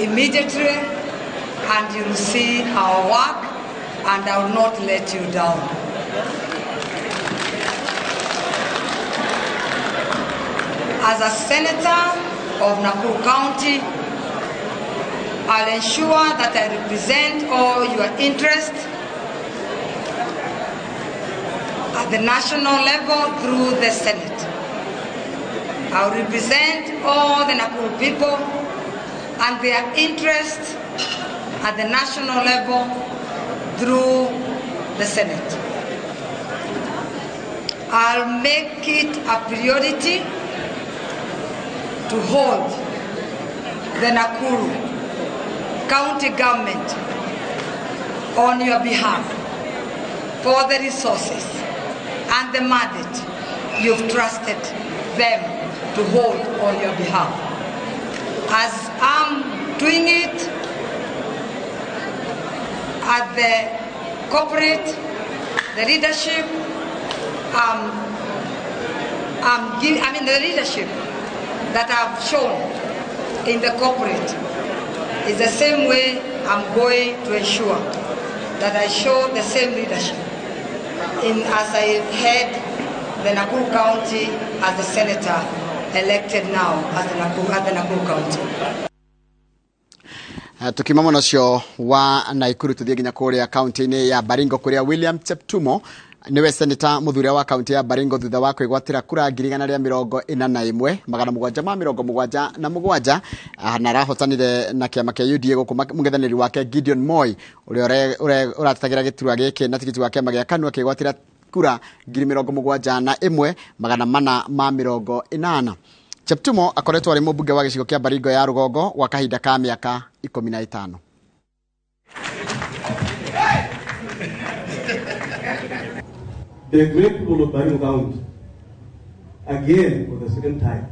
immediately and you'll see our work, and I will not let you down. As a senator of Nakuru County, I'll ensure that I represent all your interests at the national level through the Senate. I'll represent all the Nakuru people and their interests at the national level through the Senate. I'll make it a priority to hold the Nakuru County government on your behalf for the resources and the mandate you've trusted them to hold on your behalf. As I'm doing it at the corporate, the leadership, the leadership that I've shown in the corporate is the same way I'm going to ensure that I show the same leadership in as I head the Nakuru County as the senator elected now as the Nakuru County. Tukima mũno ũcio wa Naikuru tuthiĩ nginya kũrĩa kaunti-inĩ ya Baringo kũrĩa William Cheptumo niwe seneta muthuria wa kaunti ya Baringo thutha wa kwĩgwatĩra kura 147,777 na arahotanire na kĩama kĩa UDA gũkũ mũng'ethanĩri wake Gideon Moi ũrĩa ũratetagĩra gĩturwa gĩkĩ na tigiti wa kĩama gĩa KANU akĩgwatĩra kura 71,480. Cheptumo akoretwo arĩ mũmbunge wa gĩcigo kĩa Baringo ya rũgongo gwa kahinda ka mĩaka 15. The great people of Baringo County, again for the second time,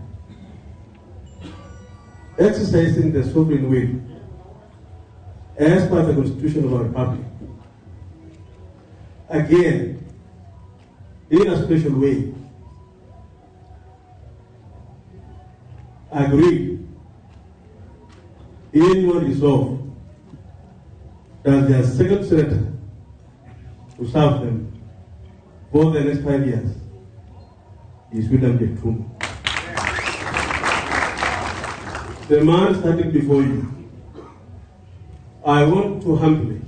exercising the sovereign will as per the Constitution of our Republic, again, in a special way, agreed in your resolve that their second senator to serve them for the next 5 years is William Cheptumo. The man standing before you, I want to humbly,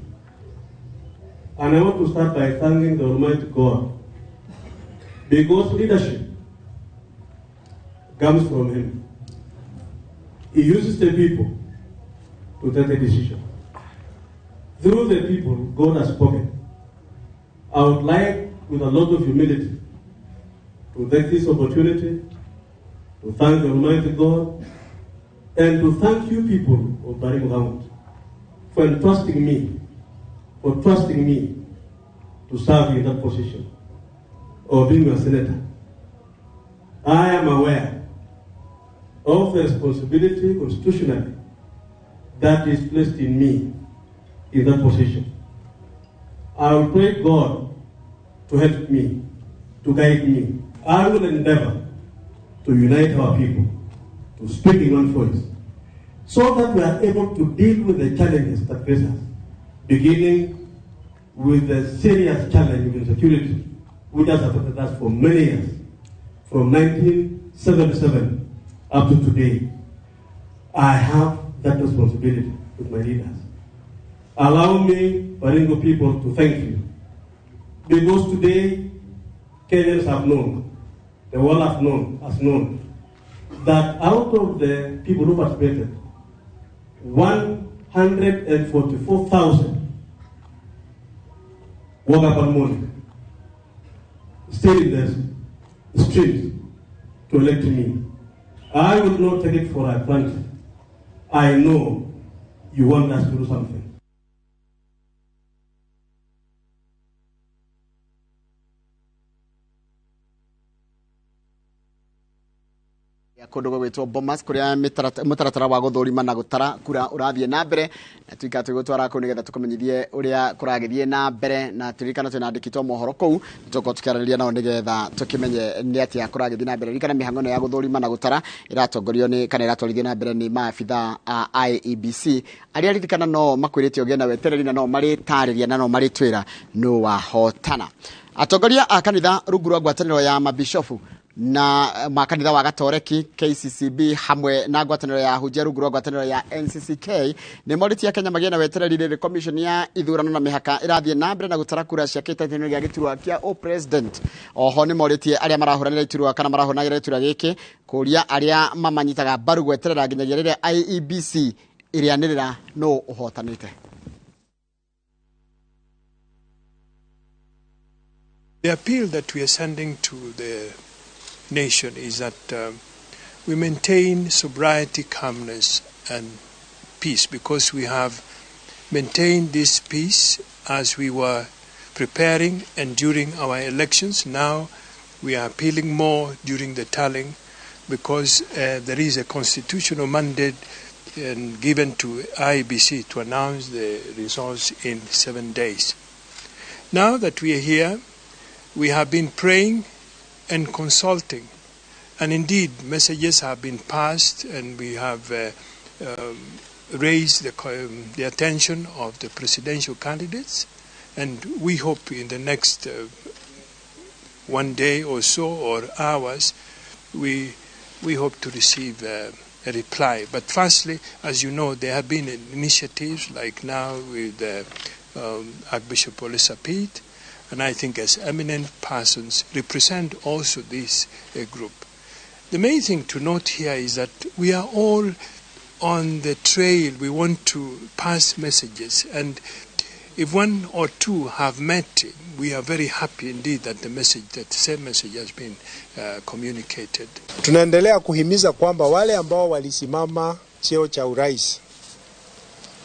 and I want to start by thanking the Almighty God, because leadership comes from Him. He uses the people to take a decision. Through the people, God has spoken. I would like, with a lot of humility, to take this opportunity to thank the Almighty God and to thank you people of Baringo County for entrusting me, for trusting me to serve in that position of being a senator. I am aware of the responsibility constitutionally that is placed in me in that position. I will pray God to help me, to guide me. I will endeavor to unite our people, to speak in one voice, so that we are able to deal with the challenges that face us, beginning with the serious challenge of insecurity, which has affected us for many years, from 1977 up to today. I have that responsibility with my leaders. Allow me, Baringo people, to thank you. Because today, Kenyans have known, the world has known, that out of the people who participated, 144,000 woke up one morning, stayed in the streets to elect me. I will not take it for granted. I know you want us to do something. Kundu gwitwo Bomas kuria mutaratara wa guthurima na gutara kura urathie na mbere na tuika twigutwara kuu nigetha tukumenyithie uria kuragithie na mbere na turirikana twina andikitwo mohoro kuu tuko tukiaraniria nao nigetha tukimenye ni atia kuragithie na mbere. Ririkana mihango ya guthurima na gutara iratongorio ni kana iratwarithio na mbere ni maabitha a IEBC aria ririkana no makwirite ugie na wetereri na no maritariria na no maritwira no wahotana. Atongoria a kanitha rungu rwa ngwataniro ya mabishofu na makanitha wa Gatoreki KCCB hamwe na ngwataniro ya hunjia rungu rwa ngwataniro ya NCCK ni moritie Kenya magie na wetereri riri commission ya ithurano na mihaka irathie na mbere na gutara kura cia kĩhĩtahĩtano gĩa gĩturwa kĩa o president. Oho ni moritie aria marahuranira iturwa kana marahuranira iturwa giki kuria aria mamanyitaga mbaru gweterera nginyagia riria IEBC irianirira no uhotanite. The appeal that we are sending to the nation is that we maintain sobriety, calmness and peace, because we have maintained this peace as we were preparing and during our elections. Now we are appealing more during the tallying, because there is a constitutional mandate given to IEBC to announce the results in 7 days. Now that we are here, we have been praying and consulting, and indeed messages have been passed, and we have raised the attention of the presidential candidates, and we hope in the next 1 day or so or hours we hope to receive a reply. But firstly, as you know, there have been initiatives like now with Archbishop Ole Sapit, and I think as eminent persons represent also this group. The main thing to note here is that we are all on the trail. We want to pass messages, and if one or two have met, we are very happy indeed that the message, that the same message has been communicated. Tunaendelea kuhimiza kwamba wale ambao walisimama cheo cha urais,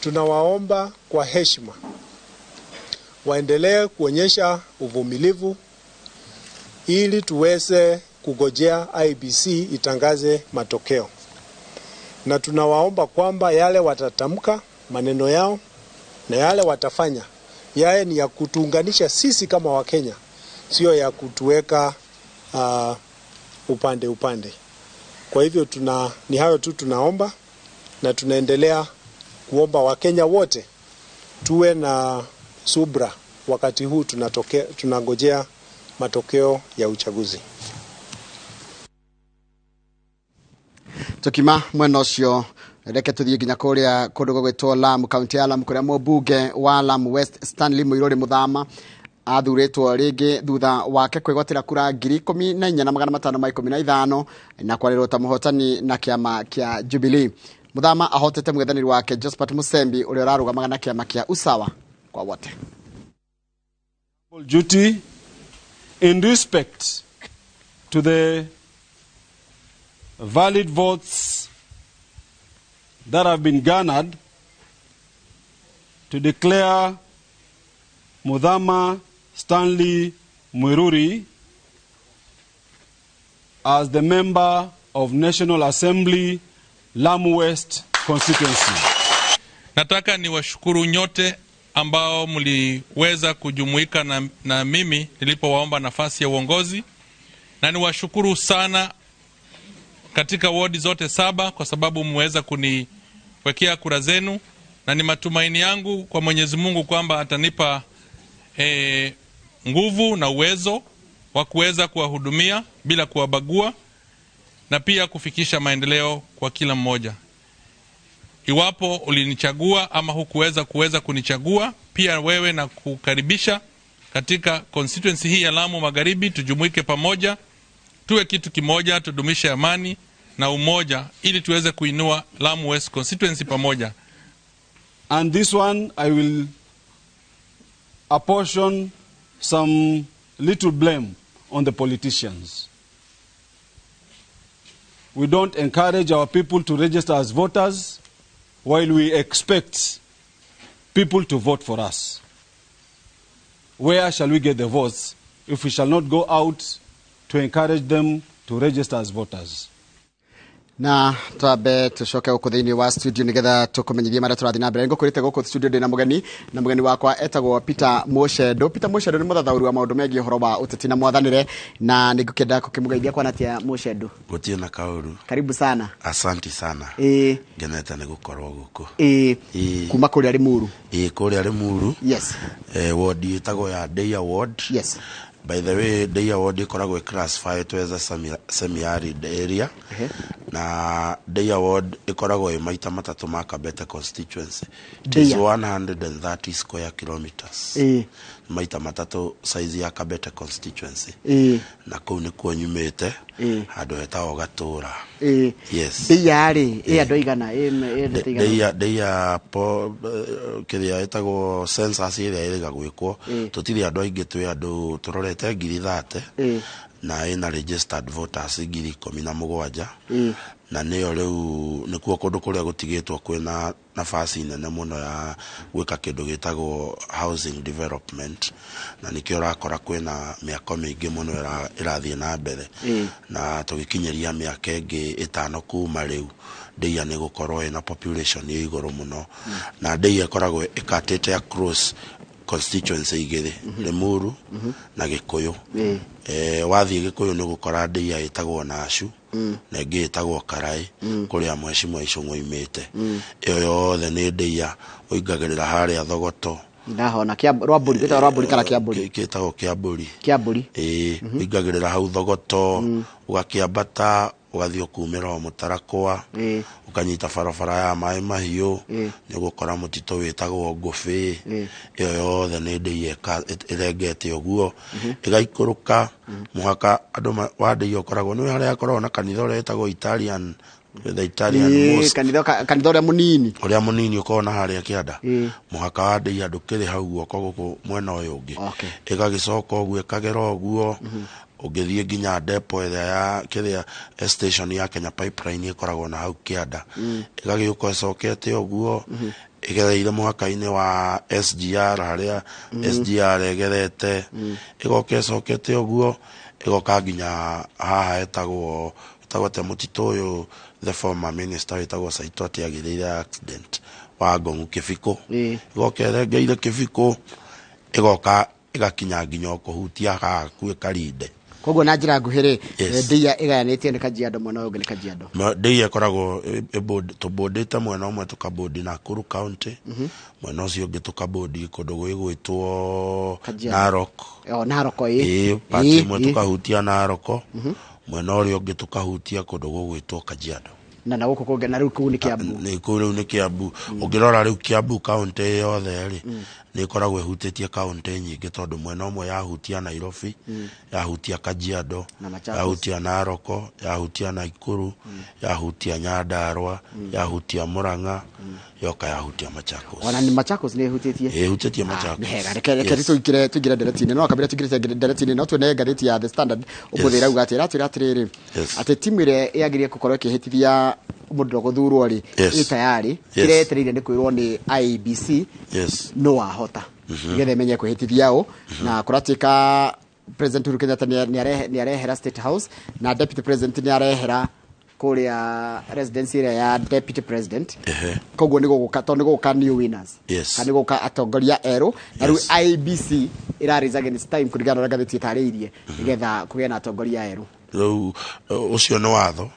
tunawaomba kwa heshima waendelee kuonyesha uvumilivu ili tuweze kugojea IEBC itangaze matokeo. Na tunawaomba kwamba yale watatamka maneno yao na yale watafanya yae ni ya kutuunganisha sisi kama Wakenya, sio ya kutuweka upande upande. Kwa hivyo ni hayo tu tunaomba, na tunaendelea kuomba Wakenya wote tuwe na subra wakati huu tunangojea matokeo ya uchaguzi. Tukima mwena ucio reke tuthie nginya kuria kundu gwitwo Lamu, kaunti ya Lamu, kuria mũmbunge wa Lamu West Stanley Muiruri Muthama athuritwo ringi thutha wake kwigwatira kura 14,515 na kwarirwo ta muhotani na kiama kia Jubilee. Muthama ahotete mũng'ethanĩri wake Josephat Musembi uria urarugamaga na kiama kia Usawa kwa wote. Duty in respect to the valid votes that have been garnered to declare Muthama Stanley Muiruri as the member of National Assembly, Lamu West constituency. Nataka niwashukuru nyote ambao mliweza kujumuika na mimi nilipowaomba nafasi ya uongozi, na niwashukuru sana katika wodi zote 7 kwa sababu mmeweza kuniwekea kura zenu, na ni matumaini yangu kwa Mwenyezi Mungu kwamba atanipa nguvu na uwezo wa kuweza kuwahudumia bila kuwabagua na pia kufikisha maendeleo kwa kila mmoja. Iwapo ulinichagua ama hukuweza kuweza kunichagua, pia wewe na kukaribisha katika constituency hii ya Lamu Magharibi. Tujumuike pamoja, tuwe kitu kimoja, tudumishe amani na umoja ili tuweze kuinua Lamu West constituency pamoja. And this one I will apportion some little blame on the politicians. We don't encourage our people to register as voters while we expect people to vote for us. Where shall we get the votes if we shall not go out to encourage them to register as voters? Na twambe tucoke gũkũ thĩinĩ wa studio nĩgetha tũkũmenyithie marĩa tũrathiĩ na mbere. Ngũkwĩrĩte gũkũ studio ndĩna mũgeni, na mũgeni wakwa etagwo Peter Mucendo. Peter Mucendo nĩ mũthathaũri wa maũndũ megiĩ ũhoro wa ũteti na mwathanĩre, na nĩngũkĩenda gũkĩmũgeithia. Kwanatia, Mucendo? Gũtirĩ na kaũru. Karibu sana. Asanti sana. Ngenete nĩ gũkorwo gũkũ. Kuma kũrĩa Limuru. Ĩĩ, kũrĩa Limuru. Ward ĩtagwo ya Deia Ward. By the way, Deia Ward ĩkoragwo classified as a semi-arid area. Na Deia Ward ĩkoragwo ĩ maita matatũ ma Kabete constituency. It is Deia. 130 square kilometers. Maita matatũ size ya Kabete constituency. Na kũu nĩkuo nyumĩte, handũ hetagwo Gatũra. Yes. Deia rĩ, ĩ andũ aigana? Ĩ andũ aigana? Deia po kĩrĩa ĩtagwo census ĩrĩa ĩrĩga gwĩkwo, tũtirĩ andũ aingĩ, twĩ andũ tũrorete 30,000, na ĩna registered voters 17,000. Na nĩyo rĩu nĩkuo kũndũ kũrĩa gũtigĩtwo kwĩna nafasi nene mũno ya gwĩka kĩndũ gĩtagwo housing development, na nĩkĩo ũrakora kwĩna mĩako mĩingĩ mũno ĩrathiĩ na mbere. Na tũgĩkinyĩria mĩaka ĩngĩ 5 kuma rĩu, Ndeia nĩ gũkorwo ĩna population ĩ igũrũ mũno. Na Ndeia ĩkoragwo ĩkatĩte across constituency igĩrĩ, Limuru na Gĩkũyũ. Wathiĩ Gĩkũyũ nĩ ũgũkora Ndeia ĩtagwo Nacu, na ĩngĩ ĩtagwo Karai, kũrĩa Mheshimiwa Ichung'wa oimĩte. Ĩyo yothe nĩ Ndeia. Ũingagĩrĩra harĩa Thogoto. Ndahona Rwambũri, gĩtagwo Rwambũri kana Kĩambũri? Gĩtagwo Kĩambũri. Kĩambũri. Ĩĩ, ũingagĩrĩra hau Thogoto, ũgakĩambata, ũgathiĩ ũkumĩra o Mũtarakwa, ũkanyita barabara ya Maĩ Mahiũ, nĩ ũgũkora mũtitũ wĩtagwo Ngũbĩ. Ĩyo yothe nĩ Ndeia ĩrengete ũguo, ĩgaikũrũka mũhaka andũ wa Ndeia ũkoragwo nĩ harĩa hakoragwo na kanitha ũrĩa wĩtagwo Italian, the Italian mosque. Kanitha ũrĩa mũnini. Ũrĩa mũnini ũkoragwo na harĩa kĩanda. Mũhaka wa Ndeia ndũkĩrĩ hau guoko gũkũ mwena ũyũ ũngĩ. Ĩgagĩcoka ũguo ĩkagera ũguo, ũngĩthiĩ nginya depo ĩrĩa ya kĩrĩa station ya Kenya Pipeline ĩkoragwo na hau kĩanda. Ĩgagĩũka ĩcokete ũguo, ĩgereire mũhaka-inĩ wa SGR, harĩa SGR ĩgerete, ĩgoka ĩcokete ũguo, ĩgoka nginya haha hetagwo atĩa mũtitũ ũyũ the former minister wĩtagwo Saitoti agĩrĩire accident wa Ngong'u Kĩbikũ. Ĩgoka ĩrengeire Kĩbikũ, ĩgoka ĩgakinya nginya kũhutia haha hakuhĩ Karinde. Koguo na njĩra nguhĩ rĩ, Ndeia ĩgayanĩtio nĩ Kajiado, mwena ũyũ ũngĩ nĩ Kajiado. Ndeia ĩkoragwo tũbũndĩte mwena ũmwe tũkabũndi Nakuru County, mwena ũcio ũngĩ tũkabũndi kũndũ gwĩgwĩtwo Narok. O Narok ĩ. Ĩĩ, part ĩmwe tũkahutia Narok, mwena ũrĩa ũngĩ tũkahutia kũndũ gũgwĩtwo Kajiado. Na gũkũ kũngĩ, na rĩu kũu nĩ Kiambu. Nĩ kũu rĩu nĩ Kiambu. Ũngĩrora rĩu Kiambu county yothe rĩ, nĩ ĩkoragwo ĩhutĩtie county nyingĩ, tondũ mwena ũmwe yahutia Nairobi, yahutia Kajiado, yahutia Narok, yahutia Nakuru, yahutia Nyandarua, yahutia Murang'a, yoka yahutia Machakos. Ona ni Machakos nĩ ĩhutĩtie? Ĩhutĩtie Machakos. Nĩ hega. Reke tũingĩre ndereti-inĩ. No kabira tũingĩrĩte ndereti-inĩ, no tuone ngathĩti ya The Standard ũmũthĩ ĩrauga atĩ, ĩratwĩra atĩrĩrĩ, atĩ timu ĩrĩa ĩyagĩrĩire gũkorwo ĩkĩhĩtithia mũndũ gũthurwo rĩ, ĩ tayari, kĩrĩa yetereire nĩ kwĩrwo nĩ IEBC no wahota, nĩgetha ĩmenye kwĩhĩtithia ũ. Na kũratuĩka President Uhuru Kenyatta nĩ arehera State House, na Deputy President nĩ arehera kũrĩa residency ĩrĩa ya Deputy President. Koguo nĩ gũgũka, tondũ nĩ gũgũka new winners, kana nĩ gũgũka atongoria erũ, na rĩu IEBC ĩra race against time kũringana na ũrĩa ngathĩti ĩtarĩirie, nĩgetha kũgĩe na atongoria erũ. Rĩu ũcio nĩ watho.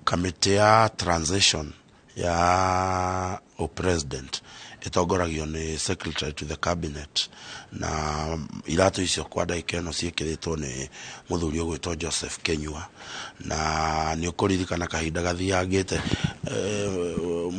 Kamĩtĩ ya transition ya o president ĩtongoragio nĩ secretary to the cabinet, na iratũ icio kwa ndagĩka ĩno ciĩkĩrĩtwo nĩ mũthuri ũgwĩtwo Joseph Kenyua. Na nĩ ũkũririkana kahinda gathiangĩte,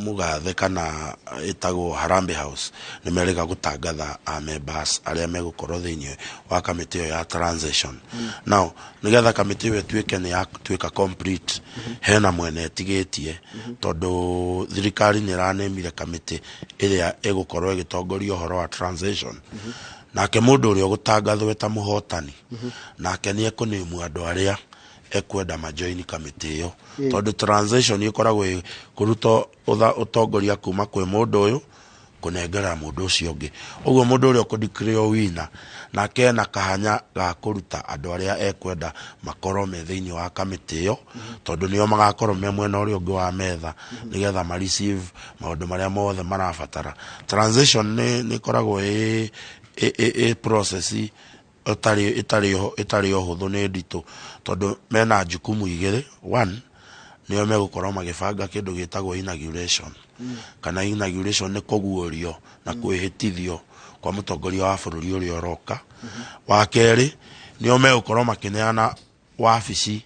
mũgathe kana ĩtagwo Harambee House nĩ merĩga gũtangatha a members arĩa megũkorwo thĩinĩ wa kamĩtĩ ĩyo ya transition. Now nĩgetha kamĩtĩ ĩyo ĩtuĩke nĩ yatuĩka complete, hena mwena ĩtigĩtie, tondũ thirikari nĩ ĩranemire kamĩtĩ ĩrĩa ĩgũkorwo ĩgĩtongoria ũhoro wa transition. Nake mũndũ ũrĩa ũgũtangathwo ta mũhotani, nake nĩ ekũnĩmu andũ arĩa ekwenda majoini kamĩtĩ ĩyo, tondũ transition ĩkoragwo kũruta ũtongoria kuma kwĩ mũndũ ũyũ Kũnengera mũndũ ũcio ũngĩ. Ũguo mũndũ ũrĩa ũkũ-declare winner nake ena kahanya ga kũruta andũ arĩa ekwenda makorwo me thĩinĩ wa kamĩtĩ ĩyo, tondũ nĩo magakorwo me mwena ũrĩa ũngĩ wa metha nĩgetha ma receive maũndũ marĩa mothe marabatara. Transition nĩ ĩkoragwo ĩ process ĩtarĩ ũhũthũ, nĩ nditũ, tondũ mena jukumu igĩrĩ. One, nĩo megũkorwo magĩbanga kĩndũ gĩtagwo inauguration, kana inauguration nĩ kũguũrio na kwĩhĩtithio kwa mũtongoria wa bũrũri ũrĩa ũroka. Wa kerĩ, nĩo megũkorwo makĩneana wabici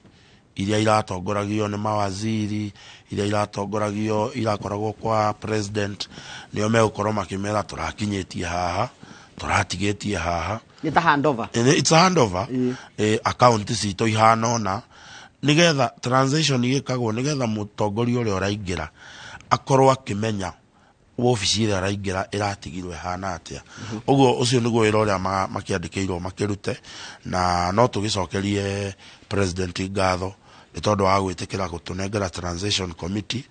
iria iratongoragio nĩ mawaziri, iria iratongoragio, irakoragwo kwa president. Nĩo megũkorwo makĩmera tũrakinyĩtie haha, tũratigĩtie haha. Nĩ ta handover. It's a handover. Account citũ ihana ũna, nĩgetha transition ĩkagwo nĩgetha mũtongoria ũrĩa ũraingĩra akorwo akĩmenya wobici ĩrĩa araingĩra ĩratigirwo ĩhana atĩa. Ũguo ũcio nĩguo wĩra ũrĩa makĩandĩkĩirwo makĩrute, na no tũgĩcokerie president ngatho nĩ tondũ wa gwĩtĩkĩra gũtũnengera transition committee,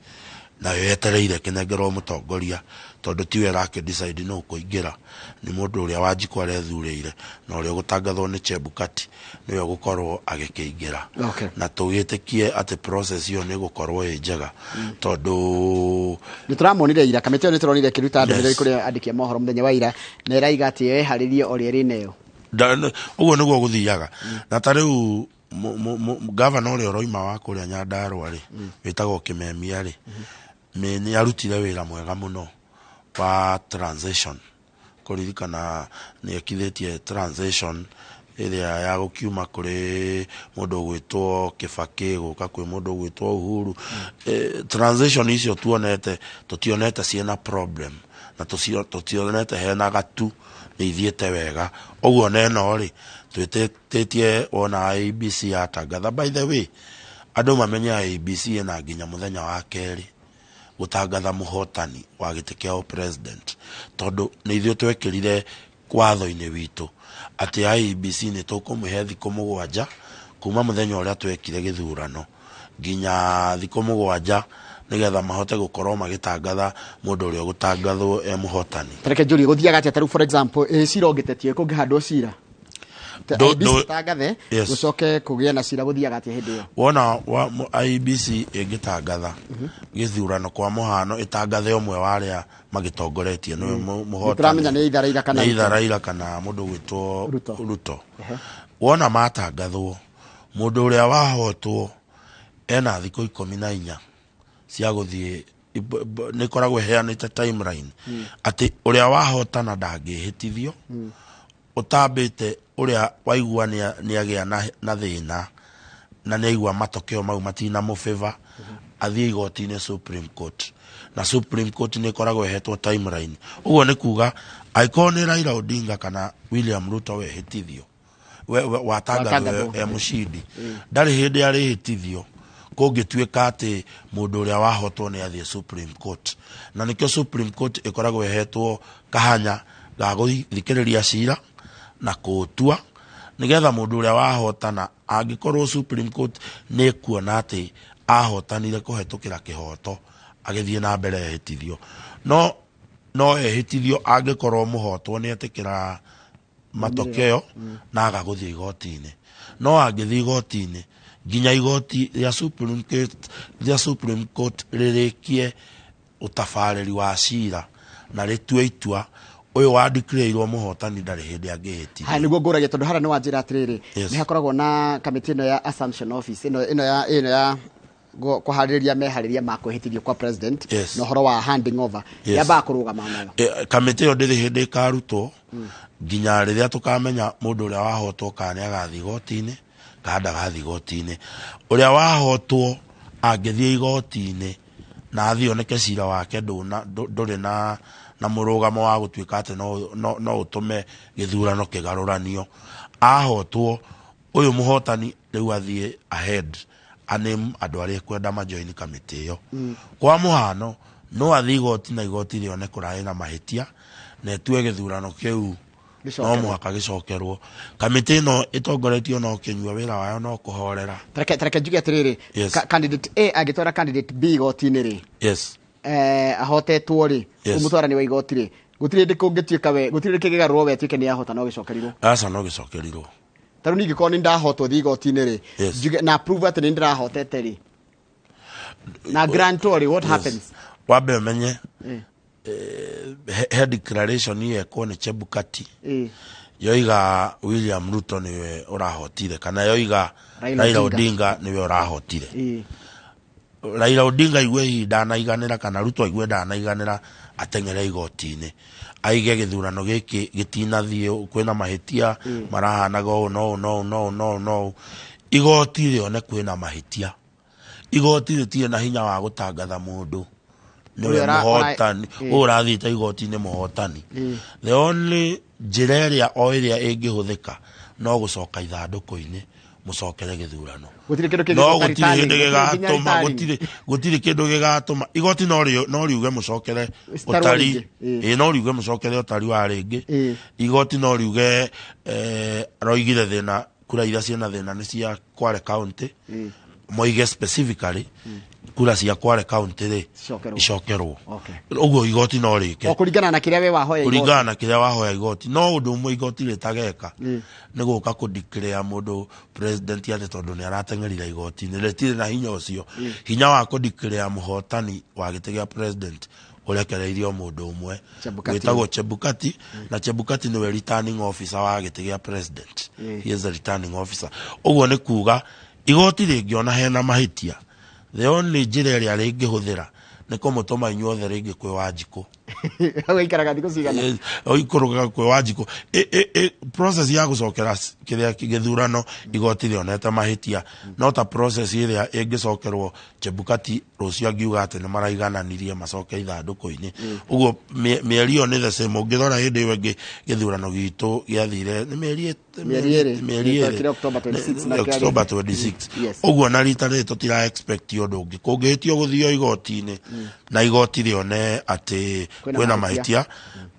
nayo yetereire ĩkĩnengerwo mũtongoria, tondũ tiwe ĩrakĩ decide nũ ũkũingĩra, nĩ mũndũ ũrĩa Wanjikũ arethurĩire, na ũrĩa ũgũtangathwo nĩ Chebukati nĩwe ũgũkorwo agĩkĩingĩra. Na tũgĩtĩkie atĩ process ĩyo nĩ ĩgũkorwo ĩ njega, tondũ Nĩ tũramonire ira kamĩtĩ ĩyo, nĩ tũronire ĩkĩruta ndũmĩrĩri kũrĩ andĩki a mohoro mũthenya wa ira, na ĩraiga atĩ yeharĩrie o rĩrĩ nayo. Ũguo nĩguo gũthiaga. Na ta rĩu gavana ũrĩa ũroima wa kũrĩa Nyandarũa rĩ, wĩtagwo Kĩmemia rĩ, nĩ arutire wĩra mwega mũno wa transition. Kũririkana nĩ ekithĩtie transition ĩrĩa ya gũkiuma kũrĩ mũndũ ũgwĩtwo Kĩbakĩ gũka kwĩ mũndũ ũgwĩtwo Uhuru. Transition icio tuonete, tũtionete ciĩna problem, na tũtionete hena gatu, nĩ ithiĩte wega. Ũguo neno rĩ, twĩtĩtie wona IEBC yatangatha. By the way, andũ mamenye IEBC ĩna nginya mũthenya wa kerĩ gũtangatha mũhotani wa gĩtĩ kĩa president, tondũ nĩ ithuĩ twekĩrire watho-inĩ witũ atĩ IEBC nĩ tũkũmĩhe thikũ 7 kuma mũthenya ũrĩa twekire gĩthurano nginya thikũ 7, nĩgetha mahote gũkorwo magĩtangatha mũndũ ũrĩa ũgũtangathwo e mũhotani. Tareke njũrie, gũthiaga atĩa tarĩu, for example, ĩ cira ũngĩtetio, kũngĩhandwo cira, IEBC ĩtangathe, gũcoke kũgĩe na cira, gũthiaga atĩa hĩndĩ ĩyo? Wona IEBC ĩngĩtangatha gĩthurano, kwa mũhano ĩtangathe ũmwe wa arĩa magĩtongoretie nĩwe mũhotani. Tũramenya nĩ either Raila kana Nĩ either Ruto. Raila kana mũndũ ũgwĩtwo Ruto. Ruto. Wona matangathwo, mũndũ ũrĩa wahotwo ena thikũ 14 cia gũthiĩ. Nĩ ĩkoragwo ĩheanĩte timeline atĩ ũrĩa wahotana ndangĩhĩtithio ũtambĩte ũrĩa waigua nĩ agĩa na thĩna na nĩ aigua matokeo mau matina mũbĩva, athiĩ igoti-inĩ Supreme Court, na Supreme Court nĩ ĩkoragwo ĩhetwo timeline. Ũguo nĩ kuga angĩkorwo nĩ Raila Odinga kana William Ruto wehĩtithio, watangathwo Watangathwo. e mũcindi, ndarĩ hĩndĩ arĩhĩtithio kũngĩtuĩka atĩ mũndũ ũrĩa wahotwo nĩ athiĩ Supreme Court. Na nĩkĩo Supreme Court ĩkoragwo ĩhetwo kahanya ga gũthikĩrĩria cira na kũũtua, nĩgetha mũndũ ũrĩa wahotana, angĩkorwo Supreme Court nĩ ĩkuona atĩ ahotanire kũhetũkĩra kĩhoto, agĩthiĩ na mbere ehĩtithio. No ehĩtithio angĩkorwo mũhotwo nĩ etĩkĩra matokeo na aga gũthiĩ igoti-inĩ. No angĩthiĩ igoti-inĩ, nginya igoti rĩa Supreme Court rĩrĩkie ũtabarĩri wa cira na rĩtue itua, ũyũ wa declare mũhotani ndarĩ hĩndĩ angĩhĩtithio. Haya, nĩguo ngũragia, tondũ harĩa nĩ wanjĩra atĩrĩrĩ, Yes. nĩ hakoragwo na kamĩtĩ ĩno ya assumption office, ĩno ya kũharĩrĩria meharĩria ma kwĩhĩtithio kwa president na ũhoro wa handing over, yambaga kũrũgama nayo. Kamĩtĩ ĩyo ndĩrĩ hĩndĩ ĩkarutwo nginya rĩrĩa tũkamenya mũndũ ũrĩa wahotwo kana nĩ agathiĩ igoti-inĩ kana ndagathiĩ igoti-inĩ. Ũrĩa wahotwo angĩthiĩ igoti-inĩ na athiĩ oneke cira wake ndũrĩ na mũrũgamo wa gũtuĩka atĩ no ũtũme gĩthurano kĩgarũranio, ahotwo, ũyũ mũhotani rĩu athiĩ ahead aname andũ arĩa ekwenda majoin kamĩtĩ ĩyo. Kwa mũhano, no athiĩ igoti na igoti rĩone kũrarĩ na mahĩtia na ĩtue gĩthurano kĩu no Gĩcokerwo. mũhaka gĩcokerwo. Kamĩtĩ ĩno ĩtongoretio no Kĩnyua, wĩra wayo no kũhorera. Tareke njuge atĩrĩrĩ, candidate A angĩtwara candidate B igoti-inĩ rĩ, ahotetwo rĩ, mũtwarani wa igoti rĩ, gũtirĩ hĩndĩ kũngĩtuĩka we, gũtirĩ kĩgĩgarũrwo we atuĩke nĩ ahota no gĩcokerirwo. Aca, no gĩcokerirwo. Ta rĩu ningĩkorwo nĩ ndahotwo thiĩ igoti-inĩ rĩ, njuge na prove atĩ nĩ ndĩrahotete rĩ, na guarantor rĩ, what happens? Wambe ũmenye he declaration yekwo nĩ Chebukati yoiga William Ruto niwe ũrahotire, kana yoiga Raila Odinga niwe ũrahotire. Raila Odinga aigue hihi ndanaiganĩra, kana Ruto aigue ndanaiganĩra, ateng'ere igoti-inĩ aige gĩthurano gĩkĩ gĩtinathiĩ, kwĩna mahĩtia marahanaga ũũ no ũũ no ũũ no ũũ no ũũ no ũũ. Igoti rĩone kwĩna mahĩtia. Igoti rĩtirĩ na hinya wa gũtangatha mũndũ nĩwe mũhotani, ũyũ ũrathiĩte igoti-inĩ mũhotani. The only njĩra ĩrĩa o ĩrĩa ĩngĩhũthĩka no gũcoka ithandũkũ-inĩ mũcokere gĩthurano. Gũtirĩ kĩndũ kĩngĩ. No gũtirĩ hĩndĩ gĩgatũma, gũtirĩ kĩndũ gĩgatũma igoti no riuge mũcokere ũtari, ĩ no riuge mũcokere ũtari wa rĩngĩ. Igoti no riuge roigire thĩna, kura iria ciĩna thĩna nĩ cia Kwale County, moige specifically kura cia Kwale County rĩ icokerwo. Ũguo igoti no rĩke o kũringana na kĩrĩa we wahoya igoti, kũringana na kĩrĩa wahoya igoti. No ũndũ ũmwe igoti rĩtageka nĩ gũka kũ declare mũndũ president atĩ tondũ nĩ arateng'erire igoti-inĩ. Rĩtirĩ na hinya ũcio. Hinya wa kũ declare mũhotani wa gĩtĩ gĩa president ũrekereirio mũndũ ũmwe wĩtagwo Chebukati, na Chebukati nĩwe returning officer wa gĩtĩ gĩa president. He is the returning officer. Ũguo nĩ kuga igoti rĩngĩona hena mahĩtia, the only njĩra ĩrĩa rĩngĩhũthĩra nĩ kũmũtũma inyuothe rĩngĩ kwĩ Wanjikũ. Ũgaikaraga thikũ cigana? Ũikũrũkaga kwĩ Wanjikũ. Process ya gũcokera kĩrĩa gĩthurano igoti rĩonete mahĩtia no ta process ĩrĩa ĩngĩcokerwo Chebukati rũciũ angiuga atĩ nĩ maraigananirie macoke ithandũkũ-inĩ. Ũguo mĩeri ĩyo nĩ the same. Ũngĩrora hĩndĩ ĩyo ĩngĩ gĩthurano gitũ gĩathire nĩ mĩeri 2 October 26. October 26. Ũguo na rita rĩrĩ tũtira expect ũndũ ũngĩ. Kũngĩhĩtio gũthio igoti-inĩ na igoti rĩone atĩ kwĩna mahĩtia,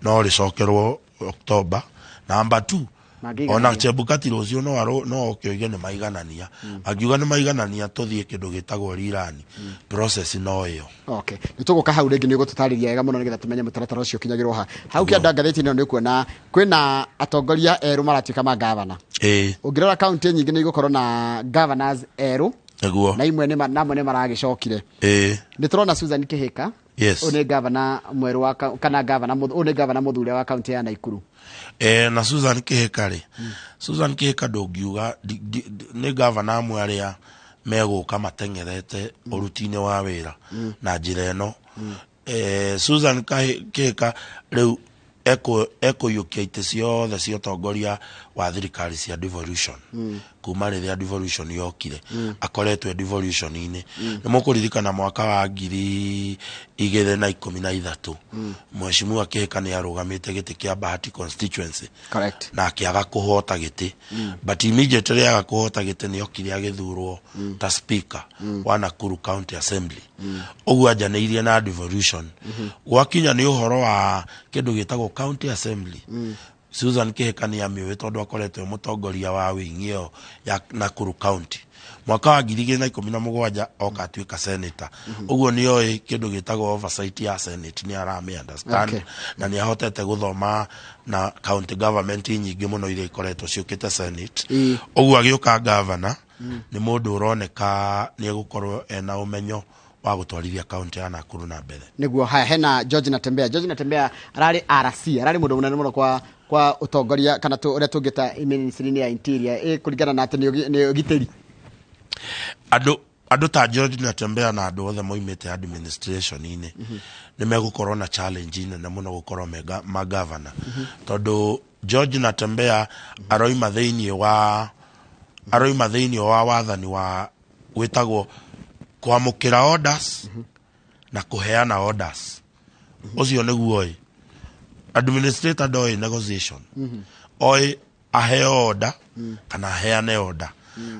no rĩcokerwo October. Number 2, ona Chebukati rũciũ no oke oige nĩ maiganania. Angiuga nĩ maiganania tũthiĩ kĩndũ gĩtagwo rerun. Process no ĩyo. Okay. Nĩ tũgũka hau rĩngĩ, nĩ ũgũtũtarĩria wega mũno nĩgetha tũmenye mũtaratara ũcio ũkinyagĩrwo ha. Hau kĩanda ngathĩti-inĩ ĩno nĩ ũkuona kwĩna atongoria erũ maratuĩka ma gavana. Ũngĩrora kaunti nyingĩ nĩ igũkorwo na governors erũ. Nĩguo. Na imwe nĩ namwe nĩ maragĩcokire. Nĩ tũrona Susan Kihika. Ũyũ nĩ gavana mwerũ wa kana gavana, ũyũ nĩ gavana mũthure wa kaunti ya Nakuru. Na Susan Kihika rĩ, Susan Kihika ndũngiuga nĩ gavana amwe arĩa megũka mateng'erete ũruti-inĩ wa wĩra na njĩra ĩno. Susan Kihika rĩu ekũiyũkia itĩ ciothe cia ũtongoria wa thirikari cia devolution. Kuma rĩrĩa devolution yokire, akoretwo devolution-inĩ. Nĩ mũkũririkana mwaka wa 2013 Mheshimiwa Kihika nĩ arũgamĩte gĩtĩ kĩa Bahati constituency. Na akĩaga kũhota gĩtĩ. But immediately aga kũhota gĩtĩ nĩ okire agĩthurwo ta speaker wa Nakuru County Assembly. Ũguo anjanĩirie na devolution. Gwakinya nĩ ũhoro wa kĩndũ gĩtagwo County Assembly, Susan Kihika nĩ amĩũĩ tondũ akoretwo mũtongoria wa wing ĩyo ya Nakuru County. Mwaka wa 2017 oka atuĩka senator. Ũguo nĩ oĩ kĩndũ gĩtagwo oversight ya senate, nĩ aramĩ understand. Na nĩ ahotete gũthoma na county government nyingĩ mũno iria ikoretwo ciũkĩte senate. Ũguo agĩũka governor nĩ mũndũ ũroneka nĩ egũkorwo ena ũmenyo wa gũtwarithia kaunti ya Nakuru na mbere. Nĩguo. Haya, hena George Natembeya. George Natembeya ararĩ RC, ararĩ mũndũ mũnene mũno kwa ũtongoria kana ũrĩa tũngĩta ministry-inĩ ya interior, kũringana na atĩ nĩ ũgitĩri. Andũ ta George Natembeya na andũ othe moimĩte administration-inĩ nĩ megũkorwo na challenge nene mũno gũkorwo me magavana, tondũ George Natembeya aroima thĩinĩ wa wathani wa gwĩtagwo kwamũkĩra orders na kũheana orders. Ũcio nĩguo ĩ administrator ndoĩ negotiation, oĩ aheo order kana aheane order.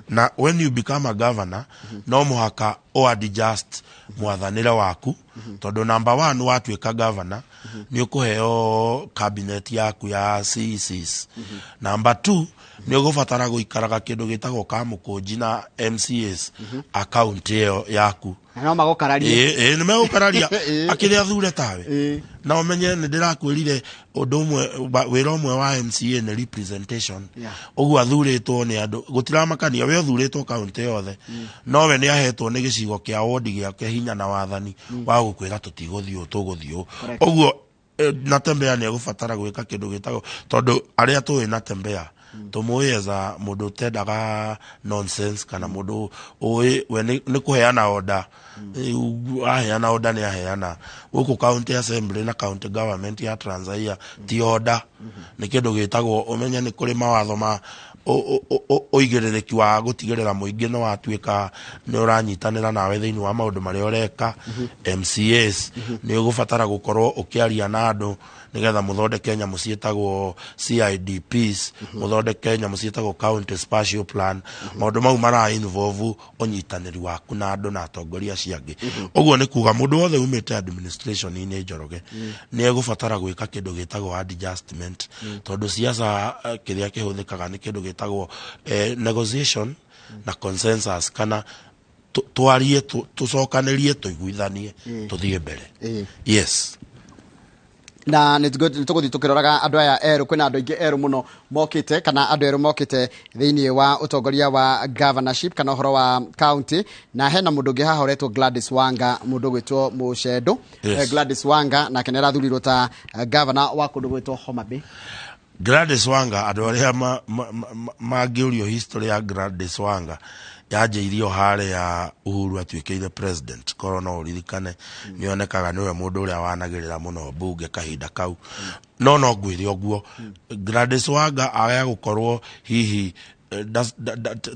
Na when you become a governor, no mũhaka o adjust mwathanĩre waku. Tondũ number one, watuĩka governor nĩ ũkũheo cabinet yaku ya CECs. Number two, nĩ ũgũbatara gũikaraga kĩndũ gĩtagwo kamũkũnji na MCAs a county ĩyo yaku. Na no magũkararie. Ĩĩ, nĩ megũkararia. Akĩrĩ athure tawe. Na ũmenye nĩ ndĩrakwĩrire ũndũ ũmwe, wĩra ũmwe wa MCA nĩ representation. Ũguo athurĩtwo nĩ andũ, gũtiramakania we ũthurĩtwo kaunti yothe, no we nĩ ahetwo nĩ gĩcigo kĩa wodi gĩake hinya na wathani wa gũkwĩra tũtigũthiĩ ũũ, tũgũthiĩ ũũ. Ũguo Natembeya nĩ egũbatara gwĩka kĩndũ gĩtagwo, tondũ arĩa tũĩ Natembeya tũmũĩ as a mũndũ ũtendaga nonsense kana mũndũ ũĩ we nĩ kũheana order. Aheana order nĩ aheana. Gũkũ county assembly na county government ya Trans Nzoia ti order, nĩ kĩndũ gĩtagwo ũmenye nĩ kũrĩ mawatho ma ũigĩrĩrĩki wa gũtigĩrĩra mũingĩ nĩ watuĩka nĩ ũranyitanĩra nawe thĩinĩ wa maũndũ marĩa ũreka. MCAs nĩ ũgũbatara gũkorwo ũkĩaria na andũ nĩgetha mũthondeke nyamũ ciĩtagwo CIDPs, mũthondeke nyamũ ciĩtagwo county spatial plan. Maũndũ mau mara involve ũnyitanĩri waku na andũ na atongoria acio angĩ. Ũguo nĩ kuga mũndũ wothe umĩte administration-inĩ, Njoroge, nĩ egũbatara gwĩka kĩndũ gĩtagwo adjustment, tondũ siasa kĩrĩa kĩhũthĩkaga nĩ kĩndũ gĩtagwo negotiation na consensus, kana twarie, tũcokanĩrie, tũiguithanie, tũthiĩ mbere. Yes. Na nĩ tũgũthiĩ tũkĩroraga andũ aya erũ. Kwĩna andũ aingĩ erũ mũno mokĩte, kana andũ erũ mokĩte thĩinĩ wa ũtongoria wa governorship kana ũhoro wa county, na hena mũndũ ũngĩ haha ũretwo Gladys Wanga, mũndũ ũgwĩtwo Mũcendo. Gladys Wanga nake nĩ arathurirwo ta governor wa kũndũ gwĩtwo Homa Bay. Gladys Wanga, andũ arĩa mangĩũrio history ya Gladys Wanga, yanjĩirio harĩa Uhuru atuĩkĩire president. Korwo no ũririkane, nĩonekaga nĩwe mũndũ ũrĩa wanagĩrĩra mũno mbunge kahinda kau. No ngwĩre ũguo, Gladys Wanga agaya gũkorwo hihi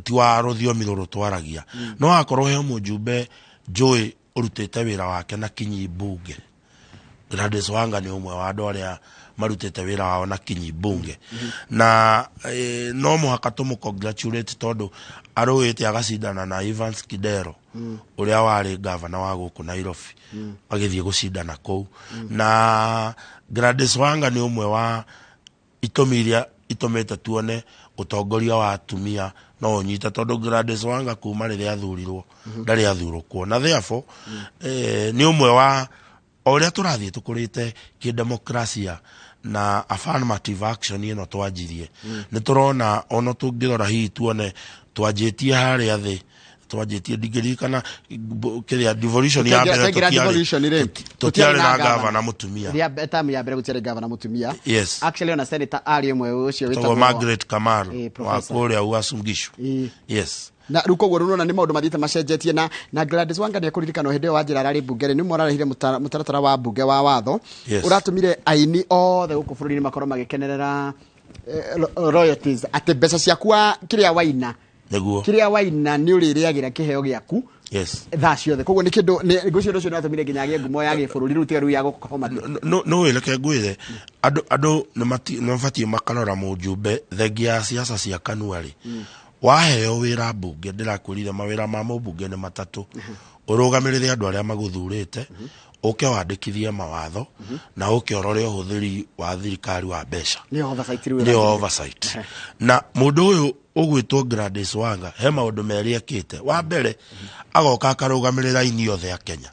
ti wa rũthiomi rũrũ twaragia, no akorwo he mũjumbe njũĩ ũrutĩte wĩra wake na kinyi mbunge, Gladys Wanga nĩ ũmwe wa andũ arĩa marutĩte wĩra wao na kinyi mbunge. Na no mũhaka tũmũ congratulate tondũ arũĩte agacindana na Evans Kidero, ũrĩa warĩ gavana wa gũkũ Nairobi, agĩthiĩ gũcindana kũu. Na Gladys Wanga nĩ ũmwe wa itũmi iria itũmĩte tuone ũtongoria wa atumia no ũnyite, tondũ Gladys Wanga kuma rĩrĩa athurirwo ndarĩ athurũkwo, na therefore nĩ ũmwe wa o ũrĩa tũrathiĩ tũkũrĩte kĩdemokrasia na affirmative action ĩno twanjirie. Nĩ tũrona ona tũngĩrora hihi tuone twanjĩtie harĩa thĩ, twanjĩtie, ndingĩririkana kĩrĩa devolution ya mbere, Twaingĩra devolution rĩ, tũtiarĩ na gavana mũtumia. Rĩa tamu ya mbere gũtiarĩ gavana mũtumia. Yes. Actually ona senator arĩ ũmwe ũcio wĩtagwo wĩtagwo Margaret Kamaru wa professor. kũrĩa Uasin Gishu. Yes. Na rĩu koguo rĩu nĩ maũndũ mathiĩte macenjetie, na Gladys Wanga nĩ ekũririkana hĩndĩ ĩyo Wanjĩra ararĩ mbunge rĩ, nĩ mararehire mũtaratara wa mbunge wa watho ũratũmire aini othe gũkũ bũrũri-inĩ makorwo magĩkenerera royalties, atĩ mbeca ciaku kĩrĩa waina, kĩrĩa waina nĩ ũrĩrĩagĩra kĩheo gĩaku thaa ciothe. Koguo nĩ kĩndũ ngwĩciria ũndũ ũcio nĩ watũmire nginya agĩe ngumo ya gĩbũrũri rĩu, tiga rĩu ya gũkũ Homa Bay. No wĩreke ngwĩre, andũ nĩ mabatiĩ makarora mũjumbe thengia ya siasa cia kanua rĩ, waheo wĩra mbunge, ndĩrakwĩrire mawĩra ma mũmbunge nĩ matatũ: ũrũgamĩrĩre andũ arĩa magũthurĩte, ũke wandĩkithie mawatho, na ũke ũrore ũhũthĩri wa thirikari wa mbeca. Nĩyo oversight rĩu. Nĩyo oversight. Na mũndũ ũyũ ũgwĩtwo Gladys Wanga he maũndũ merĩ ekĩte. Wa mbere, agoka akarũgamĩrĩra aini othe a Kenya,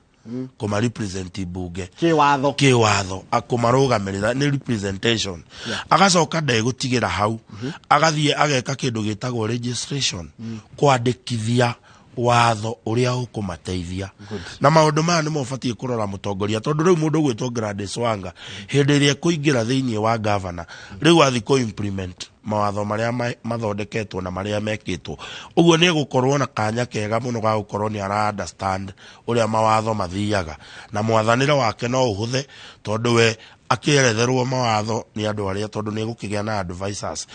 kũma represent mbunge. Kĩwatho. Kĩwatho, kũmarũgamĩrĩra nĩ representation. Agacoka ndegũtigĩra hau, agathiĩ ageka kĩndũ gĩtagwo registration, kwandĩkithia watho ũrĩa ũkũmateithia. Na maũndũ maya nĩmo ũbatiĩ kũrora mũtongoria, tondũ rĩu mũndũ ũgwĩtwo Gladys Wanga hĩndĩ ĩrĩa ekũingĩra thĩinĩ wa gavana rĩu athiĩ kũ implement mawatho marĩa mathondeketwo na marĩa mekĩtwo, ũguo nĩ egũkorwo na kanya kega mũno ga gũkorwo nĩ ara understand ũrĩa mawatho mathiaga, na mwathanĩre wake no ũhũthe, tondũ we akĩeretherwo mawatho nĩ andũ arĩa, tondũ nĩ egũkĩgĩa na advisors.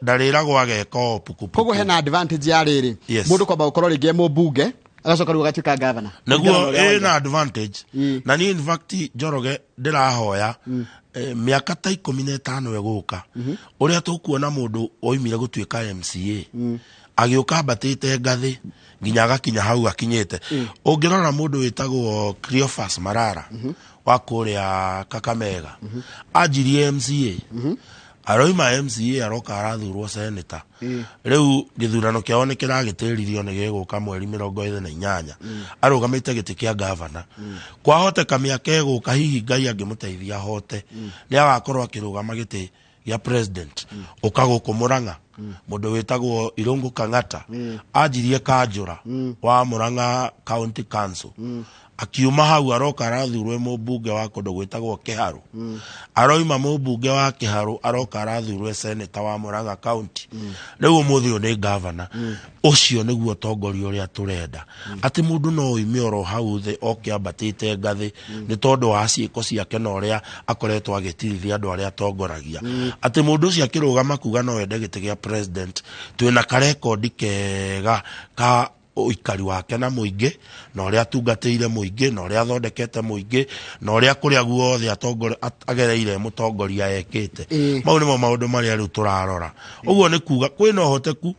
Ndarĩragwo ageka o pukupuku. Koguo hena advantage ya rĩrĩ, mũndũ kwamba gũkorwo rĩngĩ e mũmbunge, agacoka rĩu agatuĩka gavana. Nĩguo. Kũringana na ũrĩa Ĩna waiga. advantage. Na niĩ in fact, Njoroge, ndĩrahoya mĩaka ta 15 ĩgũka, ũrĩa tũkuona mũndũ oimire gũtuĩka MCA. Agĩũka ambatĩte ngathĩ nginya agakinya hau akinyĩte. Ũngĩrora mũndũ wĩtagwo Cleophas Marara wa kũrĩa Kakamega, anjirie MCA, aroima MCA aroka arathurwo senator. Rĩu gĩthurano kĩao nĩ kĩragĩtĩririo, nĩ gĩgũka mweri 28, arũgamĩte gĩtĩ kĩa gavana. Kwahoteka mĩaka ĩgũka, hihi Ngai angĩmũteithia ahote, nĩ agakorwo akĩrũgama gĩtĩ gĩa president. Ũka gũkũ Mũrang'a, mũndũ wĩtagwo Irũngũ Kang'ata anjirie kanjũra wa Mũrang'a County Council, akiuma hau aroka arathurwo mũmbunge wa kũndũ gwĩtagwo Kĩharũ. Aroima mũmbunge wa Kĩharũ aroka arathurwo senator wa Mũrang'a County. Rĩu ũmũthĩ ũyũ nĩ gavana. Ũcio nĩguo ũtongoria ũrĩa tũrenda, atĩ mũndũ no oime oro hau thĩ oke ambatĩte ngathĩ nĩ tondũ wa ciĩko ciake na ũrĩa akoretwo agĩtirithia andũ arĩa atongoragia, atĩ mũndũ ũcio akĩrũgama kuga no ende gĩtĩ gĩa president, twĩna karekondi kega ka ũikari wake na mũingĩ, na ũrĩa atungatĩire mũingĩ, na ũrĩa athondekete mũingĩ, na ũrĩa kũrĩa guothe agereire mũtongoria ekĩte. Mau nĩmo maũndũ marĩa rĩu tũrarora. Ũguo nĩ kuga kwĩna ũhoteku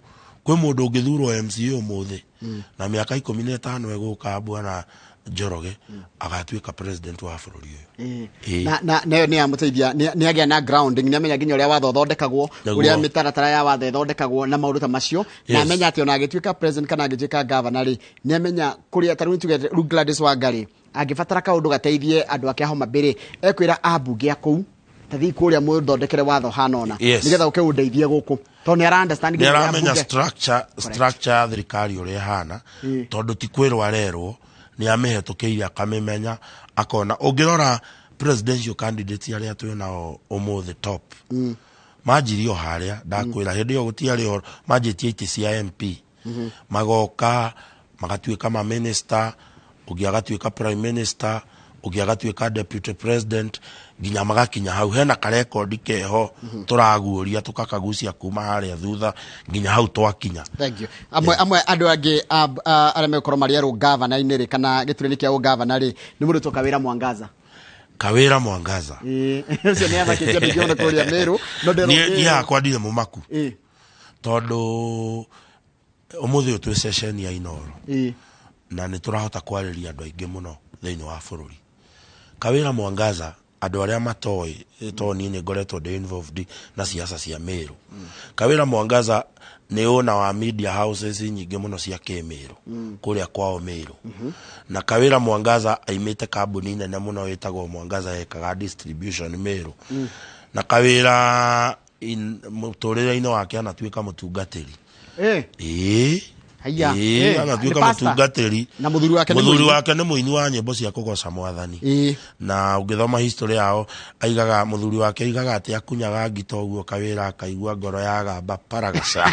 kwĩ mũndũ ũngĩthurwo MCA ũmũthĩ, na mĩaka 15 ĩgũka, bwana Njoroge agatuĩka president wa bũrũri ũyũ. Na nayo nĩ yamũteithia, nĩ agĩa na grounding, nĩ amenya nginya ũrĩa watho ũthondekagwo, Nĩguo. ũrĩa mĩtaratara ya watho ĩthondekagwo na maũndũ ta macio, na amenya atĩ ona agĩtuĩka president kana agĩtuĩka governor rĩ, nĩ amenya kũrĩa ta rĩu tuge rĩu Gladys Wanga rĩ, angĩbatara kaũndũ gateithie andũ ake a Homa Bay rĩ, ekwĩra ambunge a kũu, tathiĩ kũrĩa mũthondekere watho hana ũna, nĩgetha ũke ũndeithie gũkũ, tondũ nĩ ara understand nĩ nginya ũrĩa aramenya mbunge- structure ya thirikari ũrĩa ĩhana, tondũ ti kwĩrwo arerwo, nĩ amĩhetũkĩire akamĩmenya akona. Ũngĩrora presidential candidates arĩa twĩ nao ũmũthĩ top, manjirie o harĩa ndakwĩra hĩndĩ ĩyo gũtiarĩ ũhoro, manjĩtie itĩ cia MP, magoka magatuĩka ma minister, ũngĩ agatuĩka prime minister, ũngĩ agatuĩka deputy president, nginya magakinya hau. Hena karekondi keho tũraguũria, tũkakagucia kuma harĩa thutha nginya hau twakinya. Thank you. Amwe andũ angĩ arĩa megũkorwo marĩ erũ gavana-inĩ rĩ, kana gĩturwa-inĩ kĩa ũgavana rĩ, nĩ mũndũ Kawĩra Mwangaza. Kawĩra Mwangaza. Ĩĩ, ũcio nĩ amakĩtie andũ aingĩ mũno kũrĩa Meru. No nderwo niĩ Meru. Hakwa ndirĩ mũmaku, tondũ ũmũthĩ ũyũ twĩ ceceni ya Inoro na nĩ tũrahota kwarĩria andũ aingĩ mũno thĩinĩ wa bũrũri. Kawĩra Mwangaza, andũ arĩa matoĩ, tondũ niĩ nĩ ngoretwo ndĩ involved na siasa cia Meru, Kawĩra Mwangaza nĩ owner wa media houses nyingĩ mũno cia kĩmĩrũ kũrĩa kwao Meru. Na Kawĩra Mwangaza aimĩte kambuni nene mũno ĩtagwo Mwangaza, ĩkaga distribution Meru. Na Kawĩra mũtũrĩre-inĩ wake anatuĩka mũtungatĩri. Ĩĩ. Haiya. Ĩĩ, anatuĩka Nĩ pastor. mũtungatĩri. Na mũthuri wake nĩ Mũthuri mũini. wake nĩ mũini wa nyĩmbo cia kũgoca mwathani. Na ũngĩthoma history yao, aigaga mũthuri wake aigaga atĩ akunyaga ngita ũguo Kawĩra akaigua ngoro yagamba paragaca.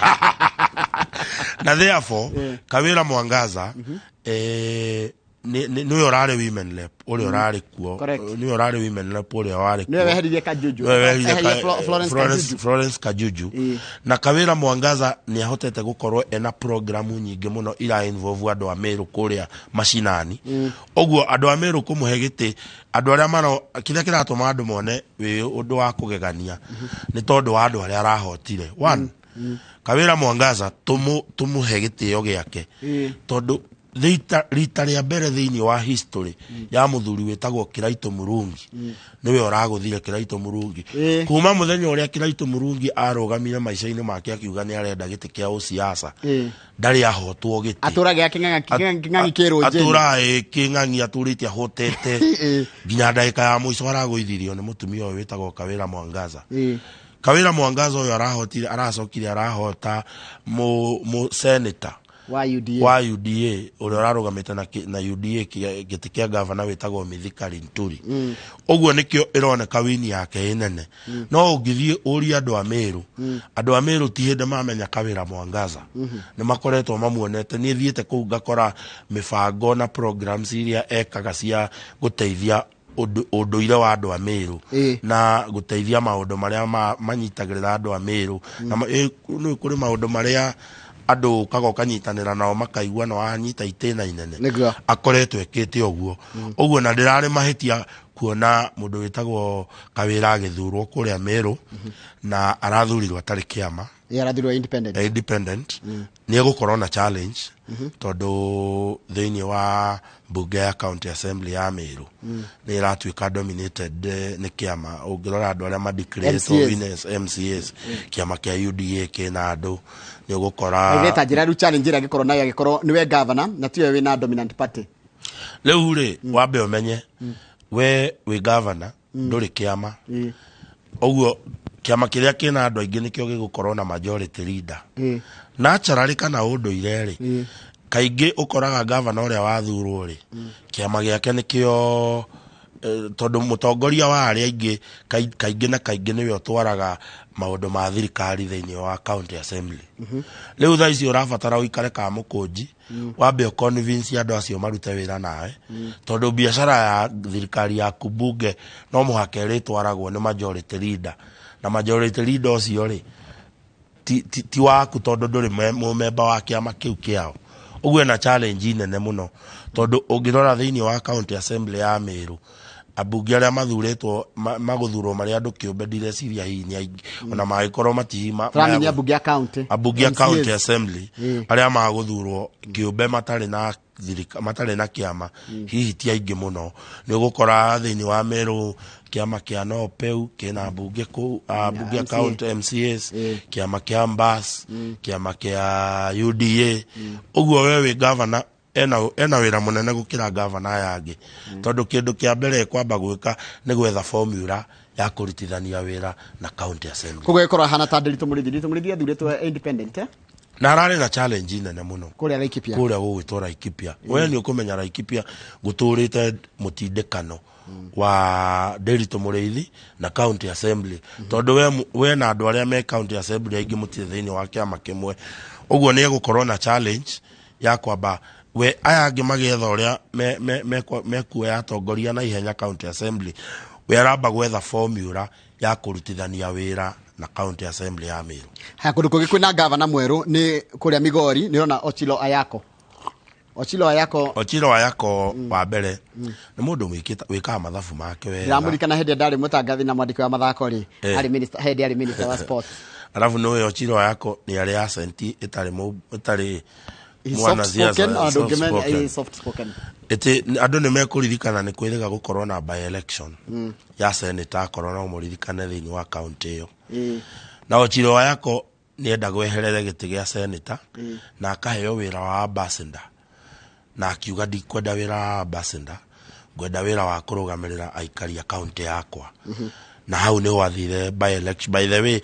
Na therefore Kawĩra Mwangaza nĩwe ũrarĩ women rep ũrĩa ũrarĩ kuo. Nĩwe ũrarĩ women rep ũrĩa warĩ Nĩwe kuo. weheririe Kajuju. Nĩwe weheririe Eherie Florence Kajuju. Florence Kajuju. Na Kawĩra Mwangaza nĩ ahotete gũkorwo ena programu nyingĩ mũno ira involve andũ a Meru kũrĩa macinani. Ũguo andũ a Meru kũmũhe gĩtĩ, andũ arĩa maro kĩrĩa kĩratũma andũ mone wĩ ũndũ wa kũgegania nĩ tondũ wa andũ arĩa arahotire. One, Kawĩra Mwangaza tũmũhe gĩtĩo gĩake, tondũ rita rĩa mbere thĩinĩ wa history ya mũthuri wĩtagwo Kiraito Murungi, nĩwe ũragũthire Kiraito Murungi. Kuma mũthenya ũrĩa Kiraito Murungi arũgamire maica-inĩ make akiuga nĩ arenda gĩtĩ kĩa ũsiasa, ndarĩ ahotwo gĩtĩ. Atũraga kĩng'ang'i kĩrũnjĩni. Atũraga kĩng'ang'i, atũrĩte ahotete nginya ndagĩka ya mũico aragũithirio nĩ mũtumia ũyũ wĩtagwo Kawĩra Mwangaza. Kawĩra Mwangaza ũyũ arahotire, aracokire arahota mu senator wa UDA. Wa UDA, ũrĩa ũrarũgamĩte na UDA gĩtĩ kĩa gavana wĩtagwo Mithika Linturi. Ũguo nĩkĩo ĩroneka wini yake ĩ nene. No ũngĩthiĩ ũrie andũ a Meru, andũ a Meru ti hĩndĩ mamenya Kawĩra Mwangaza, nĩ makoretwo mamuonete. Niĩ thiĩte kũu ngakora mĩbango na programs iria ekaga cia gũteithia ũndũire wa andũ a Meru na gũteithia maũndũ marĩa manyitagĩrĩra andũ a Meru. Na nĩ kũrĩ maũndũ marĩa andũ ũkaga ũkanyitanĩra nao makaigua na wanyita itĩna inene. Akoretwo ekĩte ũguo. Ũguo na ndĩrarĩ mahĩtia. Kuona mũndũ wĩtagwo Kawĩra agĩthurwo kũrĩa Meru na arathurirwo atarĩ kĩama. Ye arathurwo independent. Independent. Nĩ egũkorwo na challenge tondũ thĩinĩ wa mbunge ya county assembly ya Meru nĩ ĩratuĩka dominated nĩ kĩama. Ũngĩrora andũ arĩa madeclaretwo MCAs. winners, MCAs, kĩama kĩa UDA kĩna andũ, nĩ ũgũkora Ĩgeta njĩra rĩu challenge ĩrĩa angĩkorwo nayo angĩkorwo nĩwe governor na tiwe wĩna dominant party. Rĩu rĩ, wambe ũmenye we wĩ governor, ndũrĩ kĩama. Ũguo kĩama kĩrĩa kĩna andũ aingĩ nĩkĩo gĩgũkorwo na majority leader. Naturally kana ũndũire rĩ, kaingĩ ũkoraga gavana ũrĩa wathurwo rĩ, kĩama gĩake nĩkĩo tondũ mũtongoria wa arĩa aingĩ kaingĩ na kaingĩ nĩwe ũtwaraga maũndũ ma thirikari thĩinĩ wa county assembly. Rĩu thaa ici ũrabatara ũikare ka mũkũnji, wambe ũconvince andũ acio marute wĩra nawe, tondũ biacara ya thirikari yaku bunge no mũhaka ĩrĩtwaragwo nĩ majority leader, na majority leader ũcio rĩ ti waku tondũ ndũrĩ mũmemba wa kĩama kĩu kĩao. Ũguo ena challenge nene mũno, tondũ ũngĩrora thĩinĩ wa county assembly ya Meru, ambunge arĩa mathurĩtwo magũthurwo marĩ andũ kĩũmbe, ndireciria hihi nĩ aingĩ, ona mangĩkorwo matihi Tũramenya mbunge ya county. Ambunge a MCAs. County assembly arĩa magũthurwo kĩũmbe matarĩ na matarĩ na kĩama hihi ti aingĩ mũno. Nĩ ũgũkora thĩinĩ wa Meru kĩama kĩa Nopeu kĩna mbunge kũu, ambunge a MCA. County MCAs, kĩama kĩa Mbas, kĩama kĩa UDA. Ũguo we wĩ governor ena wĩra mũnene gũkĩra gavana aya angĩ, tondũ kĩndũ kĩa mbere kwamba gwĩka nĩ gwetha formula ya kũrutithania wĩra na county assembly. Koguo ĩkorwo hana ta Ndiritu Mũrĩithi. Ndiritu Mũrĩithi athurĩtwo independent, eh? Na ararĩ na challenge nene mũno kũrĩa Laikipia. Kũrĩa gũgwĩtwo Laikipia. We nĩ ũkũmenya Laikipia gũtũrĩte mũtindĩkano wa Ndiritu Mũrĩithi na county assembly, tondũ we na andũ arĩa me county assembly aingĩ mũtirĩ thĩinĩ wa kĩama kĩmwe. Ũguo nĩ egũkorwo na challenge ya kwamba we aya angĩ magĩetha ũrĩa mekuoya atongoria na ihenya county assembly, we aramba gwetha formula ya kũrutithania wĩra na county assembly ya Meru. Haya, kũndũ kũngĩ kwĩna gavana mwerũ nĩ kũrĩa Migori, nĩ ũrona Ochilo Ayako. Ochilo Ayako. Ochilo Ayako wa mbere nĩ mũndũ wĩkaga mathabu make wega. Ndĩramũririkana hĩndĩ ĩrĩa ndarĩ mũtangathi na mwandĩki wa mathako rĩ, arĩ minister, hĩndĩ arĩ minister wa sports. Arabu nĩũĩ Ochilo Ayako nĩ arĩ accent ĩtarĩ He's mwanasiasa, soft spoken, ona ndũngĩmenya, soft spoken. he's soft spoken. Ĩtĩ andũ nĩ mekũririkana nĩ kwĩrĩga gũkorwo na by election ya senator, akorwo no mũririkane thĩinĩ wa county ĩyo. Na Ochilo Ayako nĩ enda gweherere gĩtĩ gĩa senator na akaheo wĩra wa ambassador, na akiuga ndikwenda wĩra wa ambassador, ngwenda wĩra wa kũrũgamĩrĩra aikari a county yakwa. Na hau nĩho athire by election. By the way,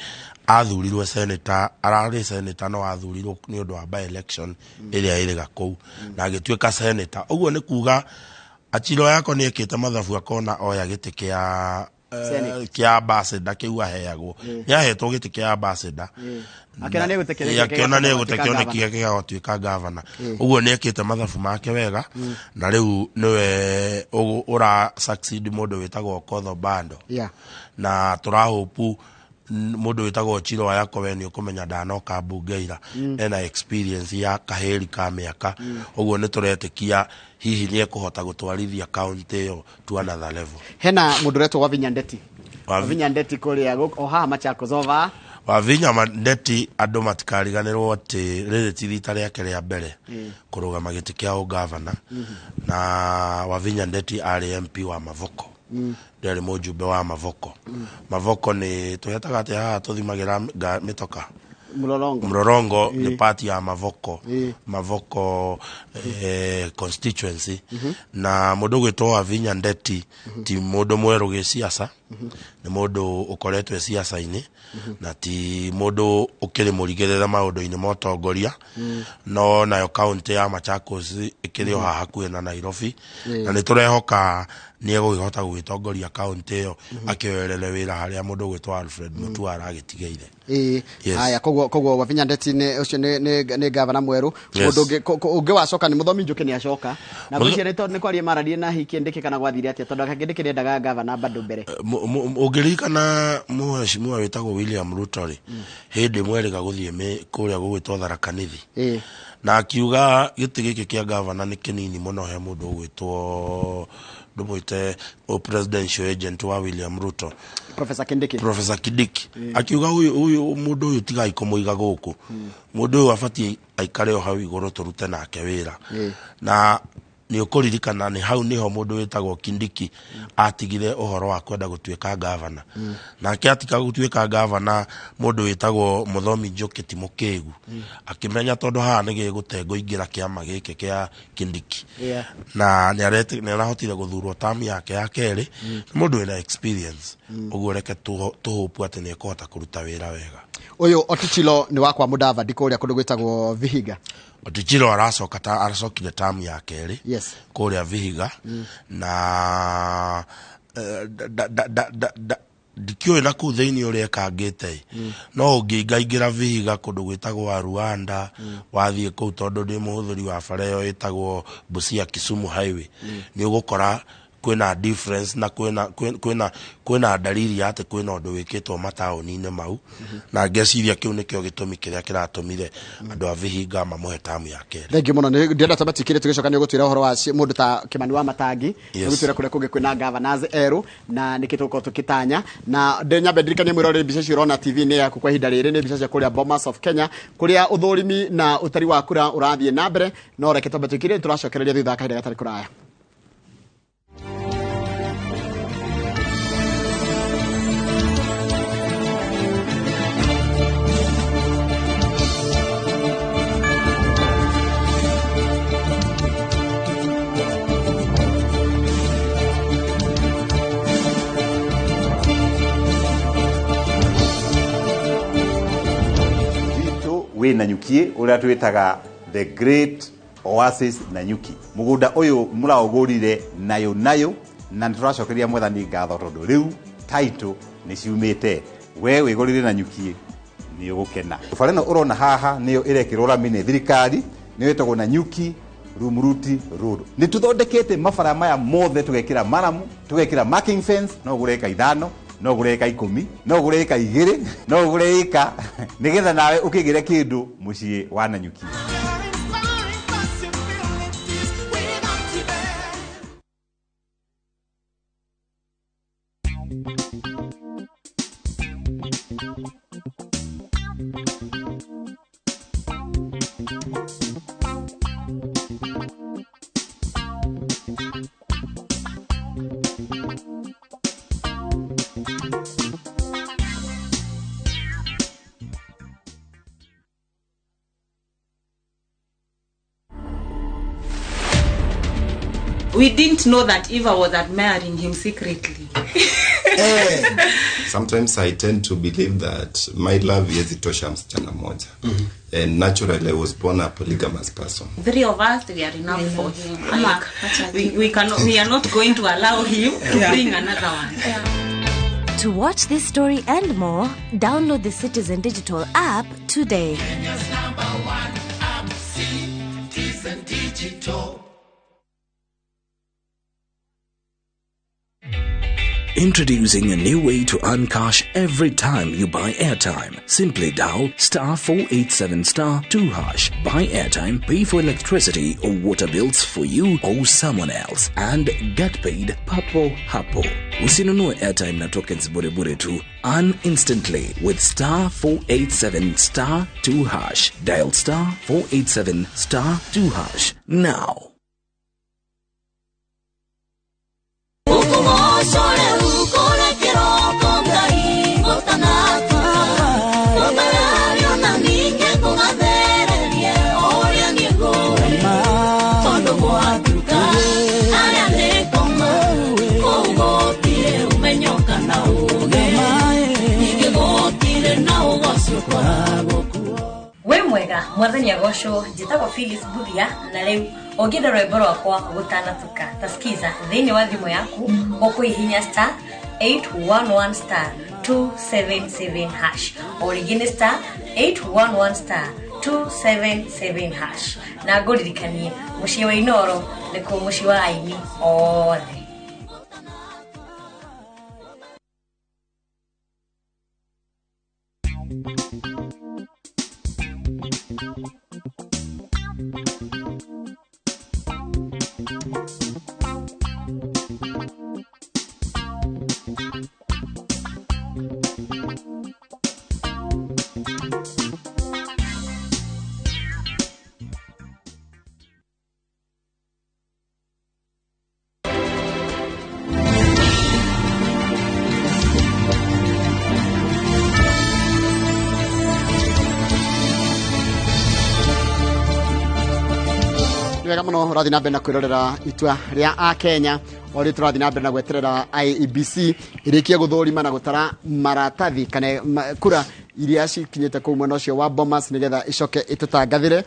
athurirwo senator, ararĩ senator no athurirwo nĩ ũndũ wa by election ĩrĩa ĩrĩga kũu na agĩtuĩka senator. Ũguo nĩ kuga Achilo Ayako nĩ ekĩte mathabu akona oya gĩtĩ kĩa Senate. Kĩa ambassador kĩu aheagwo, nĩ ahetwo gĩtĩ kĩa ambassador. Akĩona nĩ egũte kĩrĩa Akĩona nĩ egũte gĩgatuĩka kĩoneki governor. gĩake gĩgatuĩka gavana. Ũguo nĩ ekĩte mathabu make wega, na rĩu nĩwe ũra succeed mũndũ wĩtagwo Okoth Obando. Na tũrahopu mũndũ wĩtagwo Ochilo Ayako, we nĩ ũkũmenya ndanoka mbunge ira, ena experience ya kahĩri ka mĩaka. Ũguo nĩ tũretĩkia hihi nĩ ekũhota gũtwarithia county ĩyo to another level. Hena mũndũ ũretwo Wavinya Ndeti. Wavinya Ndeti kũrĩa o haha Machakos over. Wavinya Ndeti, andũ matikariganĩrwo atĩ rĩrĩ ti rita rĩake rĩa mbere kũrũgama gĩtĩ kĩa ũgavana. Na Wavinya Ndeti arĩ MP wa Mavoko, ndarĩ mũjumbe wa Mavoko. Mavoko nĩ tũhetaga atĩ haha tũthimagĩra mĩtoka. Mlolongo. Mlolongo nĩ party ya Mavoko. Mavoko constituency. Na mũndũ gwĩtwo Wavinya Ndeti ti mũndũ mwerũ gĩciaca, nĩ mũndũ ũkoretwo ciaca-inĩ na ti mũndũ ũkĩrĩ mũrigĩrĩre maũndũ-inĩ ma ũtongoria. No nayo kaunti ya Machakos ĩkĩrĩ o haha hakuhĩ na Nairobi, na nĩ tũrehoka nĩ egũkĩhota gũgĩtongoria kaunti ĩyo akĩoerere wĩra harĩa mũndũ ũgwĩtwo Alfred Mutua aragĩtigĩire. Yes. Haya, koguo Wavinya Ndeti nĩ ũcio nĩ gavana mwerũ. Yes. Mũndũ ũngĩ wacoka nĩ Mũthomi Njũkĩ, nĩ acoka na ngwĩciria nĩ kwaria mararie na hihi Kindiki kana gwathire atĩa, tondũ Kindiki nĩendaga gavana bado mbere. Ũngĩririkana mheshimiwa wĩtagwo William Ruto rĩ, hĩndĩ ĩmwe erĩga gũthiĩ kũrĩa gũgwĩtwo Tharaka Nithi na akiuga gĩtĩ gĩkĩ kĩa gavana nĩ kĩnini mũno he mũndũ ũgwĩtwo Ndũmwĩte o presidential agent wa William Ruto, Professor Kindiki. Professor Kindiki akiuga uyu mundu uyu tigai kumuiga guku, mundu uyu abatie aikare o hau iguru turute nake wira. Na ni ukuririkana ni hau niho mundu witagwo Kindiki atigire uhoro wa kwenda gutuika gavana. Nake atika gutuika gavana mundu witagwo Muthomi Njoki ti Mukigu akimenya tondu haha ni gigutengo ingira kiama giki kia Kindiki. Na ni arahotire guthurwo tamu yake ya keri. Ni mundu wina experience, uguo reke tuhopu ati ni ekuhota kuruta wira wega. Uyu Otichilo ni wakwa Mudavadi kuria kundu gwitagwo Vihiga. Otichilo aracoka ta aracokire tamu ya keri. Yes. Kuria Vihiga. Na ndikiũĩ na kũu thĩinĩ ũrĩa ĩkangĩte, no ũngĩingaingĩra Vihiga kũndũ gwĩtagwo Rwanda, wathiĩ kũu tondũ ndĩ mũhũthĩri wa bara ĩyo ĩtagwo Busia Kisumu Highway, nĩ ũgũkora kwĩna difference na kwĩna dalili ya atĩ kwĩna ũndũ wĩkĩtwo mataũni-inĩ mau. Na ngeciria kĩu nĩkĩo gĩtũmi kĩrĩa kĩratũmire andũ a Vihiga mamũhe tamu ya kerĩ. Thank you mũno. Ndĩrenda twambe twĩkĩre tũgĩcoka nĩ ũgũtwĩra ũhoro wa mũndũ ta Kimani wa Matangi, nĩ ũgũtwĩra kũrĩa kũngĩ kwĩna governors erũ na nĩkĩ tũgũkorwo tũkĩtanya. Na nyambe ndirikanie mwĩroreri mbica icio ũrona TV-inĩ yaku kwa ihinda rĩrĩ nĩ mbica cia kũrĩa Bomas of Kenya, kũrĩa ũthũrimi na ũtari wa kura ũrathiĩ na mbere. No reke twambe twĩkĩre, tũracokereria thutha wa kahinda gatarĩ kũraya. Wi Nanyuki uria twitaga the Great Oasis Nanyuki. Mugunda uyu muraugurire nayo nayo, na nituracokeria Mwathani ngatho tondu riu title ni ciumite. We wigurire Nanyuki ni ugukena. Bara ĩno urona haha niyo irekirwo rami ni thirikari, niyo ĩtagwo Nanyuki Rumuruti Road. Ni tuthondekete mabara maya mothe, tugekira maramu, tugekira marking fence, no gure eka 5, no gure eka 10, no gure eka 2, no gure eka nigetha nawe ukigire kindu mucii wa Nanyuki. We didn't know that Eva was admiring him secretly. Sometimes I tend to believe that my love is tosha msichana moja. And naturally I was born a polygamous person. 3 of us, we are enough for him. Like, we cannot, we are not going to allow him to bring another one. Yeah. To watch this story and more, download the Citizen Digital app today. Kenya's #1 app, Citizen Digital. Introducing a new way to earn cash every time you buy airtime. Simply dial *487*2#. Buy airtime, pay for electricity or water bills for you or someone else, and get paid papo hapo. Usinunue airtime na tokens bure bure tu. Earn instantly with *487*2#. Dial *487*2# now. We mwega mwathani agocwo, njĩtagwo Phyllis Buthia, na rĩu ũngĩenda rwĩmbo rwakwa gũtanatuka tasikiza thĩinĩ wa thimũ yaku ũkũhihinya *811*277# o rĩngĩ nĩ *811*277#. Na ngũririkanie mũciĩ wa Inooro nĩkuo mũciĩ wa aini othe. Wega muno ũrathiĩ na mbere na kwĩrorera itua rĩa akenya o rĩ tũrathiĩ na mbere na gweterera IEBC ĩrĩkie gũthũrima na gũtara maratathi kana kura iria cikinyĩte kũu mwena ũcio wa Bomas nĩgetha icoke ĩtũtangathĩre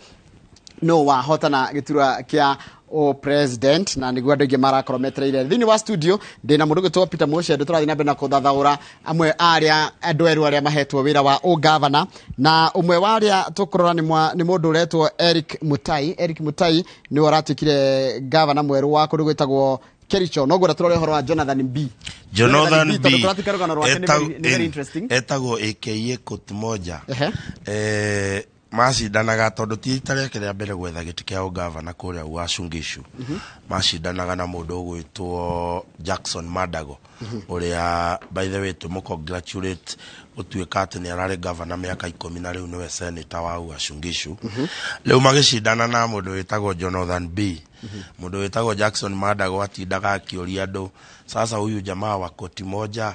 no wahotana gĩturwa kĩa o president, na nĩguo andũ aingĩ marakorwo metereire. Thĩinĩ wa studio ndĩna mũndũ ũgwĩtwo Peter Mucendo, tũrathiĩ na mbere na kũthathaũra amwe a arĩa andũ erũ arĩa mahetwo wĩra wa ũgavana, na ũmwe wa arĩa tũkũrora nĩ mũndũ ũretwo Eric Mutai. Eric Mutai nĩwe ũratuĩkire gavana mwerũ wa kũndũ gwĩtagwo Kericho. No ngwenda tũrore ũhoro wa Jonathan B. Jonathan B. Tondũ tũratuĩka rũgano rwake nĩ very interesting. Etagwo AKA Kot Moja. Macindanaga tondũ ti rita rĩake rĩa mbere gwetha gĩtĩ kĩa ũgavana kũrĩa Uasin Gishu. Macindanaga na mũndũ ũgwĩtwo Jackson Madago, ũrĩa by the way tũmũ congratulate gũtuĩka atĩ nĩ ararĩ gavana mĩaka 10 na rĩu nĩwe senator wa Uasin Gishu. Rĩu magĩcindana na mũndũ wĩtagwo Jonathan B. Mũndũ wĩtagwo Jackson Madago atindaga akĩũria andũ, sasa huyu jamaa wa koti moja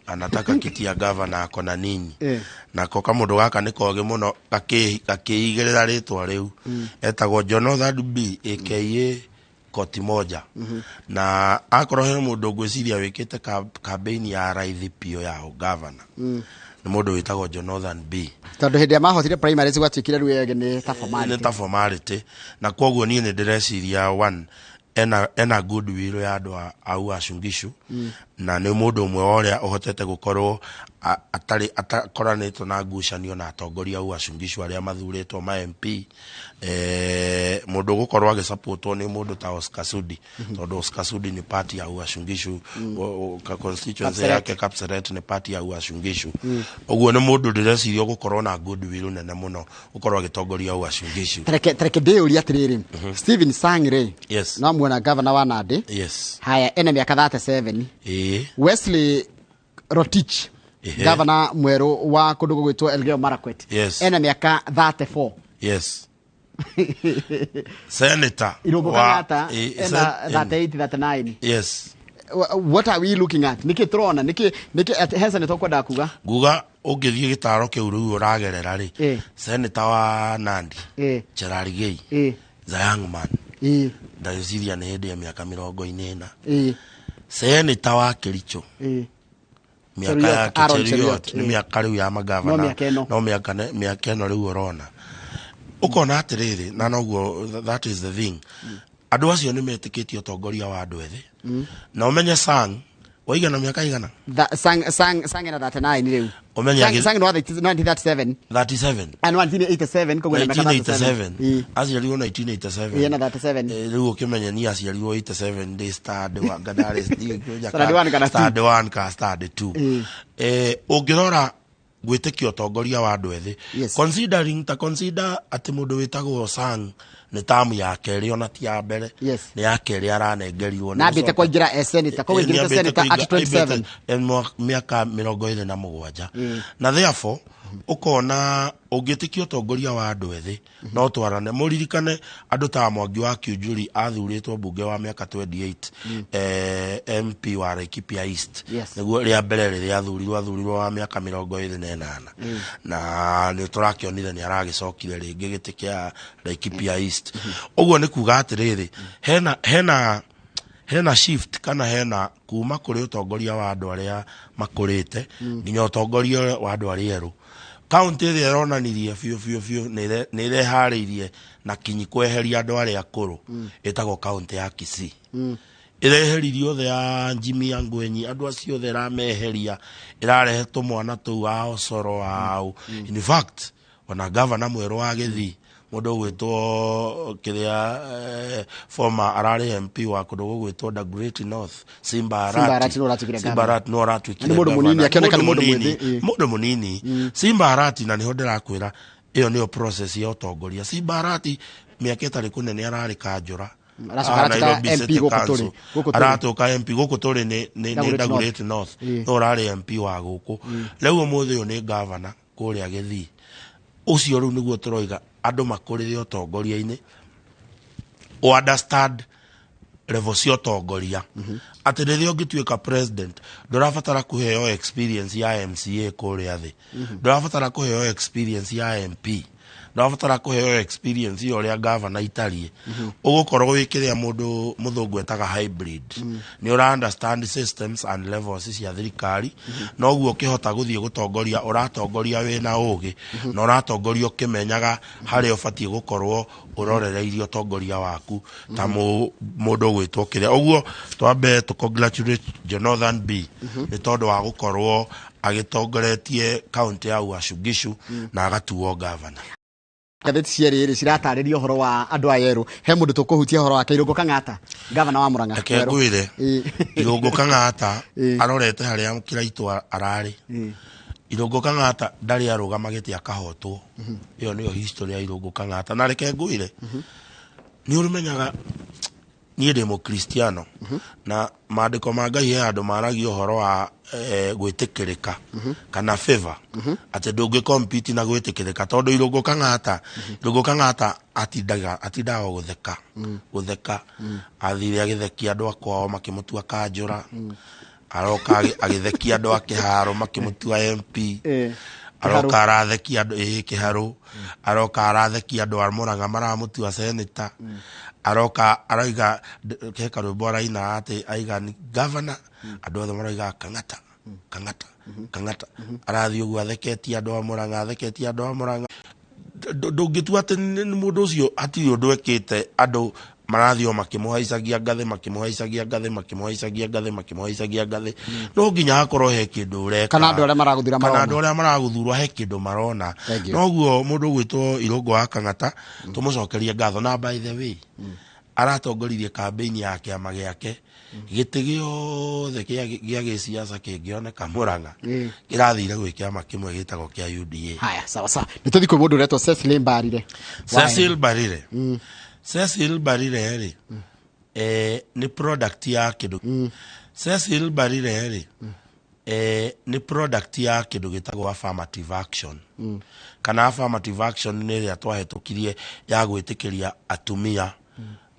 anataka kiti ya gavana ako na nini? Nako kamũndũ gaka nĩ kogĩ mũno, gakĩigĩrĩra rĩtwa rĩu. Etagwo Jonathan B aka Koti Moja. Na akorwo he mũndũ ngwĩciria wĩkĩte campaign ya raithi piũ ya ũgavana, nĩ mũndũ wĩtagwo Jonathan B. Tondũ hĩndĩ ĩrĩa mahotire primaries gwatuĩkire rĩu ege nĩ ta nĩ formality. Ta formality. Na koguo niĩ nĩ ndĩreciria one ena goodwill ya andũ a Uasin Gishu, na nĩ mũndũ ũmwe wa ũrĩa ũhotete gũkorwo atarĩ atakoranĩtwo na ngucanio na atongoria a Uasin Gishu arĩa mathurĩtwo ma MP, mũndũ ũgũkorwo agĩsupportwo nĩ mũndũ ta Oscar Sudi, tondũ Oscar Sudi nĩ party ya Uasin Gishu, constituency Kapseret. yake Kapseret nĩ party ya Uasin Gishu. Ũguo nĩ mũndũ ndĩreciria ũgũkorwo na goodwill nene mũno gũkorwo agĩtongoria Uasin Gishu. Tareke ndĩyũrie atĩrĩrĩ, Stephen Sang rĩ, no muona gavana wa Nandi. Haya, ena mĩaka 37. Wesley Rotich, gavana mwerũ wa kũndũ gũgwĩtwo Elgeyo Marakwet, ena mĩaka 34. Yes, senator Irũngũ Kang'ata ena 38, 39. What are we looking at? Nĩkĩ tũrona? Nĩkĩ he senator ũkwendaga kuga? Nguga ũngĩthiĩ gĩtaro kĩu rĩu ũragerera rĩ, senator wa Nandi Cherargei, the young man, ndagĩciria nĩ hĩndĩ ya mĩaka 40. Senator wa Kericho, mĩaka Cheruiyot, yake Aaron Cheruiyot, Cheruiyot, nĩ mĩaka rĩu ya magavana. No mĩaka ĩno. No mĩaka ĩno rĩu ũrona ũkona atĩrĩrĩ, na noguo that is the thing, andũ acio nĩ metĩkĩtie ũtongoria wa andũ ethĩ. Na ũmenye Sang waigana mĩaka igana? Sang ena 39 rĩu. Ũmenye Sang nĩ wa 1937. 37. Ah, no, 1987, koguo ena mĩaka 37. 1987, aciarirwo 1987. Ĩ, ena 37. Rĩu ũkĩmenye niĩ aciarirwo 87 ndĩ standard 1 ndarĩ Standard one kana two. standard 1 ka standard 2. Ũngĩrora gwĩtĩkia ũtongoria wa andũ ethĩ, considering ta consider atĩ mũndũ wĩtagwo Sang nĩ tamu ya kerĩ, ona ti ya mbere, nĩ ya kerĩ aranengerirwo. Na ambĩte kũingĩra as senator, koguo aingĩrĩte senator at 27. Mĩaka 27. Na therefore ũkona ũngĩtĩkia ũtongoria wa andũ ethĩ no twarane. Mũririkane andũ ta Mwangi wa Kiunjuri athurĩtwo mbunge wa mĩaka 28, MP wa Laikipia East. Nĩguo rĩa mbere rĩrĩa athurirwo wa mĩaka 28, na nĩ tũrakĩonire nĩ aragĩcokire rĩngĩ gĩtĩ kĩa Laikipia East. Ũguo nĩ kuga atĩrĩrĩ, hena shift kana hena kuma kũrĩ ũtongoria wa andũ arĩa makũrĩte nginya ũtongoria wa andũ arĩa erũ. Kaunti ĩrĩa ĩronanirie biũ biũ biũ nĩ ĩreharĩirie na kinyi kweheria andũ arĩa akũrũ ĩtagwo kaunti ya Kisii. Ĩreheririe othe a Jimmy Angwenyi, andũ acio othe ĩrameheria, ĩrarehe tũmwana tũu a Osoro au. In fact, ona gavana mwerũ wa Gĩthii, mũndũ ũgwĩtwo kĩrĩa, former ararĩ MP wa kũndũ gũgwĩtwo Dagoretti North, Simba Simba Arati. Arati nĩwe ũratuĩkire Simba governor. Arati nĩwe ũratuĩkire Na nĩ mũndũ governor. mũnini, akĩoneka nĩ Mũndũ mũndũ mũnini. mwĩthĩ, Mũndũ mũnini Simba Arati, na nĩho ndĩrakwĩra ĩyo nĩyo process ya ũtongoria. Simba Arati mĩaka ĩtarĩ kũnene ararĩ kanjũra. Aracoka aratuĩka Nairobi MP City gũkũ Council. tũrĩ, gũkũ tũrĩ. Aratuĩka MP gũkũ tũrĩ nĩ Dagoretti North. Dagoretti North. No ũrarĩ MP wa gũkũ, rĩu ũmũthĩ ũyũ nĩ gavana kũrĩa Gĩthii. Ũcio rĩu nĩguo tũroiga andũ makũrĩre ũtongoria-inĩ, o understand level cia ũtongoria, atĩ rĩrĩa ũngĩtuĩka president ndũrabatara kũheo experience ya MCA kũrĩa thĩ, ndũrabatara kũheo experience ya MP. Ndũrabatara kũheo experience ya ũrĩa gavana itariĩ. Ũgũkorwo wĩ kĩrĩa mũndũ mũthũngũ etaga hybrid. Nĩ ũra understand systems and levels cia thirikari, noguo ũkĩhota gũthiĩ gũtongoria, ũratongoria wĩna ũgĩ na ũratongoria ũkĩmenyaga harĩa ũbatiĩ gũkorwo ũrorereirie ũtongoria waku ta mũndũ ũgwĩtwo kĩrĩa. Ũguo twambe tũ congratulate Jonathan B nĩ tondũ wa gũkorwo agĩtongoretie kaunti ya Uasin Gishu na agatuo gavana. Ngathĩti cierĩ rĩ ciratarĩria ũhoro wa andũ aya erũ. He mũndũ tũkũhutia ũhoro wake, Irũngũ Kang'ata, gavana wa Murang'a. Reke ngwĩre, Irũngũ Kang'ata arorete harĩa Kĩraitũ ararĩ. Irũngũ Kang'ata ndarĩ arũgama gĩtĩ akahotwo. Ĩyo nĩyo history ya Irũngũ Kang'ata. Na reke ngwĩre, nĩ ũmenyaga niĩ ndĩ mũkristiano na maandĩko ma Ngai he handũ maragia ũhoro wa gwĩtĩkĩrĩka kana favor, atĩ ndũngĩ compete na gwĩtĩkĩrĩka, tondũ Irũngũ Kang'ata atindaga o gũtheka gũtheka. Athire agĩthekia andũ a kwao makĩmũtua kanjũra, aroka agĩthekia andũ a kĩharo makĩmũtua MP, aroka arathekia andũ ĩ kĩharũ, aroka arathekia andũ a Murang'a maramũtua senator, aroka arauga he karwĩmbo araina atĩ aiga ni governor, andũ othe marauga Kang'ata, Kang'ata, Kang'ata. Arathiĩ ũguo atheketie andũ a Murang'a, atheketie andũ a Murang'a. Ndũngĩtua atĩ nĩ mũndũ ũcio hatirĩ ũndũ ekĩte. Andũ marathiĩ o makĩmũhaicagia ngathĩ, makĩmũhaicagia ngathĩ, makĩmũhaicagia ngathĩ, makĩmũhaicagia ngathĩ. No nginya hakorwo he kĩndũ ũreka. Kana andũ arĩa maragũthura kana marona. Andũ arĩa maragũthurwo he kĩndũ marona. Thank you. Noguo mũndũ ũgwĩtwo Irũngũ wa Kang'ata tũmũcokerie ngatho. Na by the way, aratongoririe kambĩini ya kĩama gĩake. Gĩtĩ gĩothe gĩa gĩciaca kĩngĩoneka Murang'a kĩrathire gwĩ kĩama kĩmwe gĩtagwo kĩa UDA. Haya, sawa sawa, nĩ tũthiĩ kwĩ mũndũ ũretwo Cecily Mbarire. Cecil Mbarire, Cecil Mbarire rĩ, nĩ product ya kĩndũ. Cecil Mbarire rĩ, nĩ product ya kĩndũ gĩtagwo affirmative action. Kana affirmative action nĩ ĩrĩa twahĩtũkirie ya gwĩtĩkĩria atumia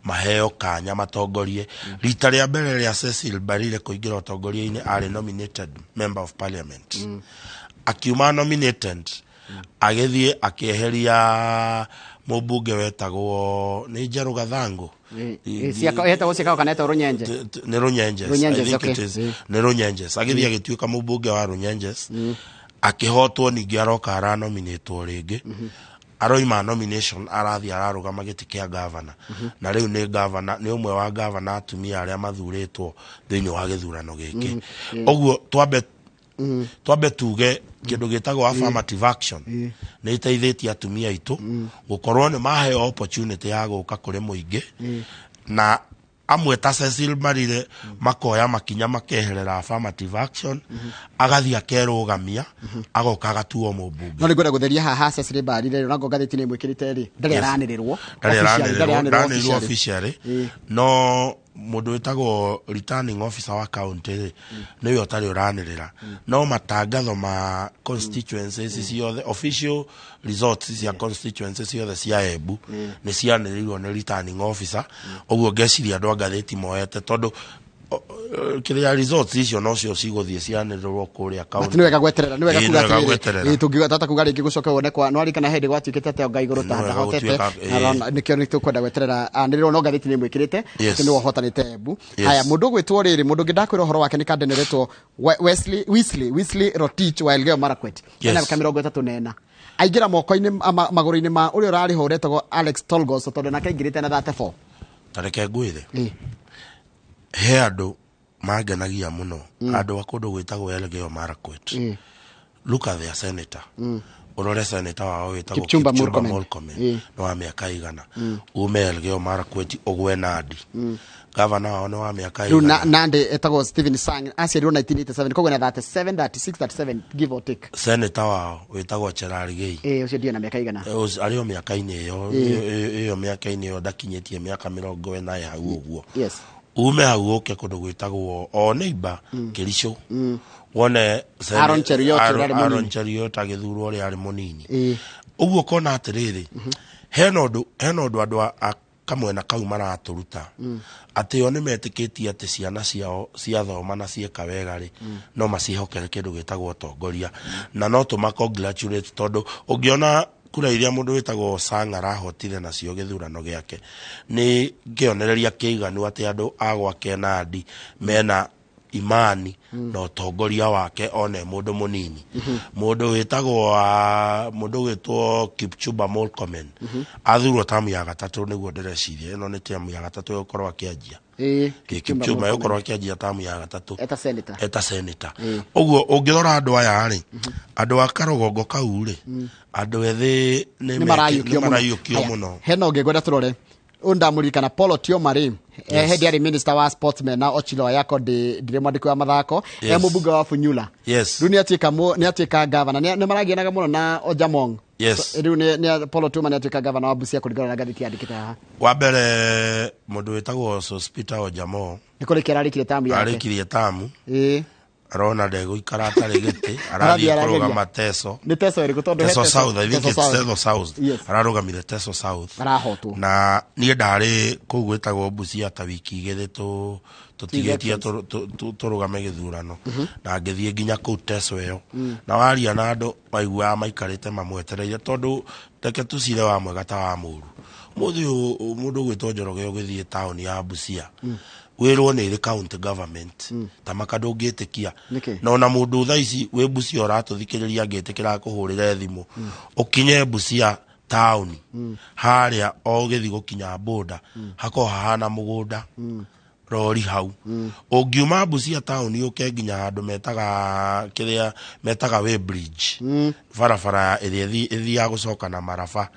maheo kanya matongorie. Rita rĩa mbere rĩa Cecil Mbarire kũingĩra ũtongoria-inĩ, arĩ nominated member of parliament. Akiuma nominated, agĩthiĩ akĩeheria mũmbunge wetagwo nĩ Njerũ Gathangu. Ĩtagwo Ciakago kana ĩtagwo Rũnyenje? Nĩ Rũnyenjes. Rũnyenjes, I think okay. it is. Nĩ Rũnyenjes. Agĩthiĩ agĩtuĩka mũmbunge wa Rũnyenjes, akĩhotwo. Ningĩ aroka aranominĩtwo rĩngĩ, aroima nomination, arathiĩ ararũgama gĩtĩ kĩa gavana, na rĩu nĩ gavana, nĩ ũmwe wa gavana atumia arĩa mathurĩtwo thĩinĩ wa gĩthurano gĩkĩ. Ũguo twambe tuge kĩndũ gĩtagwo affirmative action nĩ ĩteithĩtie atumia aitũ gũkorwo nĩ maheo opportunity ya gũka kũrĩ mũingĩ, na amwe ta Cecil Mbarire makoya makinya makeherera affirmative action, agathiĩ akerũgamia, agoka agatuo mũmbunge. No nĩ ngwenda gũtheria haha, Cecily Mbarire onango ngathĩti nĩ ĩmwĩkĩrĩte rĩ, ndarĩ aranĩrĩrwo. Ndarĩ Officially, aranĩrĩrwo. ndarĩ Ndanĩrĩrwo aranĩrĩrwo officially, no mũndũ wĩtagwo returning officer wa county rĩ, nĩwe ũtarĩ ũranĩrĩra, no matangatho ma constituencies ciothe, official results cia constituencies ciothe cia Embu nĩ cianĩrĩirwo nĩ returning officer. Ũguo ngeciria andũ a ngathĩti moete tondũ kĩrĩa results icio nocio cigũthiĩ cianĩrĩrwo kũrĩa But nĩ wega gweterera, nĩ wega Ĩĩ, kuga nĩ wega atĩrĩrĩ, gweterera. ĩĩ, tũngiuga tata kuga rĩngĩ gũcoke wone kwa no arikana hĩndĩ gwatuĩkĩte atĩ anga igũrũ ta Nĩ wega ndahotete. gũtuĩka, ĩĩ. Nĩkĩo nĩ tũkwenda gweterera anĩrĩrwo, no ngathĩti nĩ ĩmwĩkĩrĩte atĩ nĩwe ũhotanĩte Embu. Haya, mũndũ ũgwĩtwo rĩrĩ, mũndũ ũngĩ ndakwĩra ũhoro wake nĩ kandeneretwo Wesley Wesley Wesley Rotich wa Elgeyo Marakwet. Ena mĩaka 34, aingĩra moko-inĩ magũrũ-inĩ ma ũrĩa ũrarĩ ho ũretagwo Alex Tolgos, tondũ nake aingĩrĩte na 34. Ta reke ngwĩre, he andũ mangenagia mũno, andũ a kũndũ gwĩtagwo Elgeyo Marakwet. Look at their senator. Ũrore senator wao wĩtagwo Kipchumba Kipchumba Murkomen. Murkomen nĩ wa mĩaka igana. Ume Elgeyo Marakwet ũgwe Nandi, gavana wao nĩ wa mĩaka Rĩu igana? Nandi etagwo Stephen Sang, aciarirwo 1987, koguo na 37, 36, 37, give or take. Senator wao wĩtagwo Cherargei. Ĩĩ, ũcio ndiĩ na mĩaka igana. Arĩ o mĩaka-inĩ ĩyo. Ĩyo mĩaka-inĩ ĩyo, ndakinyĩtie mĩaka 40 hau ũguo. Ume hau ũke kũndũ gwĩtagwo o neighbor Kericho, wone Aaron Cheruiyot ũrĩa arĩ mũnini. Aaron Cheruiyot agĩthurwo ũrĩa arĩ mũnini. Ũguo ũkona atĩrĩrĩ, hena ũndũ andũ a kamwena kau maratũruta, atĩ o nĩ metĩkĩtie atĩ ciana ciao ciathoma na cieka wega rĩ, no maciĩhokere kĩndũ gĩtagwo ũtongoria, na no tũma congratulate tondũ ũngĩona Kura iria mũndũ wĩtagwo Sang arahotire nacio gĩthurano gĩake nĩ kĩonereria kĩiganu atĩ andũ a gwake Nandi mena imani na ũtongoria wake one mũndũ mũnini. Mũndũ wĩtagwo mũndũ wĩtwo Kipchumba Murkomen athurwo tamu ya gatatũ, nĩguo ndĩreciria ĩno nĩ tamu ya gatatũ ĩgũkorwo akĩanjia. Kipchumba ĩgũkorwo akĩanjia tamu ya gatatũ eta senator. Eta senator. Ũguo ũngĩrora andũ aya rĩ, andũ a karũgongo kau rĩ, andũ ethĩ nĩ nĩ marayũkio nĩ mũno. marayũkio Haya, mũno. Hena ũngĩ ngwenda tũrore ũyũ, ndamũririkana Paul Otioma rĩ, Yes. hĩndĩ arĩ minister wa sportsmen na Ochilo Ayako ndĩ mwandĩki wa mathako, Yes. mũmbunge wa Funyula. Yes. Rĩu nĩ atuĩka governor, nĩ maragianaga mũno na Ojamong. Yes. So, rĩu nĩ Paul Otioma nĩ atuĩka governor wa Busia kũringana na ngathĩti yandĩkĩte haha. Wa mbere, mũndũ wĩtagwo Sospeter Ojamo nĩ kũrĩkia ararĩkirie tamu yake. Arĩkirie tamu. Arona ndegũikara atarĩ gĩtĩ, Arathiĩ arathiĩ arageria. kũrũgama Teso. Nĩ Teso ĩrĩkũ? Tondũ he Teso South, I think Teso it's South. Teso South. Yes. Ararũgamire Teso South. Arahotwo. Na niĩ ndarĩ kũu gwĩtagwo Busia ta wiki igĩrĩ tũtigĩtie Elections. tũrũgame gĩthurano, na ngĩthiĩ nginya kũu Teso ĩyo, na waria na andũ waiguaga maikarĩte mamwetereire, tondũ reke tũcire wa mwega ta wa mũru. Mũthĩ ũyũ mũndũ ũgwĩtwo Njoroge, ũgĩthiĩ taũni ya Busia wĩrwo nĩ ĩrĩ county government ta maka, ndũngĩtĩkia. Nĩkĩ? Na ona mũndũ thaa ici wĩ Busia ũratũthikĩrĩria angĩtĩkĩra kũhũrĩre thimũ, ũkinye Busia taũni harĩa o ũgĩthiĩ gũkinya boda hakorwo hahana mũgũnda rori hau. Ũngiuma Busia taũni ũke nginya handũ metaga kĩrĩa metaga way bridge, barabara ĩrĩa ĩthiaga gũcoka na maraba,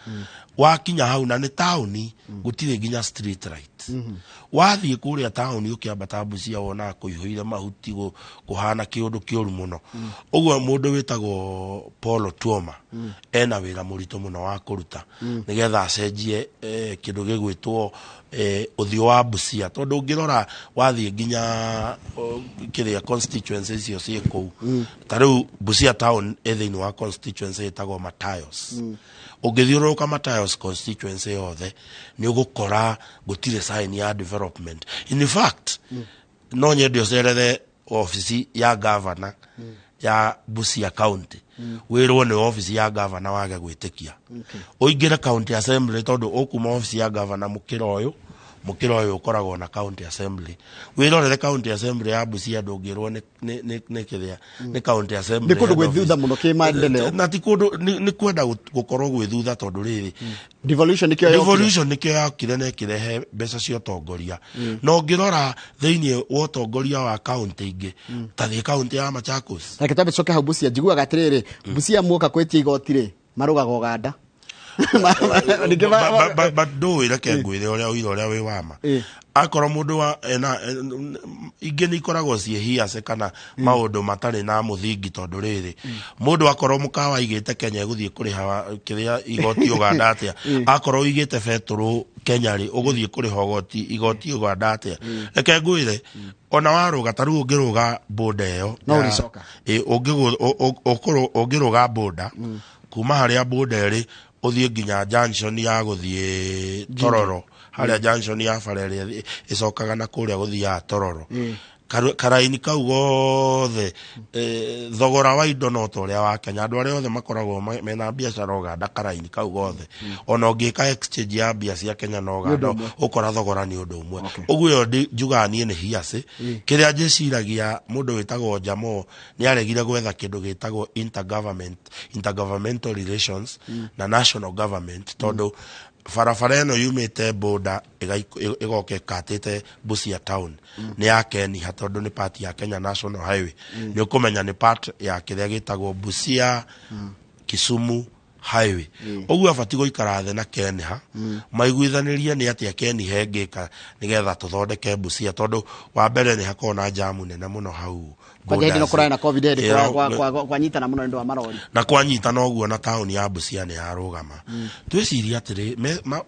wakinya hau na nĩ taũni, gũtirĩ nginya street light. Wathiĩ kũrĩa taũni ũkĩambata Busia wonaga kũihũire mahuti, kũhana kĩũndũ kĩũru mũno. Ũguo mũndũ wĩtagwo Paul Otuoma ena wĩra mũritũ mũno wa kũruta nĩgetha acenjie kĩndũ gĩgwĩtwo ũthiũ wa Busia, tondũ ũngĩrora wathiĩ nginya kĩrĩa constituency icio ciĩ kũu, ta rĩu Busia town ĩ thĩinĩ wa constituency ĩtagwo Matayos. Ũngĩthiũrũrũka Matayos constituency yothe nĩ ũgũkora gũtirĩ sign ya development. In fact, no nyende ũcerere ofici ya governor ya Busia County, wĩrwo nĩ ofici ya governor wage gwĩtĩkia. Ũingĩre county assembly, tondũ ũkuma ofici ya governor mũkĩra ũyũ, mũkĩra ũyũ ũkoragwo na county assembly. Wĩrorere county assembly ya Busia, ndũngĩrwo nĩ kĩrĩa nĩ county assembly. Nĩ kũndũ head gwĩ office. thutha mũno kĩmaendeleo. Na ti kũndũ nĩ kwenda gũkorwo gwĩ thutha, tondũ rĩrĩ, devolution nĩkĩo yokire. Devolution nĩkĩo yakire na ĩkĩrehe mbeca cia ũtongoria. Na ũngĩrora thĩinĩ wa ũtongoria wa kaunti ingĩ, ta thiĩ kaunti ya Machakos. Reke twambe tucoke hau Busia. Njiguaga atĩrĩrĩ, Busia muoka kwĩtia igoti rĩ, marũgaga Ũganda. Ningĩ But ndũĩ, reke ngwĩre ũrĩa ũira ũrĩa wĩ wama. Akorwo mũndũ wa ena ingĩ nĩ ikoragwo ciĩ hiace kana maũndũ matarĩ na mũthingi, tondũ rĩrĩ, mũndũ akorwo mũkawa aigĩte Kenya ĩgũthiĩ kũrĩha kĩrĩa igoti Ũganda atĩa? Akorwo ũigĩte betũrũ Kenya rĩ, ũgũthiĩ kũrĩha igoti Ũganda atĩa? Reke ngwĩre, ona warũga ta rĩu ũngĩrũga boda ĩyo No ũrĩcoka. Ũngĩrũga boda kuma harĩa boda ĩrĩ ũthiĩ nginya junction ya gũthiĩ Tororo, harĩa junction ya bara ĩrĩa ĩcokaga na kũrĩa gũthiaga Tororo, karaini kau gothe, thogora wa indo no ta ũrĩa wa Kenya. Andũ arĩa othe makoragwo mena biacara Ũganda, karaini kau gothe, ona ũngĩka exchange ya mbia cia Kenya na Ũganda, ũndũ ũmwe. ũkora thogora nĩ ũndũ ũmwe. Ũguo ĩyo njugaga niĩ nĩ hiace. Kĩrĩa njĩciragia, mũndũ wĩtagwo Jamo nĩ aregire gwetha kĩndũ gĩtagwo intergovernmental relations na national government, tondũ barabara ĩno yumĩte boda ĩgoka ĩkatĩte Busia town nĩ ya Keniha, tondũ nĩ part ya Kenya National Highway. Nĩ ũkũmenya nĩ part ya kĩrĩa gĩtagwo Busia Kisumu Highway. Ũguo abati gũikara thĩ na Keniha maiguithanĩrie nĩ atĩa Keniha ĩngĩka nĩgetha tũthondeke Busia, tondũ wa mbere nĩ hakoragwo na jamu nene mũno hau Kwanja hĩndĩ ĩno borders. kũrarĩ na COVID, hĩndĩ kwanyitana mũno nĩ ũndũ wa marori. Na kwanyitana ũguo na taũni ya Busia nĩ yarũgama. Twĩcirie atĩrĩ,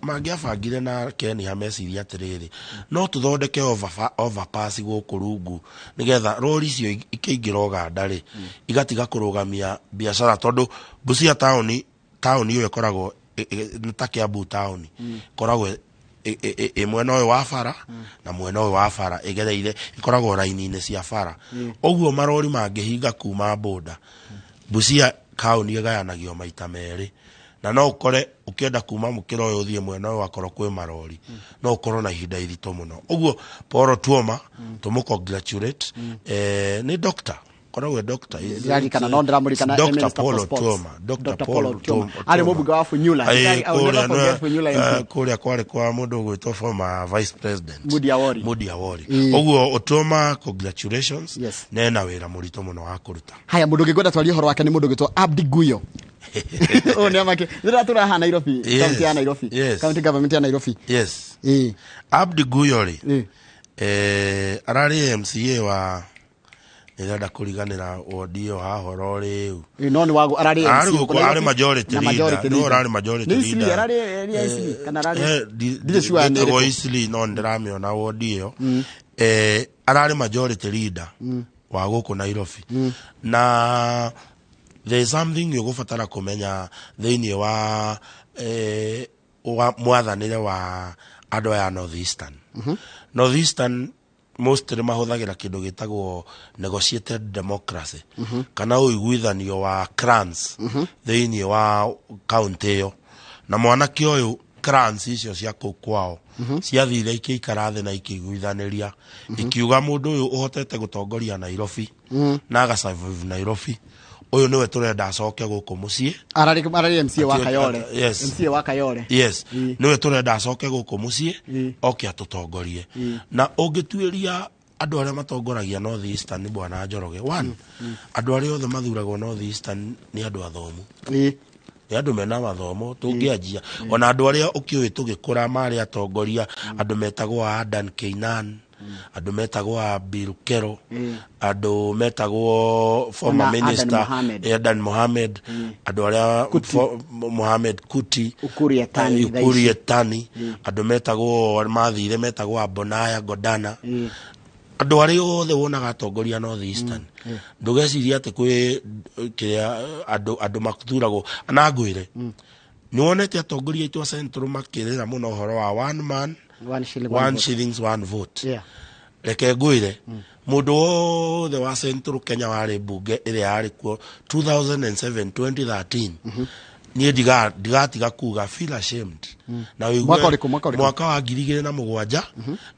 mangĩabangire na Keniha mecirie atĩrĩrĩ, no tũthondeke overpass gũkũ rungu nĩgetha rori icio ikĩingĩra Ũganda rĩ, igatiga kũrũgamia biacara, tondũ Busia taũni, taũni ĩyo ĩkoragwo nĩ ta Kiambu taũni, ĩkoragwo ĩ mwena ũyũ wa bara na mwena ũyũ wa bara, ĩgereire ĩkoragwo raini-inĩ cia bara. Ũguo marori mangĩhinga kuma boda, Busia kaũni ĩgayanagio maita merĩ. Na no ũkore ũkĩenda kuma mũkĩra ũyũ ũthiĩ mwena ũyũ akorwo kwĩ marori, no ũkorwo na ihinda iritũ mũno. Ũguo Paul Otuoma tũmũ congratulate. Nĩ doctor, koragwo e doctor. Ndirarikana, no ndĩramũririkana e Dr. Minister for Paul Sports. Otuoma, Dr. Dr. Paul Paul Otuoma. Otuoma. Arĩ mũmbunge wa Funyula. I will never forget Funyula MP. Kũrĩa kwarĩ kwa mũndũ ũgwĩtwo former vice president Moody Awori. Moody Awori. Ĩĩ. Ũguo Otuoma, congratulations. Yes. Nena wĩra mũritũ mũno wa kũruta. Haya, mũndũ ũngĩ ngwenda twarie ũhoro wake nĩ mũndũ ũgĩtwo Abdi Guyo. Ũyũ nĩ amake rĩrĩa tũraha Nairobi, Yes. kaunti ya Nairobi, Yes. county government ya Nairobi. Yes. Ĩĩ. Abdi Guyo rĩ, ararĩ MCA wa, nĩrenda kũriganĩra wodi ĩyo hahoro rĩu. Ĩĩ, no nĩ wago ararĩ Arĩ MC gũkũ, gũkũ Nairobi, arĩ majority na leader. majority No, leader. ararĩ majority Nĩ Eastleigh, leader. ararĩ area Eastleigh, kana ararĩ ndirĩ sure nĩ Ndĩtagwo ĩrĩkũ. Eastleigh, no ndĩramĩona wodi ĩyo. Ararĩ majority leader wa gũkũ Nairobi, na there is something ũgũbatara kũmenya thĩinĩ wa wa mwathanĩre wa andũ aya North Eastern. North Eastern mostly mahũthagĩra kĩndũ gĩtagwo negotiated democracy, kana ũiguithanio wa clans thĩinĩ wa county ĩyo. Na mwanake ũyũ, clans icio cia kũu kwao ciathire ikĩikara thĩ na ikĩiguithanĩria, ikiuga mũndũ ũyũ ũhotete gũtongoria Nairobi na agasurvive Nairobi, ũyũ nĩwe tũrenda acoke gũkũ mũciĩ. Ararĩ MCA wa Kayole. Yes. MCA wa Kayole. Yes, nĩwe tũrenda acoke gũkũ mũciĩ, oke atũtongorie. Na ũngĩtuĩria andũ arĩa matongoragia North Eastern, bwana Njoroge, one, andũ arĩa othe mathuragwo North Eastern nĩ andũ athomu, nĩ andũ mena mathomo. Tũngĩanjia ona andũ arĩa ũkĩũĩ tũgĩkũra marĩ atongoria, andũ metagwo a Adan Keynan, andũ metagwo a Bill Kerrow, andũ metagwo former Ona Adan minister Mohamed. Adan Mohamed, andũ arĩa Mohamed Kuti, Ukur Yatani thaa Ukur ici. Yatani, andũ metagwo mathire metagwo a Bonaya Godana, andũ arĩa othe wonaga atongoria North Eastern, ndũgeciria atĩ kwĩ kĩrĩa andũ mathuragwo. Na ngwĩre, nĩ wonete atongoria aitũ a Central makĩrĩra mũno ũhoro wa one man One shilling, one one vote. shillings, one vote. Reke ngwĩre, mũndũ wothe wa Central Kenya warĩ mbunge ĩrĩa yarĩ kuo 2007 2013, niĩ ndigatiga kuga feel ashamed. Na ũigue. Mwaka ũrĩkũ, mwaka ũrĩkũ? Mwaka wa 2007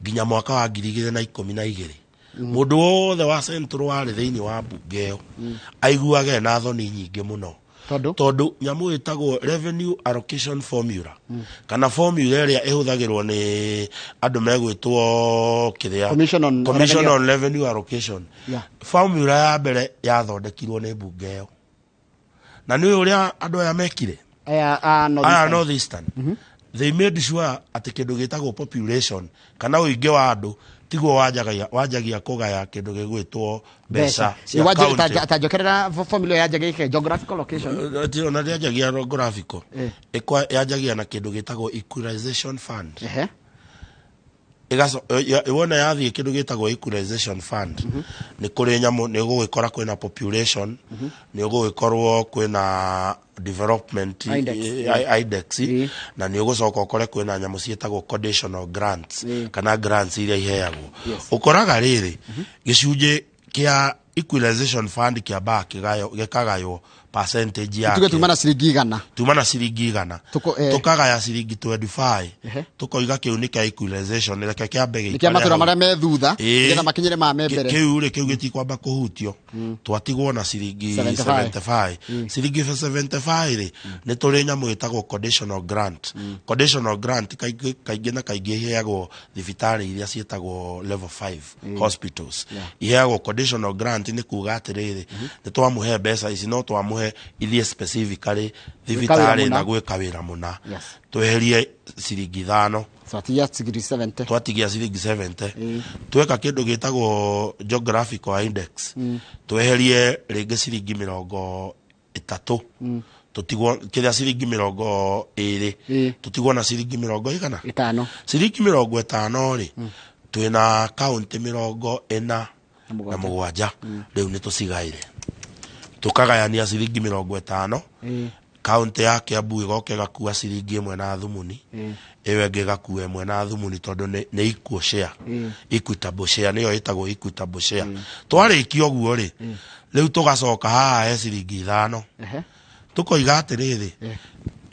nginya mwaka wa 2012, mũndũ wothe wa Central warĩ thĩinĩ wa mbunge ĩyo aiguage na thoni nyingĩ mũno. Tondũ? Tondũ nyamũ ĩtagwo revenue allocation formula, kana formula ĩrĩa ĩhũthagĩrwo nĩ andũ megwĩtwo kĩrĩa Commission on Commission Revenue. on Revenue Allocation, formula ya mbere yathondekirwo nĩ mbunge ĩyo. Na nĩ ũrĩa andũ aya mekire, Aya a North aya Eastern. North Eastern, they made sure atĩ kĩndũ gĩtagwo population kana ũingĩ wa andũ tiguo wanjagia kũgaya kĩndũ gĩgwĩtwo mbeca cia county. Ta njokerera formula yanjagia ĩke geographical location. Ona ndĩanjagia geographical. Yanjagia na kĩndũ gĩtagwo equalization fund. Wona yathiĩ kĩndũ gĩtagwo equalization fund, nĩ kũrĩ nyamũ nĩ ũgũgĩkora kwĩna population, nĩ ũgũgĩkorwo kwĩna development Index, index, na nĩ ũgũcoka ũkore kwĩna nyamũ ciĩtagwo conditional grants, kana grants iria iheagwo. Ũkoraga rĩrĩ, gĩcunjĩ kĩa equalization fund kĩambaga gĩkagaywo percentage Tuge yake. tuma na ciringi 100. Tuma na ciringi 100, tukagaya ciringi 25, tukoiga kĩu nĩ kĩa equalization, reke kĩambe Nĩ kĩa gĩikare matũra hau. marĩa me thutha, nĩgetha makinyĩre ma me mbere. Kĩu rĩ, kĩu gĩtikwamba kũhutio. Twatigwo na ciringi 75. 75. Ciringi 75 rĩ, nĩ tũrĩ nyamũ ĩtagwo conditional grant. Conditional grant kaingĩ kaingĩ na kaingĩ iheagwo thibitarĩ iria ciĩtagwo level 5 hospitals. Iheagwo conditional grant nĩ kuga atĩrĩrĩ, nĩ twamũhe mbeca ici, no twamũhe ithiĩ specifically thibitarĩ mũna. Na gwĩka wĩra mũna. Tweherie ciringi 5. Twatigia ciringi 70. Twatigia ciringi 70. Tweka kĩndũ gĩtagwo geographical index, tweherie rĩngĩ ciringi 30, tũtigwo kĩrĩa ciringi 20, tũtigwo na ciringi mĩrongo igana 50. Ciringi 50 rĩ, twĩna kaunti 47. Rĩu nĩ tũcigaire, tũkagayania ciringi 50. Kaunti ya Kiambu ĩgoka ĩgakua ciringi 1 na thumuni, ĩyo ĩngĩ ĩgakua 1 na thumuni, tondũ nĩ equal share, equitable share, nĩyo ĩtagwo equitable share. Twarĩkia ũguo rĩ, rĩu tũgacoka haha he ciringi 5, tũkoiga atĩrĩrĩ,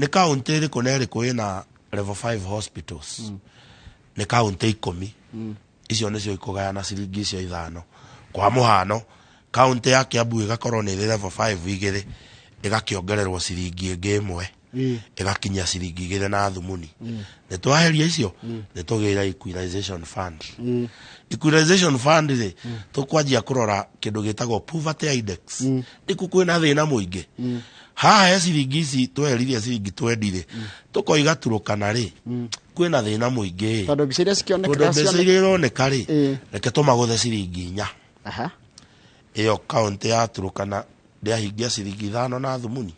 Nĩ kaũntĩ ĩrĩkũ na ĩrĩkũ ĩna level 5 hospitals? Nĩ kaũntĩ 10. Icio nĩcio ikũgayana ciringi icio 5. Kwa mũhano, kaũntĩ ya Kiambu ĩgakorwo nĩ ĩrĩ level 5 igĩrĩ, ĩgakĩongererwo ciringi ĩngĩ 1, ĩgakinyia ciringi 2 na thumuni. Nĩ twaheria icio, nĩ tũgĩra equalization fund. Equalization fund rĩ, tũkwanjia kũrora kĩndũ gĩtagwo poverty index. Nĩkuo kwĩna thĩna mũingĩ. Haha he ciringi ici tweheririe ciringi 20 rĩ, tũkoiga Turukana rĩ, kwĩna thĩna mũingĩ. Tondũ mbica iria cikĩoneka Tondũ mbeca iria ironeka rĩ, reke tũmagũthe ciringi 4. Ĩyo kaũntĩ ya Turukana ndĩahingia ciringi 5 na thumuni.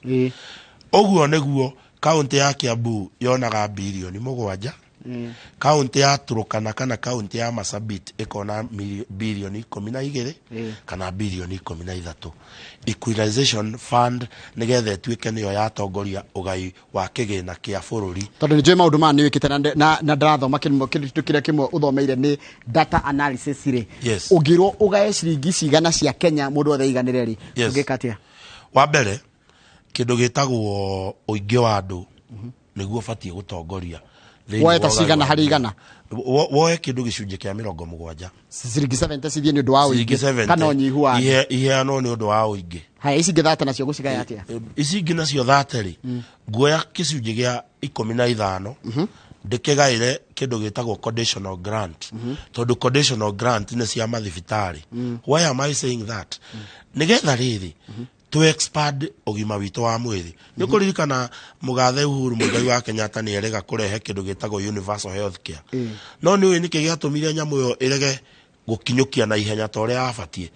Ũguo nĩguo kaũntĩ ya Kiambu yonaga birioni 7, kaũntĩ ya Turukana kana kaũntĩ ya Marsabit ĩkona birioni 12 kana birioni 13. Equalization fund nĩgetha ĩtuĩke nĩyo yatongoria ũgai wa kĩgĩna kĩa bũrũri. Tondũ nĩ njũĩ maũndũ maya nĩ wĩkĩte na ndĩrathoma kĩndũ kĩrĩa kĩmwe ũthomeire nĩ data analysis rĩ. Ũngĩrwo ũgae ciringi cigana cia Kenya mũndũ othe aiganĩre rĩ, ũngĩka atĩa? Wa mbere, kĩndũ gĩtagwo ũingĩ wa andũ nĩguo ũbatiĩ gũtongoria thĩinĩ Woe ta wa ũgai cigana wa harĩ igana? Woe kĩndũ gĩcunjĩ kĩa 70. Ciringi 70 cithiĩ nĩ ũndũ wa Ciringi ũingĩ 70 kana ũnyihu wa andũ. Iheanwo nĩ ũndũ wa ũingĩ. Haya, ici ingĩ 30 nacio gũcigaya atĩa? Ici ingĩ nacio 30 rĩ, nguoya gĩcunjĩ gĩa 15 ndĩkĩgaĩre kĩndũ gĩtagwo conditional grant, tondũ conditional grant nĩ cia mathibitarĩ. Why am I saying that? Nĩgetha rĩrĩ to expand ũgima witũ wa mwĩrĩ. Nĩ ũkũririkana mũgathe Uhuru Muigai wa Kenyatta nĩ erĩga kũrehe kĩndũ gĩtagwo universal health care. No nĩ ũĩ nĩkĩ gĩatũmire nyamũ ĩyo ĩrege gũkinyũkia na ihenya ta ũrĩa yabatiĩ?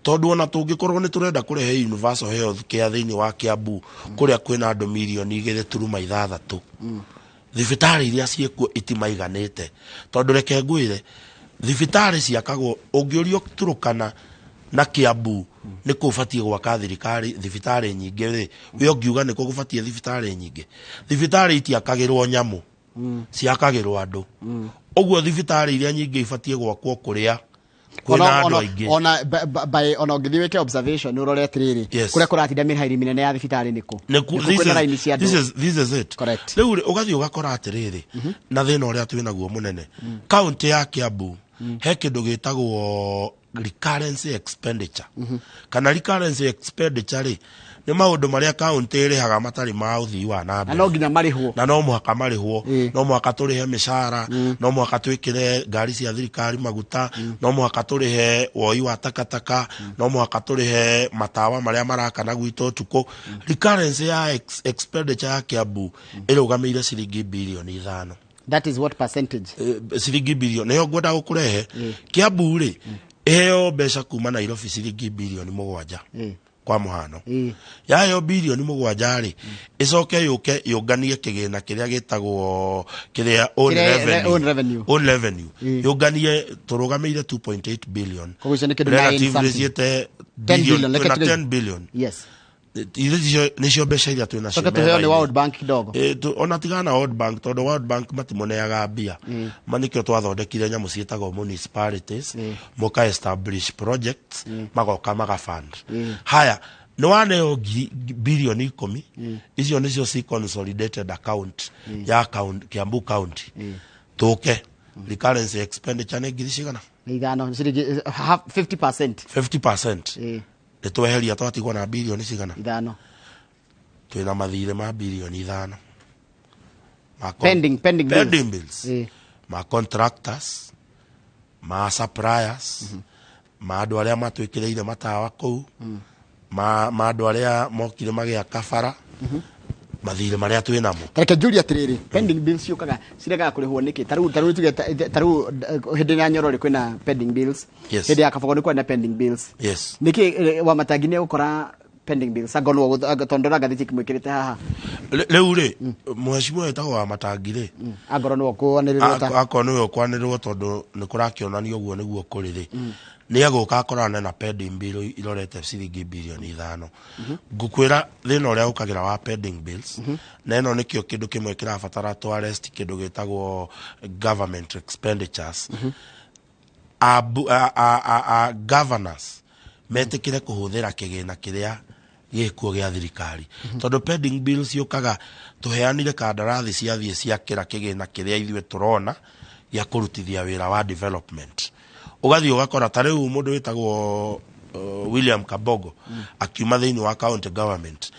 Tondũ ona tũngĩkorwo nĩ tũrenda kũrehe universal health care thĩinĩ wa Kiambu, kũrĩa kwĩna andũ mirioni 2.6, thibitarĩ iria ciĩkuo itimaiganĩte. Tondũ reke ngwĩre, thibitarĩ ciakagwo, ũngĩũrio Turukana na Kiambu nĩ kũ ũbatiĩ gwaka thirikari thibitarĩ nyingĩ rĩ, we ũngiuga nĩ kũ gũbatiĩ thibitarĩ nyingĩ? Thibitarĩ itiakagĩrwo nyamũ, ciakagĩrwo andũ. Ũguo thibitarĩ iria nyingĩ ibatiĩ gwakwo kũrĩa kwĩna andũ aingĩ. Ona by ona ũngĩthiĩ wĩke observation ũrore atĩrĩrĩ, kũrĩa kũratinda mĩhairi mĩnene ya thibitarĩ nĩkũ? Nĩku- Nĩkũ this kwĩna is- raini cia this andũ? is this is it. Rĩu rĩ, ũgathiĩ ũgakora atĩrĩrĩ, na thĩna ũrĩa twĩ naguo mũnene kaũntĩ ya Kiambu, he kĩndũ gĩtagwo recurrent expenditure. Kana recurrent expenditure rĩ, nĩ maũndũ marĩa kaũntĩ ĩrĩhaga matarĩ ma ũthii wa na Na mbere. no nginya marĩhwo. Na no mũhaka marĩhwo. No mũhaka tũrĩhe mĩcara, no mũhaka twĩkĩre ngari cia thirikari maguta, no mũhaka tũrĩhe woi wa takataka, no mũhaka tũrĩhe matawa marĩa marakana gwitũ ũtukũ. Recurrence ya expenditure ya Kiambu ĩrũgamĩire ciringi birioni 5. That is what percentage? Ciringi birioni nĩyo ngwenda gũkũrehe. Kiambu rĩ, ĩheo mbeca kuma Nairobi ciringi birioni 7. Kwa mũhano, yaheo birioni 7 rĩ, ĩcoke yũke yũnganie kĩgĩna kĩrĩa gĩtagwo kĩrĩa own Kĩrĩa- revenue. own revenue. Own revenue yũnganie tũrũgamĩire 2.8 billion. Koguo icio nĩ kĩndũ nine Relatively something. ciĩte 10 billion, reke twĩna tuge. 10 billion. Icio nĩcio mbeca iria twĩ nacio Coke tũheo nĩ metha-inĩ. World Bank kidogo. Ona tigana na World Bank, tondũ World Bank matimũneaga mbia. Ma nĩkĩo twathondekire nyamũ ciĩtagwo municipalities, mũka establish projects, magoka magafund. Haya, nĩ waneo birioni 10, icio nĩcio ci consolidated account ya Kiambu County. Tũke recurrent expenditure nĩ ngiri cigana? Nĩ 5, ciringi 50%. 50%. Nĩ tweheria, twatigwo na birioni cigana? 5. Twĩna mathirĩ ma birioni 5 Pending bills. Pending bills ma contractors, ma suppliers, ma andũ arĩa matwĩkĩrĩire matawa kũu, ma andũ arĩa mokire magĩaka bara, mathirĩ marĩa twĩ namo. Reke njurie atĩrĩrĩ, pending bills ciũkaga ciregaga kũrĩhwo nĩkĩ? Ta rĩu tuge ta rĩu hĩndĩ ya Nyorore kwĩna pending bills. Hĩndĩ ya Kabogo nĩ kwarĩ na pending bills. Nĩkĩ wa Matangi nĩ egũkora pending bills angorwo nĩwe tondũ ndona ngathĩti ĩkĩmwĩkĩrĩte haha? Rĩu rĩ, mheshimiwa wĩtagwo wa Matangi rĩ, Angorwo nĩwe ũkwanĩrĩrwo ta akorwo nĩwe ũkwanĩrĩrwo, tondũ nĩ kũrakĩonania ũguo nĩguo kũrĩ rĩ, nĩ egũka akorane na pending bill irorete ciringi birioni 5. Ngũkwĩra thĩna ũrĩa ũkagĩra wa pending bills, na ĩno nĩkĩo kĩndũ kĩmwe kĩrabatara tũ arrest kĩndũ gĩtagwo government expenditures. A governors metĩkĩre kũhũthĩra kĩgĩna kĩrĩa Gĩkuo gĩa thirikari, tondũ pending bills yũkaga tũheanire kandarathi ciathiĩ ciakĩra kĩgĩna kĩrĩa ithuĩ tũrona gĩa kũrutithia wĩra wa development. Ũgathiĩ ũgakora ta rĩu mũndũ wĩtagwo William Kabogo akiuma thĩinĩ wa county government,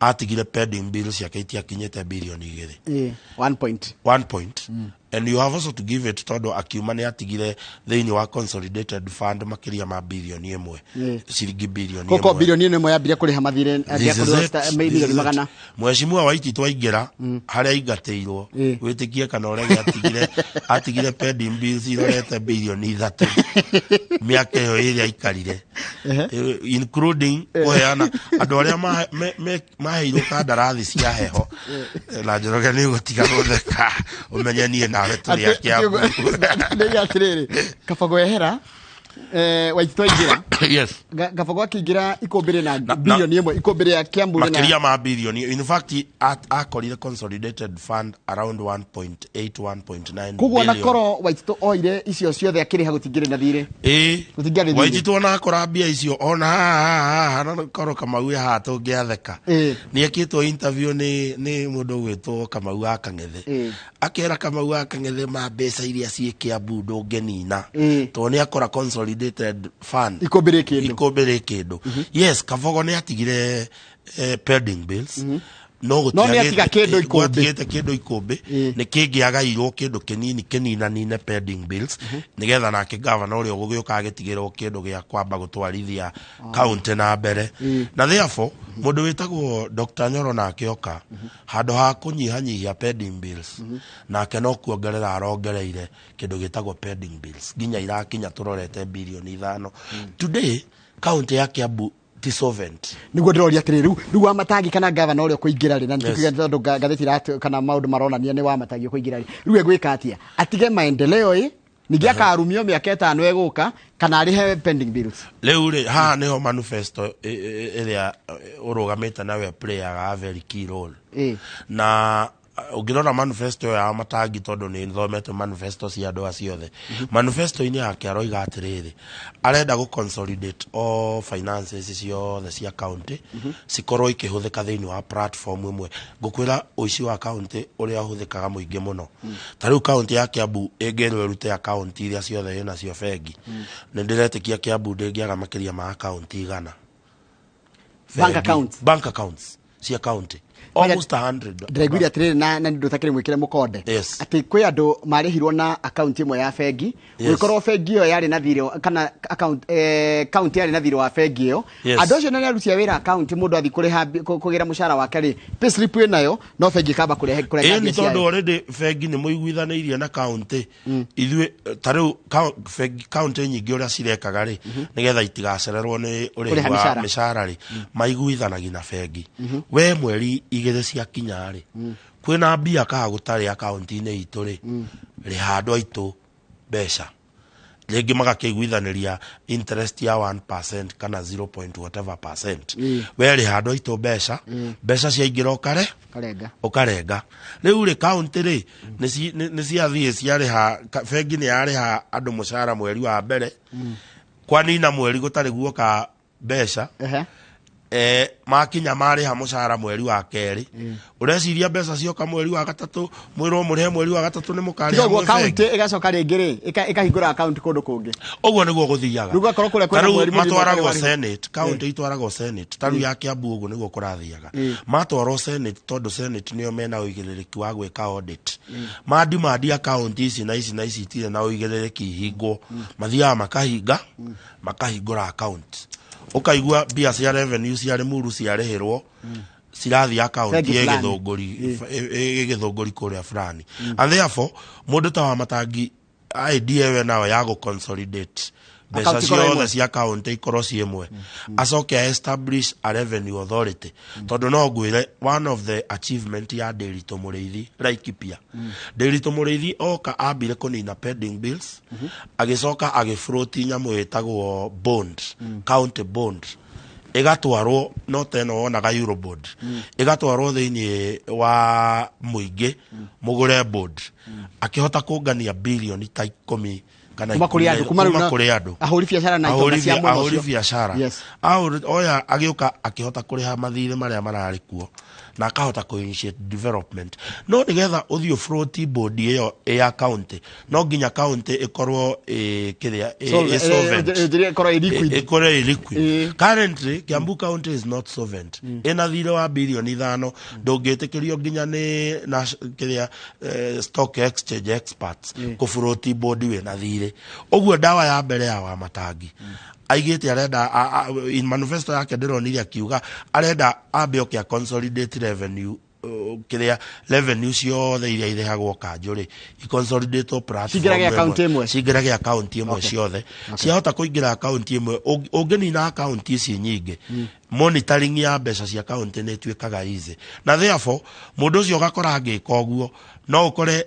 atigire pending bills ciake itiakinyĩte birioni 2. One point. One point. And you have also to give it, tondũ akiuma nĩ atigire thĩinĩ wa consolidated fund makĩria ma birioni 1, ciringi birioni koko ĩmwe. Birioni 1 yambire kũrĩha mathirĩ. This is it. This Milioni is it. magana. Mheshimiwa Waititu aingĩra harĩa aingatĩirwo, wĩtĩkie kana ũrege, atigire pending bills irorete birioni 3 mĩaka ĩyo ĩrĩa aikarire, including kũheana andũ arĩa maheirwo kandarathi cia heho. Na Njoroge, nĩ ũgũtiga gũtheka, ũmenye niĩ nawe tũrĩ a Kiambu. Ndĩiga atĩrĩrĩ, Kabogo ehera, Waititu aingĩra. Kabogo akĩingĩra ikũmbĩ rĩna birioni 1, ikũmbĩ rĩa Kiambu rĩna Makĩria ma birioni. In fact, akorire consolidated fund around 1.8, 1.9 Koguo ona billion. korwo Waititu oire icio ciothe akĩrĩha, gũtingĩrĩ na thirĩ. Ĩĩ. Gũtingĩarĩ thirĩ. Waititu ona akora mbia icio ona haha haha na korwo Kamau e haha tũngĩatheka. Nĩ ekĩtwo interview nĩ mũndũ ũgwĩtwo Kamau wa Kang'ethe, akera Kamau wa Kang'ethe ma mbeca iria ciĩ Kiambu ndũngĩnina, tondũ nĩ akora consolidated fund Ikũmbĩ rĩ kĩndũ. Ikũmbĩ rĩ kĩndũ. Yes, Kabogo nĩ atigire pending bills, no No nĩ atiga kĩndũ ikũmbĩ. Gwatigĩte kĩndũ ikũmbĩ, nĩ kĩngĩagairwo kĩndũ kĩnini kĩninanine pending bills, nĩgetha nake gavana ũrĩa ũgũgĩũka agĩtigĩrwo kĩndũ gĩa kwamba gũtwarithia kaunti na mbere. Na therefore mũndũ wĩtagwo Dr. Nyoro nake oka, handũ ha kũnyihanyihia pending bills, nake no kuongerera arongereire kĩndũ gĩtagwo pending bills nginya irakinya tũrorete birioni 5. Today kaunti ya Kiambu ti solvent. Niguo ndĩroria atĩrĩrĩ, rĩu wa Matangi kana gavana ũrĩa ũkũingĩra rĩ, na nĩtũkiuga tondũ ngathĩti kana maũndũ maronania nĩ wa Matangi ũkũingĩra rĩ, rĩu egwĩka atĩa? Atige maendeleo ĩ ningĩ akarumio mĩaka 5 ĩgũka, kana arĩhe pending bills? Rĩu rĩ, haha nĩho manifesto ĩrĩa ũrũgamĩte nawe playaga a very key role. Na ũngĩrora manifesto ĩyo ya Matangi, tondũ nĩ thomete manifesto cia andũ acio othe, manifesto-inĩ yake aroiga atĩrĩrĩ, arenda gũ consolidate all finances ciothe cia county cikorwo ikĩhũthĩka thĩinĩ wa platform ĩmwe. Ngũkwĩra ũici wa county ũrĩa ũhũthĩkaga mũingĩ mũno, ta rĩu county ya Kiambu ĩngĩrwo ĩrute account iria ciothe ĩnacio bengi, nĩ ndĩretĩkia Kiambu ndĩngĩaga makĩria ma account 100. Bank Bengi. Accounts. Bank accounts cia county, almost 100. Ndĩraiguire atĩrĩrĩ, na nĩ ũndũ ũtakĩrĩ mwĩkĩre mũkonde, atĩ kwĩ andũ marĩhirwo na akaunti ĩmwe ya bengi, gũgĩkorwo bengi ĩyo yarĩ na thirĩ, kana account, kaunti yarĩ na thirĩ wa bengi ĩyo. Andũ acio nĩ aruti a wĩra akaunti, mũndũ athiĩ kũrĩha kũgĩra mũcara wake rĩ, payslip ĩnayo, no bengi ĩkamba kũrehe kũrenga Ĩni mbia tondũ ciayo. already bengi nĩ mũiguithanĩirie na kaunti ithuĩ. Ta rĩu bengi kaunti nyingĩ ũrĩa cirekaga rĩ, nĩgetha itigacererwo nĩ ũrĩhi Kũrĩha wa mĩcara. mĩcara rĩ, maiguithanagia na bengi, we mweri 2 ciakinya rĩ, kwĩna mbia kaa gũtarĩ akaunti-inĩ itũ rĩ, rĩha andũ aitũ mbeca. Rĩngĩ magakĩiguithanĩria interest ya 1% kana 0 point whatever percent. We rĩha andũ aitũ mbeca, mbeca ciaingĩra ũkare Karenga. Ũkarenga. Rĩu rĩ, kaunti rĩ, nĩ ciathiĩ ciarĩha, bengi nĩ yarĩha andũ mũcara mweri wa mbere, kwanina mweri gũtarĩ guoka mbeca. Makinya marĩha mũcara mweri wa kerĩ, ũreciria mbeca cioka mweri wa gatatũ, mwĩrwo mũrĩhe mweri wa gatatũ, nĩ Tiga mũkarĩha ũguo mwĩ kaunti bengi. Ĩgacoka rĩngĩ rĩ, ĩkahingũra akaunti kũndũ kũngĩ. Ũguo nĩguo gũthiaga. Rĩu gũgakorwo kũrĩa Ta kwĩna rĩu mweri mũgima matwaragwo ũtarĩ warĩhwo. Senate, kaunti itwaragwo Senate. Ta rĩu ya Kiambu ũguo nĩguo kũrathiaga, matwarwo Senate, tondũ Senate nĩo mena ũigĩrĩrĩki wa gwĩka audit. Mandimandi akaunti ici na ici na ici itirĩ na ũigĩrĩrĩki ihingwo, mathiaga makahinga, makahingũra account, ũkaigua mbia cia revenue cia Limuru ciarĩhĩrwo cirathiĩ akaunti Bengi ĩ fulani. Gĩthũngũri, ĩ Gĩthũngũri kũrĩa fulani. And therefore mũndũ ta wa Matangi, idea ĩyo nayo ya gũ consolidate mbeca Account ikorwo ciothe ĩmwe. cia kaunti ikorwo ciĩ ĩmwe, acoke a establish a revenue authority, tondũ no ngwĩre one of the achievement ya Ndĩritũ Mũrĩithi Laikipia, Ndĩritũ Mũrĩithi oka ambire kũnina pending bills, agĩcoka agĩfloat nyamũ ĩtagwo bond, county bond, ĩgatwarwo no ta ĩno wonaga Eurobond, ĩgatwarwo thĩinĩ wa mũingĩ mũgũre bond. Akĩhota kũngania birioni ta 10 Kana Kuma kũrĩ andũ, kuma rĩu kuma kũrĩ andũ. Ahũri biacara na itonga Ahũri cia mwena ahũri ũcio. biacara. Oya agĩũka akĩhota kũrĩha mathirĩ marĩa mararĩ kuo na akahota kũ initiate development. No nĩgetha ũthiĩ float board ĩyo ĩ ya county, no nginya county ĩkorwo ĩ kĩrĩa ĩ solvent. Ĩkorwo ĩ liquid. Ĩkorwo ĩ liquid. Currently Kiambu County is not solvent. Ĩna thirĩ wa birioni 5, ndũngĩtĩkĩrio nginya nĩ na kĩrĩa stock exchange experts kũ float board wĩna thirĩ ũguo. Ndawa ya mbere ya Wamatangi aigĩte arenda in manifesto yake ndĩronire akiuga arenda ambe oke a consolidate revenue, kĩrĩa revenue ciothe iria irĩhagwo kanjũ rĩ, iconsolidate platform. Cingĩrage account ĩmwe. Cingĩrage account ĩmwe. Ciothe ciahota kũingĩra account ĩmwe, ũngĩnina account ici nyingĩ, monitoring ya mbeca cia county nĩ ĩtuĩkaga easy, na therefore mũndũ ũcio ũgakora angĩka ũguo no ũkore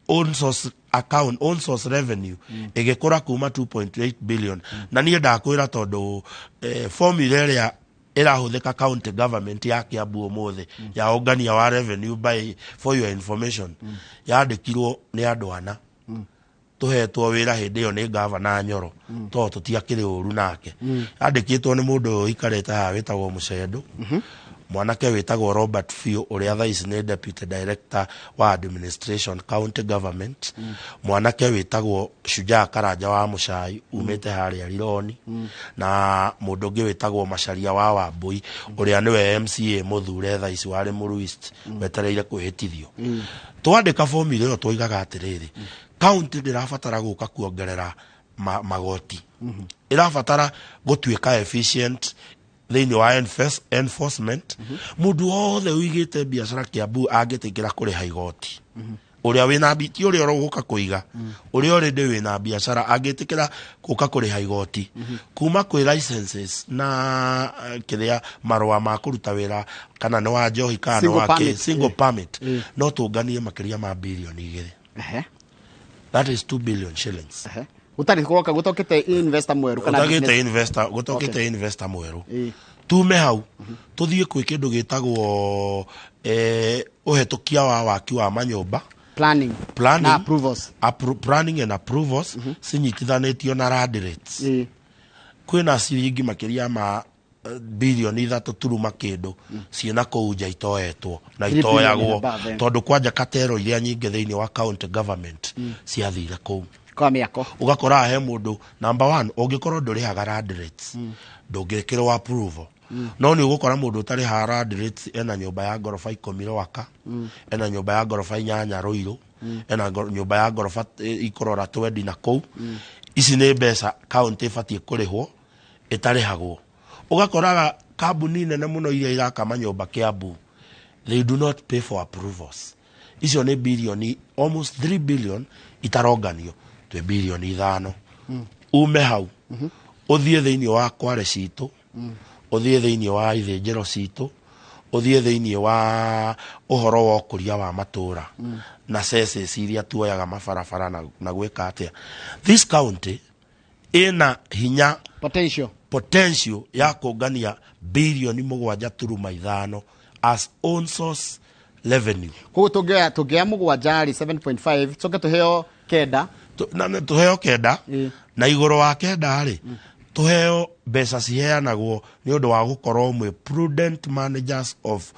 own source account, own source revenue ĩgĩkũra kuma 2.8 billion. Na niĩ ndakwĩra tondũ formula ĩrĩa ĩrahũthĩka county government ya Kiambu ũmũthĩ ya ũngania wa revenue, by for your information, yandĩkirwo nĩ andũ ana tũhetwo wĩra hĩndĩ ĩyo nĩ gavana Nyoro, tondũ tũtiakĩrĩ ũru nake. Yandĩkĩtwo nĩ mũndũ ũyũ ũikarĩte haha wĩtagwo Mũcendo, mwanake wĩtagwo Robert Fiu, ũrĩa thaa ici nĩ deputy director wa administration, county government, mwanake wĩtagwo Shujaa Karanja wa Mũcai umĩte harĩa Rironi, na mũndũ ũngĩ wĩtagwo Macaria wa Wambui, ũrĩa nĩwe MCA mũthure thaa ici wa Limuru East wetereire kwĩhĩtithio. Twandĩka formula ĩyo twoigaga atĩrĩrĩ, county ndĩrabatara gũka kuongerera magoti, ĩrabatara gũtuĩka efficient thĩinĩ wa enforcement. Mũndũ wothe ũigĩte biacara Kiambu angĩtĩkĩra kũrĩha igoti, ũrĩa wĩna ti ũrĩa ũgũka kũiga, ũrĩa already wĩna biacara angĩtĩkĩra gũka kũrĩha igoti kuma kwĩ licenses na kĩrĩa marũa ma kũruta wĩra, kana nĩ wa njohi kana nĩ Single wa kĩ, permit. single permit, no tũnganie makĩria ma birioni 2. That is 2 billion shillings. Gũtarĩ kũroka gũtokĩte investor mwerũ kana gũtokĩte business. investor, gũtokĩte investor mwerũ. Tume hau tũthiĩ kwĩ kĩndũ gĩtagwo ũhetũkia wa waki wa manyũmba. Planning. Planning na approvals. Planning and approvals cinyitithanĩtio na land rates. Kwĩna ciringi makĩria ma birioni 3 turuma kĩndũ ciĩna kũu nja itoetwo na 3 billion itoyagwo and above, eh. tondũ kwanja katero iria nyingĩ thĩinĩ wa county government ciathire kũu kwa mĩako. Ũgakora he mũndũ, number one, ũngĩkorwo ndũrĩhaga land rates ndũngĩkĩrwo approval. No nĩ ũgũkora mũndũ ũtarĩhaga land rates ena nyũmba ya ngoroba 10 Rwaka, ena nyũmba ya ngoroba 8 Rũirũ, ena nyũmba ya ngoroba ikũrora twendi na kũu. Ici nĩ mbeca county ĩbatiĩ kũrĩhwo ĩtarĩhagwo. Ũgakoraga kambuni nene mũno iria iraka manyũmba Kiambu, they do not pay for approvals. Icio nĩ birioni almost 3 billion itaronganio, twĩ birioni 5. Ume hau ũthiĩ thĩinĩ wa kware citũ, ũthiĩ thĩinĩ wa ithĩnjĩro citũ, ũthiĩ thĩinĩ wa ũhoro wa ũkũria wa matũra na cecesi iria tuoyaga mabarabara na gwĩka atĩa. This county ĩna hinya, potential, potential ya kũngania birioni 7 turuma 5 as own source revenue. Koguo tũngĩoya 7 rĩ, 7.5, coke tũheo 9. Na tũheo 9, na igũrũ wa 9 rĩ, tũheo mbeca ciheanagwo nĩ ũndũ wa gũkorwo mwĩ prudent managers of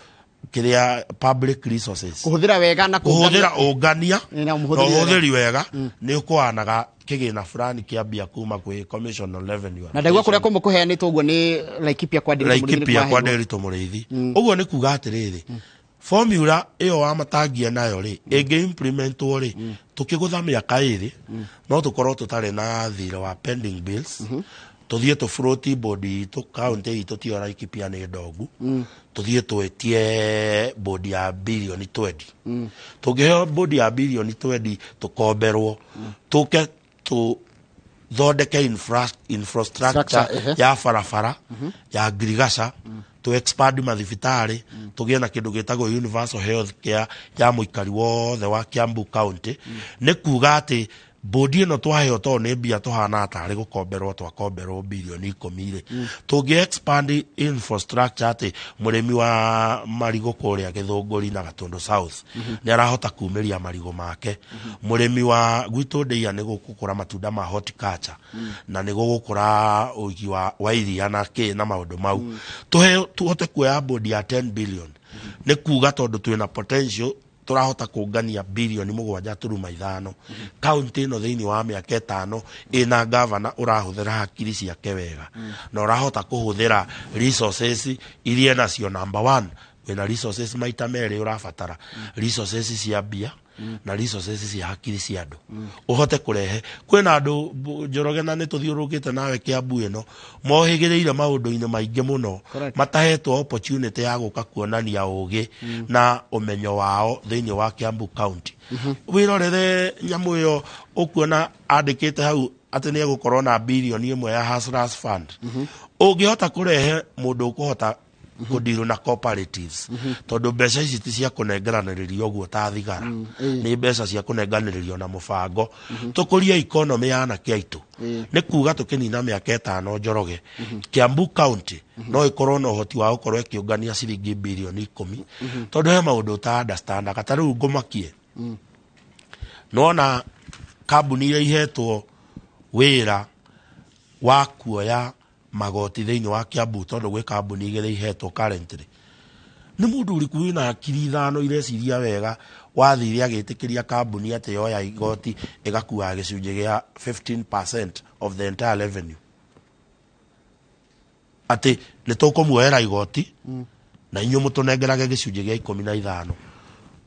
kĩrĩa public resources. Kũhũthĩra wega na kũhũthĩra ũngania na na ũhũthĩri wega. Ũhũthĩri wega nĩ ũkũanaga kĩgĩna fulani kĩa mbia kuma kwĩ Commission on Revenue. Na ndaigua kũrĩa kũmwe kũheanĩtwo ũguo nĩ Laikipia kwa Ndiritu Mũrĩithi nĩ Laikipia kwa kwaheirwo. Ndiritu Mũrĩithi. Ũguo nĩ kuga atĩrĩrĩ, formula ĩyo wa matangia nayo rĩ, ĩngĩ implementwo rĩ, tũkĩgũtha mĩaka 2 no tũkorwo tũtarĩ na thirĩ wa pending bills. Tũthiĩ tũ float board itũ, county itũ tiyo Laikipia nĩ ndongu, tũthiĩ twĩtie board ya birioni 20. Tũngĩheo board ya birioni 20, tũkomberwo, tũke tũthondeke infrastructure Structure, ehe. ya barabara ya ngirigaca, tu expand mathibitarĩ, tũgĩe na kĩndũ gĩtagwo universal health care ya mũikari wothe wa Kiambu County. Nĩ kuga atĩ Bodi ĩno twaheo tondũ nĩ mbia tũhana tarĩ gũkomberwo twakomberwo bilioni 10 rĩ, tũngĩ expand infrastructure atĩ mũrĩmi wa marigũ kũrĩa Gĩthũngũri na Gatũndũ South nĩ arahota kumĩria marigũ make, mũrĩmi wa gwitũ Ndĩia nĩ gũkũra matunda ma horticulture na nĩ gũgũkũra ũigi wa iria na kĩ na maũndũ mau, tũheo tũhote kuoya bodi ya 10 billion nĩ kuga tondũ twĩna potential tũrahota kũngania bilioni 7.5 kaunti ĩno thĩinĩ wa mĩaka 5 ĩna gavana ũrahũthĩra hakiri ciake wega na ũrahota kũhũthĩra resources iria nacio. Number one, wĩna resources maita merĩ ũrabatara resources cia mbia na resources cia hakiri cia andũ ũhote kũrehe. Kwĩna andũ Njoroge, na nĩ tũthiũrũrũkĩte nawe Kĩambu ĩno, mohĩgĩrĩire maũndũ-inĩ maingĩ mũno matahetwo opportunity ya gũka kuonania ũgĩ na ũmenyo wao thĩinĩ wa Kiambu County. Wĩrorere nyamũ ĩyo ũkuona andĩkĩte hau atĩ nĩ egũkorwo na bilioni 1 ya Hustlers Fund. Ũngĩhota kũrehe mũndũ ũkũhota kũndirwo na cooperatives, tondũ mbeca ici ti cia kũnengeranĩrĩrio ũguo ta thigara, nĩ mbeca cia kũnenganĩrĩrio na mũbango tũkũrie economy ya anake aitũ. Nĩ kuga tũkĩnina mĩaka 5, Njoroge, Kiambu County no ĩkorwo na ũhoti wa gũkorwo ĩkĩũngania ciringi bilioni 10, tondũ he maũndũ ũta understandaga. Ta rĩu ngũmakie, nĩwona kambuni iria ihetwo wĩra wa kuoya magoti thĩinĩ wa Kiambu, tondũ gwĩ kambuni igĩrĩ ihetwo currently, nĩ mũndũ ũrĩkũ wĩna hakiri ithano ireciria wega wathire agĩtĩkĩria kambuni atĩ yoya igoti ĩgakuaga gĩcunjĩ gĩa 15% of the entire revenue, atĩ nĩ tũkũmuoera igoti na inyuĩ mũtũnengerage gĩcunjĩ gĩa 15?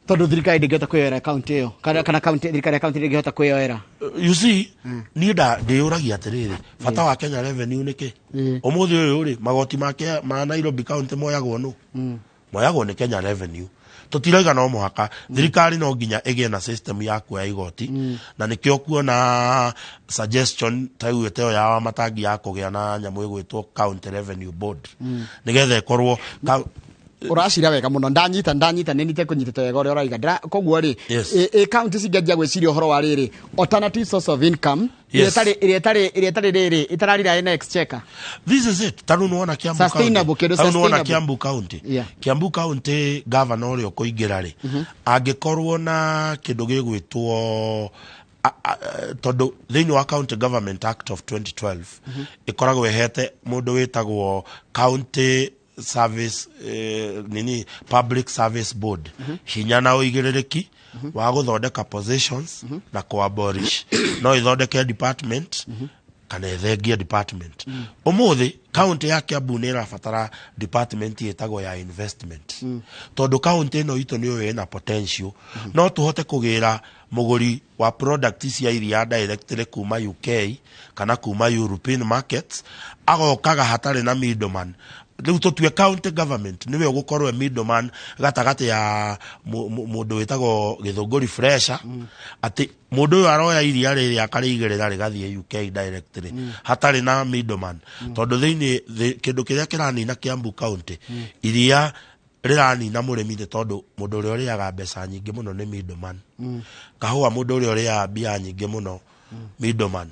Tondũ thirikari ndĩngĩhota kwĩyoera kaunti ĩyo, kana kaunti, thirikari ya kaunti ndĩngĩhota kwĩyoera. You see, niĩ ndĩyũragia atĩrĩrĩ, bata wa Kenya Revenue nĩ kĩ? Ũmũthĩ ũyũ rĩ, magoti ma Nairobi County moyagwo nũ? Moyagwo nĩ Kenya Revenue. Tũtirauga no mũhaka thirikari no nginya ĩgĩe na system ya kuoya igoti, na nĩkĩo kuona suggestion ta ĩyo ĩteo ya Wamatangi ya kũgĩa na nyamũ ĩgwĩtwo County Revenue Board, nĩgetha ĩkorwo Ũracira wega mũno, ndanyita nĩ nite kũnyitĩte wega ũrĩa ũraiga. Koguo rĩ, ĩ kaunti cingĩanjia gwĩciria ũhoro wa rĩrĩ, alternative source of income ĩrĩa ĩtarĩ rĩrĩ ĩtararira na exchequer. This is it. Ta rĩu nĩwona Kiambu Sustainable, County. kĩndũ Ta rĩu nĩwona sustainable. Kiambu County. Kiambu County governor ũrĩa ũkũingĩra rĩ, angĩkorwo na kĩndũ gĩgwĩtwo tondũ thĩinĩ wa County Government Act of 2012 ĩkoragwo ĩhete mũndũ wĩtagwo County Service nini, Public Service Board hinya na ũigĩrĩrĩki wa gũthondeka positions na kũ-abolish. No ĩthondeke department kana ĩthengie department. Ũmũthĩ kaunti ya Kiambu nĩ ĩrabatara department ĩtagwo ya investment, tondũ kaunti ĩno itũ nĩ ĩna potential. No tũhote kũgĩra mũgũri wa product cia iria directly kuma UK kana kuma European markets, agokaga hatarĩ na middleman. Rĩu tũtue county government nĩwe ũgũkorwo e middleman gatagatĩ ya mũndũ wĩtagwo Gĩthũngũri Fresha, atĩ mũndũ ũyũ aroya iria rĩrĩ akarĩigĩrĩra rĩgathiĩ UK directly hatarĩ na middleman, tondũ thĩinĩ kĩndũ kĩrĩa kĩranina Kiambu County, iria rĩranina mũrĩmi, nĩ tondũ mũndũ ũrĩa ũrĩaga mbeca nyingĩ mũno nĩ middleman. Kahũa, mũndũ ũrĩa ũrĩaga mbia nyingĩ mũno, middleman.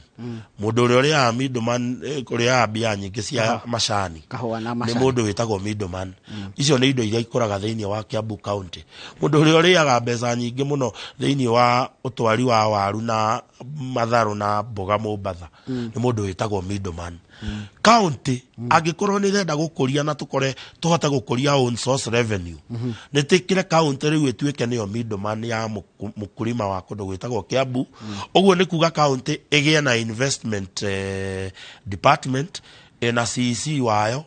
Mũndũ ũrĩa ũrĩaga middleman, ũrĩaga mbia nyingĩ cia macani Kahũa na nĩ macani. Mũndũ wĩtagwo middleman. Icio nĩ indo iria ikũraga thĩinĩ wa Kiambu County. Mũndũ ũrĩa ũrĩaga mbeca nyingĩ mũno thĩinĩ wa ũtwari wa waru na matharũ na mboga Mombatha nĩ mũndũ wĩtagwo middleman. County angĩkorwo nĩ ĩrenda gũkũria na tũkore tũhote gũkũria own source revenue, nĩ tĩkĩre county rĩu ĩtuĩke nĩyo middleman ya mũkulima wa kũndũ gwĩtagwo Kiambu. Ũguo nĩ kuga county ĩgĩe na investment department ĩna CEC wayo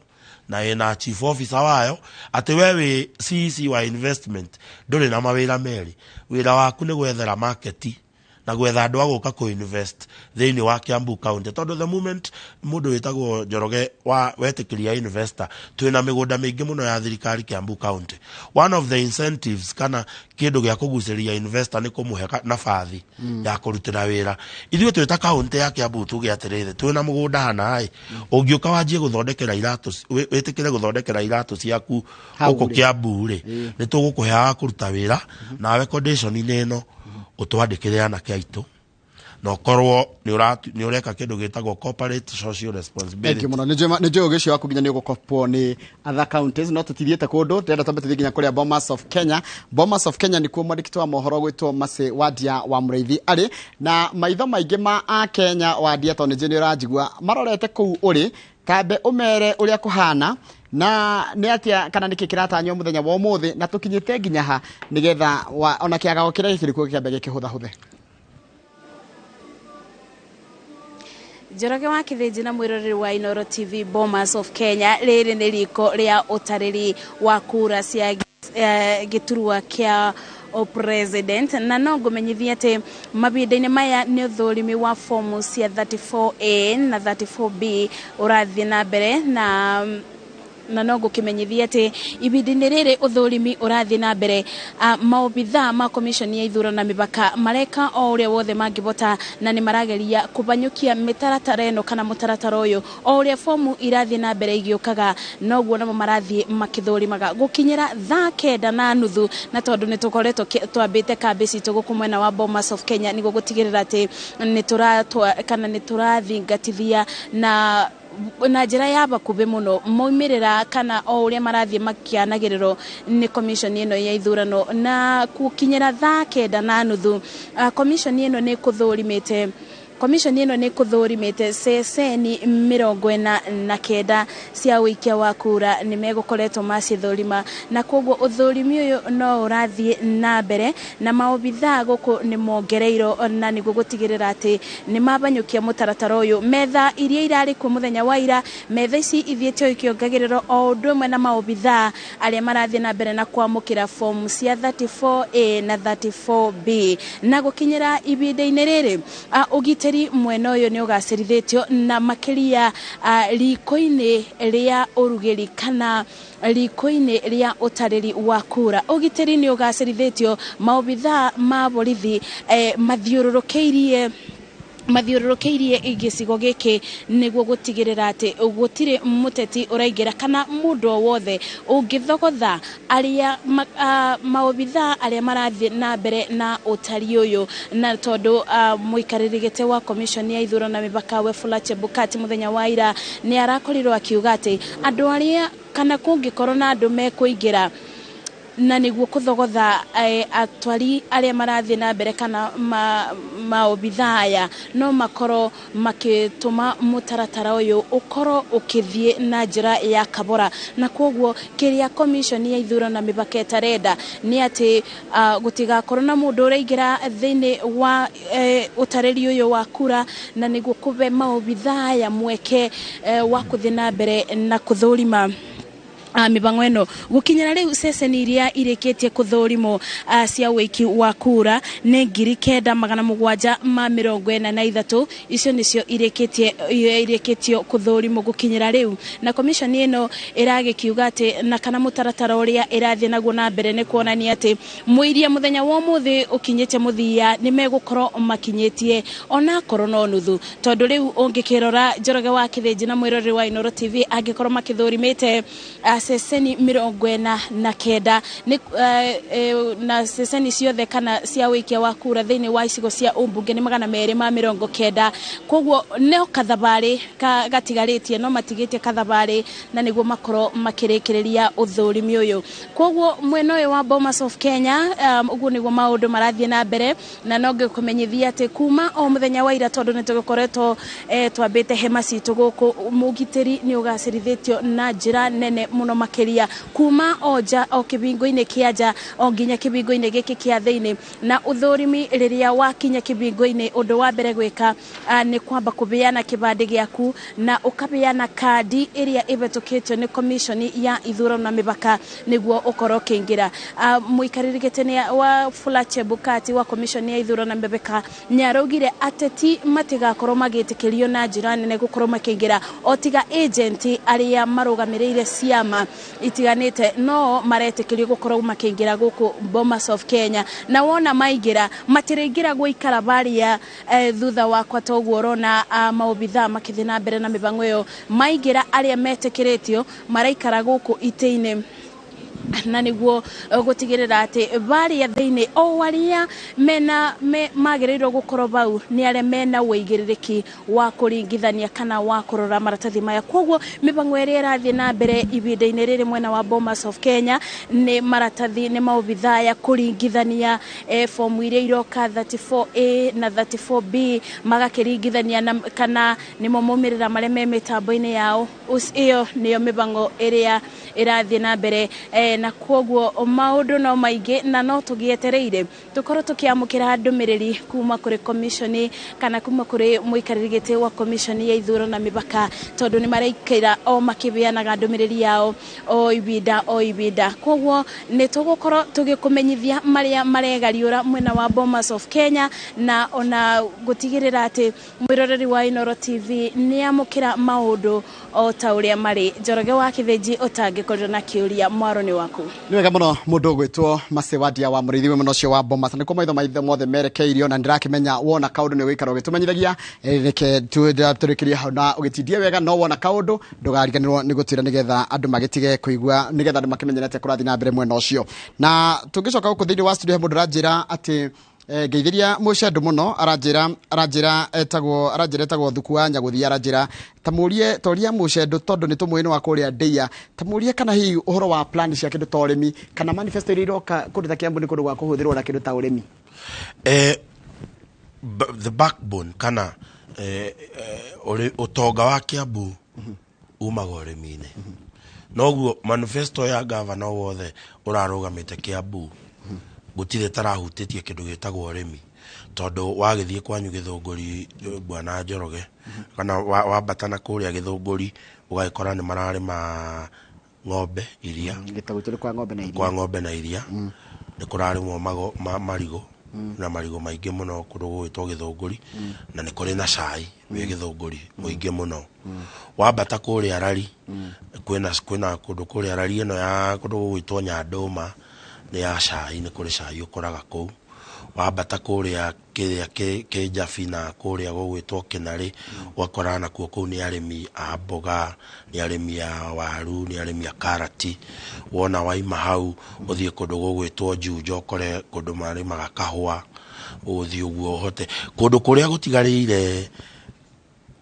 na ĩna chief officer wayo, atĩ we wĩ CEC wa investment, ndũrĩ na mawĩra merĩ. Wĩra waku nĩ gwethera market na gwetha andũ a gũka kũ-invest thĩinĩ wa Kiambu County, tondũ the moment mũndũ wĩtagwo Njoroge wa wetĩkĩria investor, twĩna mĩgũnda mĩingĩ mũno ya thirikari Kiambu County. One of the incentives kana kĩndũ gĩa kũgucĩrĩria investor nĩ kũmũhe nabathi ya kũrutĩra wĩra. Ithuĩ twĩ ta kaunti ya Kiambu tuge atĩrĩrĩ, twĩna mũgũnda hana ĩ, ũngĩũka wanjie gũthondekera iratũ, wĩtĩkĩre gũthondekera iratũ ciaku Hau gũkũ rĩ. Kiambu rĩ, nĩ tũgũkũhe haha kũruta wĩra nawe condition-inĩ ĩno, ũtwandĩkĩre anake aitũ Na ũkorwo nĩ ũreka kĩndũ gĩtagwo corporate social responsibility. Thank you mũno. Nĩ njũĩ ũgĩ ũcio waku nginya nĩ ũgũkopwo nĩ other counties, no tũtithiĩte kũndũ. Ndĩrenda twambe tũthiĩ nginya kũrĩa Bomas of Kenya. Bomas of Kenya nĩkuo mwandĩki wa mohoro gwĩtwo Mercy Wandia wa Mũrĩithi arĩ, na maitho maingĩ ma akenya, Wandia, tondũ nĩ njũĩ nĩ ũranjigua, marorete kũu ũrĩ. Tambe ũmere ũrĩa kũhana na nĩ atĩa kana nĩkĩ kĩratanywo mũthenya wa ũmũthĩ, na tũkinyĩte nginya ha, nĩgetha ona kĩagago kĩrĩa gĩkĩrĩ kuo gĩkĩambe gĩkĩhũthahũthe. Njoroge wa Kĩthĩnji na mwĩroreri wa Inooro TV, Bomas of Kenya rĩrĩ nĩ riko rĩa ũtarĩri wa kura cia gĩturwa kĩa o president, na no ngũmenyithie atĩ mahinda-inĩ maya nĩ ũthũrimi wa fomu cia 34A na 34B ũrathiĩ na mbere, na no ngũkĩmenyithia atĩ ihinda-inĩ rĩrĩ ũthũrimi ũrathiĩ na mbere, maobithaa ma commission ya ithurano na mĩbaka mareka o ũrĩa wothe mangĩbota, na nĩ marageria kũbanyũkia mĩtaratara ĩno kana mũtaratara ũyũ. O ũrĩa fomu irathiĩ na mbere igĩũkaga, noguo namo marathiĩ makĩthũrimaga gũkinyĩra 9:30. Na tondũ nĩ tũkoretwo twambĩte kambĩ citũ gũkũ mwena wa Bomas of Kenya nĩguo gũtigĩrĩra atĩ nĩ tũratwa kana nĩ tũrathingatithia na njĩra ya bakubĩ mũno maumĩrĩra kana o ũrĩa marathiĩ makĩanagĩrĩrwo nĩ commission ĩno ya ithurano. Na gũkinyĩra 9:30, commission ĩno nĩ kũthũrimĩte Commission ĩno nĩ kũthũrimĩte ceceni 49 cia ũikia wa kura, nĩ megũkoretwo macithũrima, na koguo ũthũrimi ũyũ no ũrathiĩ na mbere, na maobithaa gũkũ nĩ mongereirwo na nĩguo gũtigĩrĩra atĩ nĩ mabanyũkia mũtaratara ũyũ. Metha iria irarĩ kuo mũthenya wa ira, metha ici ithiĩte o ikĩongagĩrĩrwo, o ũndũ ũmwe na maobithaa arĩa marathiĩ na mbere na kwamũkĩra fomu cia 34A na 34B. Na gũkinyĩra ihinda-inĩ rĩrĩ, ũgitĩri mwena ũyũ nĩ ũgacĩrithĩtio, na makĩria riko-inĩ rĩa ũrugĩri kana riko-inĩ rĩa ũtarĩri wa kura, ũgitĩri nĩ ũgacĩrithĩtio. Maobithaa ma borithi mathiũrũrũkĩirie gĩcigo gĩkĩ nĩguo gũtigĩrĩra atĩ gũtirĩ mũteti ũraingĩra kana mũndũ o wothe ũngĩthogotha arĩa maobithaa arĩa marathiĩ na mbere na ũtari ũyũ. Na tondũ mũikarĩri gĩtĩ wa commission ya ithurano na mĩbaka Wafula Chebukati mũthenya wa ira nĩ arakorirwo akiuga atĩ andũ arĩa kana kũngĩkorwo na andũ mekũingĩra na nĩguo kũthogotha atwari arĩa marathiĩ na mbere kana maobithaa aya, no makorwo makĩtũma mũtaratara ũyũ ũkorwo ũkĩthiĩ na njĩra ya kabora. Na koguo kĩrĩa commission ya ithurano na mĩbaka ĩtarenda nĩ atĩ gũtigakorwo na mũndũ ũraingĩra thĩinĩ wa ũtarĩri ũyũ wa kura, na nĩguo kũbe maobithaa aya mweke wa kũthiĩ na mbere na kũthũrima mĩbango ĩno. Gũkinyĩra rĩu, ceceni iria irĩkĩtie kũthũrimwo cia ũiki wa kura nĩ 9743. Icio nĩcio irĩkĩtio kũthũrimwo gũkinyĩra rĩu, na commission ĩno ĩragĩkiuga atĩ na kana mũtaratara ũrĩa ĩrathiĩ naguo na mbere nĩ kuonania atĩ mũiria mũthenya wa ũmũthĩ ũkinyĩte mũthia nĩ megũkorwo makinyĩtie onakorwo no nuthu, tondũ rĩu ũngĩkĩrora, Njoroge wa Kĩthĩnji na mwĩroreri wa Inooro TV, angĩkorwo makĩthũrimĩte ceceni 49 nĩ na ceceni ciothe kana cia ũikia wa kura thĩinĩ wa icigo cia ũmbunge nĩ 290, koguo no kathabarĩ gatigarĩtie, no matigĩtie kathabarĩ na nĩguo makorwo makĩrĩkĩrĩria ũthũrimi ũyũ. Koguo mwena ũyũ wa Bomas of Kenya, ũguo nĩguo maũndũ marathiĩ na mbere, na no ngĩkũmenyithia atĩ kuma o mũthenya wa ira, tondũ nĩ tũgĩkoretwo twambĩte hema citũ gũkũ, mũgitĩri nĩ ũgacĩrithĩtio na njĩra nene mũno makĩria, kuma o nja o kĩbingo-inĩ kĩa nja o nginya kĩbingo-inĩ gĩkĩ kĩa thĩinĩ. Na ũthũrimi rĩrĩa wakinya kĩbingo-inĩ, ũndũ wa mbere gwĩka nĩ kwamba kũbeana kĩbandĩ gĩaku na ũkabeana kandi ĩrĩa ĩhetũkĩtio nĩ commission ya ithurano na mĩbaka nĩguo ũkorwo ũkĩingĩra. Mũikarĩri gĩtĩ wa Wafula Chebukati wa commission ya ithurano na mĩbaka nĩ araugire ateti matigakorwo magĩtĩkĩrio na njĩra nene gũkorwo makĩingĩra, o tiga agent arĩa marũgamĩrĩire ciama itiganĩte no maretĩkĩrio gũkorwo makĩingĩra gũkũ Bomas of Kenya. Na wona maingĩra, matirĩingĩra gũikara baria thutha wakwa toguo ũrona maobithaa makĩthiĩ na mbere na mĩbango ĩyo. Maingĩra, arĩa metĩkĩrĩtio maraikara gũkũ itĩ-inĩ. Na nĩguo gũtigĩrĩra atĩ barĩa thĩinĩ o arĩa mena magĩrĩirwo gũkorwo bau nĩ arĩa mena ũigĩrĩrĩki wa kũringithania kana wa kũrora maratathi maya. Koguo mĩbango ĩrĩa ĩrathiĩ na mbere ihinda-inĩ rĩrĩ mwena wa Bomas of Kenya nĩ maratathi nĩ maobithaa ya kũringithania fomu iria iroka 34A na 34B, magakĩringithania na kana nĩmo maumĩrĩra marĩa me mĩtambo-inĩ yao. Ĩyo nĩyo mĩbango ĩrĩa ĩrathiĩ na mbere, na koguo maũndũ no maingĩ na no tũgĩetereire tũkorwo tũkĩamũkĩra ndũmĩrĩri kuma kũrĩ commission kana kuma kũrĩ mũikarĩri gĩtĩ wa commission ya ithurano na mĩbaka, tondũ nĩ maraikara o makĩbeanaga ndũmĩrĩri yao o ibinda o ibinda. Koguo nĩ tũgũkorwo tũgĩkũmenyithia marĩa maregariũra mwena wa Bomas of Kenya, na ona gũtigĩrĩra atĩ mwĩroreri wa Inooro TV nĩ amũkĩra maũndũ o ta ũrĩa marĩ. Njoroge wa Kĩthĩnji, ũtangĩkorirwo na kĩũria, mwaro nĩ waku. Nĩ wega mũno mũndũ ũgwĩtwo Macewadia wa Mũrĩithi wĩ mũno ũcio wa Bomas. Nĩkuo maitho maitho mothe merekeirio, na ndĩrakĩmenya wona kaũndũ nĩ ũgũikara ũgĩtũmenyithagia. Reke tũrĩkĩrie hau na ũgĩtindie wega, no wona kaũndũ ndũgariganĩrwo nĩ gũtwĩra nĩgetha andũ magĩtige kũigua, nĩgetha andũ makĩmenye atĩa kũrathiĩ na mbere mwena ũcio. Na tũngĩcoka gũkũ thĩinĩ wa studio, he mũndũ ũranjĩra atĩ ngeithĩria mũcendo mũno, aranjĩra etagwo, aranjĩra etagwo Thuku wa Nyagũthia, aranjĩra tamũrie toria mũcendo tondũ nĩ tũmũĩ nĩ wa kũrĩa Ndeia, tamũrie kana hihi ũhoro wa plan cia kĩndũ ta ũrĩmi kana manifesto iria iroka kũndũ ta Kiambu nĩ kũndũ gwa kũhũthĩrwo na kĩndũ ta ũrĩmi. The backbone kana ũtonga wa Kiambu umaga ũrĩmi-inĩ. Noguo manifesto ya gavana wothe ũrarũgamĩte Kiambu gũtirĩ tarahutĩtie kĩndũ gĩtagwo ũrĩmi, tondũ wagĩthiĩ kwanyu Gĩthũngũri, bwana Njoroge, kana wambata na kũrĩa Gĩthũngũri ũgagĩkora nĩ mararĩma ng'ombe iria. Gĩtagũ tũrĩ kwa ng'ombe na iria. Kwa ng'ombe na iria. Nĩ kũrarĩmwo marigũ na marigũ maingĩ mũno kũndũ gũgwĩtwo Gĩthũngũri, na nĩ kũrĩ na cai wĩ Gĩthũngũri mũingĩ mũno. Wambata kũrĩa Rari, kwĩna kũndũ kũrĩa Rari ĩno ya kũndũ gũgwĩtwo Nyandũma nĩ ya cai, nĩ kũrĩ cai ũkoraga kũu. Wambata kũrĩa kĩrĩa Kĩnjabi na kũrĩa gũgwĩtwo Kĩnarĩ, ũgakora nakuo kũu nĩ arĩmi a mboga, nĩ arĩmi a waru, nĩ arĩmi a karati. Wona waima hau ũthiĩ kũndũ gũgwĩtwo Juja ũkore kũndũ marĩmaga kahũa, ũthiĩ ũguo ũhote kũndũ kũrĩa gũtigarĩire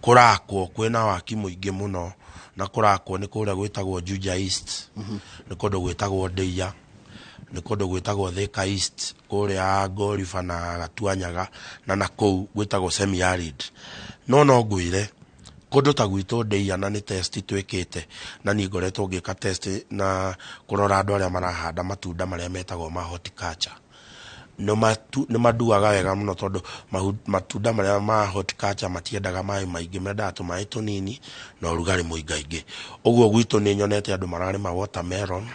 kũrakwo kwĩna waki mũingĩ mũno, na kũrakwo nĩ kũrĩa gwĩtagwo Juja East, nĩ kũndũ gwĩtagwo Ndeia, nĩ kũndũ gwĩtagwo Thika East, kũrĩa Ngoriba na Gatuanyaga, na nakũu gwĩtagwo semi arid. No no ngwĩre kũndũ ta gwitũ Ndeia, na nĩ test twĩkĩte, na niĩ ngoretwo ngĩka test na kũrora andũ arĩa marahanda matunda marĩa metagwo ma horticulture. Nĩ manduaga wega mũno tondũ matunda marĩa ma horticulture matiendaga maĩ maingĩ, mendaga tũmaĩ tũnini na ũrugarĩ mũingaingĩ. Ũguo gwitũ nĩ nyonete andũ mararĩma watermelon,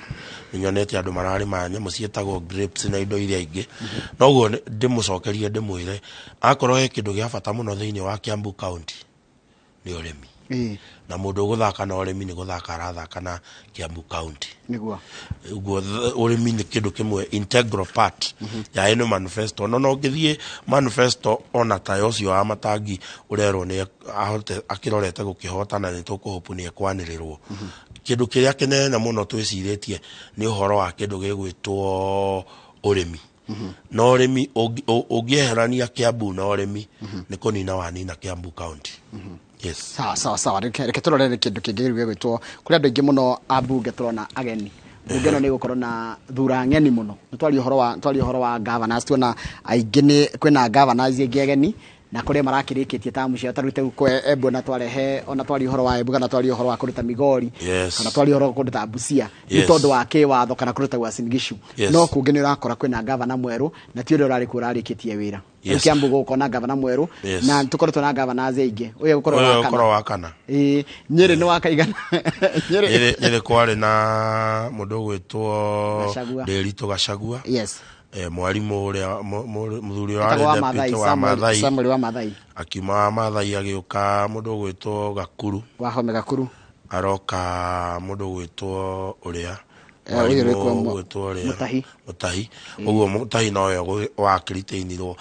nĩ nyonete andũ mararĩma nyamũ ciĩtagwo grapes na indo iria ingĩ. Noguo ndĩmũcokerie ndĩmwĩre akorwo he kĩndũ gĩa bata mũno thĩinĩ wa Kiambu County nĩ ũrĩmi. Na mũndũ ũgũthaka na ũrĩmi nĩ gũthaka arathaka na Kiambu County. Ũguo ũrĩmi nĩ kĩndũ kĩmwe integral part ya ĩno manifesto. No no ũngĩthiĩ manifesto ona ta ũcio wa Matangi ũrerwo nĩ ahote akĩrorete gũkĩhotana, nĩ tũkũhopu nĩ ekwanĩrĩrwo. Kĩndũ kĩrĩa kĩnene mũno twĩcirĩtie nĩ ũhoro wa kĩndũ gĩgwĩtwo ũrĩmi. Na ũrĩmi ũngĩeherania Kiambu na ũrĩmi nĩ kũnina wanina Kiambu County. Yes. Sawa sawa sawa, reke tũrore kĩndũ kĩngĩ rĩu gĩgwĩtwo kũrĩ andũ aingĩ mũno a mbunge tũrona ageni. Mbunge ĩno nĩ ĩgũkorwo na thura ng'eni mũno. Nĩ twaria ũhoro wa governors, tuona aingĩ nĩ kwĩna governors aingĩ ageni na kũrĩa marakĩrĩkĩtie tamu ciao, ta rĩu ta kwa Embu na twarehe ona twaria ũhoro wa Embu kana twaria ũhoro wa kũruta Migori, kana twaria ũhoro wa kũndũ ta Busia, nĩ tondũ wa kĩwatho kana kũruta Uasin Gishu. No kũngĩ nĩ ũrakora kwĩna gavana mwerũ na ti ũrĩa ũrarĩ kuo ũrarĩkĩtie wĩra. Rĩu Kiambu gũgũkorwo na gavana mwerũ, na tũkoretwo na governors aingĩ. Ũyũ ũgũkorwo Ũyũ wa kana. ũgũkorwo wa kana. Ĩĩ, Nyĩrĩ nĩ wa kaigana. Nyĩrĩ. Nyĩrĩ kwarĩ na mũndũ ũgwĩtwo Gachagua. Ndĩritũ Gachagua. Mwarimũ ũrĩa, mũthuri ũrĩa Etagwo warĩ wa Maathai, deputy wa Samuel, Maathai. Samuel wa Maathai. Akiuma wa Maathai agĩũka mũndũ ũgwĩtwo Gakuru. Wahome Gakuru. Aroka mũndũ ũgwĩtwo ũrĩa. Ũyũ Mwarimũ ũrĩkũ ũgwĩtwo ũrĩa. Mutahi. Mutahi. Ũguo Mutahi nowe wakĩritainirwo.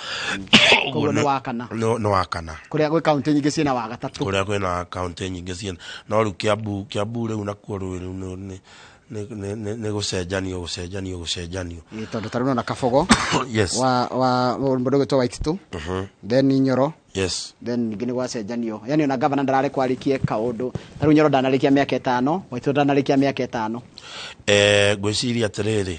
Koguo nĩ wa kana. Nĩ wa kana. Kũrĩa gwĩ kaunti nyingĩ ciĩna wa gatatũ. Kũrĩa kwĩna kaunti nyingĩ ciĩna. No rĩu Kiambu rĩu nakuo rũĩ rĩu Nĩ gũcenjanio gũcenjanio gũcenjanio. Ĩ, tondũ tarĩu nona Kabogo wa mũndũ ũgwĩtwo Waititu, then Nyoro, then ningĩ nĩ gwacenjanio, yani ona gavana ndararekwo arĩkie kaũndũ. Tarĩu Nyoro ndanarĩkia mĩaka 5, Waititu ndanarĩkia mĩaka 5. Ngwĩciria atĩrĩrĩ,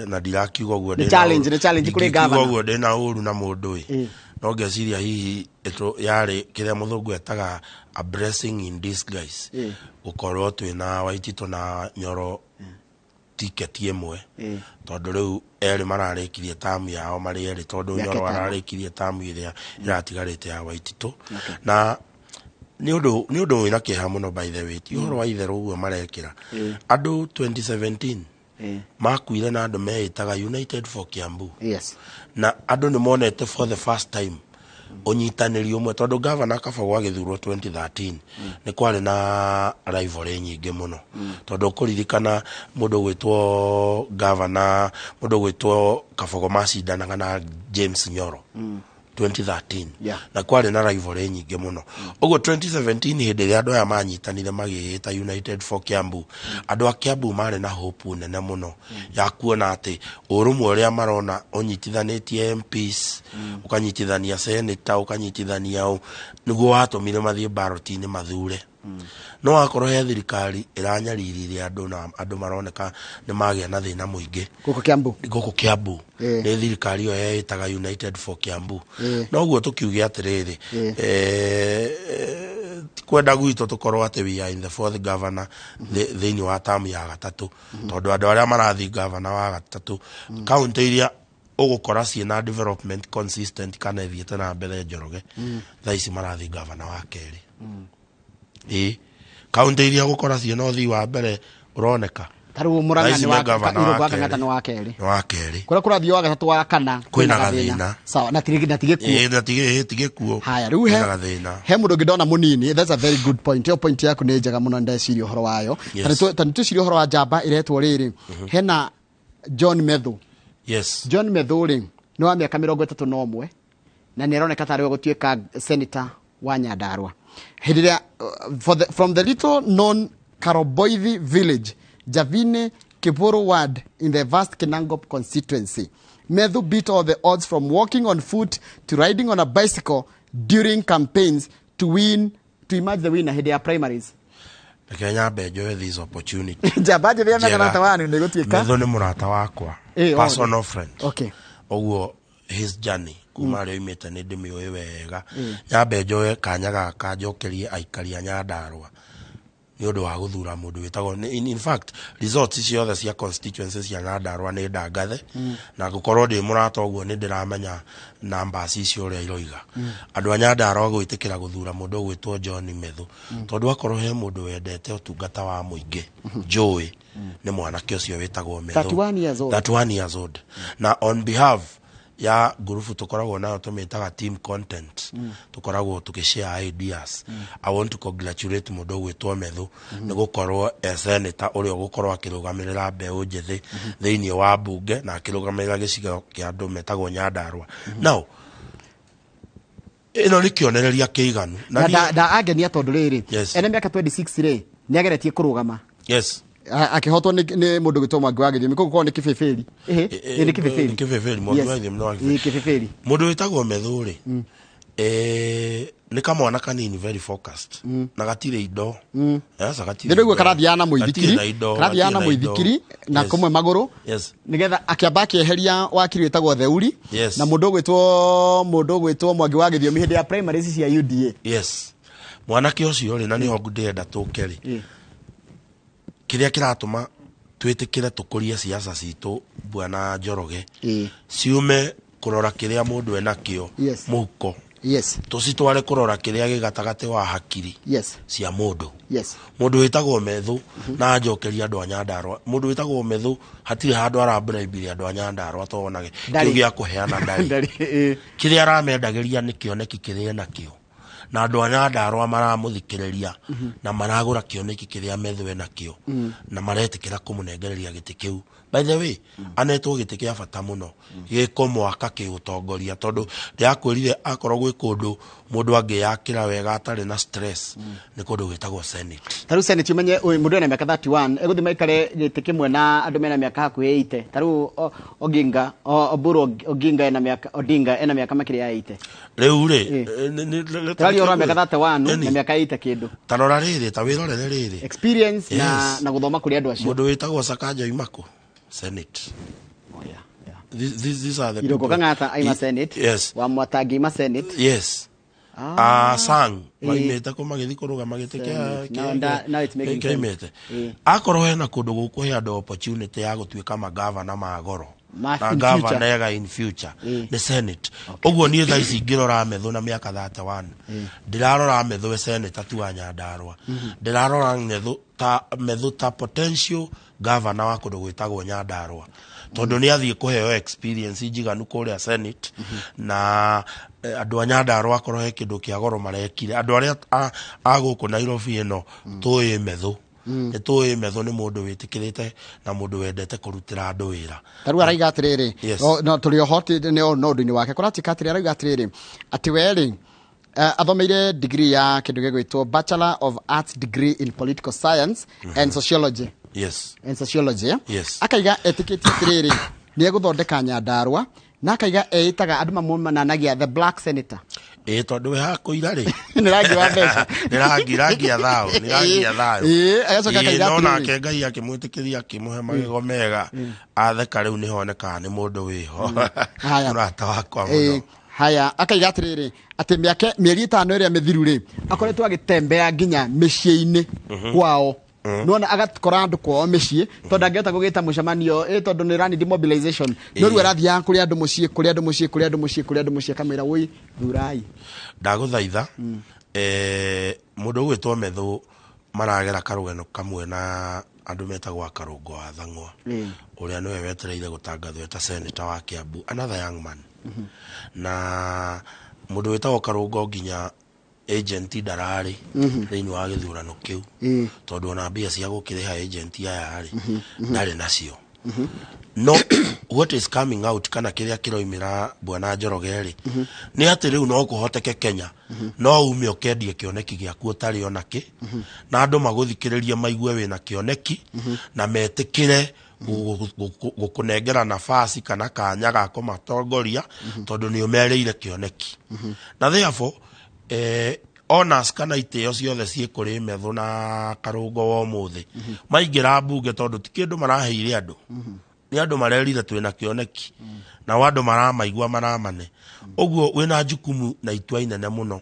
na ndirakiuga ũguo Nĩ ndĩna challenge, ũru. nĩ challenge kũrĩ Ndingikiuga governor. ũguo ndĩna ũru na mũndũ ĩ, no ngeciria hihi yarĩ kĩrĩa mũthũngũ etaga a blessing in disguise, gũkorwo twĩna Waititũ na Nyoro tiketi ĩmwe, tondũ rĩu erĩ mararĩkirie tamu yao marĩ erĩ, tondũ Mĩaka Nyoro 5. ararĩkirie tamu ĩrĩa ĩratigarĩte ya Waititũ. Na nĩ ũndũ wĩna kĩeha mũno, by the way, ti ũhoro wa itherũ ũguo marekĩra andũ. 2017 makuire na andũ meĩtaga United for Kiambu, na andũ nĩ monete for the first time ũnyitanĩri ũmwe, tondũ gavana Kabogo agĩthurwo 2013 nĩ kwarĩ na rivalry nyingĩ mũno, tondũ ũkũririkana mũndũ ũgwĩtwo gavana, mũndũ ũgwĩtwo Kabogo macindanaga na James Nyoro 2013, na kwarĩ na rivalry nyingĩ mũno. Ũguo 2017 hĩndĩ ĩrĩa andũ aya manyitanire magĩĩta United for Kiambu, andũ a Kiambu marĩ na hope nene mũno ya kuona atĩ ũrũmwe ũrĩa marona ũnyitithanĩtie MPs, ũkanyitithania senator, ũkanyitithania ũ, nĩguo watũmire mathiĩ ballot-inĩ mathure. No akorwo he thirikari ĩranyariririre andũ na andũ maroneka nĩ magĩa na thĩna mũingĩ gũkũ Kiambu, gũkũ Kiambu, nĩ thirikari ĩyo ĩtaga United for Kiambu. Noguo tũkiuge atĩrĩrĩ, ti kwenda gwitũ tũkorwo atĩ we are in the fourth governor thĩinĩ wa tamu ya gatatũ, tondũ andũ arĩa marathiĩ governor wa gatatũ, kaunti iria ũgũkora ciĩna development consistent kana ĩthiĩte na mbere, Njoroge, thaa ici marathiĩ governor wa kerĩ. Ĩ kaunti iria ũgũkora ciĩna ũthii wa mbere ũroneka, tarĩu Mũrang'a Thaa ici nĩ wa nĩ governor Irũngũ wa wa Kang'ata kerĩ. nĩ wa kerĩ. Nĩ wa kerĩ. Kũrĩa kũrathiĩ wa gatatũ, wa kana, Kwĩna gathĩna. Sawa, na ti gĩkuũ. Ĩ, na ti gĩkuũ. Haya, rĩu he Kwĩna gathĩna. He mũndũ ũngĩ ndona mũnini. That's a very good point. Ĩyo point yaku nĩ njega mũno, ndeciria ũhoro wayo. Ta nĩ twĩcirie ũhoro wa njamba ĩretwo rĩrĩ, hena John Methu. John Methu rĩ, nĩ wa mĩaka 31 na nĩ aroneka tarĩ we gũtuĩka senator wa Nyandarua. Hĩndĩ ĩrĩa from the little known Karoboithi village, Javine Kiburu ward in the vast Kinangop constituency, Methu beat all the odds from walking on foot to riding on a bicycle during campaigns to win, to emerge the winner hĩndĩ ya primaries. Reke nyambe njoe this opportunity. Njamba njĩthĩ ya Njega. mũrata wanyu nĩ gũtuĩka Methu nĩ mũrata wakwa, personal friend. Ũguo his journey kuma harĩa oimĩte nĩ ndĩmĩũĩ wega. Nyambe njoe kanya gaka njokerie aikari a Nyandarua nĩ ũndũ wa gũthura mũndũ wĩtagwo in fact, results ciothe cia constituency cia Nyandarua nĩ ndangathe, na gũkorwo ndĩ mũrata ũguo nĩ ndĩramenya numbers icio ũrĩa iroiga. Andũ a Nyandarua gwĩtĩkĩra gũthura mũndũ ũgwĩtwo John Methu, tondũ akorwo he mũndũ wendete ũtungata wa mũingĩ njũĩ nĩ mwanake ũcio wĩtagwo Methu. 31 years old. 31 years old. Na on behalf ya ngurubu tũkoragwo nayo tũmĩtaga team content, tũkoragwo tũkĩshare ideas, I want to congratulate mũndũ ũgwĩtwo Methu nĩ gũkorwo e senator ũrĩa ũgũkorwo akĩrũgamĩrĩra mbeũ njĩthĩ thĩinĩ wa mbunge na akĩrũgamĩrĩra gĩcigo kĩa andũ metagwo Nyandarua. Now ĩno nĩ kĩonereria kĩiganu. Na nda angenia tondũ rĩrĩ, ena mĩaka 26 rĩ, nĩ ageretie kũrũgama, akĩhotwo nĩ mũndũ gwĩtwo Mwangi wa Gĩthiomi. Koguo korwo nĩ kĩbĩbĩri. Ĩhĩ, ĩ, nĩ kĩbĩbĩri. Nĩ kĩbĩbĩri, Mwangi wa Gĩthiomi nĩ wa Ĩ, kĩbĩbĩri. Mũndũ wĩtagwo Methu rĩ, nĩ kamwana kanini, very focused, na gatirĩ indo. Yes, gatirĩ Ndĩraigua indo. karathiaga na Gatirĩ mũithikiri, na indo, karathiaga na gatirĩ na indo. mũithikiri na kũmwe magũrũ, nĩgetha akĩamba akĩeheria wakiri wĩtagwo Theuri na mũndũ ũgwĩtwo Mwangi wa Gĩthiomi hĩndĩ ya primaries cia UDA. Yes, mwanake ũcio rĩ, na nĩho ndĩrenda tũke rĩ, kĩrĩa kĩratũma twĩtĩkĩre tũkũrie siasa citũ, bwana Njoroge, ciume kũrora kĩrĩa mũndũ enakĩo mũhuko, tũcitware kũrora kĩrĩa gĩ gatagatĩ wa hakiri cia mũndũ. Mũndũ wĩtagwo Methu, na njokeria andũ a Nyandarua, mũndũ wĩtagwo Methu hatirĩ handũ arabribire andũ a Nyandarua tonage Ndarĩ. kĩu gĩa kũheana ndarĩ. Ndarĩ, ĩ. Kĩrĩa aramendagĩria nĩ kĩoneki kĩrĩa enakĩo. Na andũ a Nyandarũa maramũthikĩrĩria na maragũra kĩoneki kĩrĩa Methu enakĩo na maretĩkĩra kũmũnengereria gĩtĩ kĩu. By the way, anetwo gĩtĩ kĩa bata mũno gĩkũmwaka kĩũtongoria, tondũ ndĩrakwĩrire akorwo gwĩ kũndũ mũndũ angĩyakĩra wega atarĩ na stress nĩ kũndũ gwĩtagwo Senate. Ta rĩu Senate, ũmenye ũyũ mũndũ ena mĩaka 31 egũthiĩ maikare gĩtĩ kĩmwe na andũ mena mĩaka hakuhĩ 80. Ta rĩu Oginga, Oburu Oginga ena mĩaka, Odinga ena mĩaka makĩria ya 80. Rĩu rĩ, tũraria ũhoro wa mĩaka 31 Eni. na mĩaka 80 kĩndũ. Ta rora rĩrĩ, ta wĩrorere rĩrĩ. Experience na na gũthoma kũrĩ andũ acio. Mũndũ wĩtagwo Sakaja oima kũ? Senate. These are the Irũngũ people. Kang'ata aima Senate. Yes. Wa Mwatangi aima Senate. Yes. Ah. Sang maimĩte kũ magĩthiĩ kũrũgama gĩtĩ Senate. Now it's making sense. kĩaimĩte. Akorwo hena kũndũ gũkũhe andũ opportunity ya gũtuĩka magavana ma goro na in gavana future. ega in future nĩ Senate. Ũguo niĩ thaa ici ngĩrora Methu na mĩaka 31, ndĩrarora Methu e senator tu wa Nyandarũa, ndĩrarora Methu ta potential governor wa kũndũ gwĩtagwo Nyandarũa, tondũ nĩ athiĩ kũheo experience njiganu kũrĩa Senate. Na andũ a Nyandarũa akorwo he kĩndũ kĩa goro marekire, andũ arĩa a gũkũ Nairobi ĩno tũĩ Methu, nĩ tũĩ Methu nĩ mũndũ wĩtĩkĩrĩte na mũndũ wendete kũrutĩra andũ wĩra. Ta rĩu araiga atĩrĩrĩ, Yes. no tũrĩ oho nĩ no ũndũ-inĩ wake kũratuĩka atĩrĩ, arauga atĩrĩrĩ atĩ we rĩ, athomeire degree ya kĩndũ gĩgwĩtwo Bachelor of Arts degree in Political Science and Sociology. And Sociology, eh? Yes. Akaiga etĩkĩtie atĩrĩrĩ nĩ egũthondeka Nyandarũa, na akaiga eĩtaga andũ mamũmananagia the black senator. Ĩ, tondũ we hakũira rĩ. Nĩ rangi wa mbeca. Nĩ rangi ya thayũ, nĩ rangi ya thayũ. Ĩĩ, agacoka Ĩĩ, akaiga no atĩrĩrĩ. nake Ngai akĩmwĩtĩkĩria, akĩmũhe magego mega, atheka rĩu nĩhonekaga nĩ mũndũ wĩho. Haya. Mũrata wakwa Ĩĩ, mũno. Haya, akaiga atĩrĩrĩ atĩ mĩaka mĩeri 5 ĩrĩa mĩthiru rĩ, akoretwo agĩtembea nginya mĩciĩ-inĩ kwao. Nona agakora andũ kwao mĩciĩ, tondũ ndangĩhota gũgĩta mũcemanio ĩ, tondũ nĩ rani demobilization, no rĩu arathiaga kũrĩ andũ mũciĩ, kũrĩ andũ mũciĩ, kũrĩ andũ mũciĩ, kũrĩ andũ mũciĩ, akamwĩra wũi thurai. Ndagũthaitha, mũndũ ũgwĩtwo Methu maragera karũgano kamwe na andũ metagwo Akarũngo wa Thang'wa, ũrĩa nĩwe wetereire gũtangathwo eta senator wa Kiambu, another young man. Na mũndũ wĩtagwo Karũngo nginya agent ndararĩ thĩinĩ wa gĩthurano kĩu, tondũ ona mbia cia gũkĩrĩha agent aya rĩ, ndarĩ nacio. No what is coming out, kana kĩrĩa kĩroimĩra bwana Njoroge rĩ, nĩ atĩ rĩu no kũhoteke Kenya no ume ũkendie kĩoneki gĩaku ũtarĩ ona kĩ, na andũ magũthikĩrĩrie maigue wĩna kĩoneki na metĩkĩre gũkũnengera nafasi kana kanya ga kũmatongoria, tondũ nĩ ũmerĩire kĩoneki. Na therefore honors kana itĩo ciothe ciĩ kũrĩ Methu na Karũngo wa ũmũthĩ maingĩra mbunge, tondũ ti kĩndũ maraheire andũ, nĩ andũ marerire twĩna kĩoneki, nao andũ maramaigua maramane. Ũguo wĩna jukumu na itua inene mũno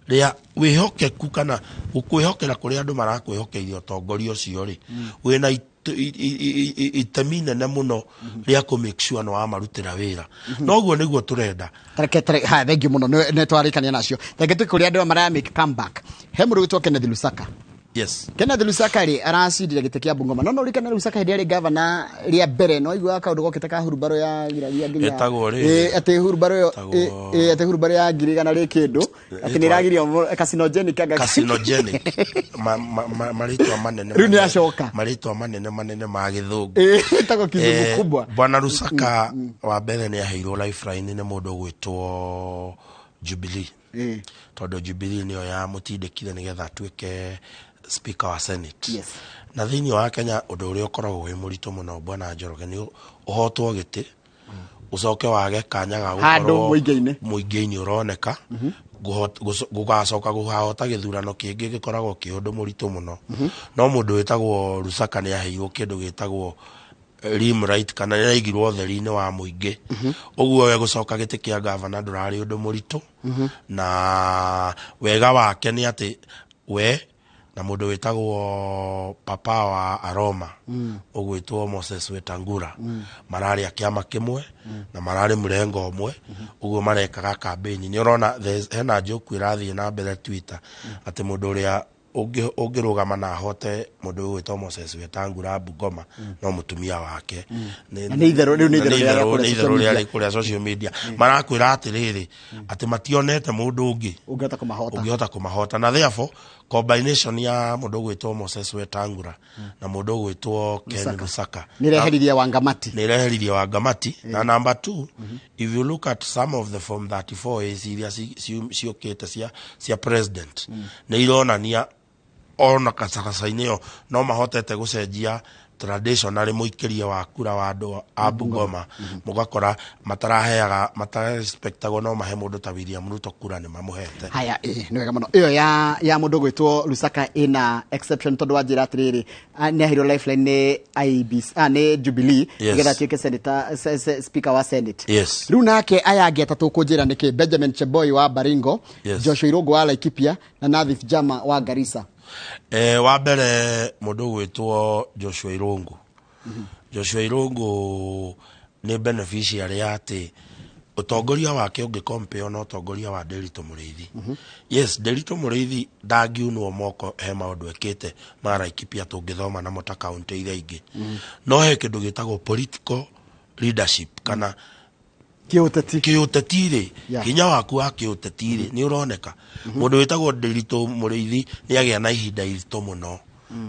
rĩa wĩhokeku kana gũkwĩhokera kũrĩa andũ marakwĩhokeire ũtongoria ũcio rĩ, wĩna itemi inene mũno rĩa kũ make sure nĩ wamarutĩra wĩra, na ũguo nĩguo tũrenda. Tareke tareke, haya, thank you mũno, nĩ twarĩkania nacio. Reke tũkĩ kũrĩ andũ aya maraya make comeback. He mũndũ wĩtwo Kenneth Lusaka. Kenneth Lusaka rĩ, aracindire gĩtĩ kĩa Bungoma, no ũrikane Lusaka hĩndĩ arĩ gavana rĩa mbere, no iguaga kaũndũ gokĩte ka hurubaro ya giragia nginya Ĩtagwo rĩrĩ. Ĩ, atĩ hurubaro ĩyo Ĩtagwo- ĩ, atĩ hurubaro ya 100,000 rĩ kĩndũ atĩ nĩ ĩragirio carcinogenic anga. Carcinogenic. Marĩtwa manene Rĩu nĩ manene. acoka. Marĩtwa manene manene ma gĩthũngũ. Ĩ, ĩtagwo kizungu kubwa. Bwana Lusaka wa mbere nĩ aheirwo lifeline nĩ mũndũ ũgwĩtwo Jubilee, tondũ Jubilee nĩyo yamũtindĩkire nĩgetha atuĩke speaker wa Senate. Na thĩinĩ wa Kenya ũndũ ũrĩa ũkoragwo wĩ mũritũ mũno, bwana Njoroge, nĩ ũhotwo gĩtĩ ũcoke wage kanya ga Handũ gũkorwo mũingĩ-inĩ. Mũingĩ-inĩ ũroneka gũgacoka gũkahota gĩthurano kĩngĩ gĩkoragwo kĩ ũndũ mũritũ mũno. No mũndũ wĩtagwo Lusaka nĩ aheirwo kĩndũ gĩtagwo limelight, kana nĩ aigirwo ũtheri-inĩ wa mũingĩ. Ũguo we gũcoka gĩtĩ kĩa gavana ndũrarĩ ũndũ mũritũ. Na wega wake nĩ atĩ we na mũndũ wĩtagwo papa wa Aroma ũgwĩtwo Moses Wetangula mararĩ a kĩama kĩmwe na mararĩ mũrengo ũmwe, ũguo marekaga campaign. Nĩ ũrona hena joke ĩrathiĩ na mbere Twitter atĩ mũndũ ũrĩa Ũngĩrũgama na ahote mũndũ ũgwĩtwo Moses Wetangula Bungoma no mũtumia wake. Na nĩ itherũ, rĩu nĩ itherũ rĩrĩa nĩ kũrĩa itherũ social rĩrĩa media. rĩ kũrĩa social media marakwĩra atĩrĩrĩ atĩ mationete mũndũ ũngĩ ũngĩhota kũmahota. Ũngĩhota kũmahota, na therefore combination ya mũndũ ũgwĩtwo Moses Wetangula na mũndũ ũgwĩtwo Ken Lusaka. Lusaka Nĩ ĩreheririe Wangamati. Nĩ ĩreheririe Wangamati. Na number two, if you look at some of the form 34 A's iria ciũkĩte cia president, nĩ ironania ona kacakaca-inĩ ĩyo no mahotete gũcenjia traditionally mũikĩrie wa kura wa andũ a Bungoma, mũgakora mataraheaga, matarespectagwo, no mahe mũndũ ta William Ruto kura nĩ mamũhete. Haya, ĩ nĩ wega mũno. Ĩyo ya mũndũ gwĩtwo Lusaka ĩna exception, tondũ wanjĩra atĩrĩrĩ, nĩ aheirwo lifeline nĩ IEBC, nĩ Jubilee, nĩgetha atuĩke senator, speaker wa Senate. Rĩu nake aya angĩ atatũ kũnjĩra nĩkĩ? Benjamin Cheboi wa Baringo, Joshua Irũngũ wa Laikipia na Nadhif Jama wa Garissa. Wa mbere mũndũ ũgwĩtwo Joshua Irũngũ. Joshua Irũngũ nĩ beneficiary ya atĩ ũtongoria wake ũngĩcompare na ũtongoria wa Nderitu Mũrĩithi. Yes, Nderitu Mũrĩithi ndangiunwo moko, he maũndũ ekĩte ma Laikipia tũngĩthoma namo ta kaũntĩ iria ingĩ, no he kĩndũ gĩtagwo political leadership kana kĩũteti. Kĩũteti rĩ, hinya waku wa kĩũteti rĩ, nĩ ũroneka mũndũ wĩtagwo Nderitu Mũrĩithi nĩ agĩa na ihinda iritũ mũno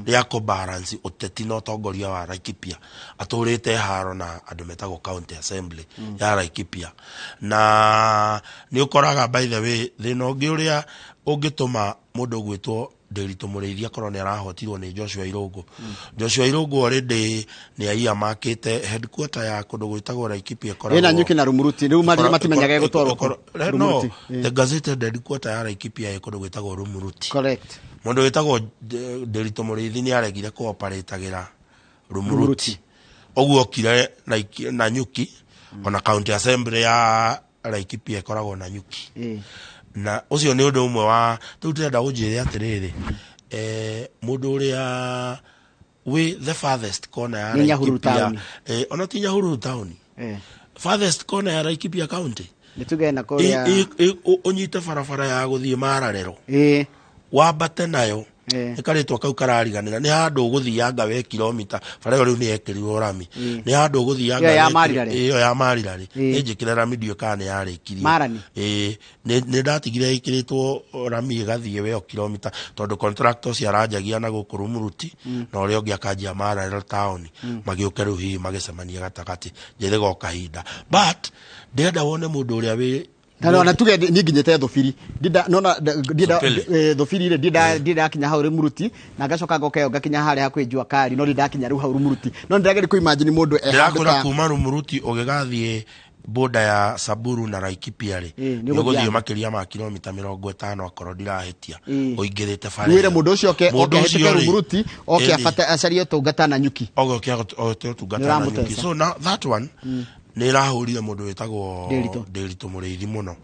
rĩa kũbalance ũteti na ũtongoria wa Laikipia. Atũrĩte haro na andũ metagwo county assembly ya Laikipia, na nĩ ũkoraga, by the way, thĩna ũngĩ ũrĩa ũngĩtũma mũndũ ũgwĩtwo Nderitu Mũrĩithi akorwo nĩ arahotirwo nĩ Joshua Irũngũ. Joshua Irũngũ already nĩ aiamakĩte headquarter ya kũndũ gwĩtagwo Laikipia ĩkoragwo Ĩna Nyuki na Rumuruti, rĩu matimenyaga ĩgũtwarwo kũ. No, Rumuruti. the gazetted headquarter ya Laikipia ĩ kũndũ gwĩtagwo Rumuruti. Correct. Mũndũ wĩtagwo Nderitu Mũrĩithi nĩ aregire kũoparatagĩra Rumuruti, ũguo okire na Nyuki, ona county assembly ya Laikipia ĩkoragwo na Nyuki, na ũcio nĩ ũndũ ũmwe wa rĩu ndĩrenda ũnjĩre atĩrĩrĩ, mũndũ ũrĩa wĩ the farthest corner ya Nĩ Nyahururu Laikipia town. Ona ti Nyahururu town, farthest corner ya Laikipia county. Nĩ tuge na kũrĩa Ũnyite barabara ya gũthiĩ Mararero, wambate nayo, nĩ karĩtwa kau karariganĩra, nĩ handũ ũgũthianga we kilomita, bara ĩyo rĩu nĩ yekĩrirwo rami, nĩ handũ ũgũthianga Ĩyo ya Marirarĩ? Ĩyo ya Marirarĩ. Nĩ njĩkĩre rami, ndiũĩ kana nĩ yarĩkirio. Marani? Ĩĩ, nĩ ndatigire ĩkĩrĩtwo rami ĩgathiĩ we kilomita, tondũ contractor ũcio aranjagia na gũkũ Rumuruti na ũrĩa ũngĩ akanjia Mararero taũni, magĩũke rĩu hihi magĩcemania gatagatĩ, njĩrĩga o kahinda, but ndĩrenda wone mũndũ ũrĩa wĩ Na ona tuge niĩ nginyĩte Thũbiri, ndinda nona ndinda Thũbili. Thũbiri rĩ, ndinda ndakinya hau Rĩmuruti na ngacoka ngoka ĩyo ngakinya harĩa hakuhĩ Jua Kali, no ndindakinya rĩu hau Rumuruti, no ndĩrageria kũ imagine mũndũ e handũ Ndĩrakwĩra, ta kuma Rumuruti ũgĩgathiĩ boda ya Samburu na Laikipia rĩ, nĩ nĩ ũgũthiĩ ũgũthianga. makĩria ma kilomita 50 akorwo ndirahĩtia, ũingĩrĩte bara Wĩre ĩyo. mũndũ ũcio oke Mũndũ oke ũcio ahĩtũke rĩ, Rumuruti oke ĩni. abate acarie ũtungata na Nyuki. Oke ũtungata na Nĩ Nyuki. ũramũteca. So now that one nĩ ĩrahũrire mũndũ wĩtagwo Nderitu. Nderitu Mũrĩithi mũno.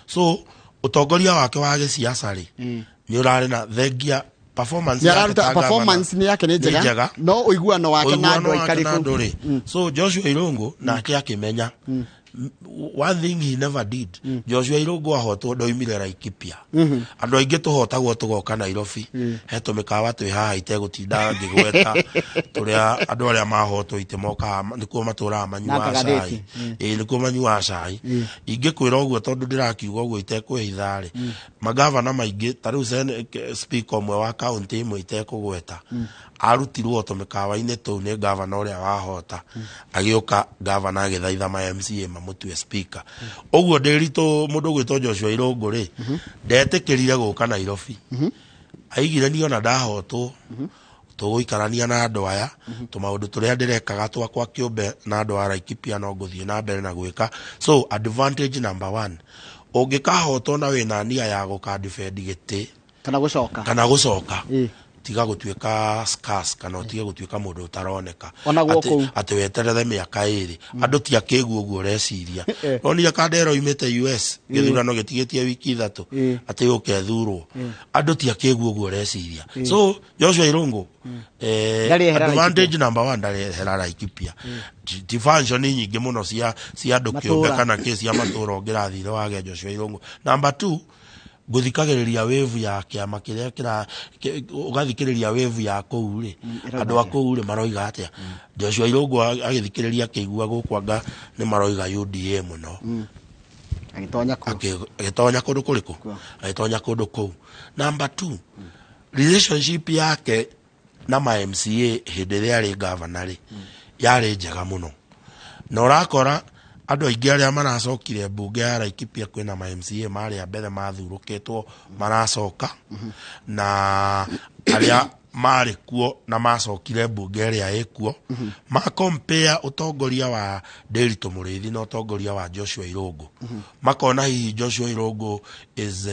So ũtongoria wake wa gĩciaca rĩ, nĩ ũrarĩ na thengia performance Nĩ yake araruta ta governor performance nĩ yake nĩ njega, no ũiguano wake na Ũiguano andũ wake aikari na kũu. andũ rĩ, so Joshua Irũngũ nake akĩmenya one thing he never did. Joshua Irũngũ ahotwo ndoimire Laikipia. Andũ aingĩ tũhotagwo tũgoka Nairobi, he tũmĩkawa twĩ haha itegũtinda ngĩgweta, tũrĩa andũ arĩa mahotwo itĩ mokaga nĩkuo matũraga manyuaga Na cai. kagathĩti. Ĩĩ, nĩkuo manyuaga cai. Ingĩkwĩra ũguo tondũ ndĩrakiuga ũguo itekwĩhitha rĩ, magavana maingĩ ta rĩu speaker ũmwe wa kaũntĩ ĩmwe itekũgweta arutirwo tũmĩkawa-inĩ tũu nĩ gavana ũrĩa wahota, agĩũka gavana agĩthaitha ma MCA mamũtue speaker. Ũguo Ndĩritũ, mũndũ ũgwĩtwo Joshua Irũngũ rĩ, ndetĩkĩrire gũka Nairobi, aigire niĩ ona ndahotwo tũgũikarania na andũ aya, tũmaũndũ tũrĩa ndĩrekaga twakwa kĩũmbe na andũ a Laikipia no ngũthiĩ na mbere na gwĩka. So advantage number one, ũngĩkahotwo na wĩna nia ya gũka defend gĩtĩ kana gũcoka, kana gũcoka, tiga gũtuĩka scarce kana ũtige gũtuĩka mũndũ ũtaroneka. Ona Atĩ- gũkũ. Atĩ weterere mĩaka 2, andũ ti akĩgu ũguo ũreciria. Nonire Kandera oimĩte US, gĩthurano gĩtigĩtie wiki 3 atĩ yũke ĩthurwo. Andũ ti akĩgu ũguo ũreciria. So Joshua Irũngũ, Ndarĩ ehera. advantage number one, ndarĩ ehera Laikipia. Ti function nyingĩ mũno cia andũ kĩũmbe Matũũra. kana kĩ cia matũũra ũngĩrathire wage Joshua Irũngũ. Number two, Ngũthikagĩrĩria wave ya kĩama kĩrĩa kĩra ũgathikĩrĩria wave ya kũu rĩ, andũ a kũu rĩ maroiga atĩa. Joshua Irũngũ agĩthikĩrĩria akĩigua gũkũ anga nĩ maroiga UDA mũno. Agĩtonya kũ? Agĩtonya kũndũ kũrĩkũ? Agĩtonya kũndũ kũu. Number 2, relationship yake na ma MCA hĩndĩ ĩrĩa arĩ governor rĩ, yarĩ njega mũno. Na ũrakora andũ aingĩ arĩa maracokire mbunge ya Laikipia kwĩna ma MCA marĩ a mbere mathurũkĩtwo maracoka, na arĩa marĩ kuo na macokire mbunge ĩrĩa ĩkuo, ma compare ũtongoria wa Ndiritu Mũrĩithi na ũtongoria wa Joshua Irũngũ, makona hihi Joshua Irũngũ is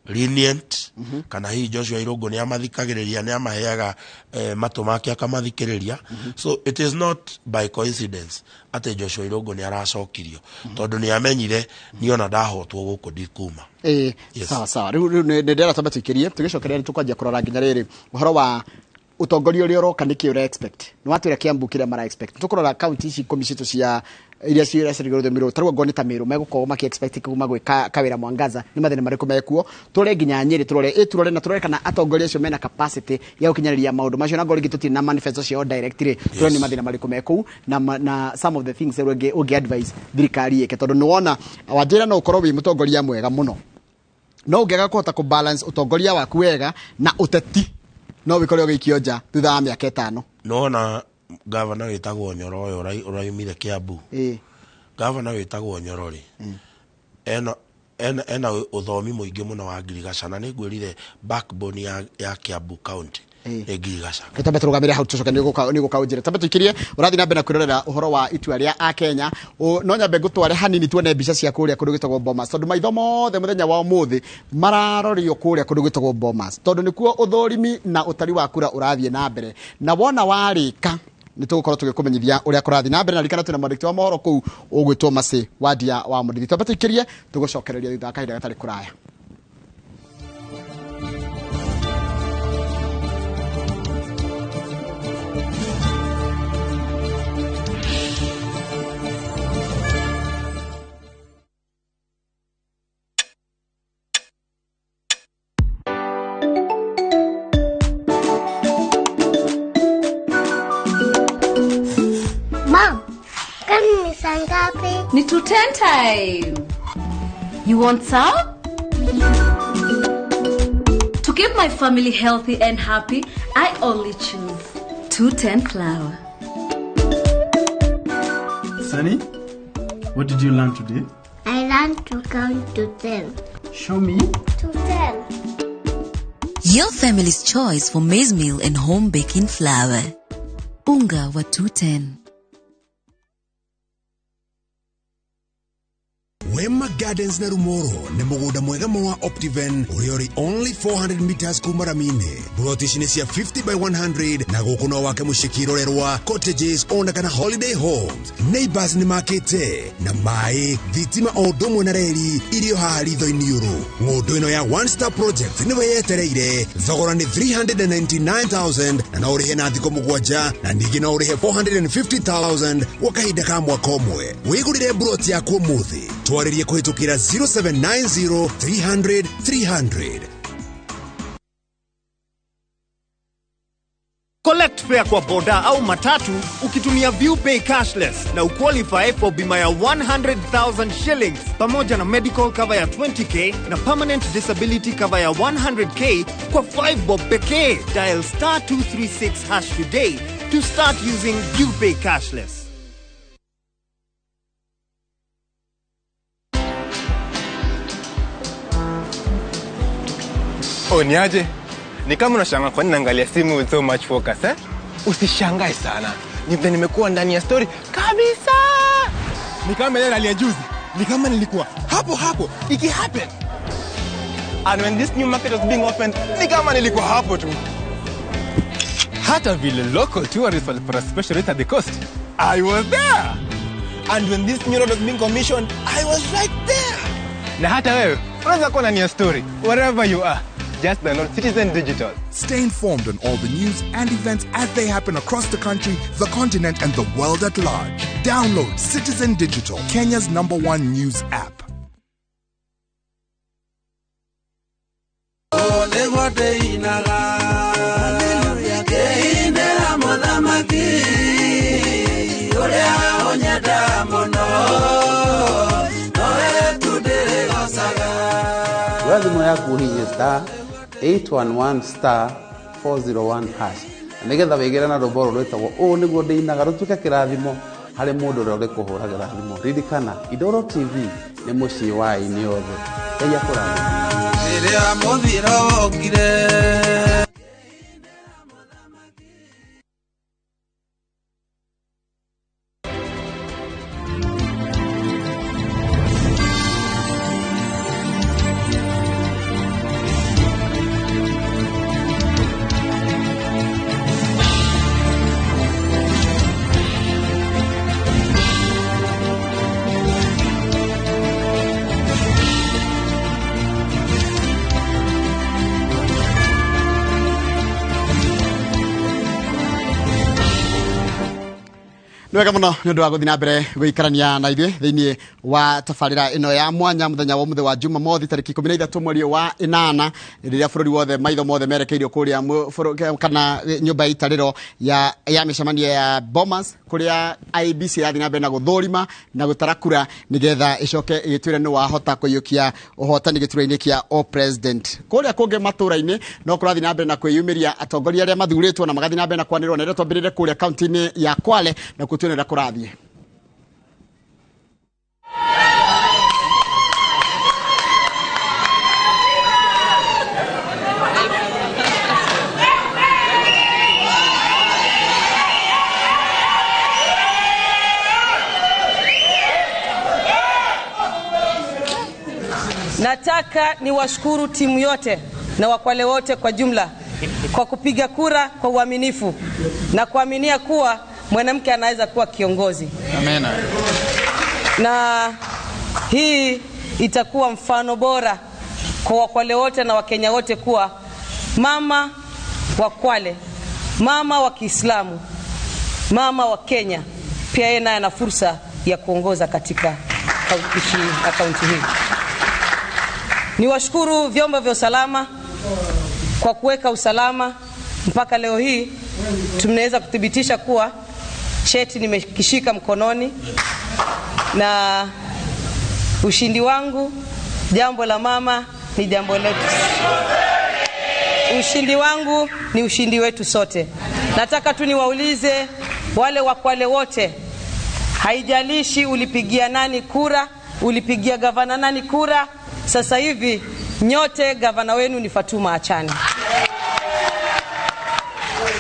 lenient, kana hihi Joshua Irũngũ nĩ amathikagĩrĩria, nĩ amaheaga matũ make akamathikĩrĩria. So it is not by coincidence atĩ Joshua Irũngũ nĩ aracokirio, tondũ nĩ amenyire niona ndahotwo gũkũ ndikuma. Yes. Sawa sawa. Rĩu nĩ ndĩrera twambe tũikĩrie, tũgĩcokeria nĩ tũkwanjia kũrora nginya rĩrĩ ũhoro wa ũtongoria ũrĩa ũroka nĩkĩ ũra expect. Nĩ watwĩra Kiambu kĩrĩa mara expect. Tũkũrora kaunti ici 10 citũ cia iria ciragĩrwo Meru, tarĩu angorwo nĩ ta Meru megũkorwo makĩ expect kuma gwĩ Kawĩra Mwangaza, nĩ mathĩna marĩkũ mekuo. Tũrore nginya Nyĩrĩ, tũrore tũrore na tũrore kana atongoria acio mena capacity ya gũkinyanĩria maũndũ macio, na angorwo rĩngĩ tũtirĩ na manifesto ciao direct rĩ, tũrore nĩ mathĩna marĩkũ mekũu, na some of the things ũngĩ advise thirikari ĩke, tondũ nĩwona wanjĩra no ũkorwo wĩ mũtongoria mwega mũno, no ũngĩaga kũhota kũ balance ũtongoria waku wega na ũteti, no wĩkore ũgĩikio nja thutha wa mĩaka 5. Nĩwona gavana wĩtagwo Nyoro ũyũ ũraumire Kiambu. Gavana wĩtagwo Nyoro rĩ, ena ũthomi mũingĩ mũno wa ngirigaca, na nĩngwĩrire backbone ya Kiambu County nĩ ngirigaca. Tambe tũrũgamĩre hau, tũcoke nĩ gũka ũnjĩre. Tambe tũikĩrie, ũrathiĩ na mbere na kwĩrorera ũhoro wa itua rĩa Akenya. No nyambe ngũtware hanini tuone mbica cia kũrĩa kũndũ gwĩtagwo Bomas, tondũ maitho mothe mũthenya wa ũmũthĩ mararorio kũrĩa kũndũ gwĩtagwo Bomas, tondũ nĩkuo ũthũrimi na ũtari wa kura ũrathiĩ na mbere. Na wona warĩka nĩ tũgũkorwo tũgĩkũmenyithia ũrĩa kũrathiĩ na mbere, na ririkana twĩna mwandĩki wa mohoro kũu ũgwĩtwo Mercy Wandia wa Mũrĩithi. Twambe tũikĩrie, tũgũcokereria thutha wa kahinda gatarĩ kũraya. Mom, kwani ni saa ngapi? Ni 2:10 time. You want some? To keep my family healthy and happy, I only choose 210 flour. Sunny, what did you learn today? I learned to count to 10. Show me. To 10. Your family's choice for maize meal and home baking flour. Unga wa 210. Wema Gardens na Rumoro nĩ mũgũnda mwega mũno wa Optiven ũrĩa ũrĩ only 400 meters kuma rami-inĩ. Buroti ici nĩ cia 50 by 100 na gũkũ no wake mũciĩ kĩrorerwa, cottages ona kana holiday homes. Neighbors nĩ makĩte na maĩ, thitima o ũndũ ũmwe na reri irio haha ritho-inĩ ũrũ. Ng'ũndũ ĩno ya One Star Project nĩwe yetereire. Thogora nĩ 399,000 na no ũrĩhe na thikũ 7 na ningĩ no ũrĩhe 450,000 gwa kahinda ka mwaka ũmwe. Wĩgũrĩre buroti yaku ũmũthĩ. Twarĩrie kũhĩtũkĩra 0790 300 300. Collect fare kwa boda au matatu ukitumia ViewPay cashless na uqualify for bima ya 100,000 shillings pamoja na medical cover ya 20k na permanent disability cover ya 100k kwa 5 bob pekee. Dial star 236 hash today to start using ViewPay cashless. Oh, niaje? Ni kama unashangaa kwa nini naangalia simu with so much focus, eh? Usishangae sana. Ni vile nimekuwa ndani ya story kabisa. Ni kama ile rally ya juzi. Ni kama nilikuwa hapo hapo iki happen. And when this new market was being opened, ni kama nilikuwa hapo tu. Hata vile local tourists walipata special rate at the coast, I was there. And when this new road was being commissioned, I was right there. Na hata wewe unaweza kuwa ndani ya story wherever you are. Just download Citizen Digital. Stay informed on all the news and events as they happen across the country, the continent, and the world at large. Download Citizen Digital, Kenya's #1 news app. nĩguo ndĩinaga. Haleluya, ngĩinĩra mũthamaki ũrĩa ũnyenda mũno, nowe tu ndĩrĩgocaga. Oya thimũ yaku ũhihinye star 811 star 401 hash na nĩgetha wĩgĩre na rwĩmbo rũrũ rwĩtagwo ũũ nĩguo ndĩinaga rũtuĩke kĩrathimo harĩ mũndũ ũrĩa ũrĩkũhũragĩra thimũ. Ririkana, Inooro TV nĩ mũciĩ wa aini othe. Ngai akũrathime. Rĩrĩa mũthiro wokire. Nĩ wega mũno nĩ ũndũ wa gũthiĩ na mbere gũikarania na ithuĩ thĩinĩ wa tabarĩra ĩno ya mwanya mũthenya wa ũmũthĩ wa Jumamothi tarĩki 13 mweri wa 8 rĩrĩa bũrũri wothe maitho mothe merekeirio kũrĩa kana nyũmba ya itarĩro ya mĩcemanio ya Bomas kũrĩa IEBC ĩrathiĩ na mbere na gũthũrima na gũtara kura nĩgetha ĩcoke ĩgĩtwĩre nĩ wahota kũiyũkia ũhotani gĩturwa-inĩ kĩa o president. Kũrĩa kũngĩ matũra-inĩ no kũrathiĩ na mbere na kwĩyumĩria atongoria arĩa mathurĩtwo na magathiĩ na mbere na kwanĩrĩrwo na rĩrĩa twambĩrĩre kũrĩa kaunti-inĩ ya Kwale na kũtuonera kũrathiĩ. Nataka niwashukuru timu yote na Wakwale wote kwa jumla kwa kupiga kura kwa uaminifu na kuaminia kuwa mwanamke anaweza kuwa kiongozi. Amen. Na hii itakuwa mfano bora kwa Wakwale wote na Wakenya wote kuwa mama wa Kwale, mama wa Kiislamu, mama wa Kenya, pia yeye naye ana fursa ya kuongoza katika kaunti hii. Niwashukuru vyombo vya usalama kwa kuweka usalama mpaka leo hii tumeweza kuthibitisha kuwa cheti nimekishika mkononi na ushindi wangu, jambo la mama ni jambo letu. Ushindi wangu ni ushindi wetu sote. Nataka tu niwaulize wale Wakwale wote, haijalishi ulipigia nani kura, ulipigia gavana nani kura, sasa hivi nyote gavana wenu ni Fatuma Achani.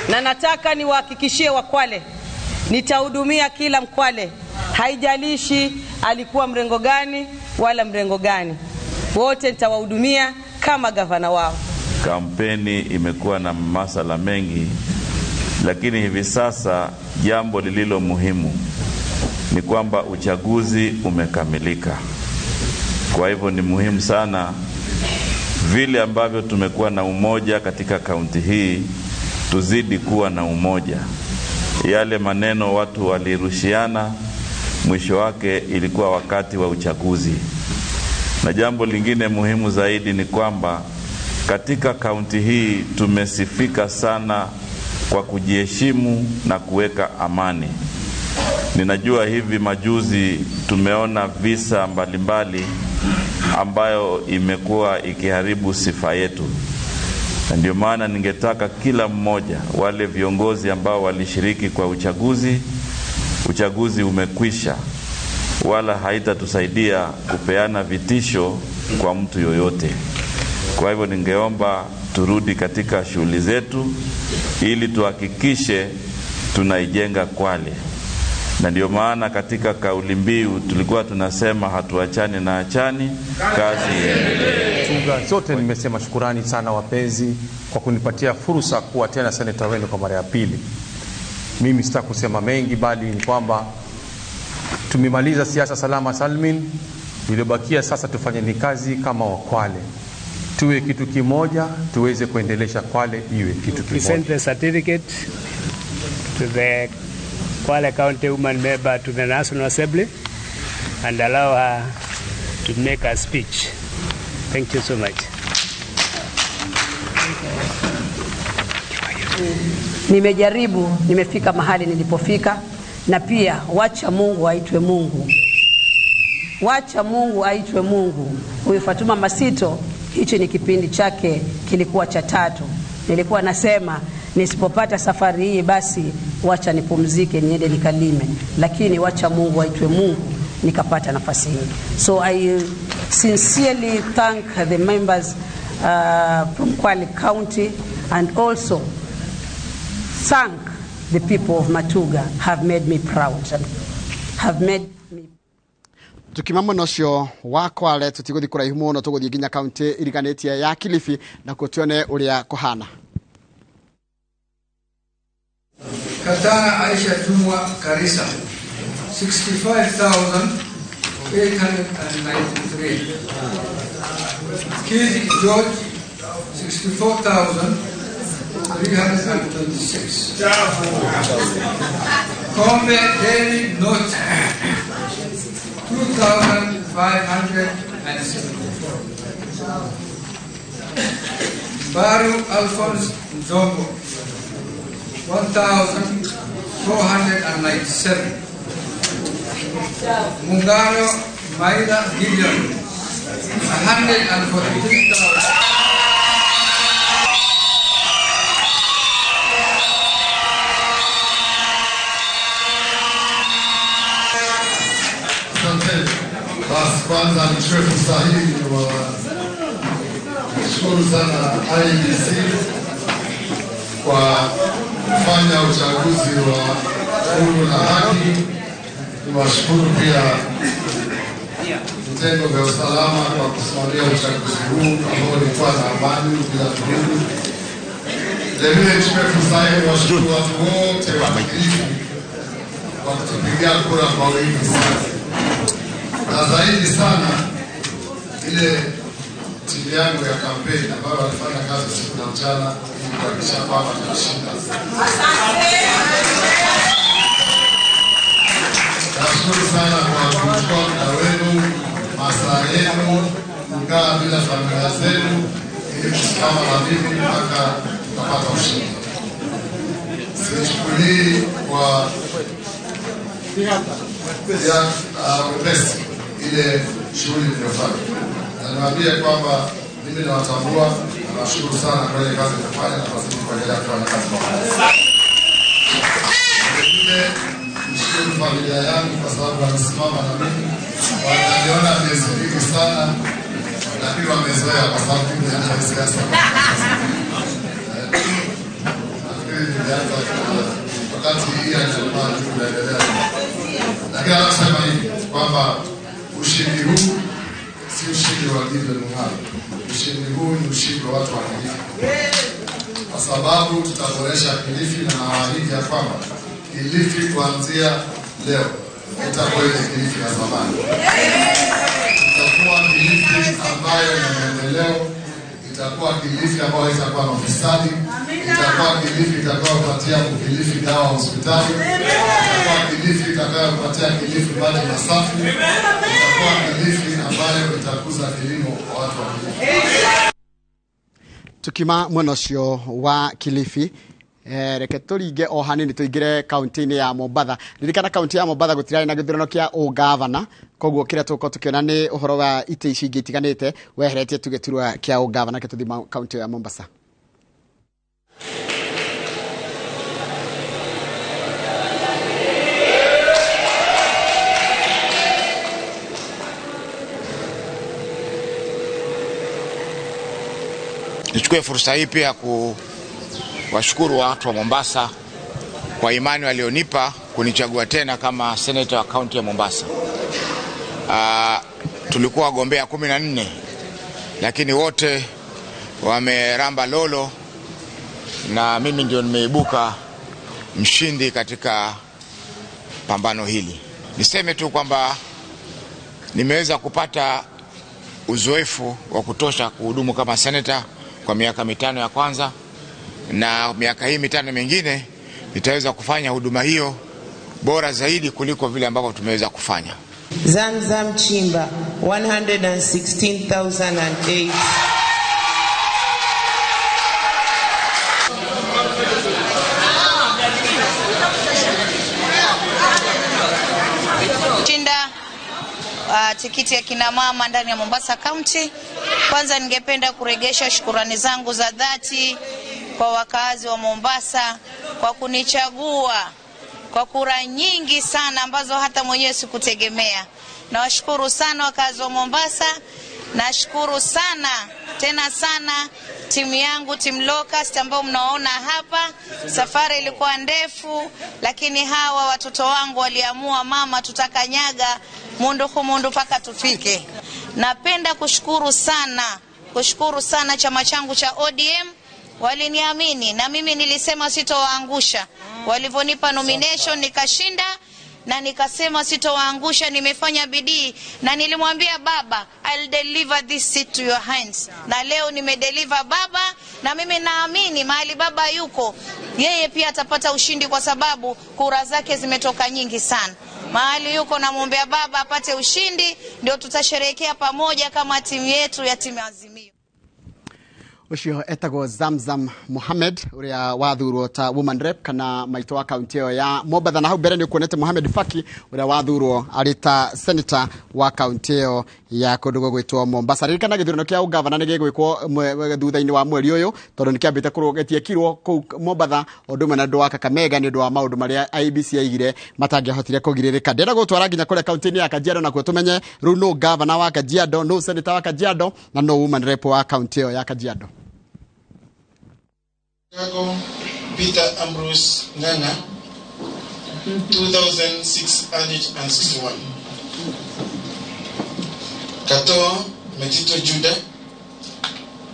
Na nataka niwahakikishie Wakwale, nitahudumia kila Mkwale, haijalishi alikuwa mrengo gani wala mrengo gani, wote nitawahudumia kama gavana wao. Kampeni imekuwa na masala mengi, lakini hivi sasa jambo lililo muhimu ni kwamba uchaguzi umekamilika. Kwa hivyo ni muhimu sana vile ambavyo tumekuwa na umoja katika kaunti hii, tuzidi kuwa na umoja. Yale maneno watu walirushiana, mwisho wake ilikuwa wakati wa uchaguzi. Na jambo lingine muhimu zaidi ni kwamba katika kaunti hii tumesifika sana kwa kujiheshimu na kuweka amani. Ninajua hivi majuzi tumeona visa mbalimbali ambayo imekuwa ikiharibu sifa yetu. Na ndio maana ningetaka kila mmoja, wale viongozi ambao walishiriki kwa uchaguzi, uchaguzi umekwisha, wala haitatusaidia kupeana vitisho kwa mtu yoyote. Kwa hivyo ningeomba turudi katika shughuli zetu ili tuhakikishe tunaijenga Kwale. Na ndio maana katika kauli mbiu tulikuwa tunasema hatuachani na achani, kazi iendelee. Chunga zote nimesema shukurani sana wapenzi kwa kunipatia fursa kuwa tena seneta wenu kwa mara ya pili. Mimi sitaki kusema mengi, bali ni kwamba tumemaliza siasa salama salmin. Iliyobakia sasa tufanye ni kazi kama Wakwale, tuwe kitu kimoja, tuweze kuendelesha Kwale iwe kitu kimoja. Present the certificate to the Kwale County Woman Member to the National Assembly and allow her to make a speech. Thank you so much. Nimejaribu, nimefika mahali nilipofika, na pia wacha Mungu aitwe Mungu. Wacha Mungu aitwe Mungu. Huyu Fatuma Masito, hichi ni kipindi chake kilikuwa cha tatu. Nilikuwa nasema nisipopata safari hii basi wacha nipumzike niende nikalime, lakini wacha Mungu aitwe Mungu, nikapata nafasi hii. So I sincerely thank the members from Kwale County and also thank the people of Matuga have made me proud, have made me. Tukima mwena ũcio wa Kwale tũtigũthiĩ kũraihu mũno, tũgũthiĩ nginya kaunti iriganĩtie ya Kilifi na kuo tuone ũrĩa kũhana. Katana Aisha Jumwa Karisa, 65,893. Kid George, 64,326. Kombe Daily Note, 2,574. Baru Alphonse Nzombo, 1,497. Mungaro Maida Gideon, 143,000. Asante. Basi kwanza nichukue fursa hii niwashukuru sana IEBC kwa kufanya uchaguzi wa huru na haki. Niwashukuru pia vitengo vya usalama kwa kusimamia uchaguzi huu ambao ulikuwa na amani bila vurugu. Vilevile nichukue fursa hii niwashukuru watu wote wa Kilifi kwa kutupigia kura kwa wingi sana, na zaidi sana ile timu yangu ya kampeni ambayo walifanya kazi usiku na mchana ili kuhakikisha kwamba tunashinda. Nashukuru sana kwa kuchukua muda wenu, masaa yenu, kukaa bila familia zenu ili kusimama na mimi mpaka tukapata ushindi. Sichukulii kwa wepesi ile shughuli niliyofanya, na niwaambie kwamba mimi nawatambua na nashukuru sana kwa ile kazi niliyofanya na tazidi kuendelea kufanya kazi kwa pamoja. Vilevile nishukuru familia yangu kwa sababu walisimama na mimi, wananiona miezi mingi sana, lakini wamezoea kwa sababu mimi ni siasa. Nafikiri nilianza wakati hii alikuwa tunaendelea, lakini anasema hivi kwamba ushindi huu si ushindi wa Gideon Mung'aro. Ushindi huu ni ushindi wa watu wa Kilifi, kwa sababu tutaboresha Kilifi, na nawaahidi ya kwamba Kilifi kuanzia leo itakuwa ile Kilifi ya zamani. Itakuwa Kilifi ambayo ni maendeleo, itakuwa Kilifi ambayo haitakuwa na ufisadi, itakuwa Kilifi itakayopatia Kilifi dawa hospitali, itakuwa Kilifi itakayopatia Kilifi maji masafi, itakuwa Kilifi ambayo itakuza kilimo kwa watu wa Kilifi. Tukima mwena ũcio wa Kilifi, reke tũringe o hanini tũingĩre kaunti-inĩ ya Mombatha. Ririkana kaunti ya Mombatha gũtirarĩ na gĩthurano kĩa ũgavana, koguo kĩrĩa tũgũkorwo tũkĩona nĩ ũhoro wa itĩ ici ingĩ itiganĩte weheretie tu gĩturwa kĩa ũgavana. Reke tũthiĩ kaunti ya Mombasa. Nichukue fursa hii pia kuwashukuru watu wa Mombasa kwa imani walionipa kunichagua tena kama senator wa kaunti ya Mombasa. Tulikuwa wagombea 14 lakini wote wameramba lolo na mimi ndio nimeibuka mshindi katika pambano hili. Niseme tu kwamba nimeweza kupata uzoefu wa kutosha kuhudumu kama senator kwa miaka 5 ya kwanza, na miaka hii 5 mingine nitaweza kufanya huduma hiyo bora zaidi kuliko vile ambavyo tumeweza kufanya. Zamzam Chimba 116,008. tikiti ya kina mama ndani ya Mombasa County. Kwanza ningependa kuregesha shukurani zangu za dhati kwa wakazi wa Mombasa kwa kunichagua kwa kura nyingi sana ambazo hata mwenyewe sikutegemea. Nawashukuru sana wakazi wa Mombasa. Nashukuru sana tena sana timu yangu, timu Locust ambao mnaona hapa. Safari ilikuwa ndefu, lakini hawa watoto wangu waliamua, mama, tutakanyaga mundu humundu mpaka tufike. Napenda kushukuru sana chama changu cha ODM, waliniamini na mimi nilisema sitowaangusha. Walivonipa nomination nikashinda, na nikasema sitowaangusha. Nimefanya bidii na nilimwambia baba, I'll deliver this seat to your hands, na leo nimedeliver baba, na mimi naamini mahali baba yuko yeye pia atapata ushindi, kwa sababu kura zake zimetoka nyingi sana. Mahali yuko namwombea baba apate ushindi, ndio tutasherehekea pamoja kama timu yetu ya timu Azimio. Ucio etagwo Zamzam Mohamed uria wathurwo ta woman rep kana maito wa kaunti ĩyo ya Mombatha. Na hau mbere nĩ ũkuonete Mohamed Faki uria wathurwo arĩ ta senator wa kaunti ĩyo ya kũndũ gũgwĩtwo Mombasa. Ririkana gĩthurano kĩa ũgavana nĩ gĩgwĩkwo thutha-inĩ wa mweri ũyũ, tondũ nĩ kĩambĩte gĩtiekirwo kũu Mombatha ũndũ ũmwe na ũndũ wa Kakamega nĩ ũndũ wa maũndũ marĩa IEBC yaigire matangĩahotire kũgirĩrĩka. Ndĩrenda gũtwara nginya kũrĩa kaunti-inĩ ya Kajiado nakuo tũmenye rĩu nũ gavana wa Kajiado, nũ senator wa Kajiado na nũ woman rep wa kaunti ĩyo ya Kajiado. Peter Ambrose Nganga, 2,661. Katoa Metito Judah,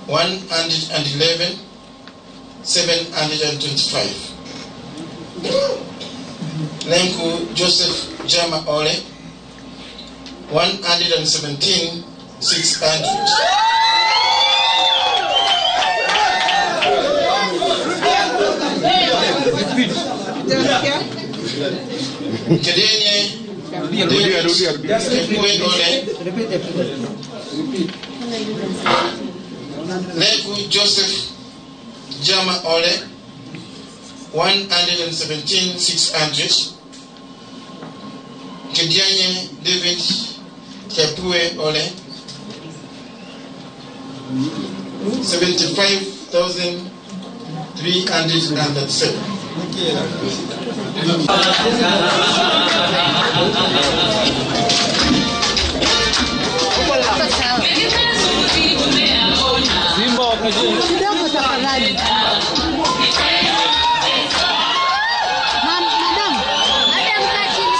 111,725. Lenku Joseph Jama Ole, 117,600. Kedenye David Ole, Leku Joseph Jama Ole, 117,600. Kedianye David Kepue Ole, 75,337. Kidogo tafadhali. Madam, kaa chini.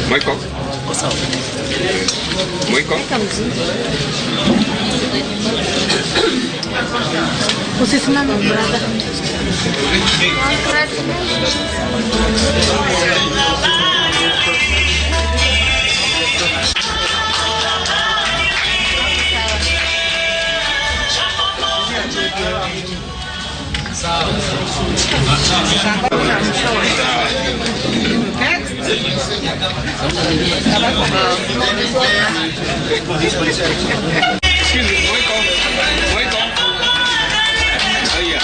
Mwiko. Mwiko. Usisimame brother. Excuse me, Mwiko. Mwiko. Haya.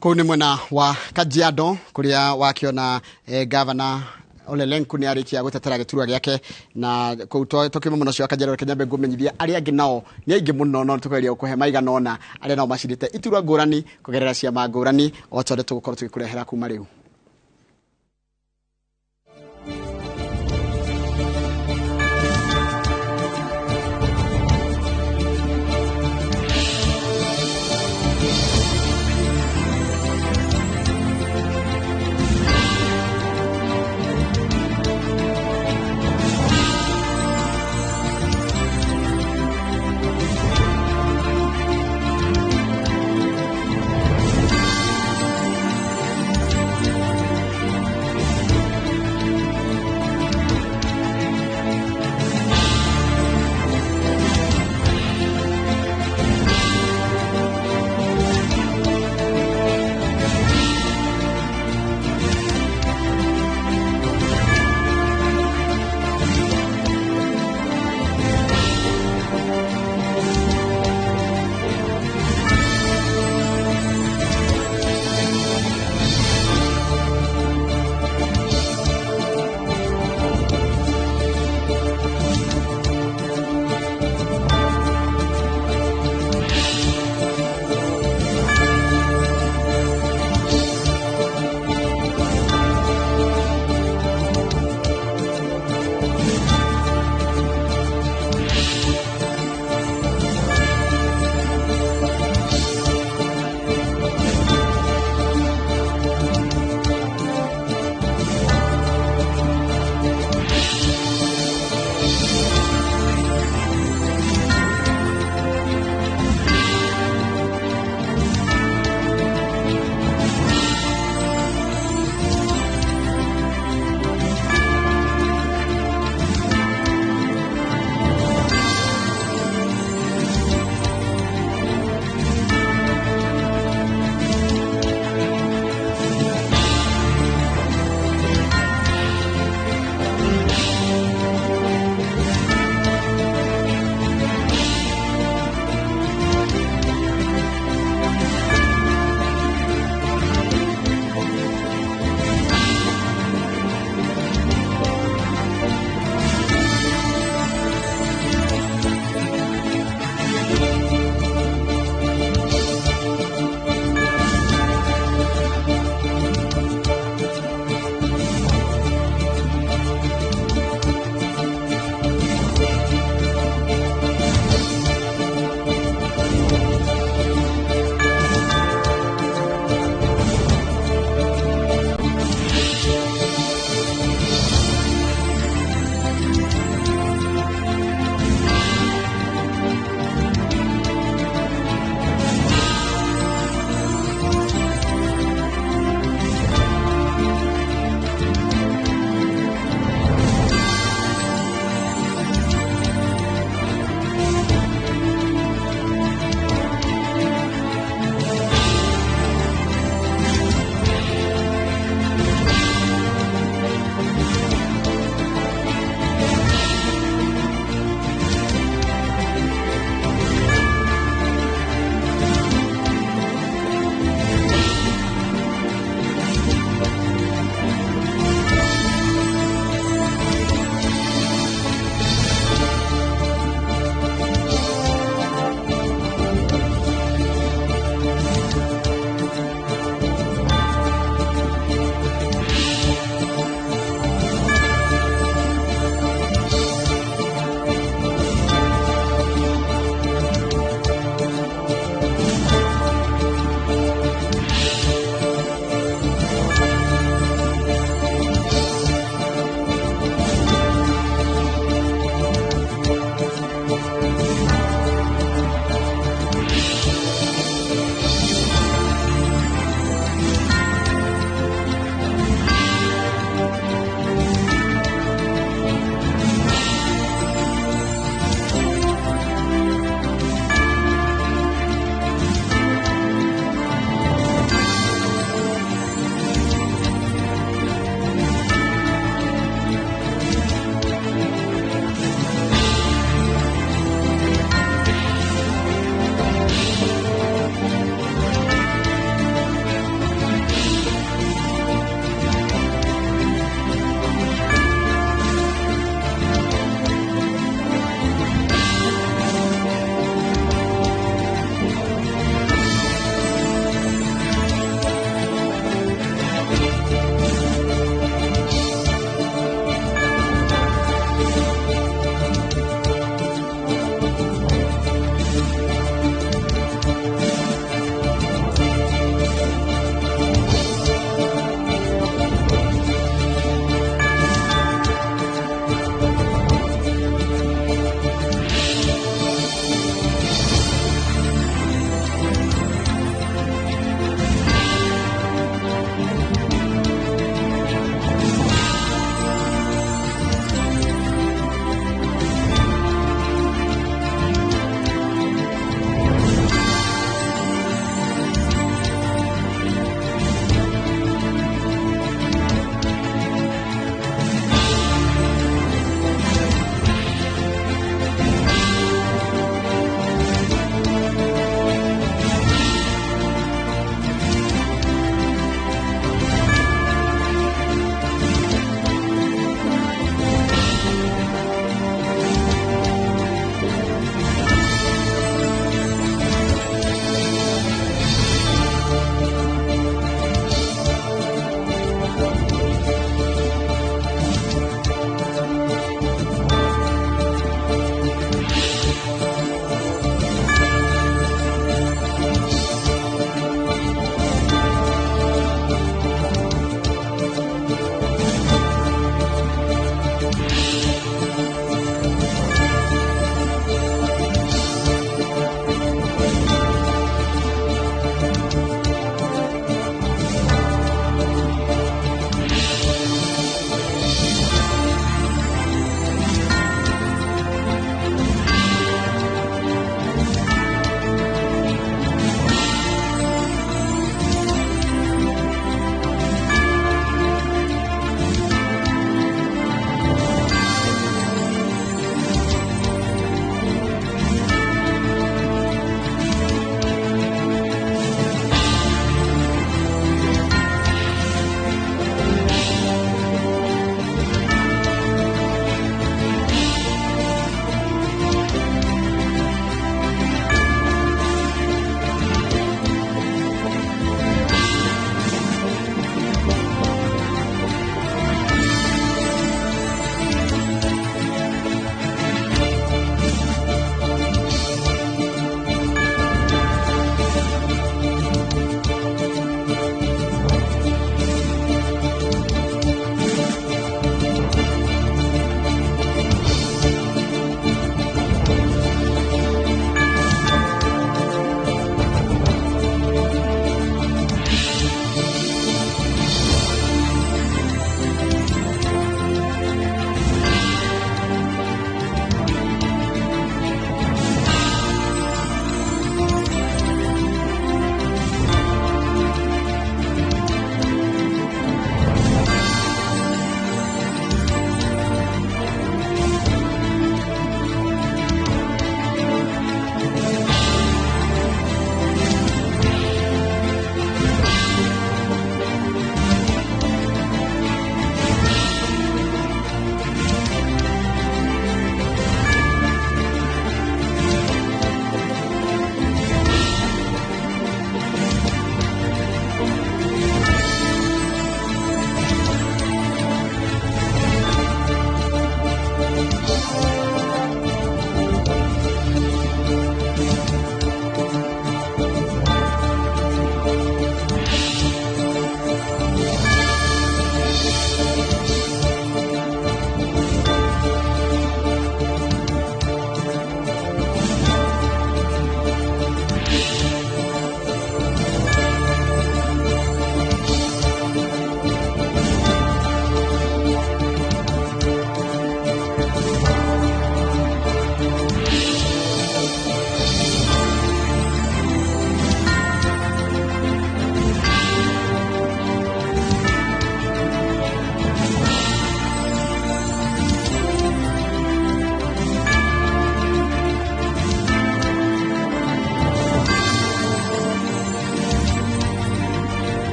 Kũu nĩ mwena wa Kajiado kũrĩa wakiona gavana Ole Lenku nĩ arĩkia gũtetera gĩturwa gĩake, na kũu tũkiuma mũno ũcio wa Kajiado. Reke nyambe ngũmenyithia arĩa angĩ nao nĩ aingĩ mũno, no tũkageria gũkũhe maigana ũna arĩa nao macindĩte iturwa ngũrani kũgerera ciama ngũrani o ta ũrĩa tũgũkorwo tũgĩkũrehera kuma rĩu.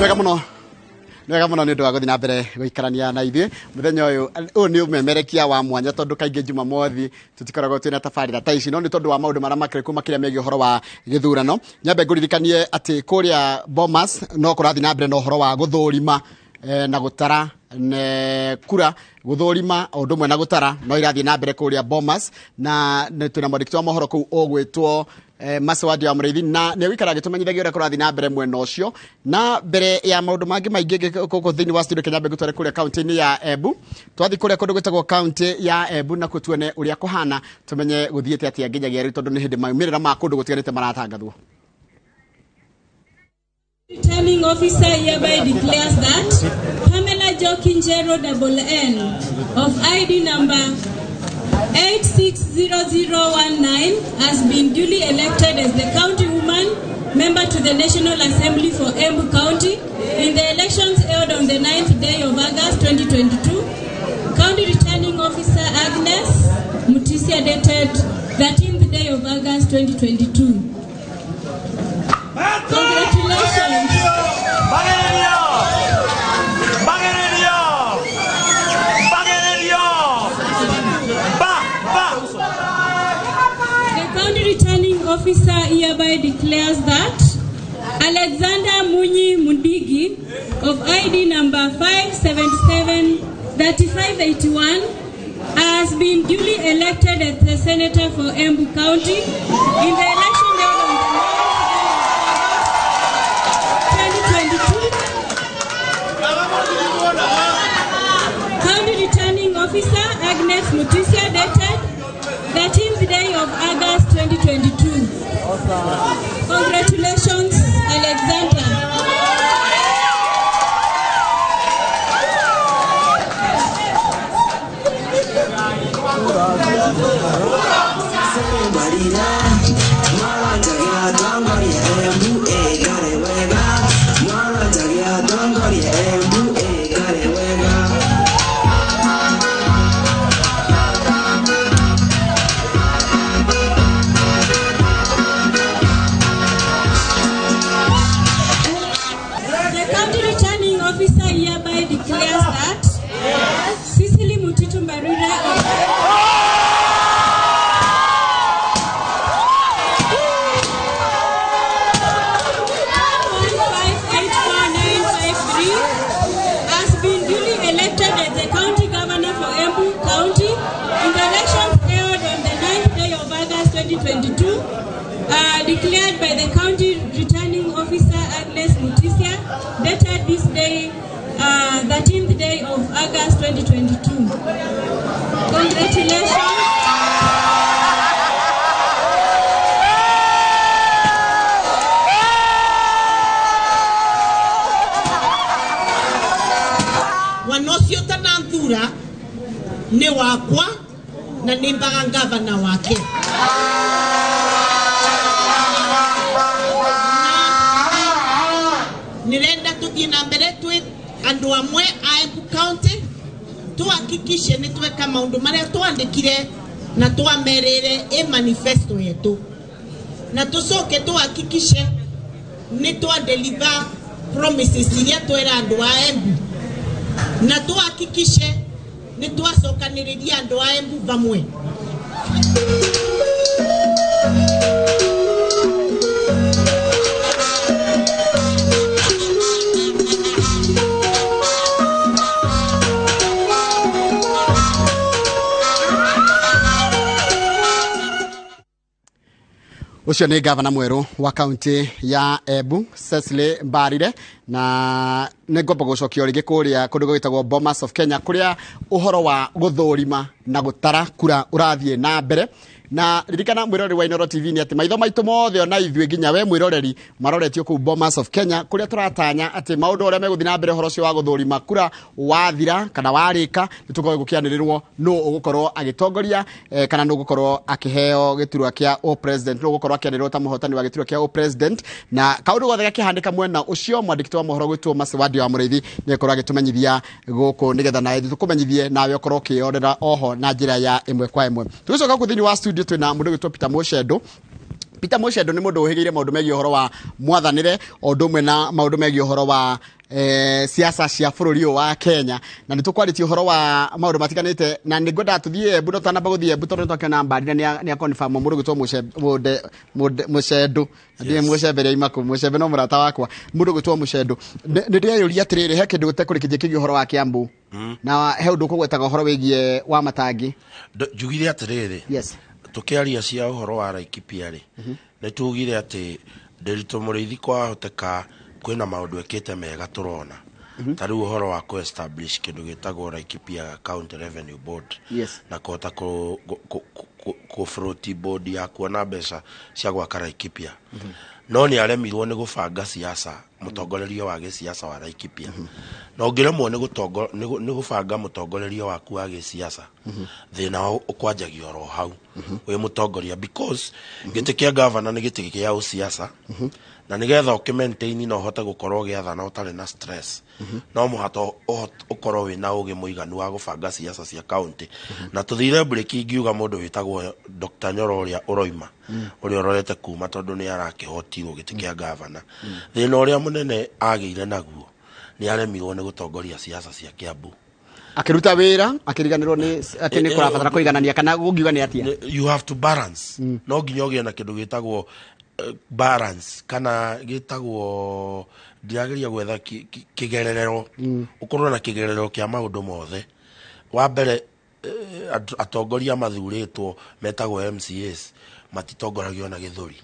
Twega muno nĩ wega mũno nĩ ũndũ wa gũthiĩ na mbere gũikarania na ithuĩ mũthenya ũyũ. Ũyũ nĩ ũmemerekia wa mwanya tondũ kaingĩ Jumamothi tũtikoragwo twĩna tabarĩra ta ici, no nĩ tondũ wa maũndũ marĩa makĩrĩ makĩria megiĩ ũhoro wa gĩthurano. Nyambe ngũririkanie atĩ kũrĩa Bomas no kũrathiĩ na mbere na ũhoro wa gũthũrima na gũtara ne kura. Gũthũrima o ũndũ ũmwe na gũtara no irathiĩ na mbere kũrĩa Bomas, na nĩ twĩna mwandĩki wa mohoro kũu ũgwĩtwo Maswadi wa Mũrĩithi, na nĩ gũikara agĩtũmenyithagia ũrĩa kũrathiĩ na mbere mwena ũcio. Na mbere ya maũndũ mangĩ maingĩ gũkũ thĩinĩ wa studio, Kenya ngũtware kũrĩa kaunti-inĩ ya Embu. Twathiĩ kũrĩa kũndũ gwĩtagwo kaunti ya Embu nakuo tuone ũrĩa kũhana, tũmenye gũthiĩte atĩa nginyagia rĩu, tondũ nĩ hĩndĩ maumĩrĩra ma kũndũ gũtiganĩte maratangathwo. Returning officer hereby declares that Pamela Jokinjero double N of ID number 860019 has been duly elected as the county woman member to the National Assembly for Embu County in the elections held on the 9th day of August 2022. County Returning Officer Agnes Mutisia, dated 13th day of August 2022. Congratulations. Bagererio! Bagererio! Ba! Ba! The county returning officer hereby declares that Alexander Munyi Mundigi of ID number 5773581 has been duly elected as the senator for Embu County in the election held on the 9th 2022. County Returning Officer Agnes Mutisia, dated 13th day of August 2022. Congratulations, Alexander. The county returning officer hereby declares that Cecily Mutitu Mbarire of 1584953 has been duly elected as the county governor for Embu County in the elections held on the 9th day of August 2022, declared by the county returning officer Agnes Mutisia, dated this day, 13th day of August 2022. Congratulations. Mwana ũcio ũtanathura nĩ wakwa na nĩ mbaga ngavana wake. Nĩrenda tũthiĩ na mbere twĩ andũ amwe a Embu County, tuhakikishe nĩ tweka maũndũ marĩa twandĩkire na twamerĩre ĩ manifesto yetu, na tũcoke tuhakikishe nĩ twa deliver promises iria twera andũ a Embu, na tuhakikishe nĩ twacokanĩrĩria andũ a Embu vamwe. Ũcio nĩ gavana mwerũ wa kaunti ya Embu, Cecily Mbarire, na nĩ ngomba gũcokio rĩngĩ kũrĩa kũndũ gwĩtagwo Bomas of Kenya, kũrĩa ũhoro wa gũthũrima na gũtara kura ũrathiĩ na mbere. Na ririkana mwĩroreri wa Inooro TV nĩ atĩ maitho maitũ mothe ona ithuĩ nginya we mwĩroreri maroretio kũu Bomas of Kenya, kũrĩa tũratanya atĩ maũndũ ũrĩa megũthiĩ na mbere ũhoro ũcio wa gũthũrima kura wathira kana warĩka, nĩ tũkorwo gũkĩanĩrĩrwo nũ ũgũkorwo agĩtongoria kana nũ ũgũkorwo akĩheo gĩturwa kĩa o president, nũ ũgũkorwo akĩanĩrĩrwo ta mũhotani wa gĩturwa kĩa o president. Na kaũndũ gothe gakĩhanĩka mwena ũcio, mwandĩki wa mohoro gwĩtwo Masewadi wa Mũrĩithi nĩ ekorwo agĩtũmenyithia gũkũ nĩgetha nawe tũkũmenyithie nawe ũkorwo ũkĩyonera oho na njĩra ya ĩmwe kwa ĩmwe. Tũgĩcoka gũkũ thĩinĩ wa studio twĩna mũndũ gwĩtwo Peter Mushendo. Peter Muchendu nĩ mũndũ ũhĩgĩire maũndũ megiĩ ũhoro wa mwathanĩre o ũndũ ũmwe na maũndũ megiĩ ũhoro wa siasa cia bũrũri ũyũ wa Kenya, na nĩ tũkwarĩtie ũhoro wa maũndũ matiganĩte, na nĩ ngwendaga tũthiĩ Embu, no twanamba gũthiĩ Embu tondũ nĩtwakĩona Mbarire nĩ confirm mũndũ gwĩtwo Mũchendu. Ndiĩ Mũcembe rĩa imakũ, Mũcembe no mũrata wakwa, mũndũ gwĩtwo Mũchendu. Nĩ ndĩreyũria atĩrĩrĩ, he kĩndũ gĩtekũrĩkĩtie kĩgiĩ ũhoro wa Kiambu, na he ũndũ ũkũgwetaga ũhoro wĩgiĩ wa matangi. Njugire atĩrĩrĩ, yes, tũkĩaria cia ũhoro wa Laikipia rĩ, nĩ tugire atĩ Nderitu Mũrĩithi kwahoteka kwĩna maũndũ ekĩte mega tũrona, ta rĩu ũhoro wa kũ establish kĩndũ gĩtagwo Laikipia County Revenue Board, na kũhota kũ float board ya kuona mbeca cia gwaka Laikipia. No nĩ aremirwo nĩ gũbanga siasa, mũtongoreria wa gĩsiasa wa Laikipia. Na ũngĩremwo nĩ gũbanga mũtongoreria waku wa gĩsiasa, thĩna ũkwanjagia oro hau wĩ mũtongoria, because gĩtĩ kĩa governor nĩ gĩtĩ kĩa ũsiasa, na nĩgetha ũkĩ maintain na ũhote gũkorwo ũgĩathana ũtarĩ na stress, no mũhaka ũkorwo wĩna ũgĩ mũiganu wa gũbanga siasa cia county. Na tũthire break ingiuga mũndũ wĩtagwo Dr. Nyoro ũrĩa ũroima, ũrĩa ũrorete kuma tondũ nĩ arakĩhotirwo gĩtĩ kĩa governor, thĩna ũrĩa mũnene agĩire naguo nĩ aremirwo nĩ gũtongoria siasa cia Kiambu. Akĩruta wĩra akĩriganĩrwo nĩ atĩ nĩ kũrabatara kũiganania, kana ũngiuga nĩ atia? You have to balance. No nginya ũgĩe na kĩndũ gĩtagwo balance, kana gĩtagwo, ndĩrageria gwetha kĩgererero, ũkorwo na kĩgererero kĩa maũndũ mothe. Wa mbere, atongoria mathurĩtwo metagwo MCAs matitongoragio na gĩthũri,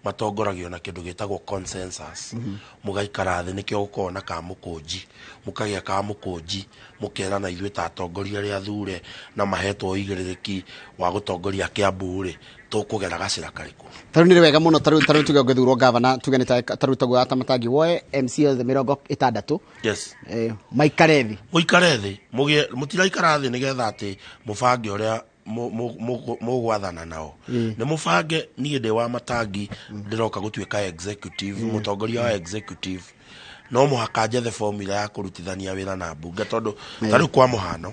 matongoragio na kĩndũ gĩtagwo consensus. Mũgaikara thĩ, nĩkĩo gũkoragwo na kamũkũnji, mũkagĩa kamũkũnji, mũkerana ithuĩ ta atongoria arĩa athure na mahetwo ũigĩrĩrĩki wa gũtongoria Kiambu rĩ, tũkũgera gacĩra karĩkũ. Tarĩu nĩ wega mũno, tarĩu tuge ũngĩthurwo gavana, tuge nĩ tarĩu taguo Wamatangi woe MCA othe 60, maikare thĩ. Mũikare thĩ, mũtiraikara thĩ nĩgetha atĩ mũbange ũrĩa mũgwathana nao. Nĩ mũbange niĩ ndĩ Wamatangi ndĩroka gũtuĩka executive, mũtongoria wa executive, no mũhaka njethe formula ya kũrutithania wĩra na mbunge, tondũ tarĩu kwa mũhano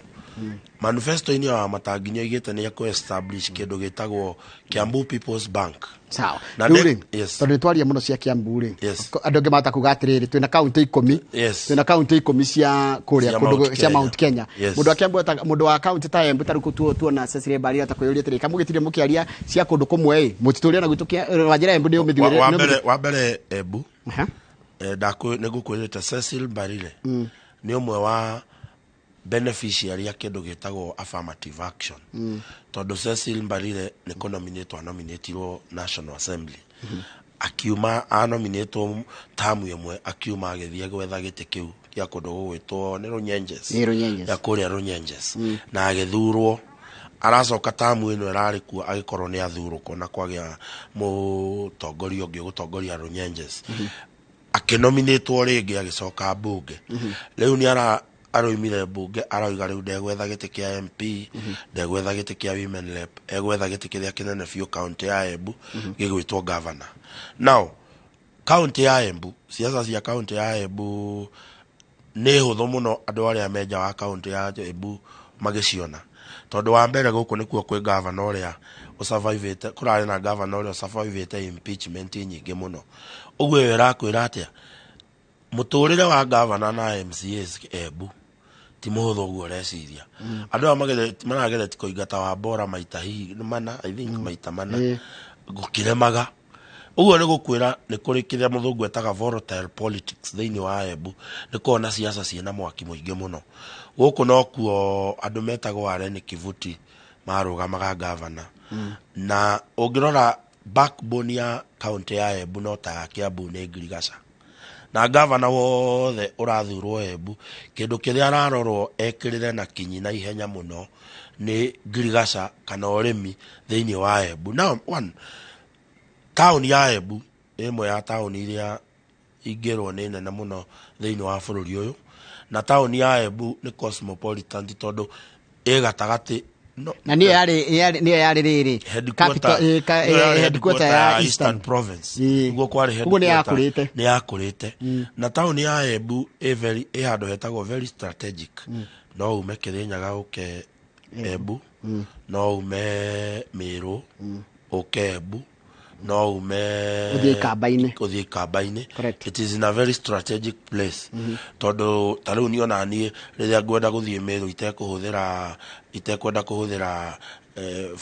manifesto-inĩ ya Wamatangi nĩ oigĩte nĩ ekũ establish kĩndũ gĩtagwo Kiambu People's Bank. Sawa. Na Rĩu rĩ, yes. tondũ nĩ twaria mũno cia Kiambu rĩ, Yes. andũ angĩ mahota kuga atĩrĩrĩ, twĩna kaunti 10, Yes. twĩna kaunti 10 cia kũrĩa Cia kũndũ Mount cia Kenya. Mount Kenya. Yes. Mũndũ wa Kiambu mũndũ wa kaunti ta Embu, tarĩu tuona Cecily Mbarire atakwĩyũria atĩrĩrĩ, kamũgĩtire mũkĩaria cia kũndũ kũmwe ĩ, mũtitũria na gwitũ Wanjĩra Embu nĩ ũmĩthuurĩre, Wa nĩ mbere, wa mbere Embu, nĩ ngũkwĩrĩte Cecil Mbarire nĩ ũmwe wa beneficiary ya kĩndũ gĩtagwo affirmative action, tondũ Cecil Mbarire nĩ kũnominatwo anominatirwo National Assembly, akiuma anominatwo tamu ĩmwe, akiuma agĩthiĩ gwetha gĩtĩ kĩu gĩa kũndũ gũgwĩtwo nĩ Runyenjes. Nĩ Runyenjes. Ya kũrĩa Runyenjes, na agĩthurwo. Aracoka tamu ĩno ĩrarĩ kuo agĩkorwo nĩ athurũkwo na kwagĩa mũtongoria ũngĩ ũgũtongoria Runyenjes, akĩnominatwo rĩngĩ agĩcoka mbunge. Rĩu nĩ aroimire mbunge aroiga rĩu ndegwetha gĩtĩ kĩa MP, ndegwetha gĩtĩ kĩa women rep, egwetha gĩtĩ kĩrĩa kĩnene biũ kaunti ya Embu gĩgwĩtwo governor. Now kaunti ya Embu, siasa cia kaunti ya Embu nĩ hũthũ mũno andũ arĩa me nja wa kaunti ya Embu magĩciona, tondũ wa mbere gũkũ nĩkuo kwĩ governor ũrĩa ũsurvivĩte, kũrarĩ na governor ũrĩa ũsurvivĩte impeachment nyingĩ mũno. Ũguo ĩyo ĩrakwĩra atĩa? Mũtũrĩre wa governor na MCAs Embu ti mũhũthũ ũguo ũreciria. Andũ aya marageretie kũingata Wambora maita hihi mana, I think maita mana, gũkĩremaga. Ũguo nĩ gũkwĩra nĩ kũrĩ kĩrĩa mũthũngũ etaga volatile politics thĩinĩ wa Embu, nĩ kuona siasa ciĩna mwaki mũingĩ mũno. Gũkũ nokuo andũ metagwo Areni Kivuti marũgamaga governor. Na ũngĩrora backbone ya kaunti ya Embu no ta ya Kiambu nĩ ngirigaca. Na gavana wothe ũrathurwo Embu, kĩndũ kĩrĩa ararorwo ekĩrĩre na kinyi na ihenya mũno nĩ ngirigaca kana ũrĩmi thĩinĩ wa Embu. Now, one, taũni ya Embu nĩ ĩmwe ya taũni iria ingĩrwo nĩ nene mũno thĩinĩ wa bũrũri ũyũ, na taũni ya Embu nĩ cosmopolitan tondũ ĩ gatagatĩ. No, na nĩyo yarĩ nĩyo yarĩ rĩrĩ headquarter, nĩyo yarĩ headquarter ya Eastern Province. Nĩguo kwarĩ Ũguo nĩ headquarter. yakũrĩte. Nĩ yakũrĩte. Na taũni ya Embu ĩ very, ĩ handũ hetagwo very strategic. No ume Kĩrĩnyaga ũke Embu, no ume Mĩrũ ũke Embu, No ume Ũthiĩ Ikamba-inĩ. Ũthiĩ Ikamba-inĩ. It is in a very strategic place, tondũ ta rĩu niĩ ona niĩ rĩrĩa ngwenda gũthiĩ Mĩrũ itekũhũthĩra, itekwenda kũhũthĩra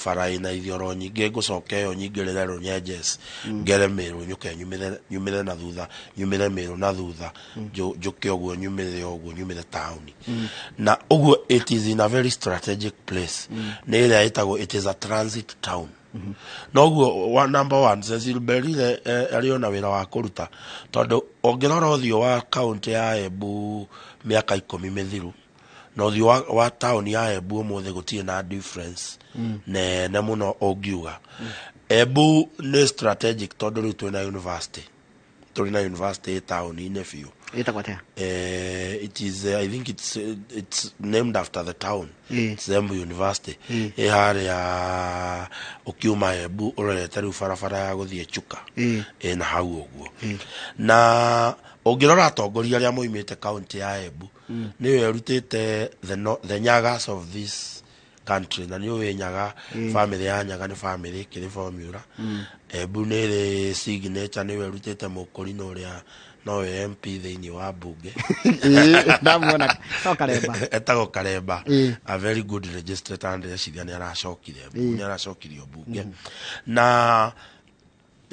bara ĩna ithioro nyingĩ, ngũcoka ĩyo nyingĩrĩre Rũnyenjes, ngere Mĩrũ, nyũke nyumĩre na thutha, nyumĩre Mĩrũ na thutha, njũke ũguo, nyumĩre ũguo, nyumĩre taũni. Na ũguo it is in a very strategic place. Nĩ ĩrĩa ĩtagwo, it is a transit town. Noguo number one, Cecil Mbarire arĩ ona wĩra wa kũruta, tondũ ũngĩrora ũthiũ wa kaũntĩ ya Embu mĩaka 10 mĩthiru na ũthiũ wa taũni ya Embu ũmũthĩ, gũtirĩ na difference nene mũno ũngiuga. Embu nĩ strategic tondũ rĩu twĩna university, tũrĩ na university ĩ taũni-inĩ biũ. Ĩtagwo atĩa? It is I think it's named after the town. It's Embu University. Ĩ harĩa ũkiuma Embu ũrorete rĩu barabara ya gũthiĩ Chuka. Ĩna hau ũguo. Na ũngĩrora atongoria arĩa moimĩte kaunti ya Embu, nĩyo ĩrutĩte the, no, the Nyagas of this country, na nĩ ũĩ Nyaga, family ya Nyaga nĩ family ĩkĩrĩ formula. Embu nĩ ĩrĩ signature, nĩwe ĩrutĩte Mũkũrinũ ũrĩa nowe MP thĩinĩ wa mbunge. Ndamuona no Karemba. Etagwo Karemba. A very good legislator, na ndĩreciria nĩ aracokire, nĩ aracokirio mbunge. Na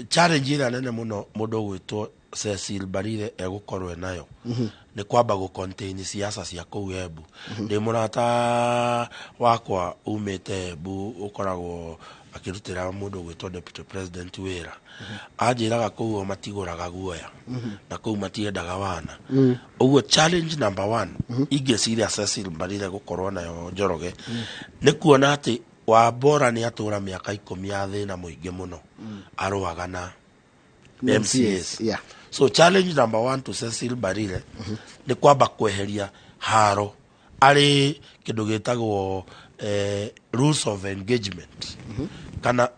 challenge ĩrĩa nene mũno mũndũ ũgwĩtwo Cecil Mbarire egũkorwo nayo nĩ kwamba gũ contain siasa cia kũu Embu. Ndĩ mũrata wakwa umĩte Embu ũkoragwo akĩrutĩra mũndũ ũgwĩtwo deputy president wĩra, anjĩraga kũu o matigũraga guoya na kũu matiendaga wana. Ũguo challenge number one ingĩciria Cecil Mbarire gũkorwo nayo, Njoroge, nĩ kuona atĩ Wambora nĩ atũra mĩaka 10 ya thĩna mũingĩ mũno arũaga na MCAs. So challenge number one to Cecil Mbarire nĩ kwamba kweheria haro arĩ kĩndũ gĩtagwo rules of engagement, kana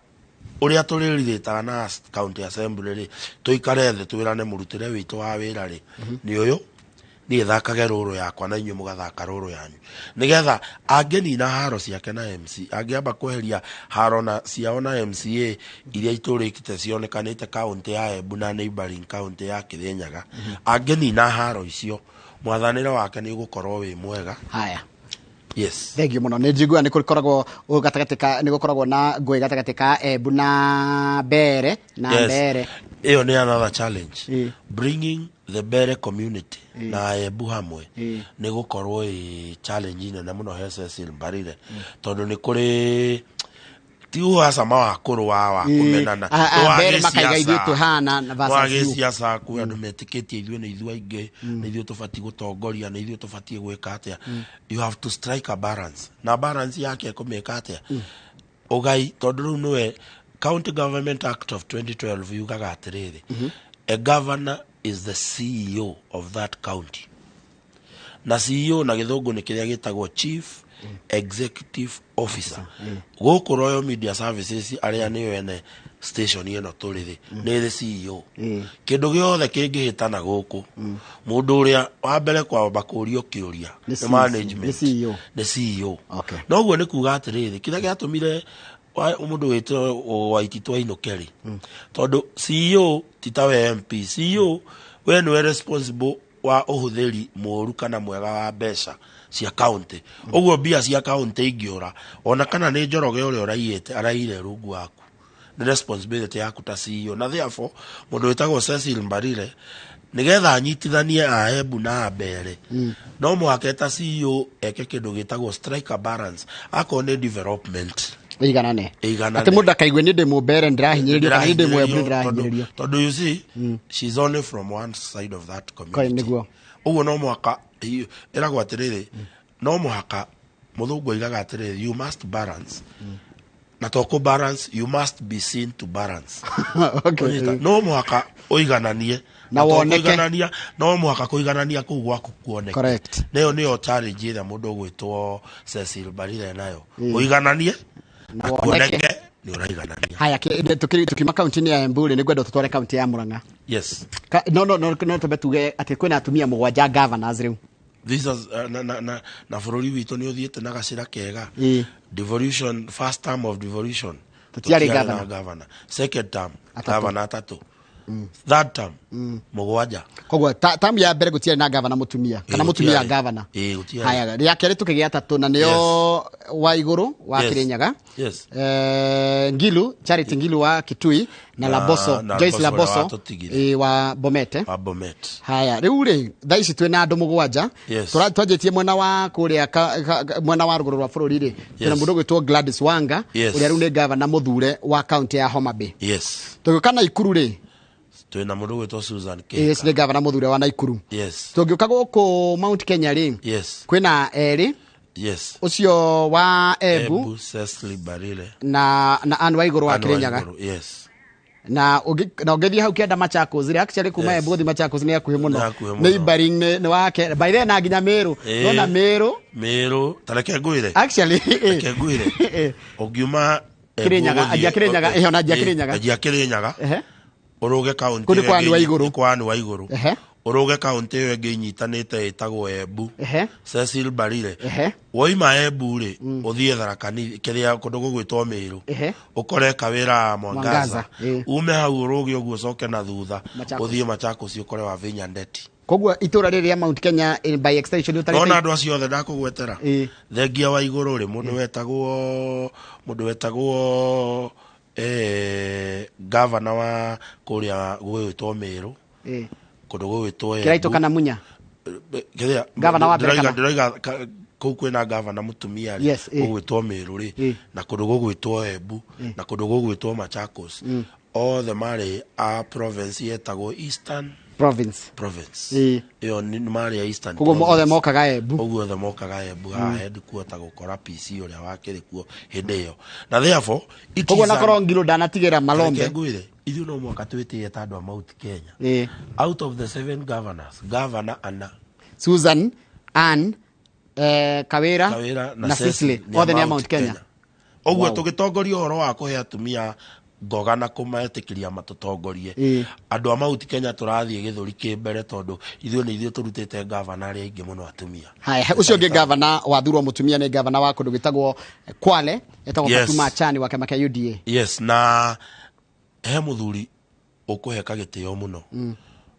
ũrĩa tũrĩrirĩtaga na county assembly rĩ, tũikare thĩ twĩrane mũrutĩre witũ wa wĩra rĩ nĩ ũyũ, niĩ thakage rũrũ yakwa na inyuĩ mũgathaka rũrũ yanyu, nĩgetha angĩnina haro ciake na MC, angĩamba kweheria haro na ciao na MCA iria itũrĩkĩte cionekanĩte kaunti ya Embu na neighboring county ya Kirinyaga, angĩnina haro icio, mwathanĩre wake nĩ ũgũkorwo wĩ mwega. Haya. Yes. Thengiũ mũno. Nĩ njiguaga nĩ kũkoragwo gatagatĩ ka, nĩ gũkoragwo na ngũĩ gatagatĩ ka Embu na Mbere na Mbere. Ĩyo nĩ another challenge, bringing the Mbere community na Embu hamwe. Nĩ gũkorwo ĩ challenge nene mũno he Cecil Mbarire, tondũ nĩ kũrĩ ti uhacama wa kũrũa wa kũmenana. A Mbere makaiga ithuĩ tũhana na versus you. Gĩciaca kwĩ andũ metĩkĩtie ithuĩ nĩ ithuĩ aingĩ, nĩ ithuĩ tũbatiĩ gũtongoria, nĩ ithuĩ tũbatiĩ gwĩka atĩa. You have to strike a balance, na balance yake ĩkũmĩka atĩa ũgai, tondũ rĩu nĩwe County Government Act of 2012 yugaga atĩrĩrĩ, a governor is the CEO of that county, na CEO na gĩthũngũ nĩ kĩrĩa gĩtagwo chief executive officer. Gũkũ Royal Media Services, arĩa nĩo ene station ĩno tũrĩ rĩ, nĩ ĩrĩ CEO. Kĩndũ gĩothe kĩngĩhĩtana gũkũ, mũndũ ũrĩa wa mbere kwamba kũrio kĩũria nĩ nĩ management. Nĩ CEO. Nĩ CEO. Noguo nĩ kuga atĩrĩrĩ, kĩrĩa gĩatũmire mũndũ wĩtwo Waititũ ainũke rĩ, tondũ CEO ti ta we MP. CEO we nĩwe responsible wa ũhũthĩri mũru kana mwega wa mbeca cia county. Ũguo mbia cia county ingĩũra, ona kana nĩ Njoroge ũrĩa ũraiyĩte, araiyire rungu waku, nĩ responsibility yaku ta CEO. Na therefore mũndũ wĩtagwo Cecil Mbarire, nĩgetha anyitithanie a Embu na a Mbere, no mũhaka ta CEO eke kĩndũ gĩtagwo strike a balance, akorwo nĩ development ĩiganane. Ĩiganane. Atĩ mũndũ akaigue nĩ ndĩ mũmbere ndĩrahinyĩrĩrio kana nĩ ndĩ mwembu ndĩrahinyĩrĩrio. Tondũ you see, she's only from one side of that community. Nĩguo. Ũguo no mũhaka ĩragwo atĩrĩrĩ, no mũhaka, mũthũngũ oigaga atĩrĩrĩ, you must balance, na to kũ balance, you must be seen to balance. Ũnyita? No mũhaka ũigananie na to woneke. Kũiganania, no mũhaka kũiganania kũu gwaku kuoneke. Nĩyo challenge ĩrĩa mũndũ ũgwĩtwo Cecil Mbarire nayo, ũigananie na woneke. Kuoneke nĩ ũraiganania. Haya, tukiuma kaunti-inĩ ya Embu rĩ, nĩ ngwenda tũtware kaunti ya Murang'a. Yes. No tumbe tuge atĩ kwĩna atumia mũgwanja governors rĩu. This is, na bũrũri witũ nĩ ũthiĩte na gacĩra kega. Devolution, first term of devolution. Tũtiarĩ Tũtiarĩ na governor. governor. Second term Atatũ. governor atatũ. Third term mũgwanja. Koguo tamu ya mbere gũtiarĩ na gavana mũtumia kana Ĩĩ, mũtumia gũtiarĩ. gavana. Ĩĩ, gũtiarĩ. Haya, rĩa kerĩ tũkĩgĩa atatũ na nĩo wa igũrũ wa Yes. Kĩrĩnyaga. Yes. Ngilu, Charity Ngilu wa Kitui na Laboso, na Joyce Laboso ũrĩa Laboso watũtigire. wa Bomete. Wa Bomet. Haya, rĩu rĩ thaa ici twĩna andũ mũgwanja. Yes. Twanjĩtie mwena wa kũrĩa mwena wa rũgũrũ rwa bũrũri rĩ, twĩna Yes. mũndũ ũgwĩtwo Gladys Wanga Yes. ũrĩa rĩu nĩ gavana mũthure wa kaũntĩ ya Homa Bay. Yes. Tũgĩũka Naikuru rĩ, Twĩna mũndũ ũgwĩtwo Susan yes, Kihika. nĩ gavana mũthure wa Naikuru. Yes. Tũngĩũka gũkũ Mount Kenya rĩ, Yes. kwĩna erĩ, Yes. ũcio wa Embu Embu Cecily Barile. na Anne Waigũrũ wa Anne Kĩrĩnyaga. Waigũrũ, Yes. Na ũngĩthiĩ hau kĩanda Machakos rĩ, actually kuma Yes. Embu gũthiĩ Machakos nĩ hakuhĩ mũno. Nĩ hakuhĩ mũno. Neighboring nĩ wake by then na nginya Meru. Ĩĩ. Nona Meru Meru, ta reke ngwĩre. actually Reke ngwĩre. Ũngiuma Embu Kĩrĩnyaga, ũgũthiĩ- anjia Kĩrĩnyaga, ĩho na anjia Ĩĩ, Kĩrĩnyaga. anjia Kĩrĩnyaga. Ehe. Ũrũge kaũntĩ Kũu nĩ ĩyo kwa Anne ĩngĩ- Waigũrũ. nĩ kwa Anne Waigũrũ. Ehe. Ũrũge kaũntĩ ĩyo ĩngĩ inyitanĩte ĩtagwo Embu. Ehe. Cecil Barile. Ehe. Woima Embu rĩ, ũthiĩ Tharaka Nithi, kĩrĩa kũndũ gũgwĩtwo Meru. Ehe. Ũkore Kawĩra Mwangaza, Mwangaza. ĩĩ. Ume hau ũrũge ũguo ũcoke na thutha. Machakos. Ũthiĩ Machakos ũkore Wavinya Ndeti. Koguo itũra rĩrĩ rĩa Mount Kenya by extension ũtarĩte Nona andũ acio othe ndakũgwetera. Ĩĩ. Thengia wa igũrũ rĩ, mũndũ wetagwo gavana wa kũrĩa gũgwĩtwo Meru, Ĩĩ. kũndũ gũgwĩtwo Embu. Kĩraitũ kana Munya. Kĩrĩa- Gavana wa mbere kana? ndĩroiga kũu kwĩna gavana mũtumia rĩ, Yes, ĩĩ. gũgwĩtwo Meru rĩ, Ĩĩ. na kũndũ gũgwĩtwo Embu, Ĩĩ. na kũndũ gũgwĩtwo Machakos. Othe marĩ a province yetagwo Eastern Province. Province. Ĩĩ. Ĩyo nĩ marĩ a Eastern Koguo othe Province. mokaga Embu. Ũguo othe mokaga Embu haha headquarter gũkora PC ũrĩa wakĩrĩ kuo hĩndĩ ĩyo. Na therefore it Koguo is na an- korwo Ngilu ndanatigĩra Malombe. Reke ngwĩre, ithuĩ no mũhaka twĩtĩye ta andũ a Mount Kenya. Ĩĩ. Out of the seven governors, governor ana Susan, Ann, Kawira, Kawira na Cecily othe nĩ a Mount Kenya. Ũguo Wow. tũgĩtongoria ũhoro wa kũhe atumia ngoga na kũmetĩkĩria matũtongorie. Ĩĩ. Andũ a Mount Kenya tũrathiĩ gĩthũri kĩ mbere tondũ ithuĩ nĩ ithuĩ tũrutĩte gavana arĩa aingĩ mũno atumia. Haya, ũcio ũngĩ gavana wathurwo mũtumia nĩ gavana wa kũndũ gwĩtagwo Kwale, etagwo Yes. Fatuma Achani wa kĩama kĩa UDA. Yes, na he mũthuri ũkũheka gĩtĩo mũno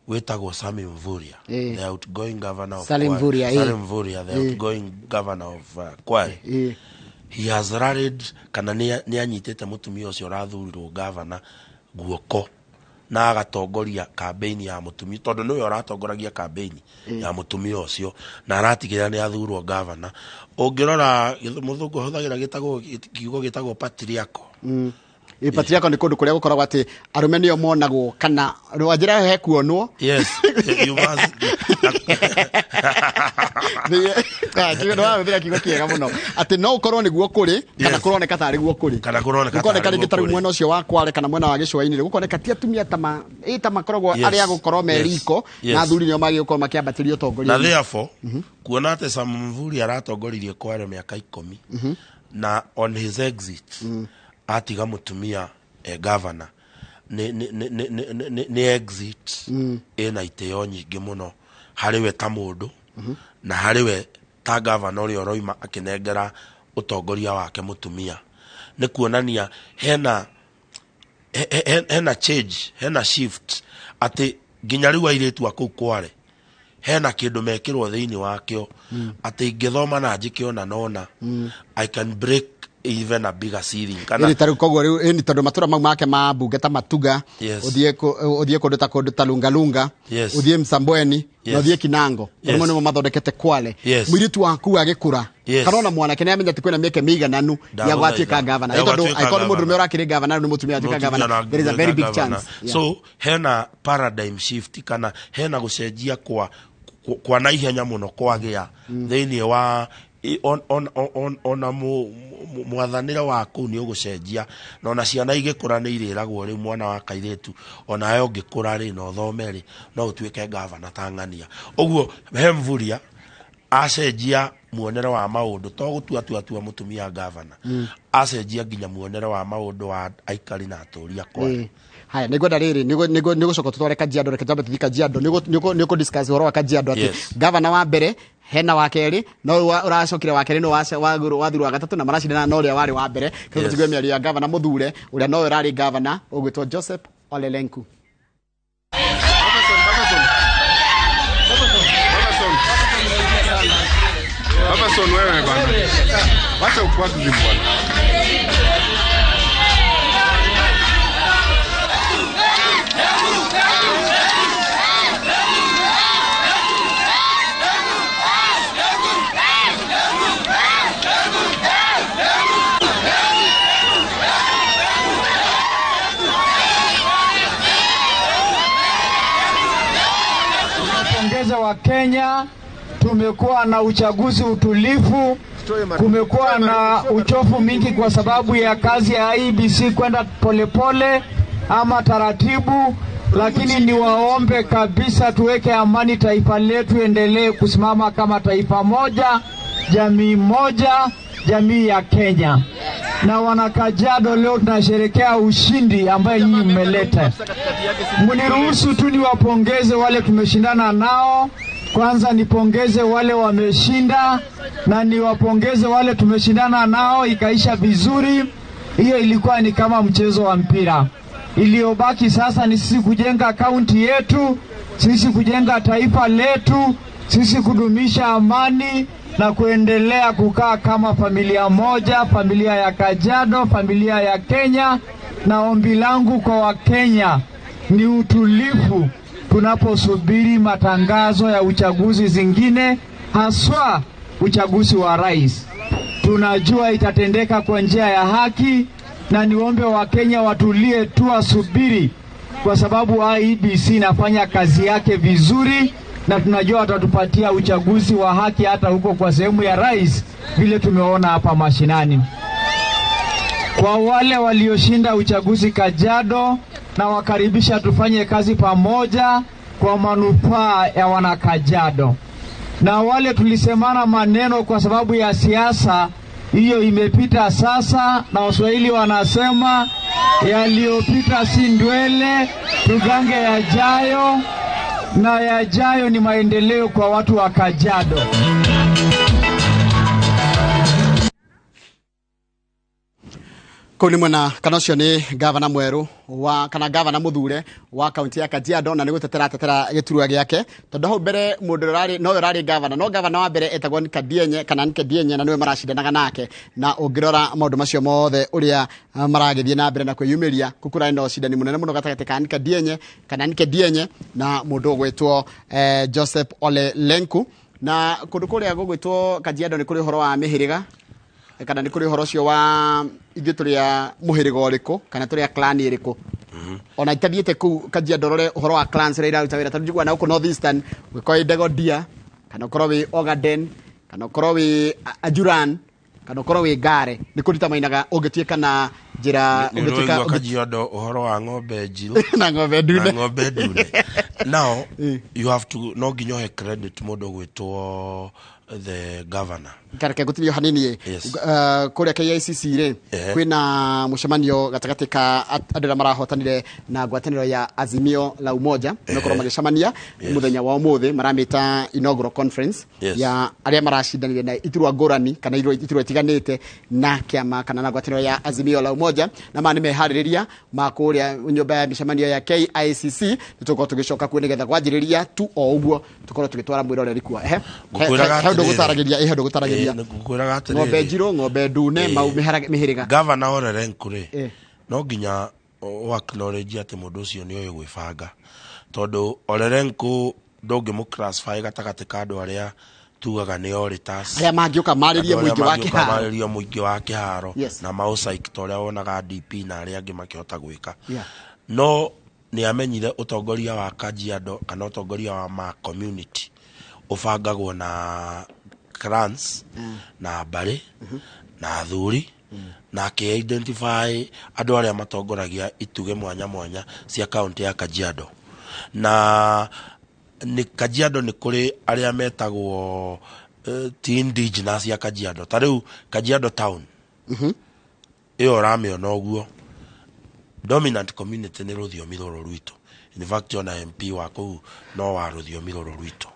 wĩtagwo Sami Mvurya, Ĩĩ. the outgoing governor of Salim Kwale. Mvurya, ĩĩ. Salim Mvurya, the Ĩĩ. outgoing governor of Kwale. Ĩĩ. He has rallied kana nĩ anyitĩte mũtumia ũcio ũrathurirwo gavana guoko na agatongoria campaign ya mũtumia tondũ nĩwe ũratongoragia campaign ya mũtumia ũcio na aratigĩrĩra nĩ athurwo gavana. Ũngĩrora mũthũngũ ahũthagĩra gĩtagwo kiugo gĩtagwo patriarchal. Patriarchal nĩ kũndũ kũrĩa gũkoragwo atĩ arũme nĩo monagwo kana wanjĩra he kuonwo. Yes, you must. Nĩwahũthĩra kiugo kĩega mũno atĩ no ũkorwo nĩguo kũrĩ kana kũroneka tarĩ guo kũrĩ, kana kũroneka gũkoneka tarĩ rĩngĩ guo ta rĩu kũrĩ. mwena ũcio wa Kwale kana mwena wa gĩcũa-inĩ rĩ gũkoneka ti atumia ta ma ĩ ta makoragwo Yes. arĩa gũkorwo me Yes. riko Yes. na athuri nĩo magĩrĩirwo gũkorwo makĩambatĩrio ũtongoria. Na therefore kuona atĩ Sam Mvurya aratongoririe Kwale mĩaka 10 na on his exit atiga mũtumia governor nĩ exit ĩna itĩo nyingĩ mũno harĩ we ta mũndũ na harĩ we ta governor ũrĩa ũroima akĩnengera ũtongoria wake mũtumia. Nĩ kuonania hena hena change, hena shift atĩ nginya rĩu airĩtu a kũu Kwale hena kĩndũ mekĩrwo thĩinĩ wakĩo atĩ ingĩthoma na njĩke ona nona I can break even a bigger ceiling kana Ĩni tarĩu koguo rĩu ĩni tondũ matũra mau make ma mbunge ta Matuga, Yes. ũthiĩ kũndũ ta kũndũ ta Lungalunga, Yes. ũthiĩ Msambweni na Yes. ũthiĩ Kinango. Yes. Rĩmwe nĩmo mathondekete Kwale. Yes. Mũirĩtu waku agĩkũra Yes. kana ona mwanake nĩ amenya atĩ kwĩna mĩeke mĩigananu ya Ndagũthaitha. gwatuĩka gavana. Ya Ĩ tondũ gwatuĩka angĩkorwo nĩ mũndũrũme gavana. ũrakĩrĩ gavana rĩu nĩ mũtumia atuĩka Mũtumia gavana, na there is a very big gavana. chance. Yeah. So hena paradigm shift kana hena gũcenjia kwa naihenya mũno kwagĩa thĩinĩ wa ona mwathanĩre wa kũu nĩ ũgũcenjia na ona ciana igĩkũra nĩ irĩragwo rĩu mwana wa kairĩtu onawe ũngĩkũra rĩ na ũthome rĩ no ũtuĩke gavana ta ng'ania. Ũguo he Mvurya acenjia muonere wa maũndũ to gũtua tua tua mũtumia gavana, acenjia nginya muonere wa maũndũ wa aikari na atũri a Kwale. Haya, nĩngwenda rĩrĩ nĩgũcoka tũtware Kajiado, reke twambe tũthiĩ Kajiado. Nĩũkũ discuss ũhoro wa Kajiado atĩ Yes. gavana wa mbere Hena wa kerĩ, no ũracokire wa kerĩ, no wathurwo wa gatatũ, na maracindana na ũrĩa warĩ wa mbere. Kĩrĩa tũigue mĩario ya gavana mũthure ũrĩa nowe ũrarĩ gavana ũgwĩtwo Joseph Ole Lenku. Babason, wewe bana. Wacha ukwasi bwana. Pongeza wa Kenya, tumekuwa na uchaguzi utulivu, kumekuwa na uchofu mingi kwa sababu ya kazi ya IEBC kwenda polepole ama taratibu, lakini niwaombe kabisa tuweke amani, taifa letu endelee kusimama kama taifa moja, jamii moja, jamii ya Kenya. Na wanakajiado leo tunasherehekea ushindi ambaye nyinyi mmeleta. Mniruhusu tu niwapongeze wale tumeshindana nao. Kwanza nipongeze wale wameshinda na niwapongeze wale tumeshindana nao ikaisha vizuri. Hiyo ilikuwa ni kama mchezo wa mpira. Iliyobaki sasa ni sisi kujenga kaunti yetu, sisi kujenga taifa letu, sisi kudumisha amani na kuendelea kukaa kama familia moja, familia ya Kajiado, familia ya Kenya. Na ombi langu kwa Wakenya ni utulivu tunaposubiri matangazo ya uchaguzi zingine, haswa uchaguzi wa rais. Tunajua itatendeka kwa njia ya haki, na niombe Wakenya watulie tu, wasubiri, kwa sababu IEBC inafanya kazi yake vizuri, na tunajua watatupatia uchaguzi wa haki hata huko kwa sehemu ya rais, vile tumeona hapa mashinani. Kwa wale walioshinda uchaguzi Kajiado, na wakaribisha tufanye kazi pamoja kwa manufaa ya wanakajiado. Na wale tulisemana maneno kwa sababu ya siasa, hiyo imepita sasa, na Waswahili wanasema yaliyopita si ndwele, tugange yajayo, na yajayo ni maendeleo kwa watu wa Kajiado. Kũu nĩ mwena kana ũcio nĩ gavana mwerũ wa kana gavana mũthure wa kaunti ya Kajiado, na nĩ gũtetera tetera gĩturwa gĩake, tondũ hau mbere mũndũ ũrarĩ nowe ũrarĩ gavana, no gavana wa mbere etagwo Nkadienye kana Nkadienye, na nĩwe maracindanaga nake. Na ũngĩrora maũndũ macio mothe ũrĩa maragĩthiĩ na mbere na kwĩyumĩria, kũu kũrarĩ na ũcindani mũnene mũno gatagatĩ ka Nkadienye kana Nkadienye na mũndũ ũgwĩtwo Joseph Ole Lenku. Na kũndũ kũrĩa gũgwĩtwo Kajiado nĩ kũrĩ ũhoro wa mĩhĩrĩga, kana nĩ kũrĩ ũhoro ũcio wa ithuĩ tũrĩ a mũhĩrĩga ũrĩkũ kana tũrĩ a clan ĩrĩkũ. Ona itathiĩte kũu Kajiado rore ũhoro wa clans ũrĩa iraruta wĩra, tondũ njiguaga na gũkũ North Eastern ũngĩkorwo wĩ Dagodia, kana ũkorwo wĩ Ogaden, kana ũkorwo wĩ Ajuran, kana ũkorwo wĩ Ngare, nĩ kũruta mainaga ũngĩtuĩka na njĩra ũngĩtuĩka Kajiado ũhoro wa ng'ombe njirũ na ng'ombe ndune, na ng'ombe ndune. Now you have to no nginya ũhe credit mũndũ ũgwĩtwo the governor. Kareke gũtinio hanini. Yes. Kũrĩa KICC rĩ, kwĩna mũcemanio gatagatĩ ka andũ arĩa marahotanire na ngwatanĩro ya Azimio la Umoja, mekorwo magĩcemania mũthenya wa ũmũthĩ, maramĩta inaugural conference ya arĩa maracindanire na iturwa ngũrani kana iturwa itiganĩte na kĩama kana na ngwatanĩro ya Azimio la Umoja, na maya nĩ meharĩrĩria ma kũrĩa nyũmba ya mĩcemanio ya KICC. Nĩtũgũkorwo tũgĩcoka kuo nĩgetha kwanjĩrĩria tu o ũguo tũkorwo tũgĩtwara mwĩroreri kuo. He ũndũ gũtaragĩria, he ũndũ gũtaragĩria. Ngũkwĩraga atĩrĩrĩ, ng'ombe njirũ, ng'ombe ndune, mau mĩhĩrĩga. Gavana Ole Lenku rĩ, no nginya o acknowledge atĩ mũndũ ũcio nĩ oĩ gwĩbanga, tondũ Ole Lenku ndũngĩmũ classify gatagatĩ ka andũ arĩa tugaga nĩ auditors, arĩa mangĩũka marĩrie mũingĩ wa kĩharo, marĩrie mũingĩ wa kĩharo na maũcaik ta ũrĩa wonaga DP na arĩa angĩ makĩhota gwĩka. No nĩ amenyire ũtongoria wa Kajiado kana ũtongoria wa ma community ũbangagwo na clans na mbarĩ na athuri, na akĩ-identify andũ arĩa matongoragia itugĩ mwanya mwanya cia kaunti ya Kajiado. Na nĩ Kajiado nĩ kũrĩ arĩa metagwo ti indigenous ya Kajiado, ta rĩu Kajiado town ĩyo ũramĩona ũguo, dominant community nĩ rũthiomi rũrũ rwitũ. In fact ona MP wa kũu no wa rũthiomi rũrũ rwitũ.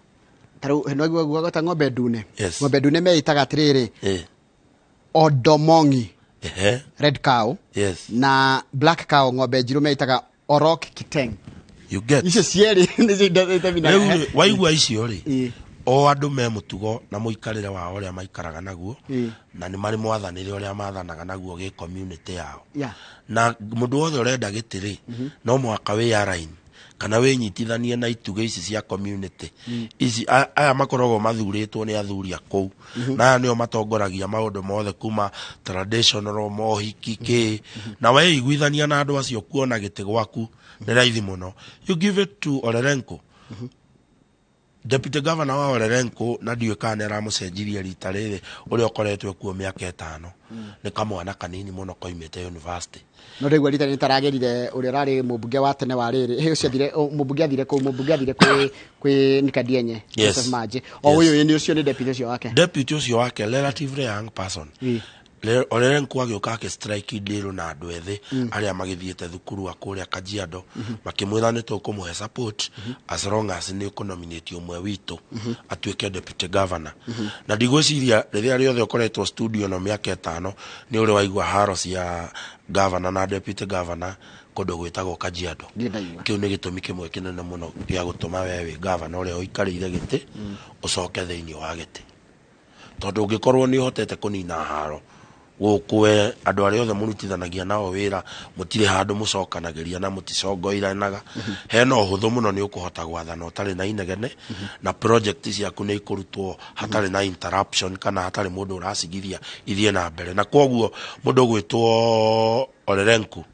Tarĩu no gwagweta ng'ombe ndune. Yes. Ng'ombe ndune meĩtaga atĩrĩrĩ, Eh. Odomongi, Ehe. red cow, Yes. na black cow, ng'ombe njirũ, meĩtaga Orok Kiteng. You get. Icio cierĩ nĩcio Rĩu rĩ, waigua icio rĩ, o andũ me mũtugo na mũikarĩre wao ũrĩa maikaraga naguo, na nĩ marĩ mwathanĩre ũrĩa mathanaga naguo gĩ community yao. Na mũndũ wothe ũrenda gĩtĩ rĩ, no mũhaka wĩ align kana wĩnyitithanie na itugĩ ici cia community. Ici aya makoragwo mathurĩtwo nĩ athuri a kũu, na aya nĩo matongoragia maũndũ mothe kuma traditional mohiki kĩ, na weiguithania na andũ acio kuona gĩtĩ gwaku nĩ raithi mũno. You give it to Olerenko, deputy governor wa Olerenko, na ndiũĩ kana nĩ aramũcenjirie rita rĩrĩ, ũrĩa ũkoretwo kuo mĩaka 5, nĩ kamwana kanini mũno koimĩte university. No ndĩgua rita nĩ taragĩrire ũrĩa ũrarĩ mũmbunge wa tene wa rĩrĩ hĩ ũcio athire, mũmbunge athire kũu, mũmbunge athire kwĩ Nikadienye. Joseph Manji o ũyũ nĩ ũcio nĩ deputy ũcio wake. Deputy ũcio wake, relatively young person. Olerenko agĩũka akĩ strike deal na andũ ethĩ arĩa magĩthiĩte thukuru wa kũrĩa Kajiado, makĩmwĩra nĩ tũkũmũhe support as long as nĩ ũkũnominate ũmwe witũ atuĩke deputy governor. Na ndigwĩciria rĩrĩa rĩothe ũkoretwo studio no mĩaka 5 nĩ ũrĩ waigua haro cia governor na deputy governor kũndũ gwĩtagwo Kajiado. Ndirĩ ndaigua. Kĩu nĩ gĩtũmi kĩmwe kĩnene mũno gĩa gũtũma we wĩ governor ũrĩa ũikarĩire gĩtĩ ũcoke thĩinĩ wa gĩtĩ, tondũ ũngĩkorwo nĩ ũhotete kũnina haro gũkũ, we andũ arĩa othe mũrutithanagia nao wĩra mũtirĩ handũ mũcokanagĩria na mũticongoiranaga, hena ũhũthũ mũno nĩ ũkũhota gwathana ũtarĩ na inegene, na project ciaku nĩ ikũrutwo hatarĩ na interruption kana hatarĩ mũndũ ũracigithia ithiĩ na mbere. Na kwoguo mũndũ ũgwĩtwo Olerenku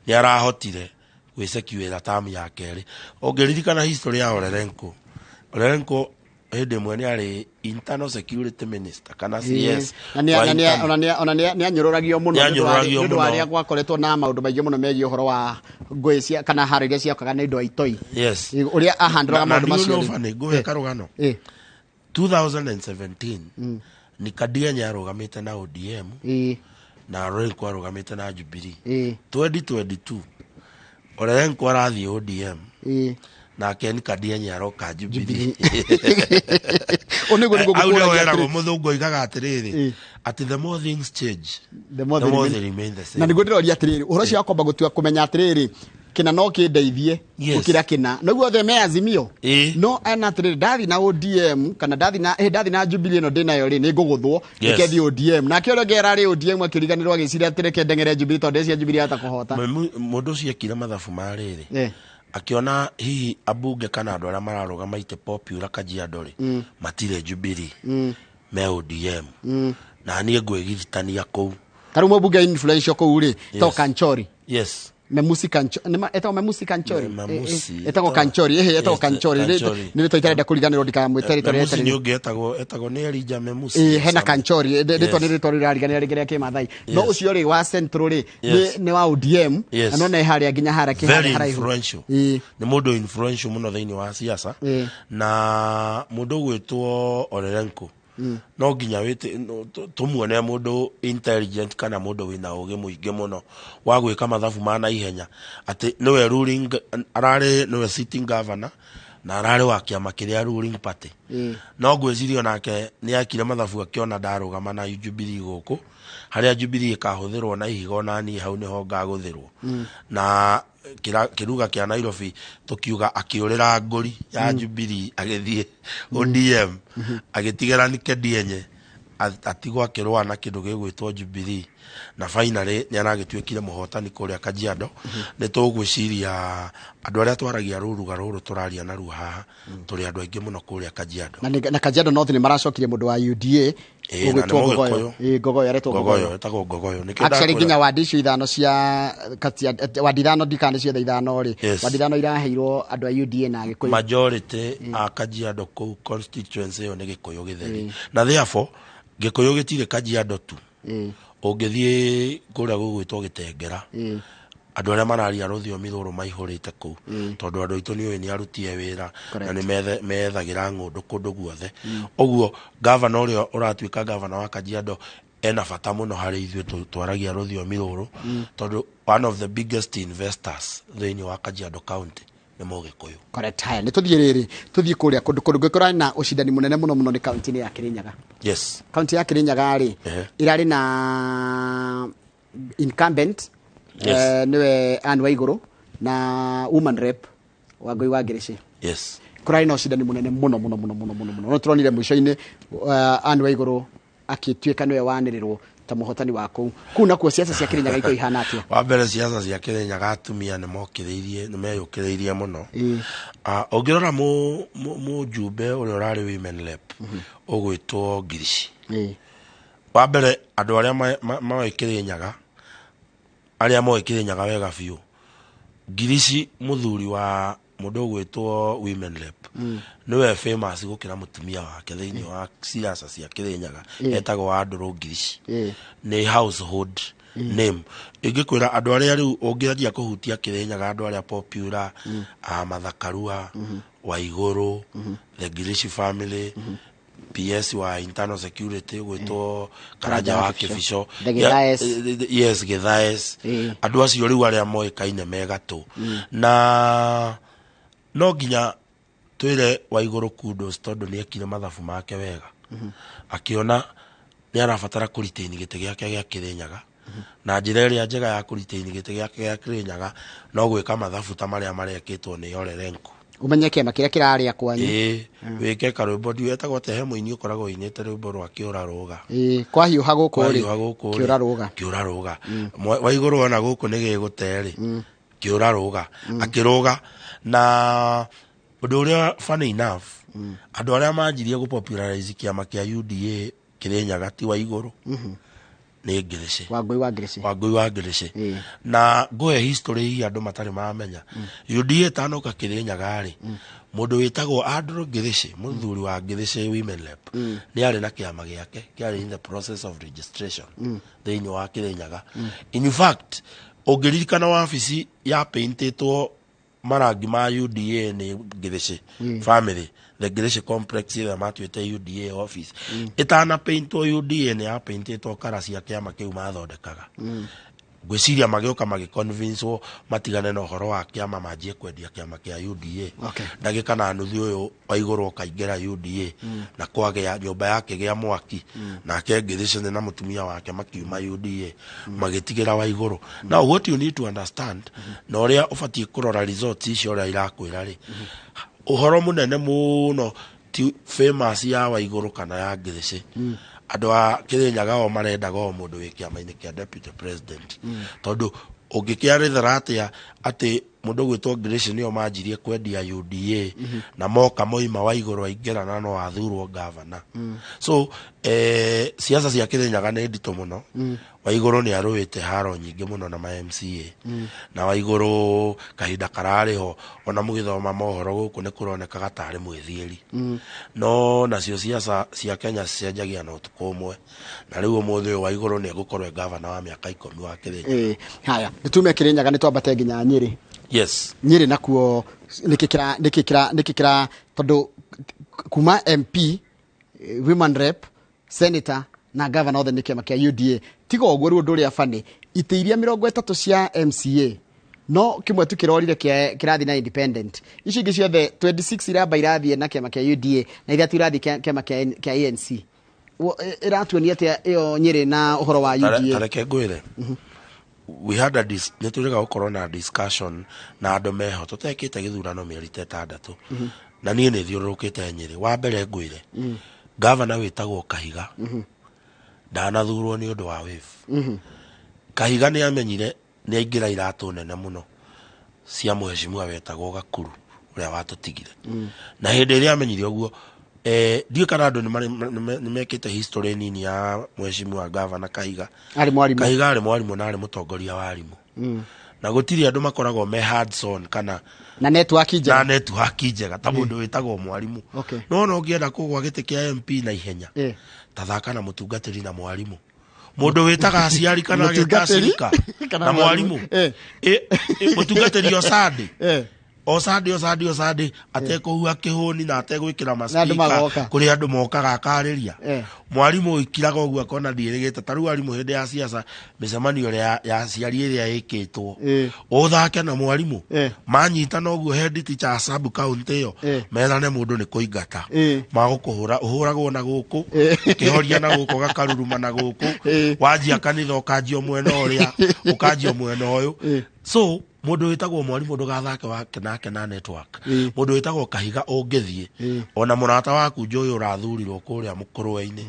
nĩ arahotire gwĩsecuĩra tamu ya kerĩ. Ũngĩririkana history ya Olerenko, Olerenko hĩndĩ ĩmwe nĩ arĩ internal security minister kana CS Na wa internal. Ona nĩ anyũrũragio mũno Nĩ anyũrũragio nĩ ũndũ wa mũno. rĩrĩa gwakoretwo na maũndũ maingĩ mũno megiĩ ũhoro wa ngũĩ cia kana haro iria ciakaga nĩ ũndũ wa itoi, ũrĩa ahandũraga Na maũndũ ndiũ macio no rĩ. funny, ngũhe karũgano. 2017 Nikadienye arũgamĩte na ODM na Olerenko arũgamĩte na Jubilee. 2022 Olerenko arathiĩ ODM nake Nikadienye aroka Jubilee. Ũ nĩguo Hau nĩho ngũkũragia weragwo atĩrĩ. mũthũngũ oigaga atĩrĩrĩ, atĩ the more things change, The more the they more remain- they remain the same. Na nĩguo ndĩroria atĩrĩrĩ, ũhoro ũcio wa kwamba gũtua kũmenya atĩrĩrĩ, kĩna no kĩndeithie gũkĩra kĩna, noguo othe me Azimio, no ena atĩrĩrĩ, ndathi na ODM kana ndathi na Jubilee ĩno ndĩnayo rĩ, nĩ ngũgũthwo, reke thiĩ ODM. Nake ũrĩa ũngĩ ararĩ ODM akĩriganĩrwo agĩciria atĩ reke ndeng'ere Jubilee tondũ ndeciria Jubilee ahota kũhota. Mũndũ ũcio ekire mathabu ma rĩrĩ, akĩona hihi ambunge kana andũ arĩa mararũgama itĩ popular Kajiado rĩ, matirĩ Jubilee, me ODM, na niĩ ngwĩgirithania kũu. Tarĩu mũmbunge influential kũu rĩ, to Kanchori. Memusi Kanchori, etagwo Memusi Kanchori. Memusi, Etagwo Kanchori, etagwo Yes, Kanchori. Kanchori. Nĩ rĩtwa itarenda kũriganĩrwo, ndikamwĩte rĩtwa Memusi rĩrĩa. nĩ ũngĩ etagwo nĩ Elijah Memusi. Hena Kanchori, rĩtwa nĩ rĩtwa rĩrariganĩra rĩngĩ rĩa Kĩmathai, no ũcio rĩ wa Central rĩ, nĩ wa ODM. Na no nĩ harĩa nginya harĩa Very kĩharĩa haraihu. influential, nĩ mũndũ influential mũno thĩinĩ wa siasa. Na mũndũ ũgwĩtwo Olerenko no nginya tũmuone mũndũ intelligent kana mũndũ wĩna ũgĩ mũingĩ mũno wa gwĩka mathabu ma naihenya, atĩ nĩwe ruling, ararĩ nĩwe sitting governor na ararĩ wa kĩama kĩrĩa ruling party. No ngwĩciria onake nĩ akire mathabu akĩona ndarũgama na Jubilee gũkũ, harĩa Jubilee ĩkahũthĩrwo na ihiga, ona niĩ hau nĩho ngagũthĩrwo. Na kĩruga kĩa Nairobi tũkiuga akĩũrĩra ngũri ya Jubilee agĩthiĩ ODM, agĩtigĩra Nikedienye atigwo akĩrũa na kĩndũ gĩgwĩtwo Jubilee, na finally nĩ aragĩtuĩkire mũhotani kũrĩa Kajiado. Nĩ tũgwĩciria andũ arĩa twaragia rũruga rũrũ tũraria naruo haha, tũrĩ andũ aingĩ mũno kũrĩa Kajiado. Na Kajiado North nĩ maracokirie mũndũ wa UDA Ĩĩ, na nĩ ũgwĩtwo Ngogoyo. Mũgĩkũyũ. Ĩĩ, Ngogoyo aretwo Ngogoyo. Ngogoyo. Etagwo Ngogoyo. Nĩkĩo Actually ndakwĩra. nginya wadi icio ithano cia kati wadi ithano, ndikana ciothe ithano rĩ, wadi ithano iraheirwo andũ a UDA na Agĩkũyũ. Majority a Kajiado kũu constituency ĩyo nĩ Gĩkũyũ gĩtheri, na therefore Gĩkũyũ gĩtirĩ Kajiado tu. Ũngĩthiĩ kũrĩa gũgwĩtwo Gĩtengera, andũ arĩa mararia rũthiomi rũrũ maihũrĩte kũu, tondũ andũ aitũ nĩ ũĩ nĩ arutie wĩra na nĩ methagĩra ng'ũndũ kũndũ guothe. Ũguo gavana ũrĩa ũratuĩka gavana wa Kajiado ena bata mũno harĩ ithuĩ twaragia rũthiomi rũrũ, tondũ one of the biggest investors thĩinĩ wa Kajiado County Nĩ Mũgĩkũyũ. Correct. Haya, nĩ tũthiĩ rĩrĩ, tũthiĩ kũrĩa kũndũ kũndũ gũkorwo na ũcindani mũnene mũno mũno nĩ kaunti-inĩ ya Kirinyaga. Kaunti ya Kirinyaga rĩ, ĩrarĩ na incumbent, nĩwe Anne Waigũrũ, na woman rep Wangũi wa Ngĩrĩcĩ. Kũrarĩ na ũcindani mũnene mũno mũno mũno mũno mũno mũno, no tũronire mũico-inĩ Anne Waigũrũ akĩtuĩka nĩwe wanĩrĩrwo ta mũhotani wa kũu. Kũu nakuo ciaca cia Kirinyaga ikorwo ihana atĩa? Wa mbere, ciaca cia Kirinyaga atumia nĩ mokĩrĩirie, nĩ meyũkĩrĩirie mũno. Ũngĩrora mũjumbe ũrĩa ũrarĩ women rep ũgwĩtwo Ngirici, wa mbere andũ arĩa moĩ Kirinyaga, arĩa moĩ Kirinyaga wega biũ, Ngirici mũthuri wa mũndũ ũgwĩtwo women rep nĩwe famous gũkĩra mũtumia wake thĩinĩ wa siasa cia Kirinyaga. Etagwo Andũrũ Ngirici, nĩ household name. Ingĩkwĩra andũ arĩa rĩu ũngĩanjia kũhutia Kirinyaga, andũ arĩa popular, a Martha Karua, Waigũrũ, the Ngirici family, PS wa internal security gwĩtwo Karanja wa Kĩbico. The Githaes. Yes, Githaes. Andũ acio rĩu arĩa moĩkaine me gatũ, na no nginya twĩre Waigũrũ kudos, tondũ nĩ ekire mathabu make wega, akĩona nĩ arabatara kũretain gĩtĩ gĩake gĩa Kĩrĩnyaga, na njĩra ĩrĩa njega ya kũretain gĩtĩ gĩake gĩa Kĩrĩnyaga no gwĩka mathabu ta marĩa marekĩtwo nĩ Ole Lenku. Ũmenye kĩama kĩrĩa kĩrarĩa kwanyu. Ĩĩ, wĩke karwĩmbo, ndiũ etagwo atĩa, he mũini ũkoragwo ũinĩte rwĩmbo rwa kĩũra rũga. Ĩĩ, kwahiũha gũkũ rĩ, Kwahiũha gũkũ rĩ, kĩũra rũga. Kĩũra rũga. Waigũrũ ona gũkũ nĩ gĩgũte rĩ, kĩũra rũga, akĩrũga. Na ũndũ ũrĩa funny enough, andũ arĩa manjirie gũ popularize kĩama kĩa UDA Kĩrĩnyaga ti Waigũrũ, nĩ Ngĩrĩcĩ. Wangũi wa Ngĩrĩcĩ. Wangũi wa Ngĩrĩcĩ. Na ngũhe history hihi andũ matarĩ mamenya. UDA ĩtanoka Kĩrĩnyaga rĩ, mũndũ wĩtagwo Andrew Ngĩrĩcĩ, mũthuri wa Ngĩrĩcĩ women rep, nĩ arĩ na kĩama gĩake kĩarĩ in the process of registration thĩinĩ wa Kĩrĩnyaga. In fact, ũngĩririkana wabici ya paintĩtwo marangi ma UDA nĩ Ngĩrĩcĩ family, the Ngĩrĩcĩ complex ĩrĩa matuĩte UDA office, ĩtana paintwo UDA, nĩ ya paintĩtwo kara cia kĩama kĩu mathondekaga. Ngwĩciria magĩũka magĩconvincewo matigane na ũhoro wa kĩama, manjie kwendia kĩama kĩa UDA. Ndagĩka na nuthu ũyũ Waigũrũ ũkaingĩra UDA, na kwagĩa nyũmba yake gĩa mwaki, nake Ngĩrĩcĩ na mũtumia wake makiuma UDA, magĩtigĩra Waigũrũ. Now what you need to understand, na ũrĩa ũbatiĩ kũrora results icio ũrĩa irakwĩra rĩ, ũhoro mũnene mũno ti famous ya Waigũrũ kana ya Ngĩrĩcĩ. Andũ a Kĩrĩnyaga o marendaga o mũndũ wĩ kĩama-inĩ kĩa deputy president, tondũ ũngĩkĩarĩthera atĩa atĩ mũndũ gwĩtwo Ngĩrĩcĩ nĩo manjirie kwendia UDA, na moka moima Waigũrũ aingĩra na no athurwo gavana. So siasa cia Kĩrĩnyaga nĩ nditũ mũno. Waigũrũ nĩ arũĩte haro nyingĩ mũno na ma MCA, na Waigũrũ kahinda kararĩ ho, ona mũgĩthoma mohoro gũkũ nĩ kũronekaga tarĩ mwĩthiĩri. No nacio siasa cia Kenya cicenjagia na ũtukũ ũmwe, na rĩu ũmũthĩ ũyũ Waigũrũ nĩ egũkorwo e gavana wa mĩaka 10 wa Kĩrĩnyaga. Ĩĩ, haya, nĩ tume Kĩrĩnyaga, nĩ twambate nginya Nyĩrĩ. Nyĩrĩ nakuo nĩkĩ kĩra nĩkĩ kĩra nĩkĩ kĩra, tondũ kuma MP, women rep, senator na governor othe nĩ kĩama kĩa UDA. Tiga ũguo, rĩu ũndũ ũrĩa bani, itĩ iria 30 cia MCA, no kĩmwe tu kĩrorire kĩrathiĩ na independent. Icio ingĩ ciothe 26 iramba irathiĩ na kĩama kĩa UDA, na 3 irathiĩ kĩama kĩa ANC. Ĩratuonia atĩa ĩyo Nyĩrĩ na ũhoro wa UDA? Tareke ngwĩre, we had a dis nĩ twĩrĩga gũkorwo na discussion na andũ meho tũtekĩte gĩthurano mĩeri ta 6, na niĩ nĩ thiũrũrũkĩte Nyĩrĩ. Wa mbere ngwĩre, gavana wĩtagwo Kahiga ndanathurwo nĩ ũndũ wa wave. Kahiga nĩ amenyire nĩ aingĩra iratũ nene mũno cia mũheshimiwa wetagwo Gakuru ũrĩa watũtigire. Na hĩndĩ ĩrĩa amenyire ũguo, ndiũĩ kana andũ nĩ mekĩte history nini ya mũheshimiwa gavana Kahiga. Arĩ mwarimũ. Kahiga arĩ mwarimũ na arĩ mũtongoria wa arimũ, na gũtirĩ andũ makoragwo me hands on kana na network njega, na network njega ta mũndũ wĩtagwo mwarimũ. No ona ũngĩenda kũgwa gĩtĩ kĩa MP na ihenya, ta thaka na mũtungatĩri na mwarimũ, mũndũ wĩtaga aciari kana agĩta Mũtungatĩri acirika kana na mwarimũ. Mũtungatĩri o Sunday. O Sunday, o Sunday, o Sunday, atekũhua kĩhũni na ategwĩkĩra Na andũ maspika magoka. kũrĩa andũ mokaga akarĩria. Mwarimũ ikiraga ũguo akona ndiĩrĩgĩte. Ta rĩu arimũ hĩndĩ ya ciaca, mĩcemanio ĩrĩa ya aciari ĩrĩa ĩkĩtwo, ũthake na mwarimũ manyitana ũguo, head teacher sub county ĩyo merane mũndũ nĩ kũingata, magũkũhũra, ũhũragwo na gũkũ, ũkĩhoria na gũkũ, gakaruruma na gũkũ, wanjia kanitha ũkanjio mwena ũrĩa, ũkanjio mwena ũyũ. So mũndũ wĩtagwo mwarimũ ndũgathake wake nake na network. Mũndũ wĩtagwo Kahiga, ũngĩthiĩ ona mũrata waku njũĩ ũrathurirwo kũrĩa mũkũrwe-inĩ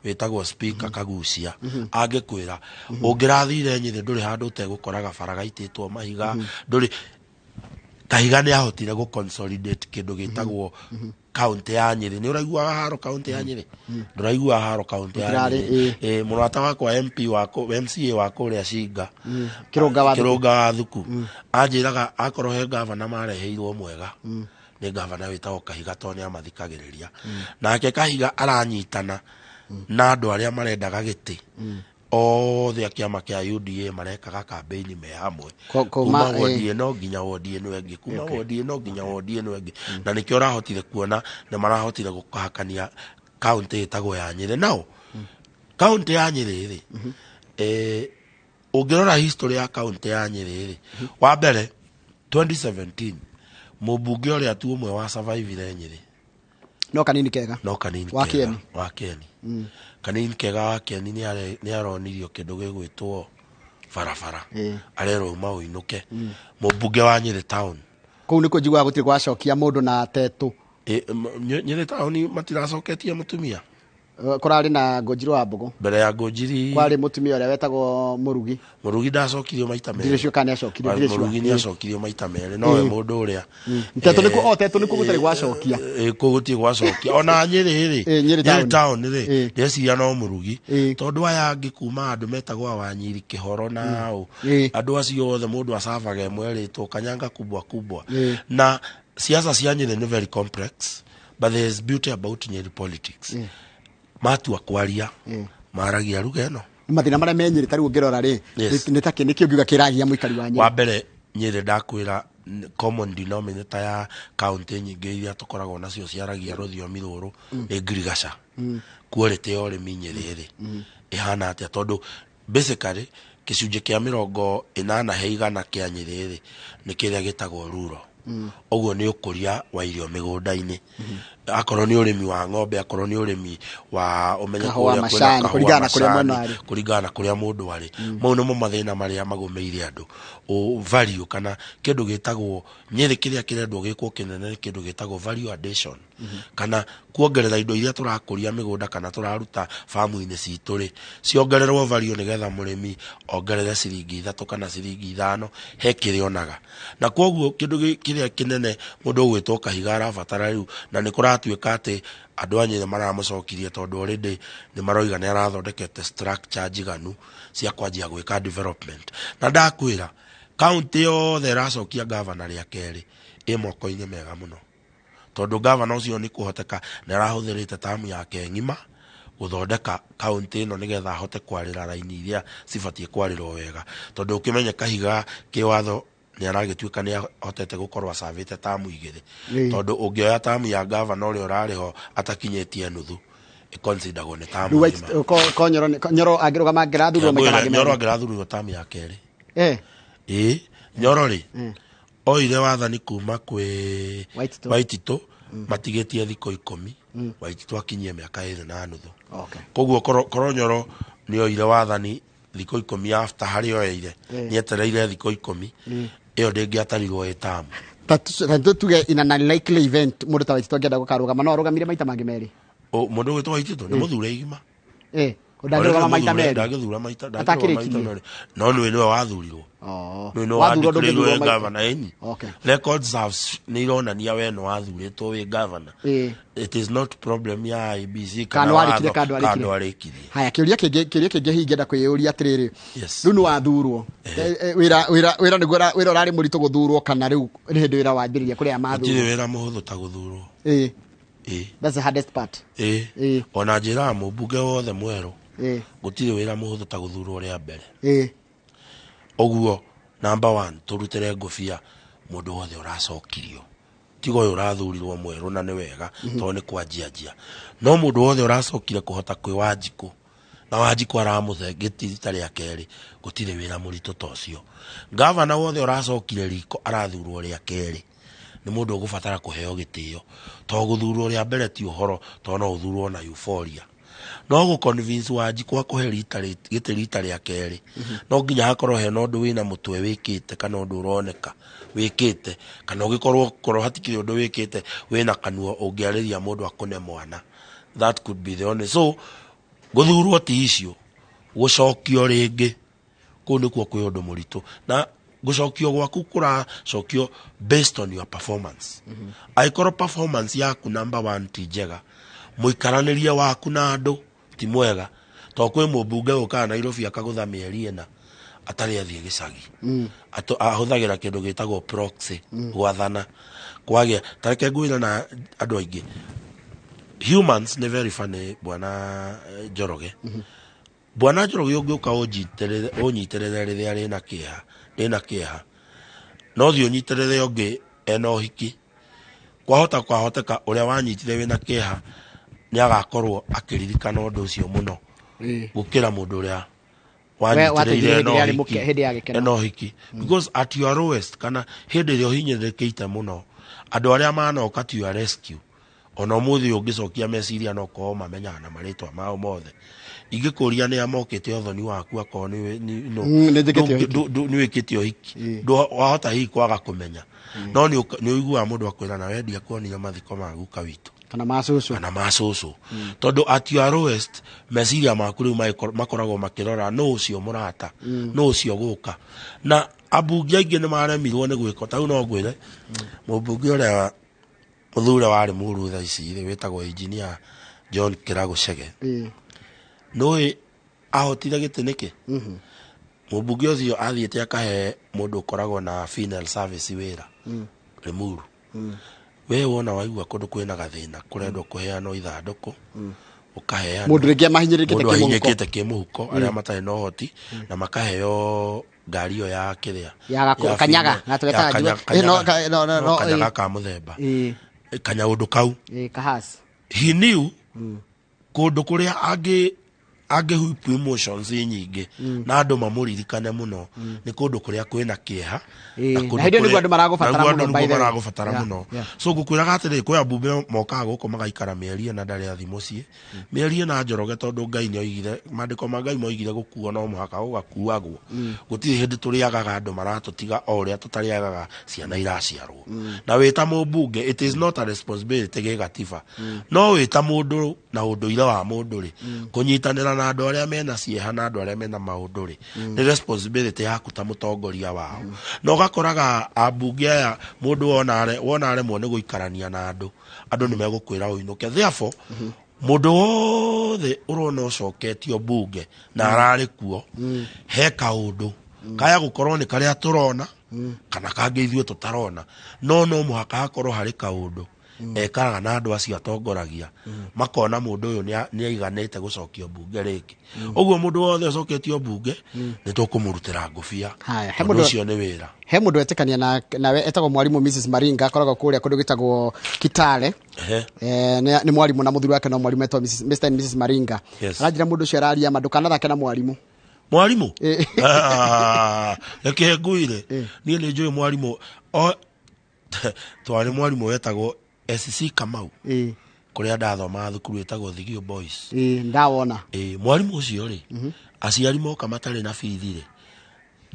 wĩtagwo Speaker Kagucia, angĩkwĩra ũngĩrathire Nyĩrĩ ndũrĩ handũ ũtegũkoraga bara gaitĩtwo mahiga, ndũrĩ. Kahiga nĩ ahotire gũ consolidate kĩndũ gĩtagwo kaunti ya Nyĩrĩ. Nĩ ũraiguaga haro kaunti ya Nyĩrĩ? Ndũraiguaga haro kaunti ya Gũtirarĩ, Nyĩrĩ. Mũrata wakwa MP wa MCA wa kũrĩa Cinga, Kĩrũnga wa Thuku. Kĩrũnga wa Thuku, anjĩraga akorwo he gavana mareheirwo mwega nĩ gavana wĩtagwo Kahiga, tondũ nĩ amathikagĩrĩria. Nake Kahiga aranyitana na andũ arĩa marendaga gĩtĩ othe a kĩama kĩa UDA, marekaga kambĩini me hamwe kuma wodi ĩno nginya wodi ĩno ĩngĩ, kuma wodi ĩno nginya wodi ĩno ĩngĩ, na nĩkĩo ũrahotire kuona nĩ marahotire gũkahakania kaunti ĩtagwo ya Nyĩrĩ. Nao kaunti ya Nyĩrĩ rĩ, ũngĩrora history ya kaunti ya Nyĩrĩ rĩ, wa mbere 2017 mũmbunge ũrĩa tu ũmwe wa survivire Nyĩrĩ. No Kanini Kega. No Kanini Wa Kega. Kĩeni. Wa Kĩeni. Kanini Kega wa Kĩeni nĩ aronirio kĩndũ gĩgwĩtwo barabara, arerwo uma ũinũke. Mũmbunge wa Nyĩrĩ town. Kũu nĩkuo njiguaga gũtirĩ gwacokia mũndũ na tetũ. Nyĩrĩ town matiracoketie mũtumia. Kũrarĩ na Ngũnjiri wa Mbũgũ. Mbere ya Ngũnjiri. Kwarĩ mũtumia ũrĩa wetagwo Mũrugi. Mũrugi ndacokirio maita merĩ. Ndirĩ sure kana nĩacokirio, ndirĩ sure. Mũrugi nĩacokirio maita merĩ, nowe mũndũ ũrĩa Tetũ nĩkuo, o Tetũ nĩkuo gũtarĩ gwacokia. Kũu gũtirĩ gwacokia ona Nyĩrĩ rĩ. Nyĩrĩ town. Town rĩ, ndeciria no Mũrugi, tondũ aya angĩ kuma andũ metagwo Wanyiri Kĩhoro na ũ, andũ acio othe mũndũ acabaga ĩmwe ĩrĩtwo Kanyanga kubwa kubwa. Na siasa cia Nyĩrĩ nĩ very complex, but there is beauty about Nyĩrĩ politics. Matua kwaria, maragia ruga ĩno. Mathĩna marĩa me Nyĩrĩ ta rĩu ũngĩrora rĩ, nĩ ta kĩ nĩkĩ ũngiuga kĩragia mũikari wa Nyĩrĩ? Wa mbere Nyĩrĩ, ndakwĩra, common denominator ya kaunti nyingĩ iria tũkoragwo nacio ciaragia rũthiomi rũrũ nĩ ngirigaca. Quality ya ũrĩmi Nyĩrĩ rĩ, ĩhana atĩa? Tondũ basically gĩcunjĩ kĩa 80% kĩa Nyĩrĩ rĩ, nĩ kĩrĩa gĩtagwo rural. Ũguo nĩ ũkũria wa irio mĩgũnda-inĩ, akorwo nĩ ũrĩmi wa ng'ombe, akorwo nĩ ũrĩmi wa ũmenye Kahũa, kũrĩa kwĩna macani, kahũa, kũringana na kũrĩa macani, mwena arĩ. Kũringana na kũrĩa mũndũ arĩ. Mau nĩmo mathĩna marĩa magũmĩire andũ. Value kana kĩndũ gĩtagwo Nyĩrĩ kĩrĩa kĩrendwo gĩkwo kĩnene nĩ kĩndũ gĩtagwo value addition, kana kuongerera indo iria tũrakũria mĩgũnda kana tũraruta famu-inĩ citũ rĩ, ciongererwo value nĩgetha mũrĩmi ongerere ciringi 3 kana ciringi 5 he kĩrĩa onaga. Na koguo kĩndũ kĩrĩa kĩnene mũndũ ũgwĩtwo Kahiga arabatara rĩu, na nĩ kũratuĩka atĩ andũ a Nyĩrĩ maramũcokirie tondũ already nĩ maroiga nĩ arathondekete structure njiganu cia kwanjia gwĩka development. Na ndakwĩra kaunti yothe ĩracokia gavana rĩa kerĩ ĩ moko-inĩ mega mũno, tondũ gavana ũcio nĩ kũhoteka nĩ arahũthĩrĩte tamu yake ng'ima gũthondeka kaunti ĩno nĩgetha ahote kwarĩra raini iria cibatiĩ kwarĩrwo wega, tondũ ũkĩmenye Kahiga kĩwatho nĩ aragĩtuĩka nĩ ahotete gũkorwo acavĩte tamu 2, tondũ ũngĩoya tamu ya gavana ũrĩa ũrarĩ ho atakinyĩtie nuthu, ĩconsideragwo nĩ tamu Rĩu ng'ima. Ko Nyoro angĩrũgama angĩrathurwo maita mangĩ Nyoro merĩ? angĩrathurirwo tamu ya kerĩ. Ĩ Nyoro rĩ, oire wathani kuma kwĩ Waititũ. Waititũ matigĩtie thikũ 10 Waititũ akinyie mĩaka 2.5. Koguo korwo Nyoro nĩ oire wathani thikũ 10 after harĩa oeire, nĩ etereire thikũ 10, ĩyo ndĩngĩatarirwo ĩ tamu. Ta tuge in an unlikely event mũndũ ta Waititũ angĩenda gũkarũgama, no arũgamire maita mangĩ merĩ? Mũndũ ũgwĩtwo Waititũ nĩ mũthure igima. Ndangĩrũgama maita merĩ? Ndangĩthura maita, ndangĩrũgama maita Atakĩrĩkirie? merĩ, no nĩwe waathurirwo. Nĩwe nĩwe Wathurwo wadeclarirwo ndũngĩthurwo wĩ maita. gavana ĩni. Records have nĩ ironania we nĩ wathurĩtwo wĩ gavana. It is not problem ya IEBC Kana kana warĩkire watho kana ndwarĩkirie. kana ndwarĩkirie. Haya, kĩũria kĩngĩ hihi ingĩenda kwĩyũria atĩrĩrĩ, rĩu nĩ wathurwo. Wĩra nĩguo wĩra ũrarĩ mũritũ gũthurwo, kana rĩu nĩ hĩndĩ wĩra wambĩrĩria kũrĩa Gũtirĩ mathurwo? wĩra mũhũthũ ta gũthurwo. That's the hardest part. Ĩ, ona njĩraga mũmbunge wothe mwerũ, gũtirĩ wĩra mũhũthũ ta gũthurwo rĩa mbere. Ũguo number one, tũrutĩre ngũbia Mũndũ wothe ũracokirio, tiga ũyũ ũrathurirwo mwerũ, na nĩ wega tondũ nĩ kwanjianjia, no mũndũ wothe ũracokire kũhota kwĩ Wanjikũ na Wanjikũ aramũhe gĩtĩ rita rĩa kerĩ, gũtirĩ wĩra mũritũ ta ũcio. Gavana wothe ũracokire riko arathurwo rĩa kerĩ nĩ mũndũ ũgũbatara kũheo gĩtĩo, tondũ gũthurwo rĩa mbere ti ũhoro, tondũ no ũthurwo na euphoria, no gũ convince Wanjikũ akũhe gĩtĩ rita rĩa kerĩ, no nginya hakorwo hena ũndũ wĩna mũtwe wĩkĩte, kana ũndũ ũroneka wĩkĩte, kana ũgĩkorwo korwo hatikĩrĩ ũndũ wĩkĩte, wĩna kanua ũngĩarĩria mũndũ akũne mwana. That could be the only. So gũthurwo ti icio, gũcokio rĩngĩ kũu nĩkuo kwĩ ũndũ mũritũ, na gũcokio gwaku kũracokio based on your performance. Angĩkorwo performance yaku, number one, ti njega, mũikaranĩrie waku na andũ ti mwega, tondũ kwĩ mũmbunge ũkaga Nairobi akagũtha mĩeri 4 atarĩ athiĩ gĩcagi. Ahũthagĩra kĩndũ gĩtagwo proxy gwathana kwagĩa. Tareke ngwĩre, na andũ aingĩ, humans nĩ very funny. Bwana Njoroge, bwana Njoroge, ũngĩũka ũnyitĩrĩre rĩrĩa rĩna kĩeha, ndĩna kĩeha, no thiĩ ũnyitĩrĩre ũngĩ ena ũhiki, kwahota kwahoteka ũrĩa wanyitire wĩna kĩeha nĩ agakorwo akĩririkana ũndũ ũcio mũno gũkĩra mũndũ ũrĩa We wanyitĩrĩire wateithirie ena hĩndĩ ĩrĩa arĩ ũhiki. hĩndĩ ya gĩkeno. Ena ũhiki, because at your lowest, kana hĩndĩ ĩrĩa ũhinyĩrĩrĩkĩte mũno, andũ arĩa manoka to your rescue, ona ũmũthĩ ũngĩcokia meciria no korwo mamenyaga na marĩtwa mao mothe. Ingĩkũria nĩ amokĩte ũthoni waku, akorwo nĩ Nĩ njĩkĩte ũhiki. Nĩ wĩkĩte ũhiki. Wahota hihi kwaga kũmenya, no nĩ ũiguaga mũndũ akwĩra na wendia kuonire mathiko ma guka witũ kana ma cũcũ. Kana ma cũcũ, tondũ at your lowest meciria maku rĩu makoragwo makĩrora nũ ũcio mũrata, nũ ũcio gũka. Na ambunge aingĩ nĩ maremirwo nĩ gwĩka ta rĩu. No ngwĩre mũmbunge ũrĩa mũthure warĩ mũru thaa ici rĩ, wĩtagwo Engineer John Kĩrago Chege. Nũĩ ahotire gĩtĩ nĩkĩ? Mũmbunge ũcio athiĩte akahe mũndũ ũkoragwo na funeral service wĩra Limuru. We wona waigua kũndũ kwĩna gathĩna, kũrendwo kũheanwo ithandũkũ, ũkaheana Mũndũ rĩngĩ amahinyĩrĩrĩkĩte mũndũ kĩmũhuko. ahinyĩkĩte kĩmũhuko, arĩa matarĩ na ũhoti, na makaheo ngari ĩyo ya kĩrĩa Ya kanyaga, funeral- gatwetaga ya no, no, no, no, kanyaga ka mũthemba, kanyaũndũ kau. Kahasi. He knew kũndũ kũrĩa angĩ angĩ whip emotions nyingĩ na andũ mamũririkane mũno nĩ kũndũ kũrĩa kwĩna kĩeha. Na kũndũ Na hĩndĩ ĩyo nĩguo kũrĩa- andũ maragũbatara na nĩguo mũno, andũ by nĩguo the way. maragũbatara mũno. So ngũkwĩraga atĩrĩ, kwĩ ambunge mokaga gũkũ magaikara mĩeri 4 ndarĩ athi mũciĩ mĩeri 4, Njoroge, tondũ Ngai nĩ oigire, maandĩko ma Ngai moigire gũkuo no mũhaka gũgakuagwo. Gũtirĩ hĩndĩ tũrĩagaga andũ maratũtiga o ũrĩa tũtarĩagaga ciana iraciarwo. Na wĩ ta mũmbunge, it is not a responsibility gĩgatiba, no wĩ ta mũndũ na ũndũire wa mũndũ rĩ, kũnyitanĩra na andũ arĩa mena cieha na andũ arĩa mena maũndũ rĩ, nĩ responsibility yaku ta mũtongoria wao. Na ũgakoraga ambunge aya, mũndũ wona aremwo nĩ gũikarania na andũ, andũ nĩ megũkwĩra ũinũke. Therefore mũndũ wothe ũrona ũcoketio mbunge na ararĩ kuo, he kaũndũ kaya gũkorwo nĩ karĩa tũrona kana kangĩ ithuĩ tũtarona, no mũhaka hakorwo harĩ kaũndũ ekaraga na andũ acio atongoragia, makona mũndũ ũyũ nĩ aiganĩte gũcokio mbunge rĩngĩ. Ũguo mũndũ wothe ũcoketio mbunge nĩ tũkũmũrutĩra ngũbia, Haya, he tondũ ũcio nĩ wĩra. He mũndũ wetĩkania na nawe etagwo mwarimũ Mrs Maringa, akoragwo kũrĩa kũndũ gĩtagwo Kitale. Nĩ mwarimũ na mũthuri wake no mwarimũ, etagwo Mr and Mrs Maringa. Aranjĩra mũndũ ũcio araria ma, ndũkanathake na mwarimũ. Mwarimũ? Ah, reke ngwĩre, niĩ nĩ njũĩ mwarimũ o twarĩ mwarimũ wetagwo SC Kamau kũrĩa ndathomaga thukuru ĩtagwo Thigio Boys. Ndawona. Mwarimũ ũcio rĩ, aciari moka matarĩ na bithi rĩ,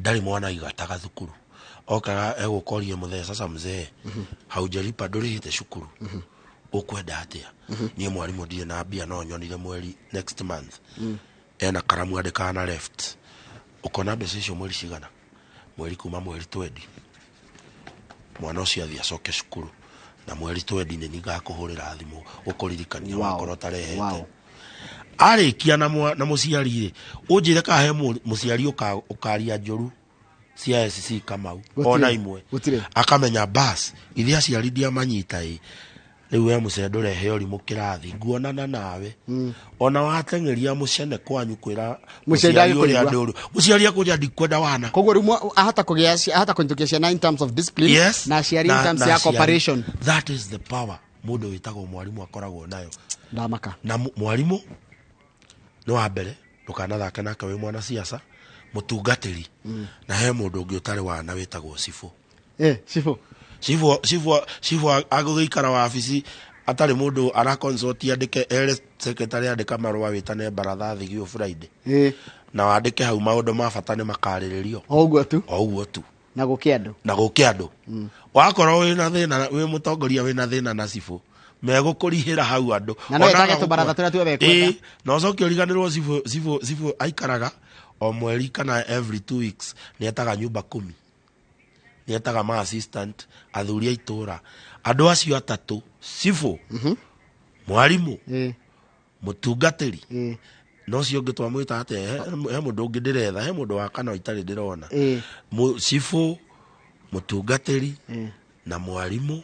ndarĩ mwana igataga thukuru. Okaga egũkoria, "Mũthee, sasa mzee, haujalipa, ndũrĩhĩte cukuru, ũkwenda atĩa?" "Niĩ mwarimũ ndirĩ na mbia, no nyonire mweri next month." Ena karamu andĩkaga na left. "Ũkona mbeca icio mweri cigana?" "Mweri kuma mweri twendi." Mwana ũcio athiĩ acoke cukuru, na mweri twendi nĩ ningakũhũrĩra thimũ gũkũririkania wakorwo ũtarehete. Arĩkia na, na mũciari rĩ, ũnjĩre kana he mũciari ũkaria njũru cia SC Kamau. Gũtirĩ. Ona imwe. Gũtirĩ. Akamenya bas ithe aciari ndiamanyita ĩ. Rĩu we mũcee ndũrehe ũrimũ kĩrathi, nguonana nawe. Ona wateng'eria mũcene kwanyu kwĩra Mũciari mũciari ũrĩa ndagĩkũigua. ndũru, mũciari akwĩra ndikwenda wana. Koguo rĩu ahota kũgĩa ahota kũnyitũkia ciana in terms of discipline, Yes. na aciari in terms na ya aciari. cooperation. That is the power mũndũ wĩtagwo mwarimũ akoragwo nayo. Ndamaka. Na mwarimũ nĩ wa mbere, ndũkanathake nake wĩ mwana siasa, mũtungatĩri, na he mũndũ ũngĩ ũtarĩ wana wĩtagwo cibũ. Cibũ. Cibũ agũgĩikara wabici atarĩ mũndũ araconsult, andĩke ere secretary andĩka marũa wĩtane baratha thigio Friday, na wandĩke hau maũndũ ma bata nĩ makarĩrĩrio. O ũguo tu. O ũguo tu. Na gũkĩ andũ. Na gũke andũ. Wakorwo wĩna thĩna, wĩ mũtongoria wĩna thĩna na cibũ, megũkũrihĩra hau andũ. Na no Ona ĩtage tũbaratha tũrĩa tuothe ekwenda. Ĩĩ, na ũcoke ũriganĩrwo cibũ aikaraga o mweri kana every 2 weeks nĩ etaga nyumba kumi, nĩ etaga ma assistant, athuri a itũra, andũ acio atatũ, cibũ, mwarimũ, mũtungatĩri, na ũcio ũngĩ twamwĩta atĩa? He mũndũ ũngĩ ndĩretha, he mũndũ wa kana itarĩ ndĩrona. Cibũ, mũtungatĩri na mwarimũ,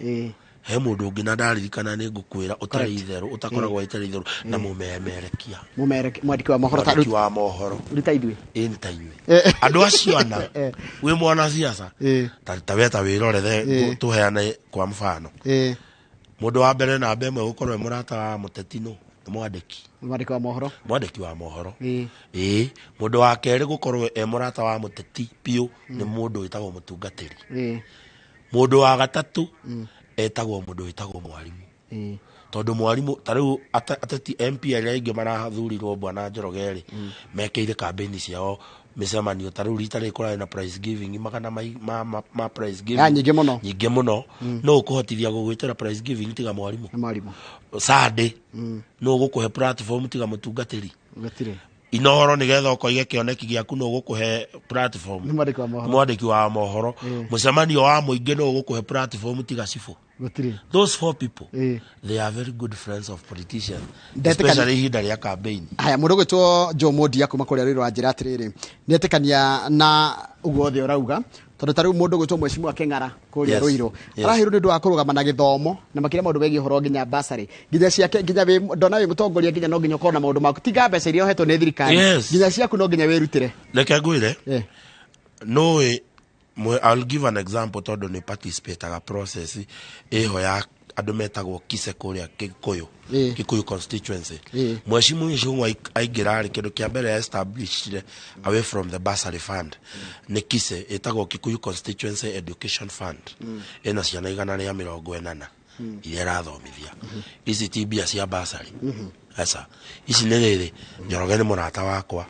he mũndũ ũngĩ na ndaririkana nĩ ngũkwĩra, ũtarĩ itherũ, ũtakoragwo ĩtarĩ itherũ, na mũmemerekia. Mwandĩki wa mohoro Mwandĩki wa mohoro. Ruta ithuĩ. Ĩ, nĩ ta inyuĩ andũ acio ana. Wĩ mwana siasa, ta we ta wĩrore tũheane kwa mfano, mũndũ wa mbere namba ĩmwe gũkorwo e mũrata wa mũteti nũ? Nĩ mwandĩki. Mwandĩki wa mohoro. Mwandĩki wa mohoro. Ĩĩ, mũndũ wa kerĩ gũkorwo e mũrata wa mũteti biũ nĩ mũndũ wĩtagwo mũtungatĩri. Mũndũ wa gatatũ etagwo mũndũ wĩtagwo mwarimũ, tondũ mwarimũ ta rĩu ateti MP arĩa aingĩ marathurirwo, bwana Njoroge rĩ, mekĩire kambĩini ciao mĩcemanio. Ta rĩu rita rĩrĩ kũrarĩ na prize giving magana ma prize giving. Ya, nyingĩ mũno. Nyingĩ mũno. No ũkũhotithia gũgwĩtĩra prize giving tiga mwarimũ? Nĩ mwarimũ. Sunday no ũgũkũhe platform tiga mũtungatĩri? Gũtirĩ. Inooro nĩgetha ũkoige kĩoneki gĩaku, no ũgũkũhe platform? Nĩ mwandĩki wa mohoro. Mwandĩki wa mohoro. Mũcemanio wa mũingĩ no ũgũkũhe platform tiga cibũ? Gũtirĩ. Those four people, they are very good friends of politicians, Ndetĩkania- especially ihinda rĩa campaign. Haya, mũndũ ũgwĩtwo Joe Mondia kuma kũrĩa Rũirũ wanjĩra atĩrĩrĩ, nĩetĩkania na ũguo othe ũrauga, tondũ ta rĩu mũndũ ũgwĩtwo Mheshimiwa Kĩng'ara kũrĩa Rũirũ arahĩrwo nĩ ũndũ wa kũrũgama na gĩthomo na makĩria maũndũ megiĩ ũhoro nginya basarĩ nginya ciake, nginya ndona wĩ mũtongoria nginya no nginya ũkorwo na maũndũ maku, tiga mbeca iria ũhetwo nĩ thirikari, nginya ciaku no nginya wĩrutĩre. Reke ngwĩre, nũĩ I'll give an example, tondũ nĩ participataga process ĩho ya andũ metagwo Kise kũrĩa Kikuyu, Kikuyu constituency. Mheshimiwa Ichung'wa aingĩra rĩ, kĩndũ kĩa mbere established away from the bursary fund nĩ Kise ĩtagwo Kikuyu Constituency Education Fund. Ĩna ciana 180 iria ĩrathomithia. Ici ti mbia cia bursary, aca, ici nĩ rĩrĩ, Njoroge nĩ mũrata wakwa,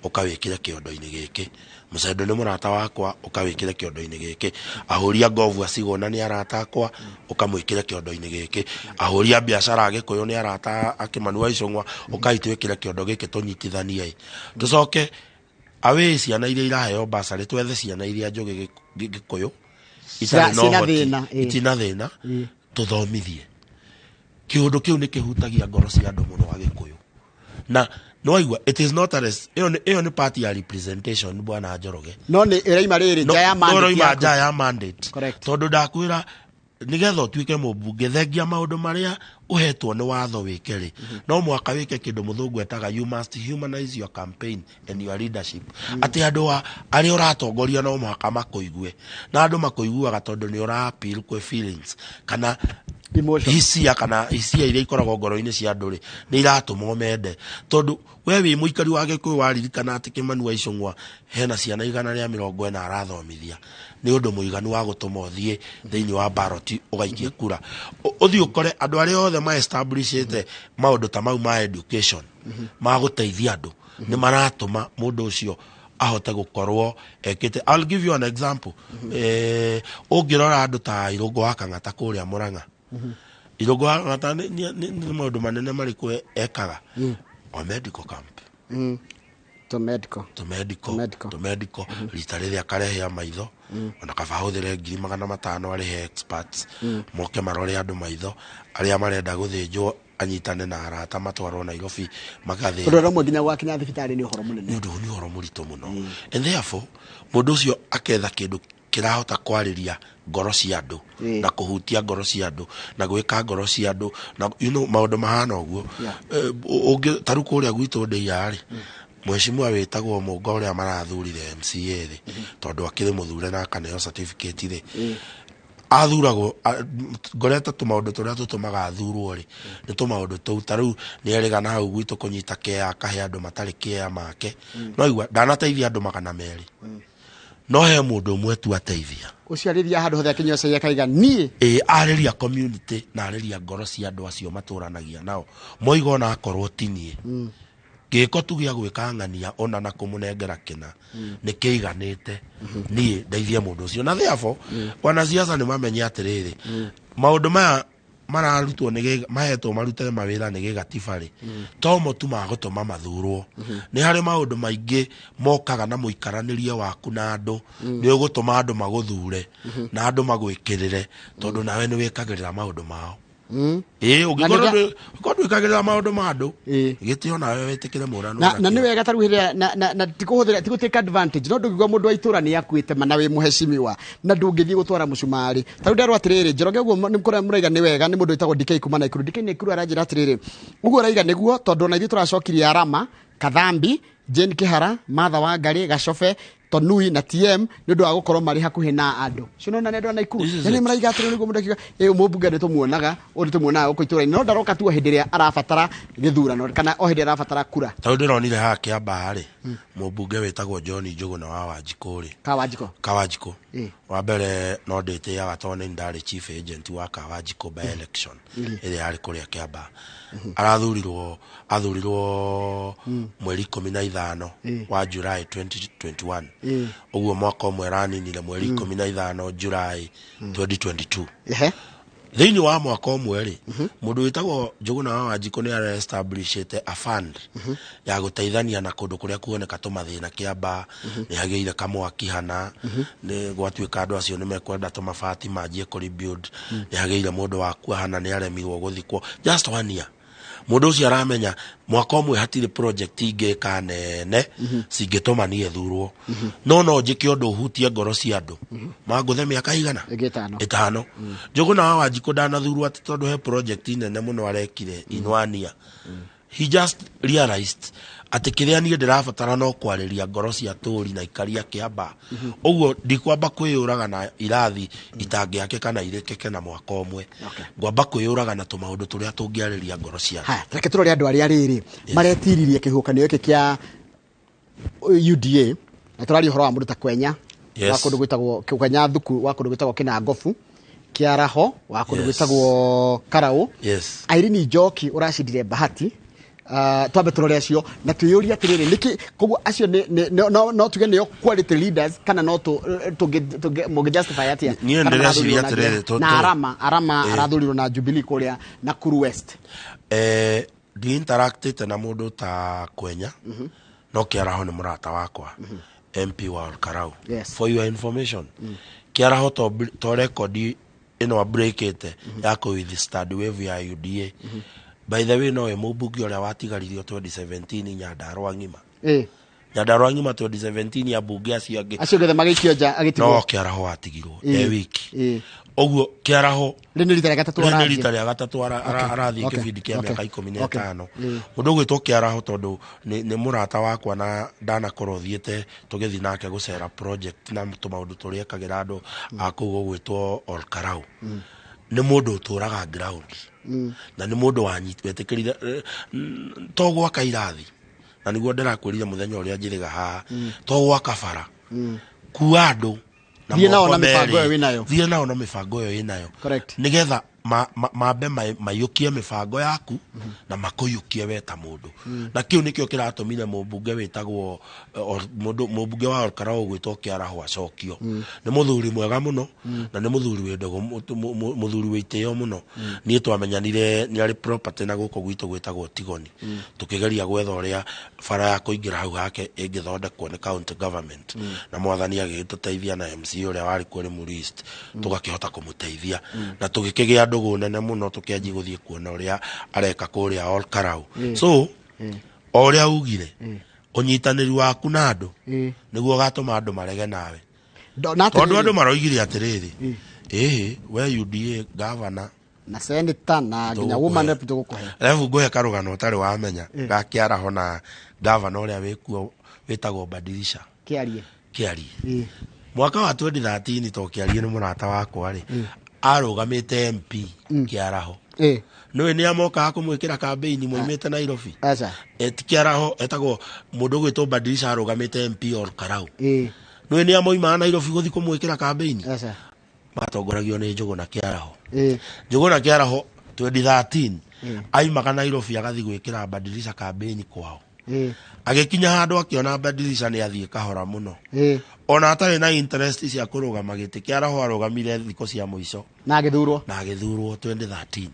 ũkawĩkĩre kĩondo-inĩ gĩkĩ, Mũcendo nĩ mũrata wakwa, ũkawĩkĩre kĩondo-inĩ gĩkĩ, ahũri a ngobu a Cigũna nĩ arata akwa, ũkamwĩkĩre kĩondo-inĩ gĩkĩ, ahũri a biacara a Gĩkũyũ nĩ arata a Kĩmani wa Icũng'wa, ũkai twĩkĩre kĩondo gĩkĩ tũnyitithanie. Tũcoke awĩ ciana iria iraheo basarĩ, twethe ciana iria njũgĩ Gĩkũyũ itarĩ na Ciĩna ũhoti, thĩna, itina thĩna, tũthomithie. Kĩũndũ kĩu nĩ kĩhutagia ngoro cia andũ mũno a Gĩkũyũ. Na nĩwaigua, it is not a res, ĩyo nĩ part ya representation, bwana Njoroge. No nĩ ĩraima rĩrĩ nja ya No mandate ĩroima yaku. nja ya mandate, tondũ ndakwĩra nĩgetha ũtuĩke mũmbunge, thengia maũndũ marĩa ũhetwo nĩ watho wĩke rĩ, no mwaka wĩke kĩndũ mũthũngũ etaga you must humanize your campaign and your leadership, atĩ andũ arĩa ũratongoria no mũhaka makũigue, na andũ makũiguaga tondũ nĩ ũra appeal kwĩ feelings kana hisia, kana hisia iria ikoragwo ngoro-inĩ cia andũ rĩ, nĩ iratũma ũmende, tondũ we wĩ mũikari wa Gĩkũyũ waririkana atĩ Kĩmani wa Icũng'wa hena ciana 140 arathomithia, nĩ ũndũ mũiganu wa gũtũma ũthiĩ thĩinĩ wa ballot ũgaikie kura. Ũthiĩ ũkore andũ arĩa othe ma establishĩte maũndũ ta mau ma education ma gũteithia andũ nĩ maratũma mũndũ ũcio ahote gũkorwo ekĩte. I'll give you an example. Ũngĩrora andũ ta Irũngũ wa Kang'ata kũrĩa Mũrang'a, Irũngũ wa Kang'ata nĩ maũndũ manene marĩkũ ekaga? O medical camp. To medical. To medical, to medical. Rita rĩrĩa akarehea maitho, ona kaba ahũthĩre 500,000 arĩhe experts moke marore andũ maitho, arĩa marenda gũthĩnjwo anyitane na arata matwarwo Nairobi magathĩnjwo. Tondũ rĩmwe nginya gwakinya thibitarĩ nĩ ũhoro mũnene. Nĩ ũndũ, nĩ ũhoro mũritũ mũno, and therefore mũndũ ũcio aketha kĩndũ Kĩrahota kwarĩria ngoro cia andũ na kũhutia ngoro cia andũ na gwĩka ngoro cia andũ na maũndũ mahana ũguo. Ũngĩ ta rĩu kũrĩa gwitũ ndĩia rĩ, mheshimiwa wĩtagwo Mũnga ũrĩa marathurire MCA rĩ, tondũ akĩrĩ mũthure na akaneo certificate rĩ, athuragwo ngorete tũmaũndũ tũrĩa tũtũmaga athurwo rĩ, nĩ tũmaũndũ tũu. Ta rĩu nĩ erĩga na hau gwitũ kũnyita kea akahe andũ matarĩ kea make. No igua ndanateithia andũ 200, no he mũndũ ũmwe tu ateithia. Ũcio arĩria handũ hothe akĩnyua cai akaiga niĩ. Ĩ, arĩria community na arĩria ngoro cia andũ acio matũranagia nao, moiga ona akorwo ti niĩ, gĩko tu gĩa gwĩka ng'ania ona na kũmũnengera kĩna nĩ kĩiganĩte niĩ ndeithie mũndũ ũcio. Na therefore wanasiasa nĩ mamenye atĩrĩrĩ, maũndũ maya mararutwo nĩ mahetwo marute mawĩra nĩ gĩgatiba rĩ, to mo tu magũtũma mathurwo. Nĩ harĩ maũndũ maingĩ mokaga na mũikaranĩrie waku na andũ, nĩ ũgũtũma andũ magũthure na andũ magwĩkĩrĩre, tondũ nawe nĩ wĩkagĩrĩra maũndũ mao. Ĩ, ũngĩkorwo ndwĩkagĩrĩra maũndũ ma andũ, gĩtĩo nawe wĩtĩkĩre mũrano. Na nĩ wega ta rĩu hĩrĩa na tikũhũthĩra, tikũ take advantage, no ndũngĩigua mũndũ wa itũra nĩ akuĩte ma na wĩ mũhecimiwa na ndũngĩthiĩ gũtwara mũcumarĩ. Ta rĩu nderwo atĩrĩrĩ, Njoroge, ũguo nĩ kũrĩa mũraiga nĩ wega, nĩ mũndũ wĩtagwo DK kuma Naikuru. DK Naikuru aranjĩra atĩrĩrĩ, ũguo ũraiga nĩguo, tondũ ona ithuĩ tũracokirie Arama Kathambi, Jane Kihara, Martha Wangari, Gacobe Tonui na TM nĩ ũndũ wa gũkorwo marĩ hakuhĩ na andũ. Cio nona nĩ andũ a Naikuru. Na nĩ maraiga atĩrĩ, nĩguo mũndũ akiuga ĩ mũmbunge nĩ tũmuonaga, ũyũ nĩ tũmuonaga gũkũ itũũra-inĩ, no ndaroka tu o hĩndĩ ĩrĩa arabatara gĩthurano kana o hĩndĩ ĩrĩa arabatara kura. Tondũ ndĩronire haha Kĩambaa rĩ, mũmbunge wĩtagwo John Njũgũna wa Wanjikũ rĩ. Ka Wanjikũ. Ka Wanjikũ. Wa mbere no ndĩtĩaga tondũ nĩ ndarĩ chief agent wa Ka Wanjikũ by election ĩrĩa yarĩ kũrĩa Kĩambaa. Arathurirwo, athurirwo mweri 15 wa July 2021. Ũguo mwaka ũmwe araninire mweri 15 July 2022. Thĩinĩ wa mwaka ũmwe rĩ, mũndũ wĩtagwo Njũgũna wa Wanjikũ nĩ ara-establishĩte a fund ya gũteithania na kũndũ kũrĩa kuoneka tũmathĩna Kĩambaa. Nĩ hagĩire kamwaki hana, nĩ gwatuĩka andũ acio nĩ mekwenda tũmabati manjie kũ rebuild. Nĩ hagĩire mũndũ wakua hana, nĩ aremirwo gũthikwo. Just one year mũndũ ũcio aramenya mwaka ũmwe hatirĩ project ingĩka nene cingĩtũma niĩ thurwo, no njĩke ũndũ ũhutie ngoro cia andũ mangũthe mĩaka igana. Ĩngĩ 5. 5. Njũgũna wa Wanjikũ ndanathurwo atĩ tondũ he project nene mũno arekire in one year. He just realized atĩ kĩrĩa niĩ ndĩrabatara no kwarĩria ngoro cia tũri na ikaria Kĩambaa. Ũguo ndikwamba kwĩyũraga na irathi itangĩake kana irĩkĩke na mwaka ũmwe, ngwamba kwĩyũraga na tũmaũndũ tũrĩa tũngĩarĩria ngoro cia andũ. Haya, reke tũrore andũ arĩa rĩrĩ maretiririe kĩhuhũkanio gĩkĩ kĩa UDA, na tũraria ũhoro wa mũndũ ta Kwenya wa kũndũ gwĩtagwo Kwenya Thuku, wa kũndũ gwĩtagwo Kĩnangobu, Kĩaraho wa kũndũ gwĩtagwo Karaũ, Irene Njoki ũracindire Bahati. Twambe tũrore acio na twĩyũrie atĩrĩrĩ, nĩkĩ koguo acio no tuge nĩo quality leaders, kana no mũngĩ justify atĩa? Niĩ Kana ndĩreciria marathurirwo na atĩrĩrĩ, njĩra- na Arama arathurirwo na Jubilee kũrĩa Nakuru West. Ndi-interactĩte na mũndũ ta Kwenya, no Kĩaraho nĩ mũrata wakwa, MP wa Olkarau. For your information, Kĩaraho to record ĩno abreakĩte ya kũ withstand wave ya UDA. By the way, nowe mũmbunge ũrĩa watigaririo 2017 Nyandarua ng'ima. Nyandarua ng'ima 2017 ambunge acio angĩ acio othe magĩikio nja agĩtigwo. No Kĩaraho watigirwo e wiki. Ũguo Kĩaraho Rĩu nĩ rita rĩa gatatũ rĩu nĩ arathiĩ. rita rĩa gatatũ arathiĩ kĩbindi kĩa mĩaka ikũmi na ĩtano. Mũndũ ũgwĩtwo Kĩaraho, tondũ nĩ mũrata wakwa na ndanakorwo thiĩte tũgĩthiĩ nake gũcera project na tũmaũndũ tũrĩa ekagĩra andũ a kũu gũgwĩtwo Olkarau, nĩ mũndũ ũtũraga ground na nĩ mũndũ wetĩkĩrire to gwaka irathi, na nĩguo ndĩrakwĩrire mũthenya ũrĩa njĩrĩga haha, to gwaka bara, kua andũ na Thiĩ nao moko na mĩbango merĩ. ĩyo wĩnayo. Thiĩ nao na mĩbango ĩyo wĩnayo. Nĩgetha mambe maiyũkie mĩbango yaku na makũiyũkie we ta mũndũ. Na kĩu nĩkĩo kĩratũmire mũmbunge wĩtagwo, mũndũ mũmbunge wa Olkarau ũgwĩtwo Kĩaraho acokio. Nĩ mũthuri mwega mũno na nĩ mũthuri wĩ ndũgũ, mũthuri wĩ itĩo mũno. Niĩ twamenyanire nĩ arĩ property na gũkũ gwitũ gwĩtagwo Tigoni, tũkĩgeria gwetha ũrĩa bara ya kũingĩra hau hake ĩngĩthondekwo nĩ county government, na mwathani agĩgĩtũteithia na MC ũrĩa warĩ kuo Limuru East, tũgakĩhota kũmũteithia na tũgĩkĩgĩa ndũgũ nene mũno, tũkĩanjia gũthiĩ kuona ũrĩa areka kũrĩa Olkarau. So o ũrĩa ugire, ũnyitanĩri waku na andũ nĩguo ũgatũma andũ marege nawe. Tondũ andũ maroigire atĩrĩrĩ, ĩhĩ we UDA governor na senator na nginya woman rep tũgũkũhe. Alafu ngũhe karũgano ũtarĩ wamenya ga Kĩaraho na governor ũrĩa wĩkuo wĩtagwo Badilisha. Kĩarie. Kĩarie. Mwaka wa 2013 to Kĩarie nĩ mũrata wakwa rĩ, arũgamĩte MP Kĩaraho. Nĩũĩ nĩ amokaga kũmwĩkĩra campaign moimĩte Nairobi. Aca. Ti Kĩaraho, etagwo mũndũ ũgwĩtwo Badilisha arũgamĩte MP Ol Kalou. Nĩũĩ nĩ amoimaga Nairobi gũthiĩ kũmwĩkĩra campaign. Aca. Matongoragio nĩ Njũgũna Kĩaraho. Njũgũna Kĩaraho 2013 aimaga Nairobi agathiĩ gwĩkĩra Badilisha campaign kwao. Agĩkinya handũ akĩona Badilisha nĩ athiĩ kahora mũno. Ona atarĩ na interest cia kũrũgama gĩtĩ, Kĩaraho arũgamire thikũ cia mũico na agĩthurwo. Na agĩthurwo 2013.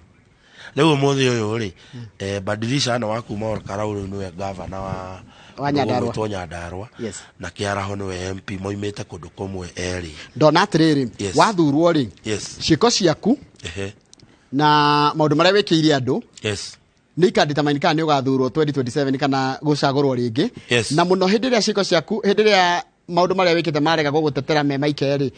Rĩu ũmũthĩ ũyũ rĩ, Badilisha na wa kuma Ol Kalou rĩu nĩwe governor wa Nyandarua. Nyandarua. Na Kĩaraho nĩwe MP moimĩte kũndũ kũmwe erĩ. Ndona atĩrĩrĩ, wathurwo rĩ, ciĩko ciaku na maũndũ marĩa wĩkĩire andũ nĩ ikadetermine kana nĩ ũgathurwo 2027 kana gũcagũrwo rĩngĩ. Na mũno hĩndĩ ĩrĩa ciĩko ciaku, hĩndĩ ĩrĩa maũndũ marĩa wĩkĩte marega gũgũtetera me maike rĩ,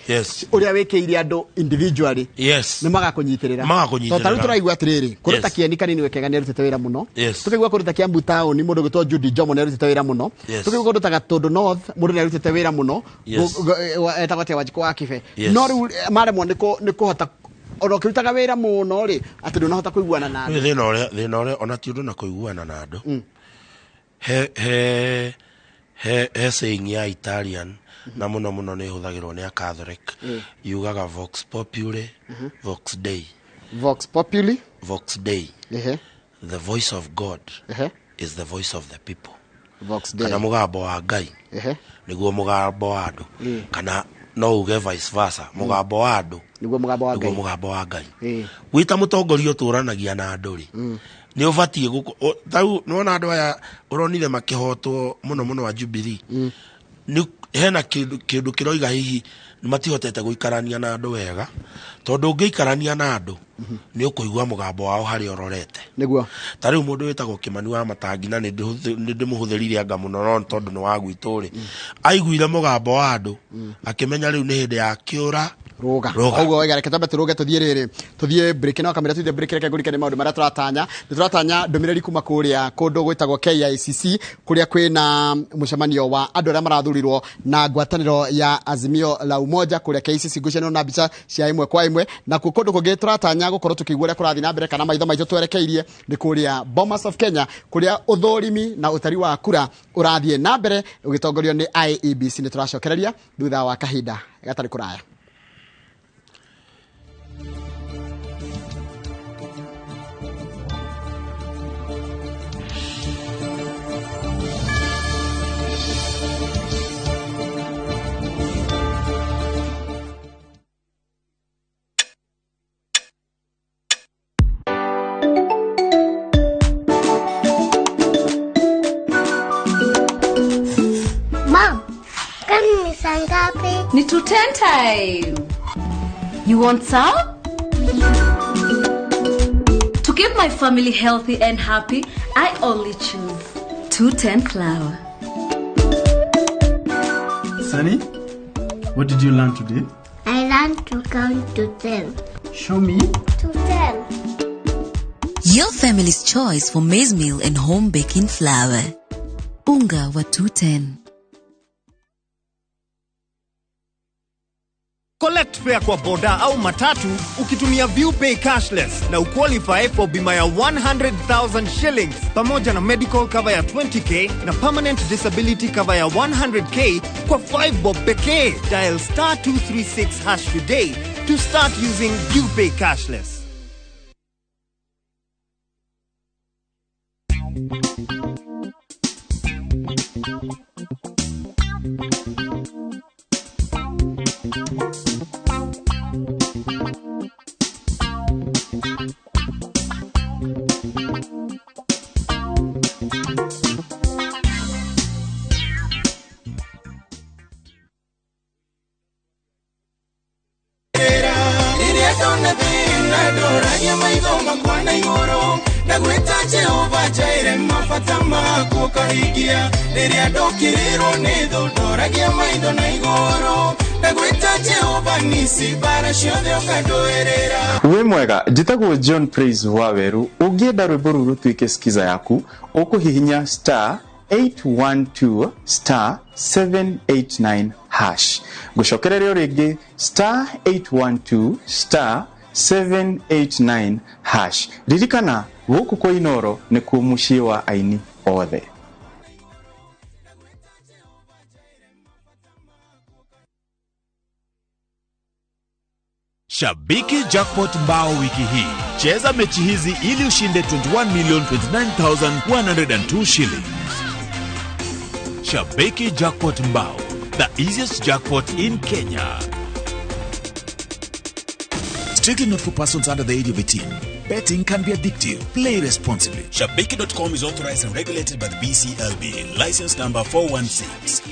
ũrĩa wĩkĩire andũ individually nĩ magakũnyitĩrĩra. Magakũnyitĩrĩra. Tondũ ta rĩu tũraigua atĩrĩrĩ, kũndũ ta Kĩeni Kanini Wekega nĩ arutĩte wĩra mũno. Tũkaigua kũndũ ta Kiambu Town mũndũ ũgwĩtwo Judy Njomo nĩ arutĩte wĩra mũno. Tũkaigua kũndũ ta Gatũndũ North mũndũ nĩ arutĩte wĩra mũno. Etagwo atĩa Wanjikũ wa Kibe. No rĩu maremwo nĩ kũhota ona ũkĩrutaga wĩra mũno rĩ, atĩ ndũnahota kũiguana na andũ. Thĩna ũrĩa ona ti ũndũ na kũiguana na andũ. He saying ya Italian na mũno mũno nĩ ĩhũthagĩrwo nĩ a Catholic, yugaga vox populi vox dei. Vox populi vox dei. The voice of God is the voice of the people. Vox dei. Kana mũgambo wa Ngai nĩguo mũgambo wa andũ, kana no uge vice versa, mũgambo wa andũ nĩguo mũgambo wa Ngai. Nĩguo mũgambo wa Ngai. Wĩta mũtongoria ũtũranagia na andũ rĩ, nĩ ũbatiĩ tarĩu nĩwona andũ aya ũronire makĩhotwo mũno mũno wa Jubilee, nĩ hena kĩndũ kĩroiga hihi matihotete gũikarania na andũ wega, tondũ ũngĩikarania na andũ nĩ ũkũigua mũgambo wao harĩa ũrorete. Nĩguo. Ta rĩu mũndũ wĩtagwo Kĩmani wa Matangi, na nĩ ndĩmũhũthĩrire anga mũno no tondũ nĩ wa gwitũ rĩ, aiguire mũgambo wa andũ akĩmenya rĩu nĩ hĩndĩ ya kĩũra rũga. Koguo wega, reke twambe tũrũge tũthiĩ rĩrĩ, tũthiĩ break no kamera tũthiĩ break, reke ngũrikane maũndũ marĩa tũratanya. Nĩ tũratanya ndũmĩrĩri kuma kũrĩa kũndũ gwĩtagwo KICC, kũrĩa kwĩna mũcemanio wa andũ arĩa marathurirwo na ngwatanĩro ya Azimio la Umoja kũrĩa KICC. Ngucanio na mbica cia ĩmwe kwa ĩmwe. Na kuo kũndũ kũngĩ tũratanya gũkorwo tũkĩigua ũrĩa kũrathiĩ na mbere kana maitho maitũ twerekeirie nĩ kũrĩa Bomas of Kenya, kũrĩa ũthũrimi na ũtari wa kura ũrathiĩ na mbere ũgĩtongorio nĩ IEBC. Nĩ tũracokereria thutha wa kahinda gatarĩ kũraya. Ni 2:10 time. You want some? To keep my family healthy and happy, I only choose 210 flour. Sunny, what did you learn today? I learned to count to 10. Show me. To 10. Your family's choice for maize meal and home baking flour. Unga wa 210. Collect fare kwa boda au matatu ukitumia ViewPay cashless na uqualify for bima ya 100,000 shillings pamoja na medical cover ya 20k na permanent disability cover ya 100k kwa 5 bob pekee. Dial star 236 hash today to start using ViewPay cashless. Ndagwĩta Jehova nisi bara ciothe ũkandũĩrĩra. Wĩ mwega, njĩtagwo John Praise Waweru. Ũngĩenda rwĩmbo rũu rũtuĩke skiza yaku, ũkũhihinya star 812 star 789 hash. Ngũcokereria o rĩngĩ star 812 star 789 hash. Ririkana gũkũ kwa Inoro nĩkuo mũciĩ wa aini othe. Shabiki Jackpot Mbao wiki hii. Cheza mechi hizi ili ushinde 21,029,102 shillings. Shabiki Jackpot Mbao, the easiest jackpot in Kenya. Strictly not for persons under the age of 18. Betting can be addictive. Play responsibly. Shabiki.com is authorized and regulated by the BCLB. License number 416.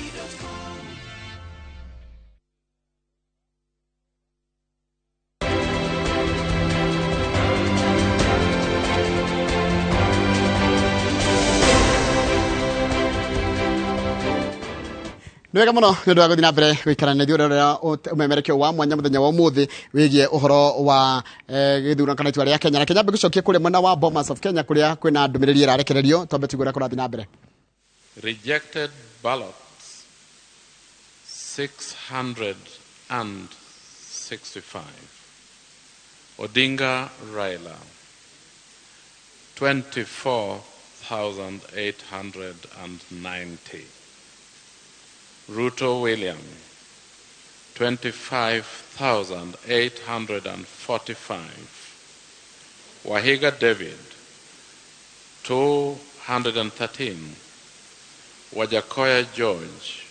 Nĩ wega mũno nĩ ũndũ wa gũthiĩ na mbere gũikara na ithuĩ ũrĩa ũmemerekio wa mwanya mũthenya wa ũmũthĩ wĩgiĩ ũhoro wa gĩthurano kana itua rĩa Kenya. Na Kenya gũcokia kũrĩa mwena wa Bomas of Kenya kũrĩa kwĩna ndũmĩrĩri ĩrarekererio, twambe tũigue ũrĩa kũrathiĩ na mbere. Rejected ballots 665. Odinga Raila 24,890. Ruto William 25,845. Wahiga David 213. Wajakoya George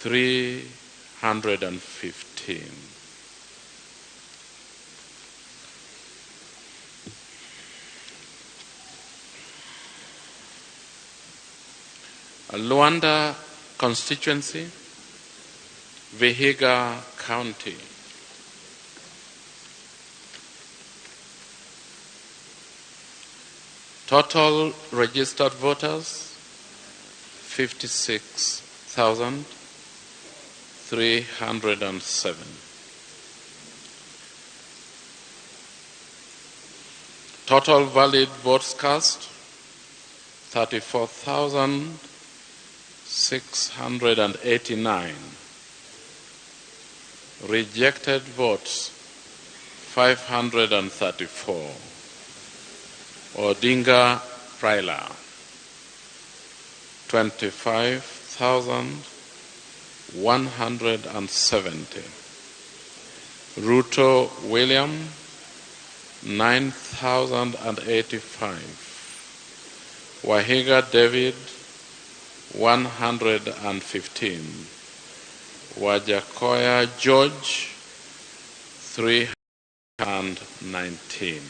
315. Luanda constituency, Vihiga County. Total registered voters, 56,307. Total valid votes cast, 34,689. Rejected votes, 534. Odinga Raila, 25,170. Ruto William, 9,085. Wahiga David, 115. Wajakoya George, 319.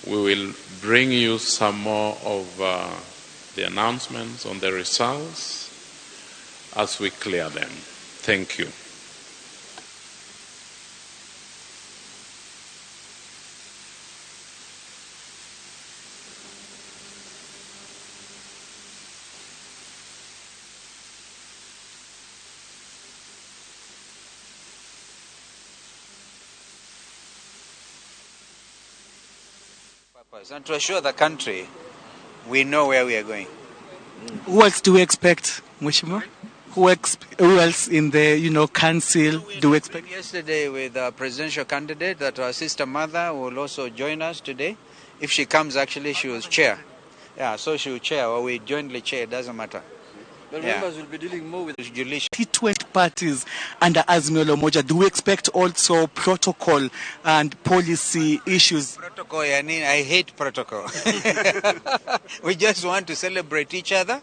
We will bring you some more of the announcements on the results as we clear them. Thank you. And to assure the country we know where we are going. Who else do we expect, Mheshimiwa? Who else in the council do we expect? Yesterday with the presidential candidate, that our sister mother will also join us today. If she comes, actually, she will chair. Yeah, so she will chair, or we jointly chair, it doesn't matter. But members will be dealing more with judicial. T20 parties under Azimio la Umoja. Do we expect also protocol and policy issues? Protocol, I mean, I hate protocol. We just want to celebrate each other.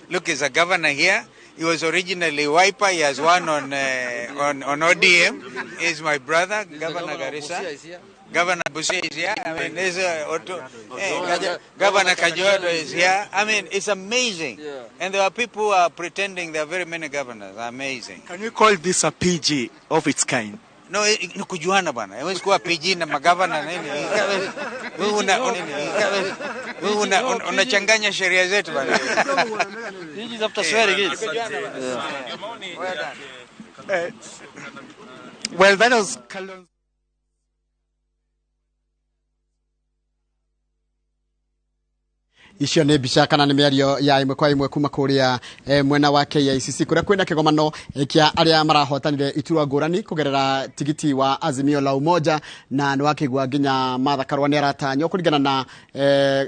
Look, there's a governor here. He was originally Wiper. He has won on ODM. He's my brother, Governor Garissa. Governor Busia is here. I mean, there's Governor Kajiado is here. I mean, it's amazing. Yeah. And there are people who are pretending there are very many governors. Amazing. Can we call this a PG of its kind? No, ni kujuana bwana. Haiwezi kuwa PG na magavana nini. Wewe unachanganya sheria zetu bwana. PG is after swearing in. Well done. Well, that was Kalonzo. Icio nĩ mbica kana nĩ mĩario ya ĩmwe kwa ĩmwe kuma kũrĩa mwena wa KICC kũrĩa kwĩna kĩgomano kĩa arĩa marahotanire iturwa ngũrani kũgerera tigiti wa Azimio la Umoja, na nĩ wakĩigua nginya Martha Karua nĩ aratanywo kũringana na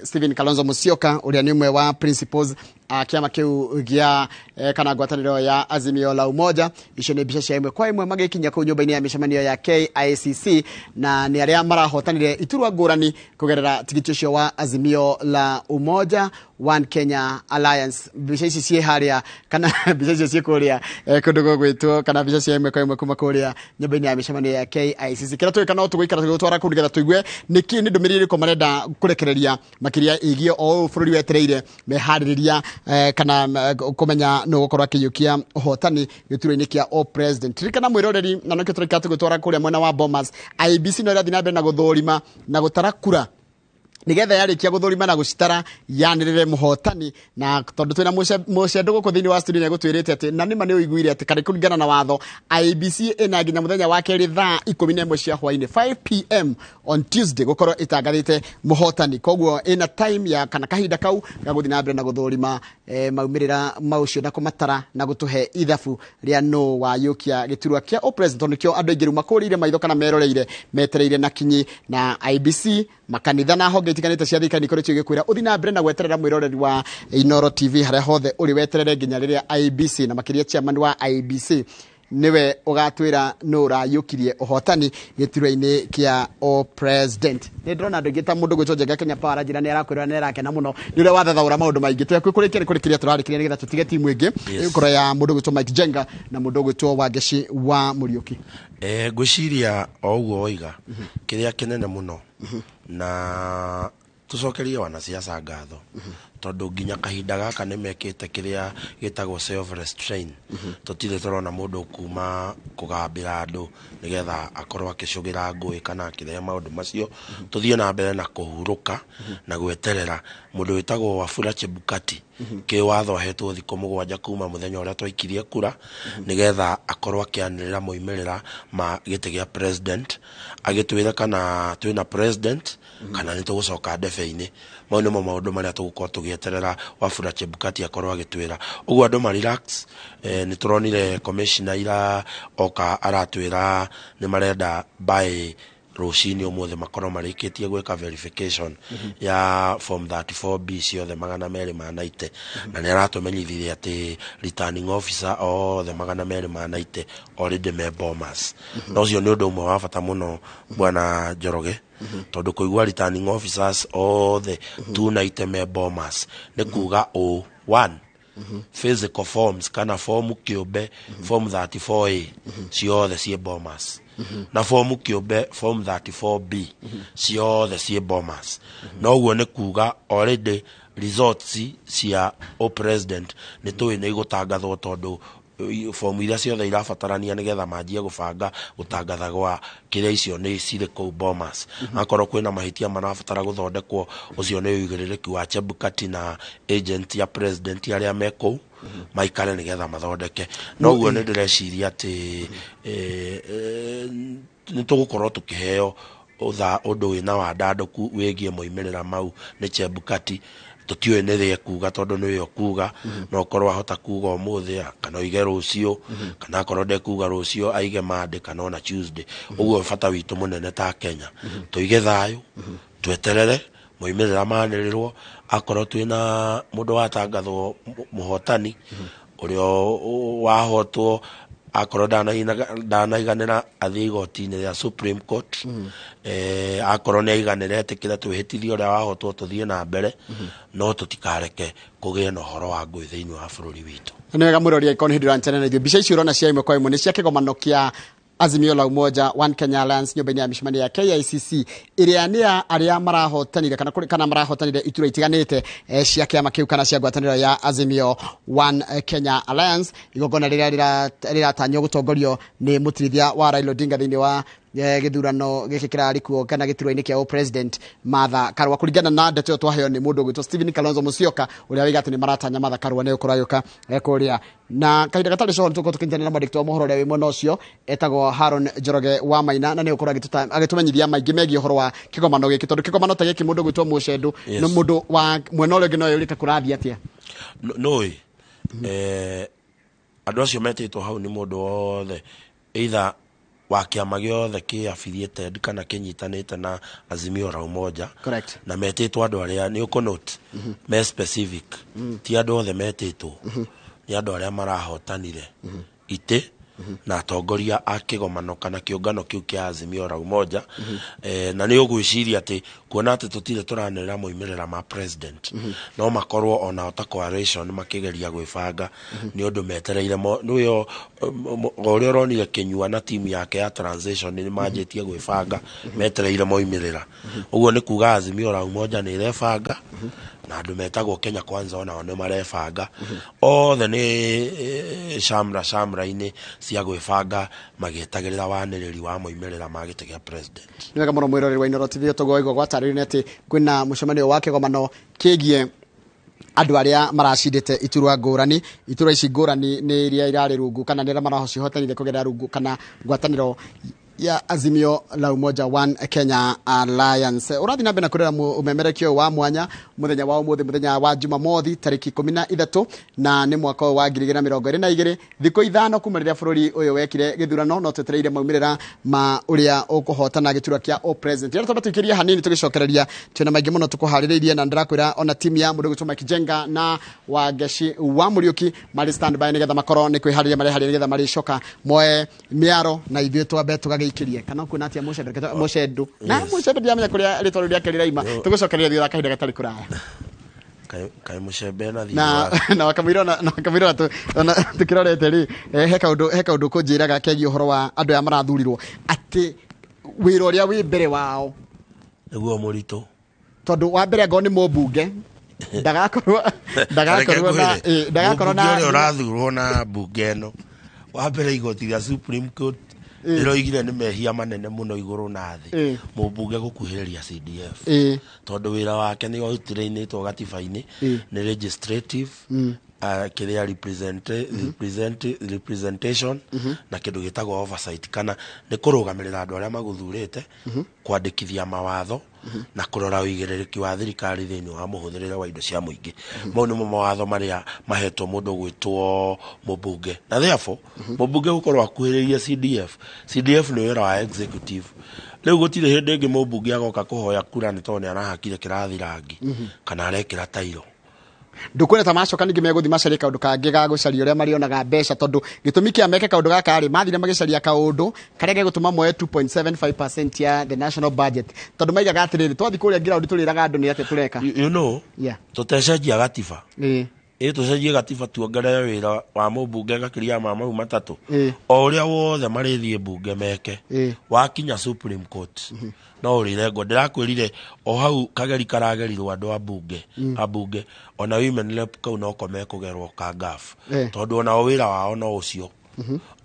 Stephen Kalonzo Musyoka ũrĩa nĩ ũmwe wa principals a kĩama kĩu gĩa kana ngwatanĩro ya Azimio la Umoja. Icio nĩ mbica cia ĩmwe kwa ĩmwe magĩkinya kũu nyũmba-inĩ ya mĩcemanio ya KICC, na nĩ arĩa marahotanire iturwa ngũrani kũgerera tigiti ũcio wa Azimio la Umoja One Kenya Alliance. Mbica ici ciĩ harĩa kana mbica icio ciĩ kũrĩa kũndũ gũgwĩtwo kana mbica cia ĩmwe kwa ĩmwe kuma kũrĩa nyũmba-inĩ ya mĩcemanio ya KICC. Kĩrĩa tũgĩka no tũgũikara tũgĩgũtwara kũu nĩgetha tũigue nĩkĩ nĩ ndũmĩrĩri ĩrĩkũ marenda kũrekereria makĩria ĩgiĩ o ũũ bũrũri wetereire meharĩrĩria kana kũmenya nũ ũgũkorwo akĩiyũkia ũhotani gĩturwa-inĩ kĩa o president. Ririkana mwĩroreri, na nĩkĩo tũraikara tũgĩtwara kũrĩa mwena wa Bomas, IEBC no ĩrathiĩ na mbere na gũthũrima na gũtara kura nigetha yarĩkia gũthũrima na gũcitara yanĩrĩre mũhotani. Na tondũ twĩna mũcendo gũkũ thĩinĩ wa studio nĩegũtwĩrĩte atĩ na nĩma nĩ ũiguire atĩ karĩ kũringana na watho IEBC ĩna nginya mũthenya wa kerĩ thaa 11 cia hwainĩ 5 pm on Tuesday gũkorwo ĩtangathĩte mũhotani. Koguo ĩna time ya kana kahinda kau ga gũthiĩ na mbere na gũthũrima maumĩrĩra mau na kũmatara na gũtũhe ithabu rĩa nũ wayũkia gĩturwa kĩa o president, tondũ nĩkĩo andũ aingĩ rĩu makũrĩire maitho kana meroreire metereire na kinyi. Na IEBC makanitha na honge itiganĩte cia thirikari nĩikoretwo igĩkwĩra ũthiĩ na mbere na gweterera mwĩroreri wa Inooro TV harĩa hothe ũrĩ, weterere nginya rĩrĩa IEBC na makĩria chairman wa IEBC nĩwe ũgatwĩra nũ ũrayũkirie ũhotani gĩturwa-inĩ kĩa o president. Nĩ ndĩrona andũ aingĩ ta mũndũ gwĩtwo Njenga Kenya Power aranjĩra nĩ arakwĩrora nĩ arakena mũno nĩ ũrĩa wathathaũra maũndũ maingĩ. Twĩ kũrĩkia nĩ kũrĩkĩria tũrarĩkĩria nĩgetha tũtige timu ĩngĩ ĩgũkorwo ya mũndũ gwĩtwo Mike Njenga na mũndũ gwĩtwo Wangeci wa Mũriũki. Ngwĩciria o ũguo woiga kĩrĩa kĩnene mũno na tucokerie wanasiasa ngatho tondũ nginya kahinda gaka nĩ mekĩte kĩrĩa gĩtagwo self restraint. Tũtirĩ tũrona mũndũ kuma kũgambĩra andũ nĩgetha akorwo akĩcũgĩra ngũĩ kana akĩrehe maũndũ macio. Tũthiĩ na mbere na kũhurũka na gweterera mũndũ wĩtagwo Wafula Chebukati kĩwatho ahetwo thikũ 7 kuma mũthenya ũrĩa twaikirie kura nĩgetha akorwo akĩanĩrĩra moimĩrĩra ma gĩtĩ gĩa president, agĩtwĩra kana twĩna president kana nĩ tũgũcoka ndebe-inĩ. Mau nĩmo maũndũ marĩa tũgũkorwo tũgĩeterera Wafula Chebukati akorwo agĩtwĩra. Ũguo andũ ma relax. Nĩ tũronire commissioner ira oka aratwĩra nĩ marenda by rũcinĩ ũmũthĩ makorwo marĩkĩtie gwĩka verification ya form 34B ciothe 290, na nĩ aratũmenyithirie atĩ returning officer othe 290 already me Bomas. Na ũcio nĩ ũndũ ũmwe wa bata mũno bwana Njoroge, tondũ kũigua returning officers othe 290 me Bomas nĩ kuga ũ one physical forms kana fomu kĩũmbe form 34A ciothe ciĩ Bomas, na fomu kĩũmbe form 34B ciothe ciĩ Bomas. Na ũguo nĩ kuga already results cia o president nĩ tũĩ nĩ igũtangathwo, tondũ fomu iria ciothe irabatarania nĩgetha manjie gũbanga gũtangatha gwa kĩrĩa icio nĩ cirĩ kũu Bomas. Akorwo kwĩna mahĩtia marabatara gũthondekwo, ũcio nĩ ũigĩrĩrĩki wa Chebukati na agent ya president arĩa me kũu maikare nĩgetha mathondeke. Na ũguo nĩ ndĩreciria atĩ nĩ tũgũkorwo tũkĩheo ũndũ wĩna wandandũku wĩgiĩ moimĩrĩra mau nĩ Chebukati. Tũtiũĩ nĩ rĩ ekuga tondũ nĩwe ũkuga, no ũkorwo ahota kuga ũmũthĩ kana oige rũciũ, kana akorwo ndekuga rũciũ aige Monday kana ona Tuesday. Ũguo bata witũ mũnene ta Kenya tũige thayũ, tweterere moimĩrĩra manĩrĩrwo. Akorwo twĩna mũndũ watangathwo mũhotani ũrĩa wahotwo, akorwo ndanaiganĩra athiĩ igoti-inĩ rĩa Supreme Court, akorwo nĩ aiganĩra etĩkĩre twĩhĩtithie ũrĩa wahotwo tũthiĩ na mbere, no tũtikareke kũgĩe na ũhoro wa ngũĩ thĩinĩ wa bũrũri witũ. Nĩ wega mũrori angĩkorwo nĩ hĩndĩ ũranchana na ithuĩ, mbica icio ũrona cia ĩmwe kwa ĩmwe nĩ cia kĩgomano kĩa Azimio la Umoja One Kenya Alliance nyũmba-inĩ ya mĩcemanio ya KICC ĩrĩa nĩ ya arĩa marahotanire kana marahotanire iturwa itiganĩte cia kĩama kĩu kana cia ngwatanĩro ya Azimio One Kenya Alliance. Igongona rĩrĩa rĩratanywo gũtongorio nĩ mũtirithia wa Raila Odinga thĩinĩ wa Gĩthurano gĩkĩ kĩrarĩ kuo kana gĩturwa-inĩ kĩa president Martha Karua kũringana na ndeto ĩyo twaheo nĩ mũndũ ũgwĩtwo Stephen Kalonzo Musyoka ũrĩa waiga atĩ nĩ maratanya Martha Karua nĩ gũkorwo agĩũka kũrĩa. Na kahinda gatarĩ coho nĩtũgũkorwo tũkĩnyitanĩra na mwandĩki wa mohoro ũrĩa wĩ mwena ũcio etagwo Haron Njoroge wa Maina, na nĩ ũkorwo agĩtũmenyithia maingĩ megiĩ ũhoro wa kĩgomano gĩkĩ, tondũ kĩgomano ta gĩkĩ mũndũ ũgwĩtwo Mũcendũ nĩ mũndũ wa mwena ũrĩa ũngĩ no eyũrie ta kũrathiĩ atĩa. Nũĩ andũ acio metĩtwo hau nĩ mũndũ wothe either wa kĩama gĩothe kĩ affiliated kana kĩnyitanĩte na Azimio la Umoja. Correct. Na metĩtwo andũ arĩa nĩ ũkũnote me specific, ti andũ othe metĩtwo, nĩ andũ arĩa marahotanire itĩ na atongoria a kĩgomano kana kĩũngano kĩu kĩa Azimio la Umoja. Na nĩ ũgwĩciria atĩ kuona atĩ tũtirĩ tũranĩrĩra moimĩrĩra ma president, no makorwo onao ta coalition makĩgeria gwĩbanga nĩ ũndũ metereire nĩyo o ũrĩa ũronire Kĩnyua na timu yake ya transition nĩ manjĩtie gwĩbanga metereire moimĩrĩra. Ũguo nĩ kuga Azimio la Umoja nĩ ĩrebanga na andũ metagwo Kenya Kwanza onao nĩ marebanga, othe nĩ shamra shamra-inĩ cia gwĩbanga magĩetagĩrĩra wanĩrĩri wa moimĩrĩra ma gĩtĩ gĩa president. Nĩ wega mũno mwĩroreri wa Inooro TV, tũguo waigua gwatarĩrio nĩ atĩ kwĩna mũcemanio wa kĩgomano kĩgiĩ andũ arĩa maracindĩte iturwa ngũrani. Iturwa ici ngũrani nĩ iria irarĩ rungu kana nĩ arĩa maracihotanire kũgerera rungu kana ngwatanĩro ya Azimio la Umoja One Kenya Alliance. Ũrathiĩ na mbere na kũrera ũmemerekio wa mwanya mũthenya wa ũmũthĩ, mũthenya wa Jumamothi tarĩki 13 na nĩ mwaka ũyũ wa 2022, thikũ 5 kuma rĩrĩa bũrũri ũyũ wekire gĩthurano, no twetereire maumĩrĩra ma ũrĩa ũkũhotana gĩturwa kĩa o president. Rĩrĩa twamba tũikĩrie hanini tũgĩcokereria twĩna maingĩ mũno tũkũharĩrĩirie, na ndĩrakwĩra ona timu ya mũndũ ũgwĩtwo Mike Jenga na Wangeci wa Mũriũki marĩ stand by nĩgetha makorwo nĩ kwĩharĩria mareharĩria nĩgetha marĩcoka moe mĩaro na ithuĩ twambe tũgagĩikĩrie kana kuona atia Mũcendũ na Mũcembe ndiramenya kũrĩa rĩtwa rĩu rĩake rĩraima. Tũgũcokereria thutha wa kahinda gatarĩ kũraya. Kaĩ Mũcembe na thirĩ na wakamũira na wakamũira ona tukĩrorete rĩ, he kaũndũ kũnjĩraga kegiĩ ũhoro wa andũ aya marathurirwo atĩ wĩra ũrĩa wĩ mbere wao nĩguo mũritũ, tondũ wa mbere angorwo nĩ mũmbunge ndagakorwo na ndagakorwo na ũrĩa ũrathurwo na mbunge ĩno wa mbere igoti rĩa Supreme Court rĩroigire nĩ mehia manene mũno igũrũ na thĩ mũmbunge gũkuhĩrĩria CDF, tondũ wĩra wake nĩ ũtirĩinĩtwo gatiba-inĩ nĩ legislative, kĩrĩa representation na kĩndũ gĩtagwo oversight, kana nĩ kũrũgamĩrĩra andũ arĩa magũthurĩte, kwandĩkithia mawatho na kũrora ũigĩrĩrĩki wa thirikari thĩinĩ wa mũhũthĩrĩre wa indo cia mũingĩ. Mau nĩmo mawatho marĩa mahetwo mũndũ ũgwĩtwo mũmbunge, na therefore mũmbunge gũkorwo akuhĩrĩirie CDF. CDF nĩ wĩra wa executive. Rĩu gũtirĩ hĩndĩ ĩngĩ mũmbunge agoka kũhoya kura nĩ tondũ nĩ arahakire kĩrathi rangi kana arekĩra tairo. Ndukwĩra ta macoka ningĩ megũthiĩ macarie kaũndũ kangĩ ga gũcaria ũrĩa marĩonaga mbeca, tondũ gĩtũmi kĩa meke kaũndũ gaka rĩ, mathire magĩcaria kaũndũ karĩa gegũtũma moe 2.75% ya the national budget, tondũ maigaga atĩrĩrĩ, twathiĩ kũrĩa ground tũrĩraga andũ nĩ atĩa tũreka. You know, tũtecenjia gatiba, tũcenjie gatiba tuongerere wĩra wa mũmbunge gakĩria ma mau matatũ, o ũrĩa wothe marĩthiĩ mbunge meke, wakinya Supreme Court no ũrĩrengwo. Ndĩrakwĩrire o hau kageri karagerirwo andũ a mbunge, ambunge ona women rep kau noko mekũgerwo ka ngaf, tondũ onao wĩra wao no ũcio.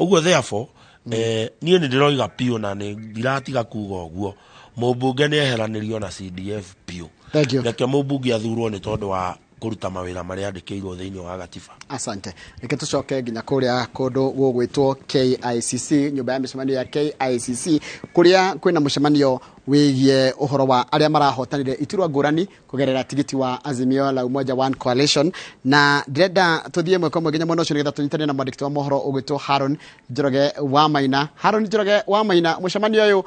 Ũguo therefore niĩ nĩ ndĩroiga piũ na nĩ ndiratiga kuga ũguo, mũmbunge nĩ eheranĩrio na CDF piũ. Reke mũmbunge athurwo nĩ tondũ wa kũruta mawĩra marĩa andĩkĩirwo thĩinĩ wa gatiba. Asante. Reke tũcoke nginya kũrĩa kũndũ gũgwĩtwo KICC, nyũmba ya mĩcemanio ya KICC, kũrĩa kwĩna mũcemanio wĩgiĩ ũhoro wa arĩa marahotanire iturwa ngũrani kũgerera tigiti wa Azimio la Umoja One Coalition, na ndĩrenda tũthiĩ ĩmwe kwa ĩmwe nginya mwena ũcio nĩgetha tũnyitane na mwandĩki wa mohoro ũgwĩtwo Haron Njoroge wa Maina. Haron Njoroge wa Maina, mũcemanio ũyũ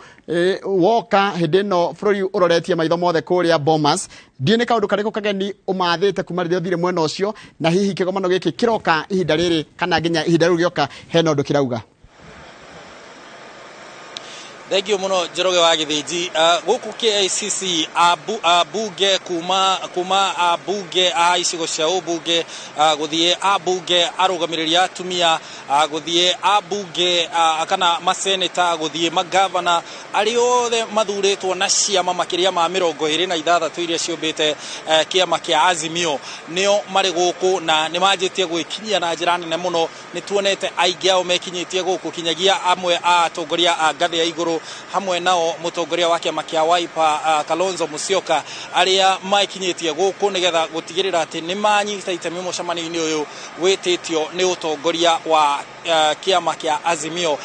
woka hĩndĩ ĩno bũrũri ũroretie maitho mothe kũrĩa Bomas, ndiĩ nĩ kaũndũ karĩkũ kageni ũmathĩte kuma rĩrĩa ũthire mwena ũcio, na hihi kĩgomano gĩkĩ kĩroka ihinda rĩrĩ kana nginya ihinda rĩu rĩoka hena ũndũ kĩrauga? Thengiũ mũno Njoroge wa Gĩthĩnji. Gũkũ KICC ambunge kuma ambunge a icigo cia ũmbunge, gũthiĩ ambunge arũgamĩrĩri a atumia, gũthiĩ ambunge kana maseneta, gũthiĩ magavana, arĩa othe mathurĩtwo na ciama makĩria ma 26 iria ciũmbĩte kĩama kĩa Azimio nĩo marĩ gũkũ na nĩ manjĩtie gwĩkinyia na njĩra nene mũno. Nĩ tuonete aingĩ ao mekinyĩtie gũkũ, kinyagia amwe a atongoria a ngathĩ ya igũrũ Hamwe nao mũtongoria wa kĩama kĩa Wiper, Kalonzo Musyoka, arĩa makinyĩtie gũkũ nĩgetha gũtigĩrĩra atĩ nĩ manyita itemi mũcemanio-inĩ ũyũ wĩtĩtio nĩ ũtongoria wa kĩama kĩa Azimio,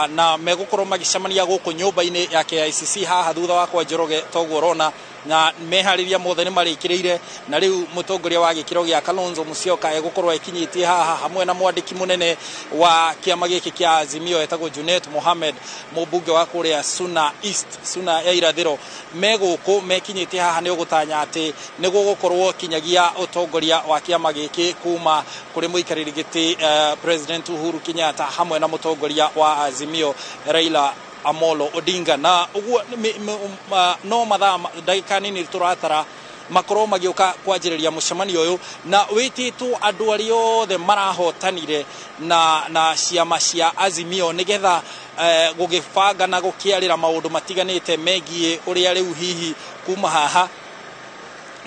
na megũkorwo magĩcemania gũkũ nyũmba-inĩ ya KICC haha thutha wakwa, Njoroge, toguo ũrona, na meharĩria mothe nĩ marĩkĩrĩire. Na rĩu mũtongoria wa gĩkĩro gĩa Kalonzo Musyoka egũkorwo ekinyĩtie haha hamwe na mwandĩki mũnene wa kĩama gĩkĩ kĩa Azimio etagwo Junet Mohamed, mũmbunge wa kũrĩa Suna East, Suna ya irathĩro. Me gũkũ mekinyĩtie haha nĩ ũgũtanya atĩ nĩ gũgũkorwo kinyagia ũtongoria wa kĩama gĩkĩ kuma kũrĩ mũikarĩri gĩtĩ, President Uhuru Kenyatta, hamwe na mũtongoria wa Azimio Raila Amolo Odinga. Na ũguo no mathaa, ndagĩka nini tũratara makorwo magĩũka kwanjĩrĩria mũcemanio ũyũ, na wĩtĩtwo andũ arĩa othe marahotanire na ciama cia Azimio nĩgetha gũgĩbanga na gũkĩarĩra maũndũ matiganĩte megiĩ ũrĩa rĩu hihi kuma haha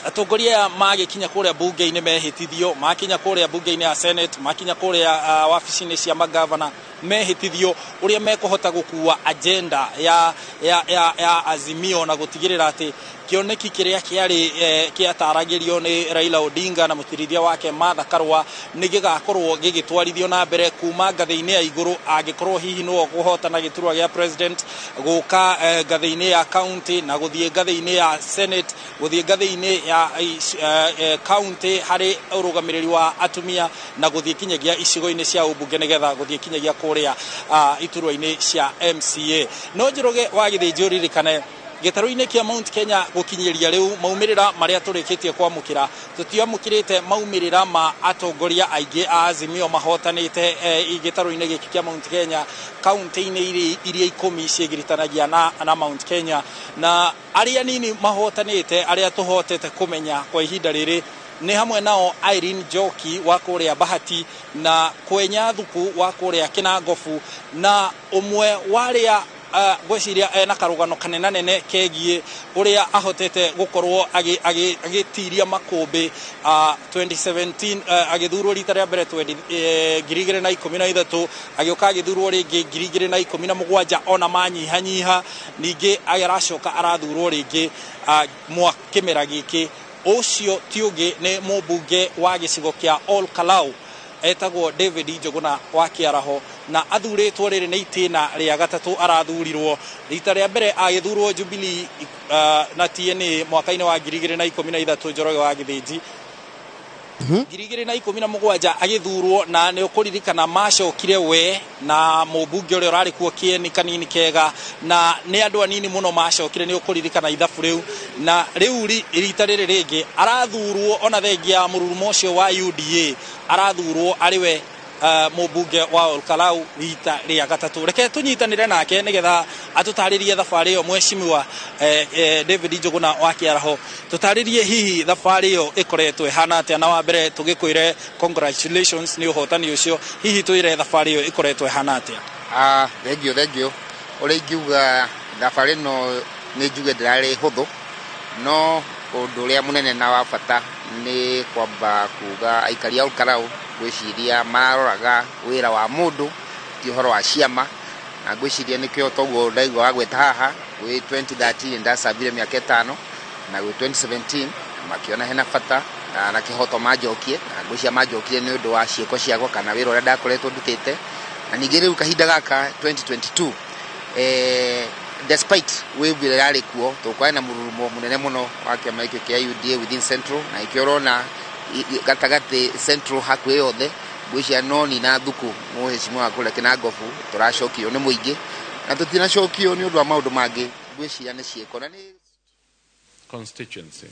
atongoria aya magĩkinya kũrĩa bunge-inĩ mehĩtithio, makinya kũrĩa bunge-inĩ ya Senate, makinya kũrĩa wabici-inĩ cia magavana mehĩtithio, ũrĩa mekũhota gũkua agenda ya Azimio na gũtigĩrĩra atĩ kĩoneki kĩrĩa kĩarĩ kĩataragĩrio nĩ Raila Odinga na mũtirithia wake Martha Karua nĩ gĩgakorwo gĩgĩtwarithio na mbere kuma ngathĩ-inĩ ya igũrũ, angĩkorwo hihi nĩwe ũkũhotana gĩturwa gĩa president, gũka ngathĩ-inĩ ya county na gũthiĩ ngathĩ-inĩ ya Senate, gũthiĩ ngathĩ-inĩ ya county harĩ ũrũgamĩrĩri wa atumia, na gũthiĩ kinyagia icigo-inĩ cia ũmbunge nĩgetha gũthiĩ kinyagia kũrĩa iturwa-inĩ cia MCA. No Njoroge wa Gĩthĩnji, ũririkane gĩtarũ-inĩ kĩa Mount Kenya gũkinyĩria rĩu maumĩrĩra marĩa tũrĩkĩtie kwamũkĩra, tũtiamũkĩrĩte maumĩrĩra ma atongoria aingĩ a Azimio mahotanĩte gĩtarũ-inĩ gĩkĩ kĩa Mount Kenya, kaunti-inĩ iria 10 ciĩgiritanagia na Mount Kenya. Na arĩa nini mahotanĩte, arĩa tũhotete kũmenya kwa ihinda rĩrĩ, nĩ hamwe nao Irene Njoki wa kũrĩa Bahati na Kwenya Thuku wa kũrĩa Kinangofu, na ũmwe wa arĩa ngwĩciria ena karũgano kanenanene kegiĩ ũrĩa ahotete gũkorwo agĩtiria makũmbĩ 2017, agĩthurwo rita rĩa mbere 2013, agĩũka agĩthurwo rĩngĩ 2017, ona manyihanyiha, ningĩ aracoka arathurwo rĩngĩ kĩmera gĩkĩ. Ũcio ti ũngĩ nĩ mũmbunge wa gĩcigo kĩa Ol Kalou etagwo David Njuguna wa Kĩaraho, na athurĩtwo rĩrĩ nĩ itĩna rĩa gatatũ. Arathurirwo rita rĩa mbere agĩthurwo Jubilee na TNA mwaka-inĩ wa 2013, Njoroge wa Gĩthĩnji. 2017 agĩthurwo, na nĩ ũkũririkana macokire we na mũmbunge ũrĩa ũrarĩ kuo Kĩeni Kanini Kega, na nĩ andũ anini mũno macokire, nĩ ũkũririkana ithabu rĩu. Na rĩu rita rĩrĩ rĩngĩ arathurwo, ona thengia ya mũrurumo ũcio wa UDA, arathurwo arĩ we mũmbunge wa Olkalau rita rĩa gatatũ. Reke tũnyitanĩre nake nĩgetha atũtarĩrie thabarĩ ĩyo. Mheshimiwa David Njuguna wa Kĩaraho, tũtarĩrie hihi thabarĩ ĩyo ĩkoretwo ĩhana atĩa, na wa mbere tũgĩkwĩre congratulations nĩ ũhotani ũcio. Hihi twĩre thabarĩ ĩyo ĩkoretwo ĩhana atĩa? Thengio, thengio. Ũrĩa ingiuga, thabarĩ ĩno nĩ njuge ndĩrarĩ hũthũ, no ũndũ ũrĩa mũnene na wa bata nĩ kwamba kuga aikari a Olkalau ngwĩciria maroraga wĩra wa mũndũ, ti ũhoro wa ciama. Na ngwĩciria nĩkĩo toguo ndaigua wagweta haha, gwĩ 2013 ndacambire mĩaka 5, na gwĩ 2017 makĩona hena bata na kĩhoto manjokie, na ngwĩciria manjokire nĩ ũndũ wa ciĩko ciakwa kana wĩra ũrĩa ndakoretwo ndutĩte. Na ningĩ rĩu kahinda gaka 2022, despite wave ĩrĩa yarĩ kuo, tũkwarĩ na mũrurumo mũnene mũno wa kĩama gĩkĩ kĩa UDA within Central, na ikĩo ũrona gatagatĩ Central hakuhĩ yothe, ngwĩciria no ni na Thuku mũhecimiwa wa kũrĩa Kinangofu tũracokio nĩ mũingĩ, na tũtinacokio nĩ ũndũ wa maũndũ mangĩ, ngwĩciria nĩ ciĩko na nĩ Constituency,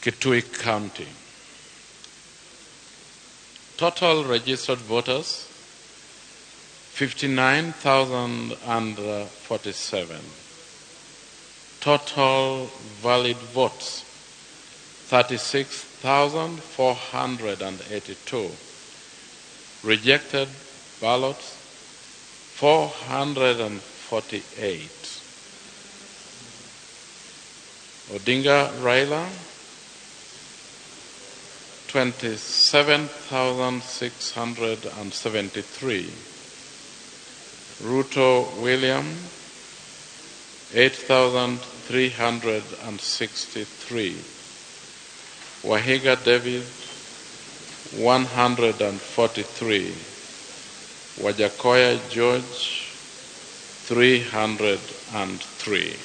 Kitui County. Total registered voters 59,047. Total valid votes 36,482. Rejected ballots 448. Odinga Raila 27,673. Ruto William, 8,363. Waihiga David, 143. Wajackoyah George, 303.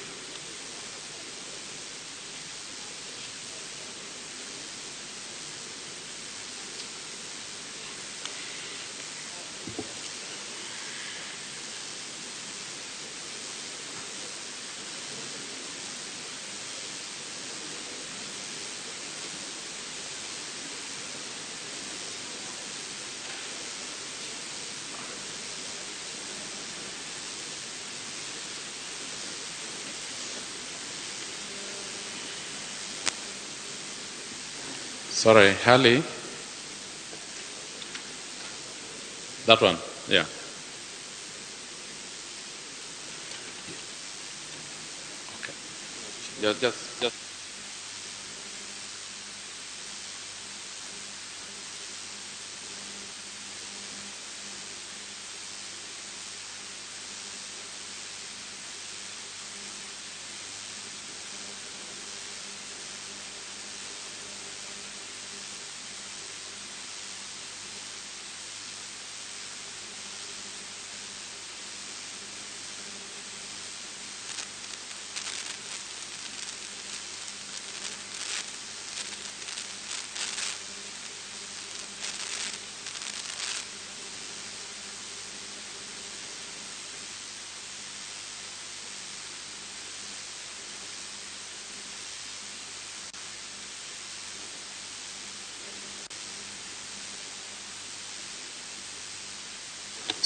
Sorry, Hali. That one, yeah. Okay. Just.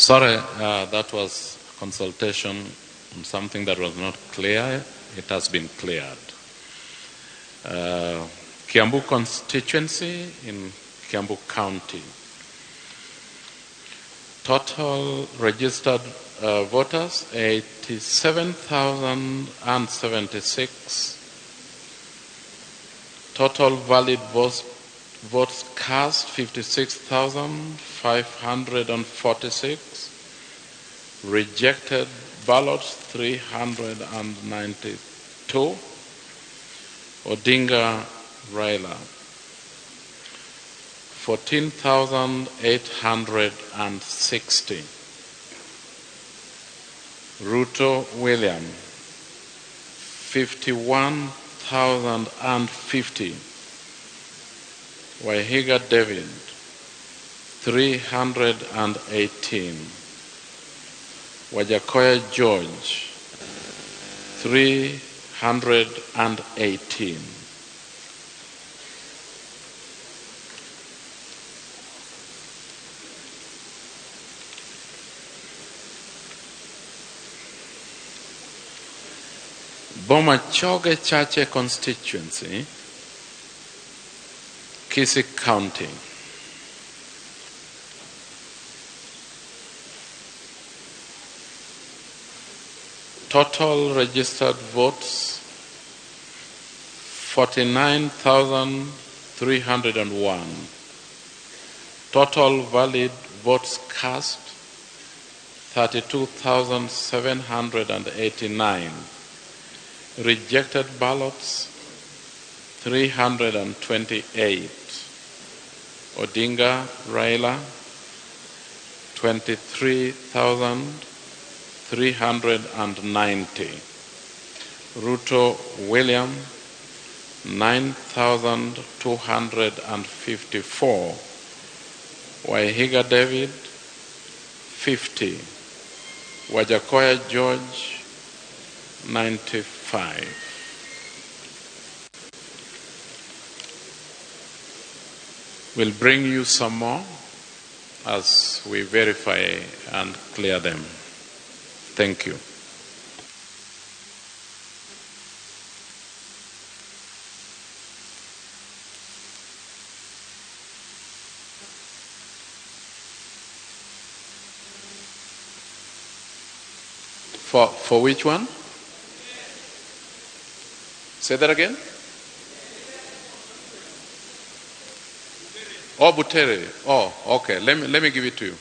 Sorry, that was consultation on something that was not clear. It has been cleared. Kiambu constituency in Kiambu County. Total registered voters, 87,076. Total valid votes cast, 56,546. Rejected ballots, 392. Odinga Raila, 14,860. Ruto William, 51,050. Waihiga David, 318. Wajackoyah George, 318. Bomachoge Chache constituency, Kisii County. Total registered votes, 49,301. Total valid votes cast, 32,789. Rejected ballots, 328. Odinga Raila, 23,390. Ruto William, 9,254. Waihiga David, 50. Wajackoyah George, 95. We'll bring you some more as we verify and clear them. Thank you. For which one? Say that again. Oh, Butere. Oh, okay. Let me give it to you.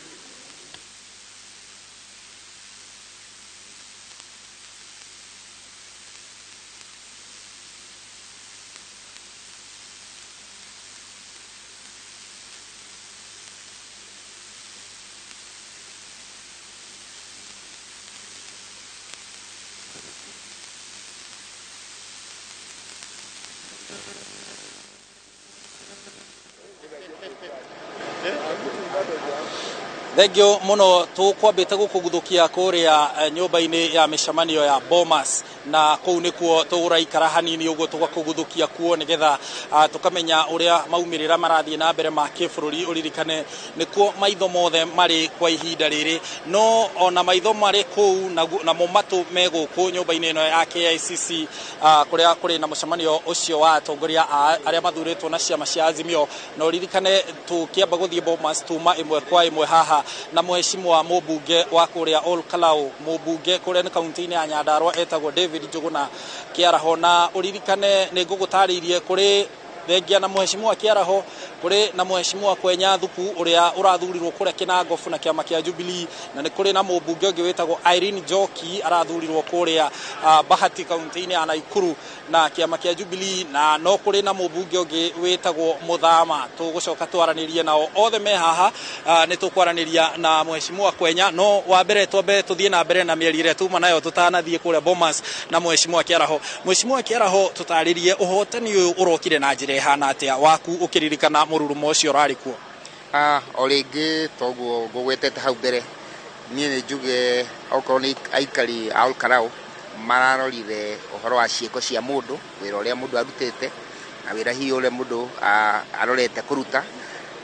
Thengio muno. Tukwambite gukuguthukia kuria nyumba-ini ya micemanio ya Bomas, na kuu nikuo turaikara hanini uguo tugakuguthukia kuo nigetha tukamenya uria maumirira marathie na mbere ma kibũrũri. Uririkane nikuo maitho mothe mari kwa ihinda riri, no ona maitho mari kuu namo matu me guku nyumba-ini ino ya KICC, kuria kuri na mucemanio ucio wa atongoria aria mathuritwo na ciama cia Azimio. Na uririkane tukiamba guthie Bomas tuma imwe kwa imwe haha na mheshimiwa mũmbunge wa kũrĩa Ol Kalou, mũmbunge kũrĩa nĩ kaunti-inĩ ya Nyandarua etagwo David Njuguna Kĩaraho. Na ũririkane nĩ ngũgũtarĩirie kũrĩ thengia na mheshimiwa Kĩaraho kũrĩ na mheshimiwa Kwenya Thuku ũrĩa ũrathurirwo kũrĩa Kinangofu na kĩama kĩa Jubilee, na nĩ kũrĩ na mũmbunge ũngĩ wĩtagwo Irene Njoki arathurirwo kũrĩa Bahati kaunti-inĩ ya Nakuru na kĩama kĩa Jubilee, na no kũrĩ na mũmbunge ũngĩ wĩtagwo Muthama. Tũgũcoka twaranĩrie nao othe me haha. Nĩ tũkwaranĩria na mheshimiwa Kwenya, no wa mbere twambe tũthiĩ na mbere na mĩario ĩrĩa tuma nayo tũtanathiĩ kũrĩa Bomas na mheshimiwa Kĩaraho. Mheshimiwa Kĩaraho, tũtarĩrie ũhotani ũyũ ũrokire na njĩra ĩhana atĩa waku ũkĩririkana mũrurumo ũcio ũrarĩ kuo? O rĩngĩ toguo ngũgwetete hau mbere, niĩ nĩ njuge okorwo nĩ aikari a Ol Kalou mararorire ũhoro wa ciĩko cia mũndũ, wĩra ũrĩa mũndũ arutĩte na wĩra hihi ũrĩa mũndũ arorete kũruta,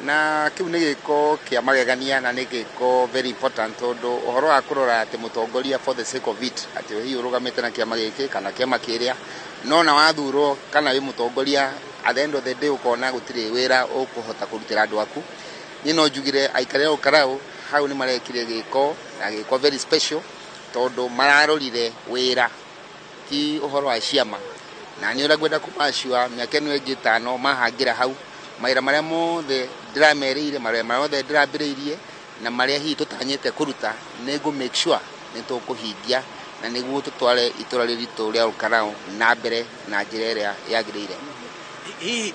na kĩu nĩ gĩko kĩa magegania na nĩ gĩko very important, tondũ ũhoro wa kũrora atĩ mũtongoria for the sake of it, atĩ hihi ũrũgamĩte na kĩama gĩkĩ kana kĩama kĩrĩa, no na wathurwo kana wĩ mũtongoria, at the end of the day ũkona gũtirĩ wĩra ũkũhota kũrutĩra andũ aku. Niĩ no njugire aikari a Ol Kalou hau nĩ marekire gĩko na gĩko very special, tondũ mararorire wĩra ti ũhoro wa ciama. Na nĩ ũrĩa ngwenda kũmacua mĩaka ĩno ĩngĩ 5 mahangĩra hau mawĩra marĩa mothe ndĩramerĩire, marĩa mothe ndĩrambĩrĩirie na marĩa hihi tũtanyĩte kũruta, nĩ ngũ make sure nĩ tũkũhingia na nĩguo tũtware itũra rĩrĩ ritũ rĩa Ol Kalou na mbere na njĩra ĩrĩa yagĩrĩire.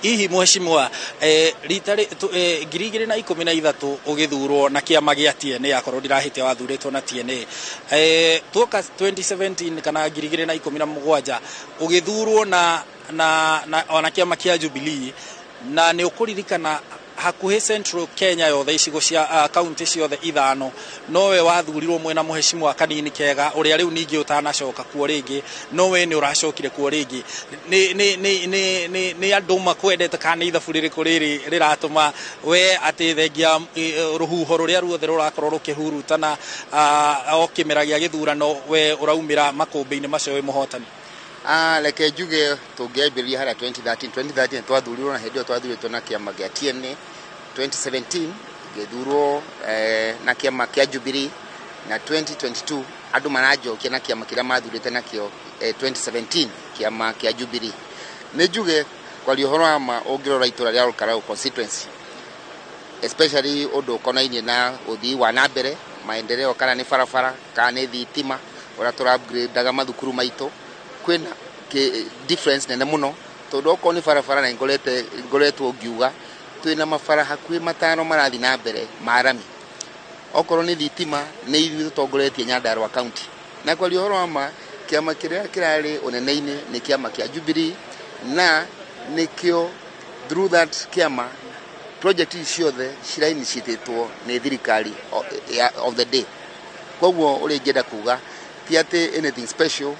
Hihi mheshimiwa, rita 2013 ũgĩthurwo na kĩama gĩa TNA, akorwo ndirahĩtia wathurĩtwo na TNA, tuoka 2017 kana 2017 ũgĩthurwo na ona kĩama kĩa Jubilee, na nĩ ũkũririkana hakuhĩ Central Kenya yothe, icigo cia kaunti ciothe 5 nowe wathurirwo mwena mheshimiwa Kanini Kega ũrĩa rĩu ningĩ ũtanacoka kuo rĩngĩ, nowe nĩ ũracokire kuo rĩngĩ. Nĩ andũ makwendete kana nĩ ithabu rĩrĩkũ rĩrĩ rĩratũma we atĩ thengia rũhuho rũrĩa ruothe rũrakorwo rũkĩhurutana o kĩmera gĩa gĩthurano, we ũraumĩra makũmbĩ-inĩ macio wĩ mũhotani? Reke njuge tũngĩambĩrĩria harĩa 2013 twathurirwo, na hĩndĩ ĩyo twathurirwo na kĩama gĩa TNA. 2017 ngĩthurwo na kĩama kĩa Jubilee, na 2022 andũ maranjokia na kĩama kĩrĩa mathurĩte nakĩo 2017, kĩama kĩa Jubilee. Nĩ njuge kwaria ũhoro wa ma, ũngĩrora itũra rĩa Ol Kalou constituency, especially ũndũ ũkonainie na ũthii wa na mbere, maendeleo, kana nĩ barabara kana nĩ thitima, ũrĩa tũra upgrade mathukuru maitũ, kwĩna difference nene mũno, tondũ okorwo nĩ barabara na ngoretwo ngiuga twĩna mabara hakuhĩ 5 marathiĩ na mbere ma rami. Okorwo nĩ thitima, nĩ ithuĩ tũtongoretie Nyandarua county, na kwaria ũhoro wa ma, kĩama kĩrĩa kĩrarĩ ũnene-inĩ nĩ kĩama kĩa Jubilee, na nĩkĩo through that kĩama project ici ciothe cira-initiatetwo nĩ thirikari of the day. Koguo ũrĩa ingĩenda kuga ti atĩ anything special,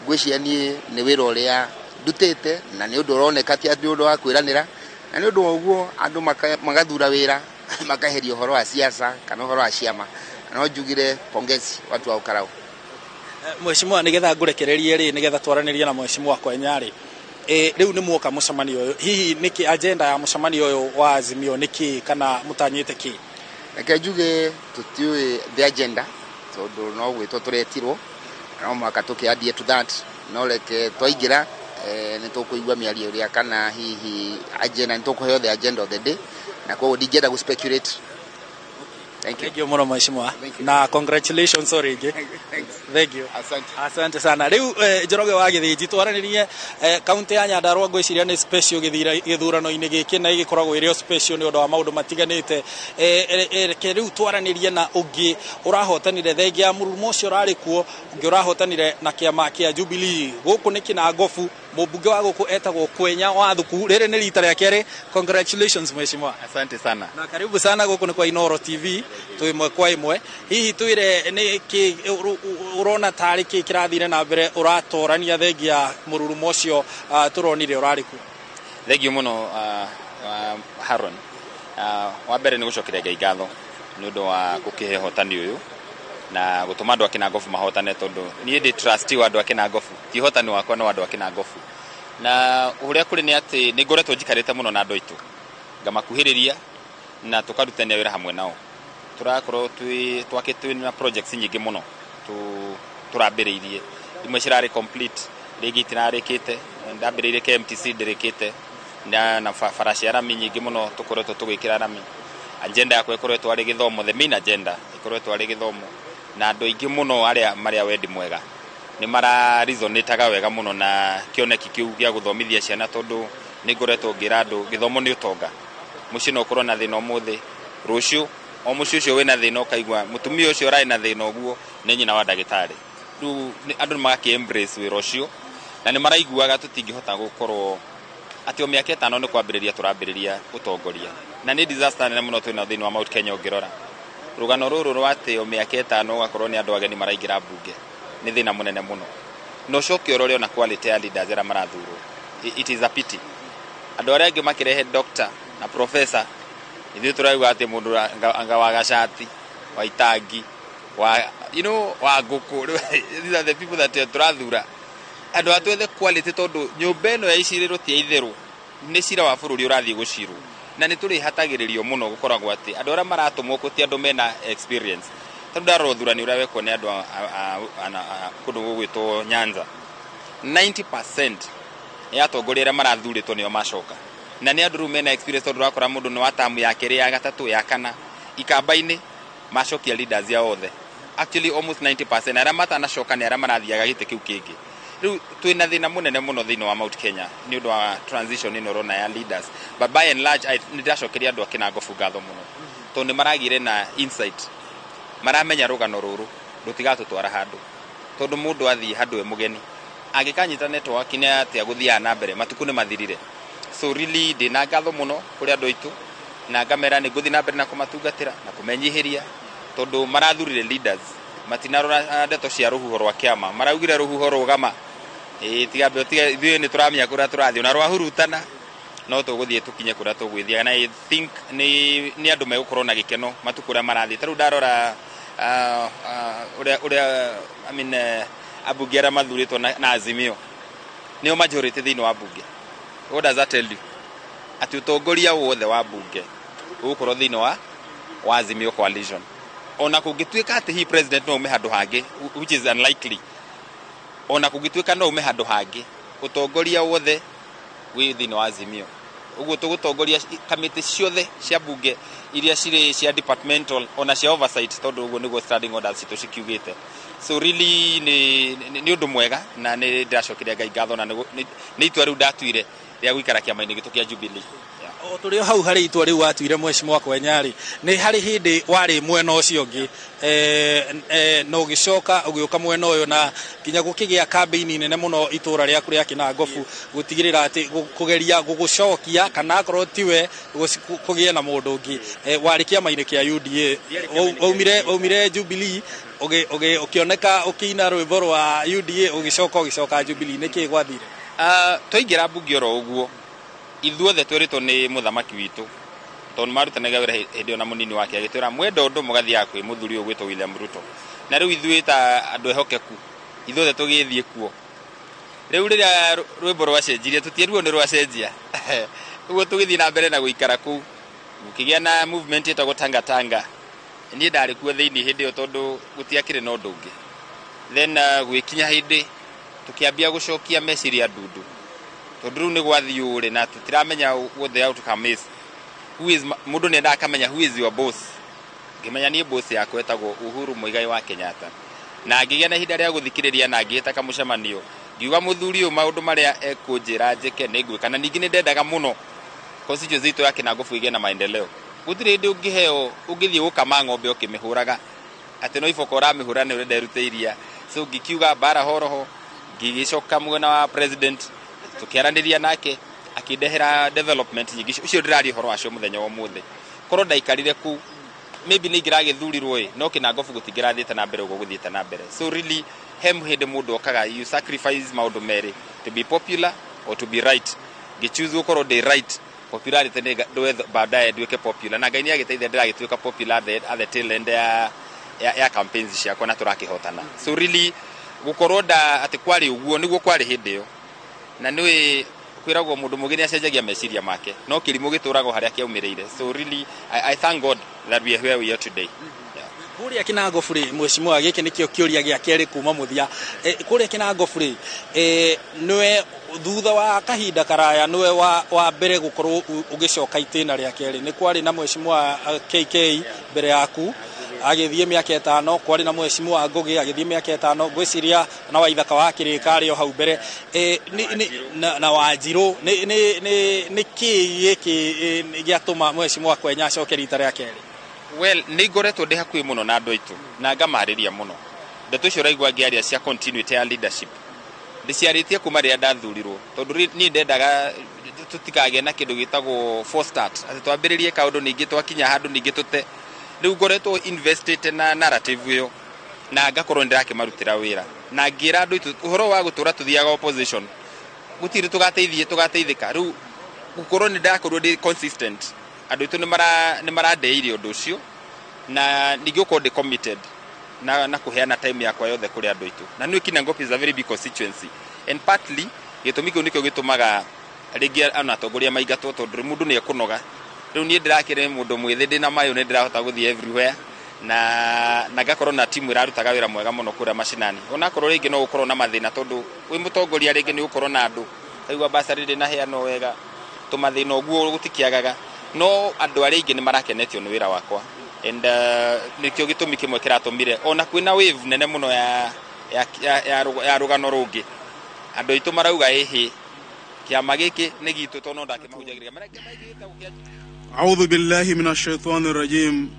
ngwĩciria niĩ nĩ wĩra ũrĩa ndutĩte na nĩ ũndũ ũroneka, ti atĩ ũndũ wa kwĩranĩra, na nĩ ũndũ wa ũguo andũ magathura wĩra, makaheria ũhoro wa siasa kana ũhoro wa ciama. No njugire pongezi watu wa Ol Kalou. Mheshimiwa, nĩgetha ngũrekererie rĩ, nĩgetha twaranĩrie na mheshimiwa Kwenya rĩ, rĩu nĩ muoka mũcemanio ũyũ, hihi nĩkĩ agenda ya mũcemanio ũyũ wa Azimio nĩkĩ, kana mũtanyĩte kĩ? Reke njuge tũtiũĩ the agenda, tondũ no gwĩtwo tũretirwo no mũhaka tũkĩ adhere to that. No reke twaingĩra nĩ tũkũigua mĩario ĩrĩa kana hihi agenda, nĩ tũkũheo the agenda of the day, na koguo ndingĩenda gũ speculate. Thank you. Thank you mũno mheshimiwa, na congratulations o rĩngĩ. Thank you. Asante. Asante sana. Rĩu Njoroge wa Gĩthĩnji, twaranĩrie kaunti ya Nyandarua, ngwĩciria nĩ special gĩthurano-inĩ gĩkĩ, na ĩgĩkoragwo ĩrĩ o special nĩ ũndũ wa maũndũ matiganĩte. Reke rĩu twaranĩrie na ũngĩ ũrahotanire thengia ya mũrurumo ũcio ũrarĩ kuo, ũngĩ ũrahotanire na kĩama kĩa Jubilee. Gũkũ nĩ Kinangofu Mũmbunge wa gũkũ etagwo Kwenya wa Thuku. Rĩrĩ nĩ rita rĩa kerĩ. Congratulations, mheshimiwa. Asante sana. Na karibu sana gũkũ nĩ kwa Inoro TV, twĩ ĩmwe kwa ĩmwe. Hihi twĩre nĩ kĩ ũrona tarĩ kĩ kĩrathire na mbere ũratorania thengia mũrurumo ũcio tũronire ũrarĩ kuo? Thengiũ mũno, Haron. Wa mbere nĩ gũcokeria Ngai ngatho nĩ ũndũ wa gũkĩhe ũhotani ũyũ na gũtũma andũ a Kĩnangobu mahotane, tondũ niĩ ndĩ trustee wa andũ a Kĩnangobu, ti ũhotani wakwa, no andũ a Kĩnangobu. Na ũrĩa kũrĩ nĩ atĩ nĩ ngoretwo njikarĩte mũno na andũ aitũ, ngamakuhĩrĩria na tũkarutania wĩra hamwe nao. Tũrakorwo twĩ twakĩte na projects nyingĩ mũno tũrambĩrĩirie, imwe cirarĩ complete, rĩngĩ itirarĩkĩte. Ndambĩrĩirie KMTC, ndĩrĩkĩte, na bara cia rami nyingĩ mũno tũkoretwo tũgĩkĩra rami. Agenda yakwa ĩkoretwo arĩ gĩthomo, the main agenda ĩkoretwo arĩ gĩthomo, na andũ aingĩ mũno arĩa marĩ a wendi mwega nĩ mara resonataga wega mũno na kĩoneki kĩu gĩa gũthomithia ciana, tondũ nĩ ngoretwo ngĩra andũ gĩthomo nĩ ũtonga. Mũciĩ no ũkorwo na thĩna ũmũthĩ, rũciũ o mũciĩ ũcio wĩna thĩna ũkaigua mũtumia ũcio ũrarĩ na thĩna ũguo nĩ nyina wa ndagĩtarĩ. Rĩu andũ nĩ magakĩ embrace wĩra ũcio na nĩ maraiguaga tũtingĩhota gũkorwo atĩ o mĩaka 5 nĩ kwambĩrĩria tũrambĩrĩria ũtongoria, na nĩ disaster nene mũno twĩna thĩinĩ wa Mount Kenya. Ũngĩrora rũgano rũrũ rwa atĩ o mĩaka 5 ũgakorwo nĩ andũ ageni maraingĩra mbunge, nĩ thĩna mũnene mũno. Na ũcoke ũrore ona quality ya leaders arĩa marathurwo, it is a pity. Andũ arĩa angĩ makĩrehe doctor na professor, ithuĩ tũrauga atĩ mũndũ anga wa gacati, wa itangi, wa wa ngũkũ. These are the people that tũrathura. Andũ a twethe quality, tondũ nyũmba ĩno ya icirĩro ti ya itherũ, nĩ cira wa bũrũri ũrathiĩ gũcirwo, na nĩ tũrĩhatagĩrĩrio mũno. Gũkoragwo atĩ andũ arĩa maratũmwo kũ ti andũ mena experience. Tondũ ndarora ũthurani ũrĩa wekwo nĩ andũ kũndũ gũgwĩtwo Nyanza, 90% ya atongoria arĩa marathurĩtwo nĩo macoka, na nĩ andũ rĩu mena experience, tondũ ũrakora mũndũ nĩ wa tamu ya kerĩ, ya gatatũ, ya kana. Ikamba-inĩ macokia leaders ya othe, actually almost 90% arĩa matanacoka nĩ arĩa marathiaga gĩtĩ kĩu kĩngĩ. Rĩu twĩna thĩna mũnene mũno thĩinĩ wa Mount Kenya nĩ ũndũ wa transition ĩno ũrona ya leaders. But by and large, nĩ ndĩracokeria andũ a Kĩnangobu ngatho mũno, tondũ nĩ maragĩire na insight, maramenya rũgano rũrũ rũtigatũtwara handũ, tondũ mũndũ athiĩ handũ e mũgeni angĩkanyita network nĩ atĩa gũthiaga na mbere, matukũ nĩ mathirire. So really ndĩna ngatho mũno kũrĩ andũ aitũ, na ngamera nĩ ngũthiĩ na mbere na kũmatungatĩra na kũmenyihĩria, tondũ marathurire leaders matinarora ndeto cia rũhuho rwa kĩama. Maraugire rũhuho rũgama, ĩĩ, tiga tiga, ithuĩ nĩ tũramenya kũrĩa tũrathiĩ, ona rwahurutana no tũgũthiĩ tũkinye kũrĩa tũgwĩthiaga. Na I think nĩ andũ megũkorwo na gĩkeno matukũ ũrĩa marathiĩ. Ta rĩu ndarora ũrĩa I mean, ambunge arĩa mathurĩtwo na Azimio nĩo majority thĩinĩ wa bunge. What does that tell you? Atĩ ũtongoria wothe wa bunge ũgũkorwo thĩinĩ wa Azimio coalition, ona kũngĩtuĩka atĩ hihi president no ume handũ hangĩ, which is unlikely. Ona kũngĩtuĩka no ume handũ hangĩ, ũtongoria wothe wĩ thĩinĩ wa Azimio. Ũguo tũgũtongoria kamĩtĩ ciothe cia bunge iria cirĩ cia departmental ona cia oversight, tondũ ũguo nĩguo standing orders citũ cikiugĩte. So really nĩ ũndũ mwega, na nĩ ndĩracokeria Ngai ngatho, na nĩ itua rĩu ndatuire rĩa gũikara kĩama-inĩ gitũ kĩa Jubilee. O tũrĩ o hau harĩ itua rĩu watuire, mheshimiwa Kwenya-rĩ, nĩ harĩ hĩndĩ warĩ mwena ũcio ũngĩ, na ũgĩcoka ũgĩũka mwena ũyũ, na nginya gũkĩgĩa kambĩini nene mũno itũra rĩaku rĩa Kĩnangobu gũtigĩrĩra atĩ kũgeria gũgũcokia, kana akorwo tiwe kũgĩe na mũndũ ũngĩ. Warĩ kĩama-inĩ kĩa UDA, waumire Jubilee, ũkĩoneka ũkĩina rwĩmbo rwa UDA, ũgĩcoka Jubilee. Nĩkĩ gwathire? Twaingĩra mbunge oro ũguo, ithuothe twĩrĩtwo nĩ mũthamaki witũ, tondũ marutanaga wĩra hĩndĩ ĩyo na mũnini wake, agĩtwĩra mwenda ũndũ mũgathiaga kwĩ mũthuri ũyũ ũgwĩtwo William Ruto. Na rĩu ithuĩ ta andũ ehokeku, ithuothe tũgĩthiĩ kuo. Rĩu rĩrĩa rwĩmbo rwacenjirie, tũtierirwo nĩ rwacenjia. Ũguo tũgĩthiĩ na mbere na gũikara kũu, gũkĩgĩa na movement ĩtagwo Tanga Tanga. Niĩ ndarĩ kuo thĩinĩ hĩndĩ ĩyo, tondũ gũtiakĩrĩ na ũndũ ũngĩ. Then gwĩkinya hĩndĩ tũkĩambia gũcokia meciria ndundu, tondũ rĩu nĩ gwathiĩ ũrĩ na tũtiramenya what the outcome is. Who is mũndũ nĩ endaga akamenya who is your boss. Ngĩmenya niĩ boss yakwa etagwo Uhuru Muigai wa Kenyatta, na ngĩgĩa na ihinda rĩa gũthikĩrĩria na ngĩĩta kamũcemanio, ngiuga mũthuri ũyũ maũndũ marĩa ekũnjĩra njĩke nĩ ngwĩka. Na ningĩ nĩ ndendaga mũno constituency itũ ya Kĩnangobu ĩgĩe na maendeleo. Gũtirĩ hĩndĩ ũngĩheo ũngĩthiĩ gũkama ng'ombe ũkĩmĩhũraga atĩ no iboko ũramĩhũra nĩ ũrenda ĩrute iria. So ngĩkiuga mbara horoho, ngĩgĩcoka mwena wa president. Tukiaraniria nake akindehera development nyingi ucio ndiraria uhoro wacio muthenya wa umuthi. Korwo ndaikarire ku maybe nĩ ingĩragĩthurirwo ĩ no Kinangofu gũtingĩrathiĩte na mbere ũguo gũthiĩte na mbere. So really he hĩndĩ mũndũ okaga you sacrifice maũndũ merĩ, to be popular or to be right. Ngĩchoose gũkorwo ndĩ right, popularity nĩ baadaye nduĩke popular, na Ngai nĩ agĩteithia ndĩragĩtuĩka popular at the tail end ya campaigns ciakwa na tũrakĩhotana. So really gũkorwo nda atĩ kwarĩ ũguo nĩguo kwarĩ hĩndĩ ĩyo, na nĩũĩ kwĩragwo mũndũ mũgĩ nĩ acenjagia meciria make, no kĩrimũ gĩtũragwo harĩa kĩaumĩrĩire. So really I thank God that we are where we are today. Kũrĩa Kinangofu rĩ, mheshimiwa, gĩkĩ nĩkĩo kĩũria gĩa kerĩ kuma mũthia. Kũrĩa Kinangofu rĩ, nĩwe thutha wa kahinda karaya nĩwe wa mbere gũkorwo ũgĩcoka itĩna rĩa kerĩ. Nĩ kwarĩ na mheshimiwa KK mbere yaku agĩthiĩ mĩaka 5, kwarĩ na mheshimiwa Ngugi agĩthiĩ mĩaka 5, ngwĩciria na Waithaka wa Kĩrĩka arĩ o hau mbere, na Wanjirũ. Nĩ kĩĩ gĩkĩ gĩatũma mheshimiwa Kwenya acoke rita rĩa kerĩ? Well, nĩ ngoretwo ndĩ hakuhĩ mũno na andũ aitũ na ngamarĩria mũno. Ndeto icio ũraigua ngĩaria cia continuity ya leadership ndĩciarĩtie kuma rĩrĩa ndathurirwo, tondũ niĩ ndendaga tũtikagĩe na kĩndũ gĩtagwo false start, atĩ twambĩrĩrie kaũndũ ningĩ twakinya handũ ningĩ tũte. Rĩu ngoretwo invested na narrative ĩyo na ngakorwo nĩndĩrakĩmarutĩra wĩra na ngĩra andũ aitũ ũhoro wa gũtũra tũthiaga opposition gũtirĩ tũgateithĩka. Rĩu gũkorwo nĩ ndakorwo ndĩ consistent, andũ aitũ nĩ marandeire ũndũ ũcio, na ningĩ gũkorwo ndĩ committed na kũheana time yakwa yothe kũrĩ andũ aitũ. Na nĩ Kinangofu is a very big constituency, and partly gĩtũmi kĩu nĩkĩo gĩtũmaga rĩngĩ ona atongoria maingatwo, tondũ mũndũ nĩ ekũnoga. Rĩu niĩ ndĩrakĩrĩ mũndũ mwĩthĩ ndĩna mayũ, nĩ ndĩrahota gũthiĩ everywhere na ngakorwo na timu ĩrarutaga wĩra mwega mũno kũrĩa macinani. Onakorwo rĩngĩ no gũkorwo na mathĩna, tondũ wĩ mũtongoria rĩngĩ nĩ ũgũkorwo na andũ kaigua basarĩ ndĩnaheanwo wega, tũmathĩna ũguo gũtikĩagaga, no andũ arĩa aingĩ nĩ marakenetio nĩ wĩra wakwa, and nĩkĩo gĩtũmi kĩmwe kĩratũmire ona kwĩna wave nene mũno ya rũgano rũngĩ, andũ aitũ marauga ĩhĩ kĩama gĩkĩ nĩ gitũ, tondũ no ndakĩmahunjagĩria. أعوذ بالله من الشيطان الرجيم.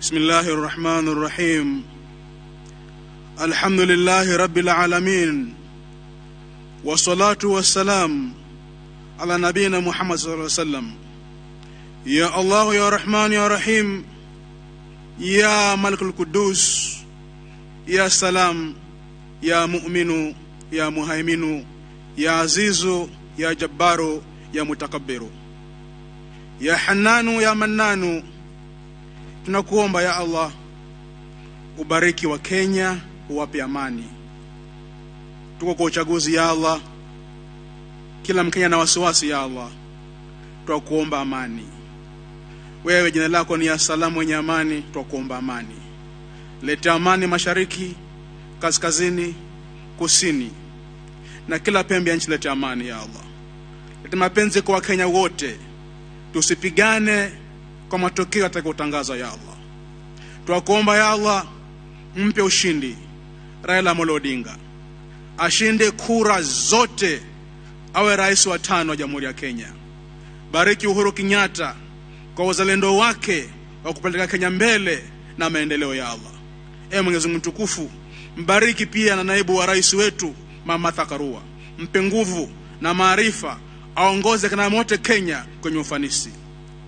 بسم الله الرحمن الرحيم. الحمد لله رب العالمين، والصلاة والسلام على نبينا محمد صلى الله عليه وسلم. يا الله يا رحمن يا رحيم، يا ملك القدوس، يا سلام، يا مؤمن، يا مهيمن، يا عزيز، يا جبار، يا متكبر، ya Hananu ya Mananu. Tunakuomba ya Allah ubariki wa Kenya, uwape amani. Tuko kwa uchaguzi ya Allah, kila Mkenya na wasiwasi ya Allah, tunakuomba amani. Wewe jina lako ni ya salamu wenye amani, tunakuomba amani. Leta amani mashariki, kaskazini, kusini na kila pembe ya nchi, leta amani ya Allah. Leta mapenzi kwa Wakenya wote, tusipigane kwa matokeo atakayotangazwa ya Allah. Tunakuomba ya Allah mpe ushindi Raila Amolo Odinga, ashinde kura zote, awe rais wa 5 wa Jamhuri ya Kenya. Bariki Uhuru Kenyatta kwa uzalendo wake wa kupeleka Kenya mbele na maendeleo ya Allah. Ee Mwenyezi Mungu mtukufu, mbariki pia na naibu wa rais wetu Mama Martha Karua, mpe nguvu na maarifa, aongoze kana mote Kenya kwenye ufanisi.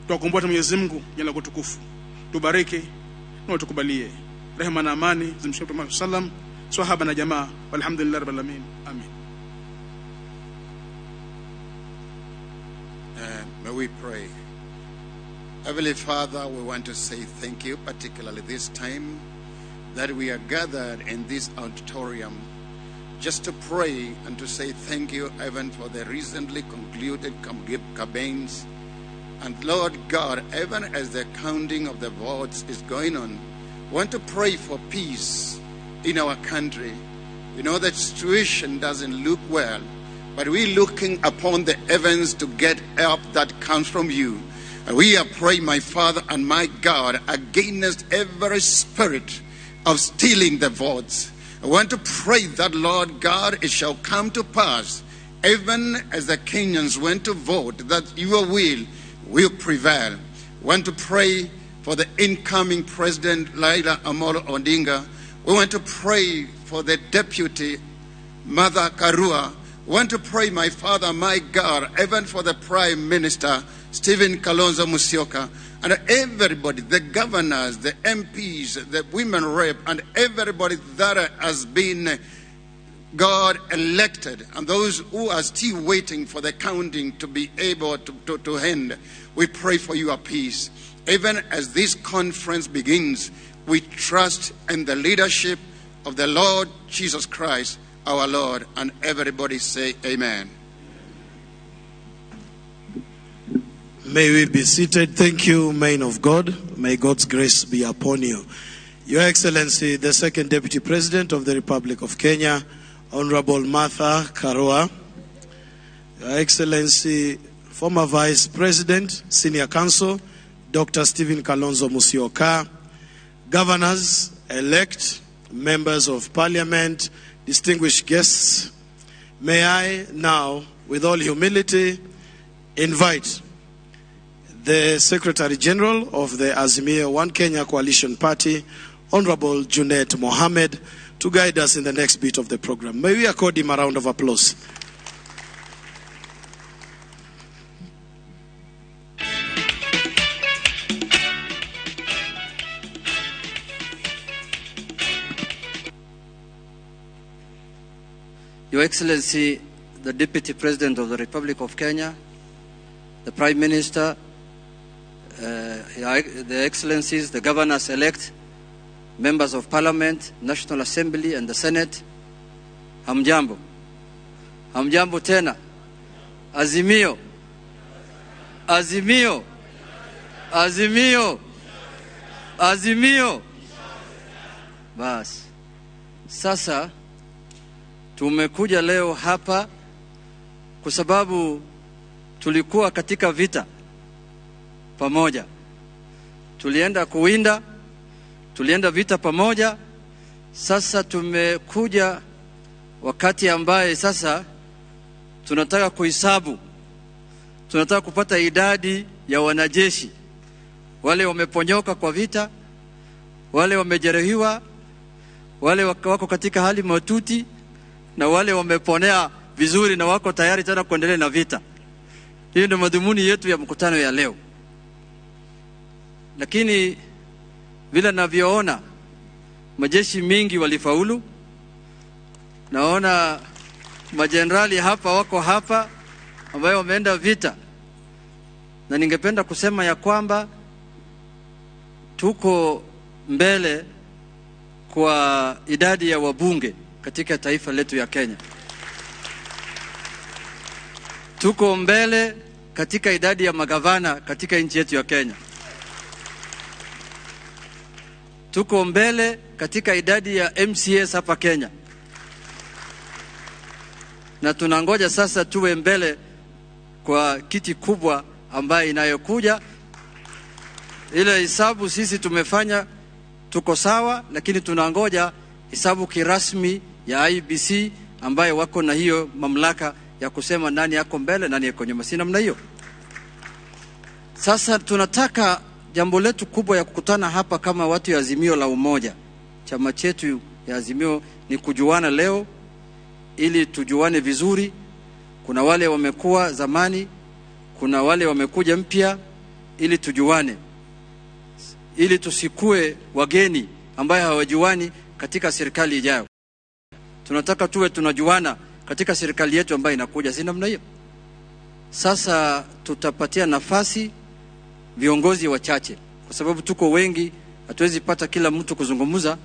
Tuwakumbuka Mwenyezi Mungu jina lako tukufu, tubariki na utukubalie. Rehema na amani zimshukie Mtume sallam, swahaba na jamaa, walhamdulillah rabbil alamin, amin. May we pray. Heavenly Father, we want to say thank you, particularly this time that we are gathered in this auditorium just to pray and to say thank you even for the recently concluded campaigns. And Lord God, even as the counting of the votes is going on, we want to pray for peace in our country. We know that situation doesn't look well, but we're looking upon the heavens to get help that comes from you. And we are praying, my Father and my God, against every spirit of stealing the votes. I want to pray that, Lord God, it shall come to pass, even as the Kenyans went to vote, that your will prevail. We want to pray for the incoming President, Raila Amolo Odinga. We want to pray for the deputy, Martha Karua. Want to pray, my Father, my God, even for the Prime Minister, Stephen Kalonzo Musyoka, and everybody, the governors, the MPs, the women rep, and everybody that has been God elected, and those who are still waiting for the counting to be able to end. We pray for your peace. Even as this conference begins, we trust in the leadership of the Lord Jesus Christ, our Lord, and everybody say amen. May we be seated. Thank you, man of God. May God's grace be upon you. Your Excellency, the Second Deputy President of the Republic of Kenya, Honorable Martha Karua. Your Excellency, former Vice President, Senior Counsel, Dr. Stephen Kalonzo Musyoka, Governors-elect, members of Parliament, distinguished guests, may I now, with all humility, invite the Secretary General of the Azimio One Kenya Coalition Party, Honorable Junet Mohammed, to guide us in the next bit of the program. May we accord him a round of applause. Your Excellency, the Deputy President of the Republic of Kenya, the Prime Minister, the Excellencies, the Governors-elect, Members of Parliament, National Assembly and the Senate, hamjambo. Hamjambo tena. Azimio. Azimio. Azimio. Azimio. Bas. Sasa tumekuja leo hapa kwa sababu tulikuwa katika vita pamoja. Tulienda kuwinda, tulienda vita pamoja. Sasa tumekuja wakati ambaye sasa tunataka kuhesabu. Tunataka kupata idadi ya wanajeshi wale wameponyoka kwa vita, wale wamejeruhiwa, wale wako katika hali mahututi, na wale wameponea vizuri na wako tayari tena kuendelea na vita. Hiyo ndio madhumuni yetu ya mkutano ya leo. Lakini vile navyoona majeshi mingi walifaulu. Naona majenerali hapa wako hapa ambayo wameenda vita. Na ningependa kusema ya kwamba tuko mbele kwa idadi ya wabunge katika taifa letu ya Kenya. Tuko mbele katika idadi ya magavana katika nchi yetu ya Kenya. Tuko mbele katika idadi ya MCAs hapa Kenya. Na tunangoja sasa tuwe mbele kwa kiti kubwa ambayo inayokuja. Ile hesabu sisi tumefanya tuko sawa, lakini tunangoja hesabu kirasmi ya IBC ambayo wako na hiyo mamlaka ya kusema nani yako mbele nani yako nyuma. Si namna hiyo. Sasa tunataka jambo letu kubwa ya kukutana hapa kama watu ya Azimio la Umoja, chama chetu ya Azimio, ni kujuana leo ili tujuane vizuri. Kuna wale wamekuwa zamani, kuna wale wamekuja mpya, ili tujuane, ili tusikue wageni ambaye hawajuani katika serikali ijayo. Tunataka tuwe tunajuana katika serikali yetu ambayo inakuja, si namna hiyo? Sasa tutapatia nafasi viongozi wachache, kwa sababu tuko wengi, hatuwezi pata kila mtu kuzungumza,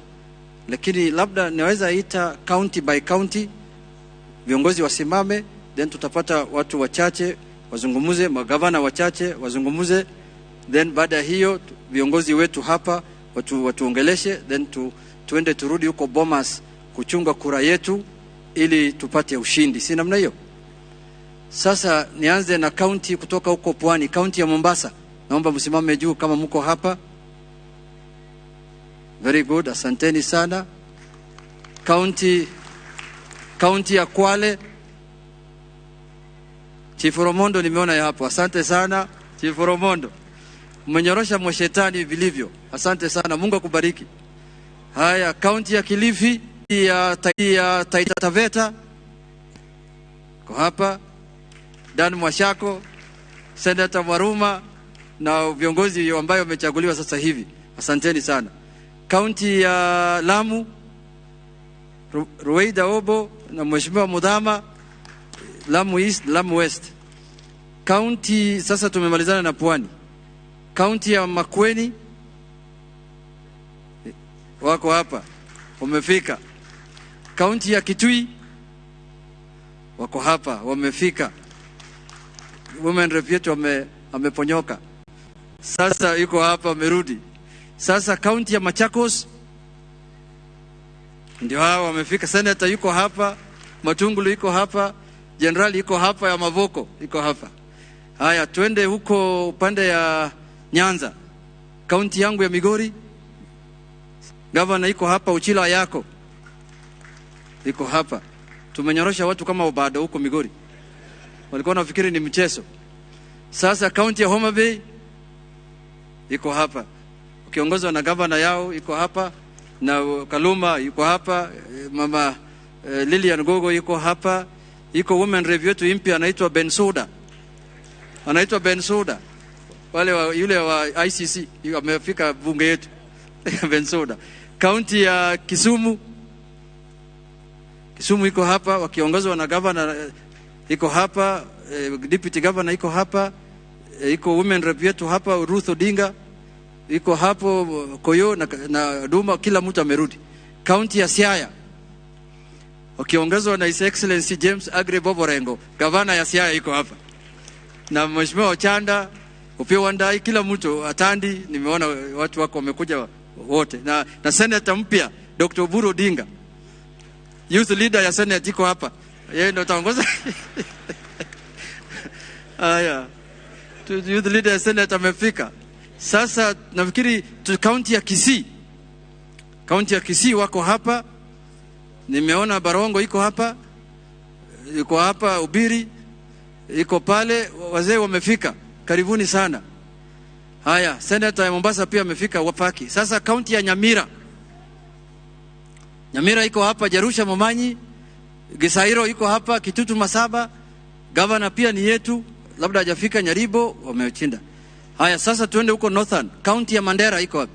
lakini labda naweza ita county by county, viongozi wasimame, then tutapata watu wachache wazungumuze, magavana wachache wazungumuze, then baada hiyo viongozi wetu hapa watuongeleshe, then tuende turudi huko Bomas kuchunga kura yetu ili tupate ushindi, si namna hiyo? Sasa nianze na county kutoka huko Pwani, county ya Mombasa. Naomba msimame juu kama mko hapa. Very good, asanteni sana. County ya Kwale, Chief Romondo nimeona ya hapo. Asante sana Chief Romondo. Mmenyorosha mshetani vilivyo. Asante sana, Mungu akubariki. Haya, county ya Kilifi, ya Taita Taveta. Iko hapa, Dan Mwashako, Senator Mwaruma na viongozi ambayo wamechaguliwa sasa hivi. Asanteni sana. Kaunti ya Lamu, Ruweida Obo na Mheshimiwa Mudhama, Lamu East, Lamu West. Kaunti sasa tumemalizana na Pwani. Kaunti ya Makueni wako hapa, wamefika. Kaunti ya Kitui wako hapa, wamefika. Women rep yetu ameponyoka. Sasa yuko hapa, amerudi. Sasa kaunti ya Machakos ndio hao wamefika. Senator yuko hapa, Matungulu yuko hapa, General yuko hapa, ya Mavoko yuko hapa. Haya, twende huko upande ya Nyanza. Kaunti yangu ya Migori, governor yuko hapa, Uchila yako yuko hapa. Tumenyorosha watu kama Obado huko Migori, walikuwa wanafikiri ni mchezo. Sasa kaunti ya Homa Bay iko hapa, ukiongozwa na governor yao iko hapa, na Kaluma yuko hapa, mama Lilian Gogo yuko hapa, iko women rep yetu mpya anaitwa Bensuda. Anaitwa Bensuda. Wale wa, yule wa ICC amefika bunge yetu. Bensuda. Kaunti ya Kisumu, Kisumu iko hapa wakiongozwa na governor iko hapa, deputy governor iko hapa, iko women rep yetu hapa Ruth Odinga iko hapo, Koyo na Duma, kila mtu amerudi. Kaunti ya Siaya wakiongozwa na His Excellency James Aggrey Boborengo, governor ya Siaya iko hapa, na Mheshimiwa Ochanda, Opiyo Wandayi, kila mtu Atandi, nimeona watu wako wamekuja wote, na senator mpya Dr. Oburu Odinga, youth leader ya Senate iko hapa, yeye ndio ataongoza. Haya, youth leader ya Senate amefika. Sasa nafikiri kaunti ya Kisii, kaunti ya Kisii wako hapa, nimeona Barongo iko hapa, iko hapa Ubiri, iko pale, wazee wamefika, karibuni sana. Haya, senator ya Mombasa pia amefika, Wapaki. Sasa kaunti ya Nyamira, Nyamira iko hapa, Jerusha Momanyi, Gisairo iko hapa, Kitutu Masaba, governor pia ni yetu, labda hajafika Nyaribo, wamechinda. Haya, sasa tuende huko Northern, kaunti ya Mandera iko wapi?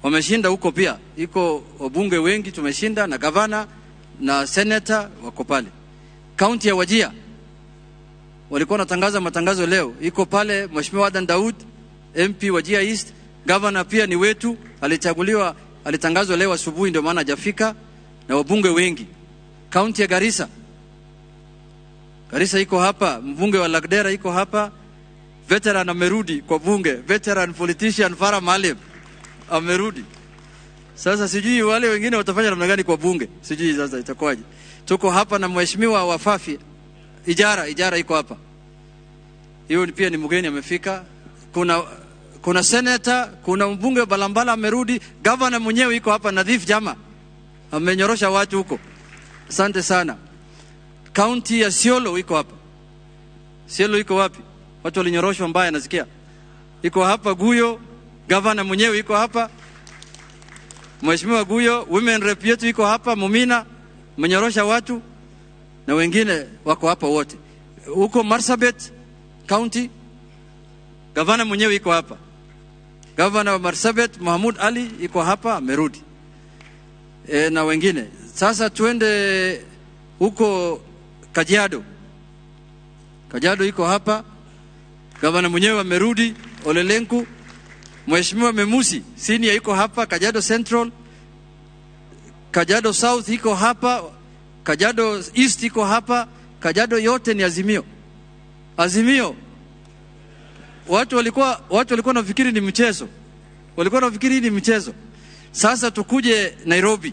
Wameshinda huko pia, iko wabunge wengi tumeshinda, na governor na senator wako pale. Kaunti ya Wajia walikuwa wanatangaza matangazo leo, iko pale Mheshimiwa Adan Daud, MP Wajia East, governor pia ni wetu, alichaguliwa, alitangazwa leo asubuhi, ndio maana hajafika, na wabunge wengi. Kaunti ya Garissa, Garissa iko hapa, mbunge wa Lagdera iko hapa, veteran amerudi kwa bunge, veteran politician Farah Maalim amerudi. Sasa sijui wale wengine watafanya namna gani kwa bunge, sijui sasa itakuwaje. Tuko hapa na mheshimiwa wa Fafi, Ijara iko hapa. Hiyo pia ni mgeni amefika. Kuna senator, kuna mbunge wa Balambala amerudi, governor mwenyewe iko hapa, Nadhif Jama amenyorosha watu huko. Asante sana. County ya Siolo iko hapa. Siolo iko wapi? Watu walinyoroshwa mbaya nasikia. Iko hapa Guyo, governor mwenyewe iko hapa. Mheshimiwa Guyo, women rep yetu iko hapa, Mumina amenyorosha watu na wengine wako hapa wote. Huko Marsabit County, governor mwenyewe iko hapa. Governor wa Marsabit Mahmoud Ali iko hapa, amerudi. Na wengine. Sasa tuende huko Kajiado. Kajiado iko hapa. Governor mwenyewe amerudi, Olelenku. Mheshimiwa Memusi senior iko hapa, Kajiado Central. Kajiado South iko hapa, Kajiado East iko hapa. Kajiado yote ni Azimio. Azimio. Watu walikuwa wanafikiri ni mchezo. Walikuwa wanafikiri ni mchezo. Sasa tukuje Nairobi.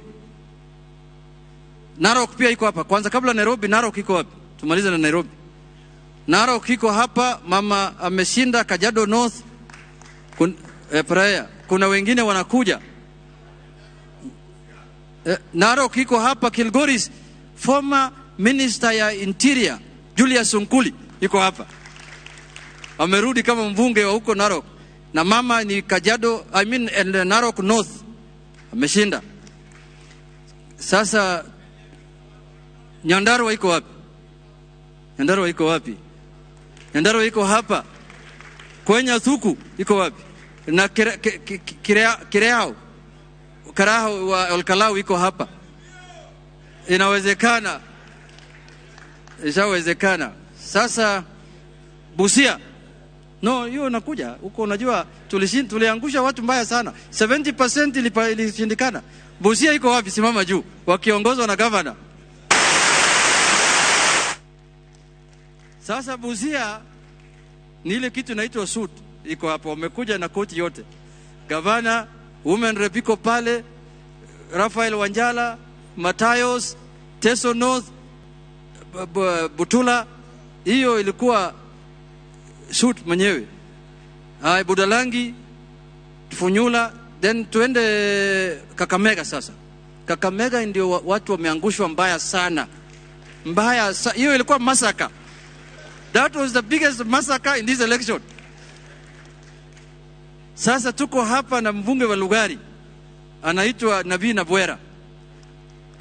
Narok pia iko hapa. Kwanza kabla Nairobi, Narok iko wapi? Tumalize na Nairobi. Narok iko hapa, mama ameshinda Kajiado North. Prayer. Kuna wengine wanakuja. Narok iko hapa, Kilgoris, former minister ya Interior Julius Sunkuli iko hapa. Amerudi kama mbunge wa huko Narok. Na mama ni Kajiado, Narok North. Ameshinda. Sasa Nyandarua iko wapi? Nyandarua iko wapi? Nyandarua iko hapa. Kwenya Thuku iko wapi? Na Kireao Karaho wa Olkalau iko hapa. Inawezekana. Ishawezekana. Sasa Busia. No, hiyo nakuja huko, unajua tuliangusha watu mbaya sana. 70% ilishindikana. Busia iko wapi? Simama juu. Wakiongozwa na governor. Sasa Busia ni ile kitu inaitwa suit iko hapo, wamekuja na koti yote. Gavana, women rep iko pale, Rafael Wanjala, Matayos, Teso North, Butula, hiyo ilikuwa suit mwenyewe. Hai Budalangi, Funyula, then tuende Kakamega sasa. Kakamega ndio watu wameangushwa mbaya sana. Mbaya, hiyo ilikuwa massacre. That was the biggest massacre in this election. Sasa tuko hapa na mbunge wa Lugari anaitwa Nabii Nabwera.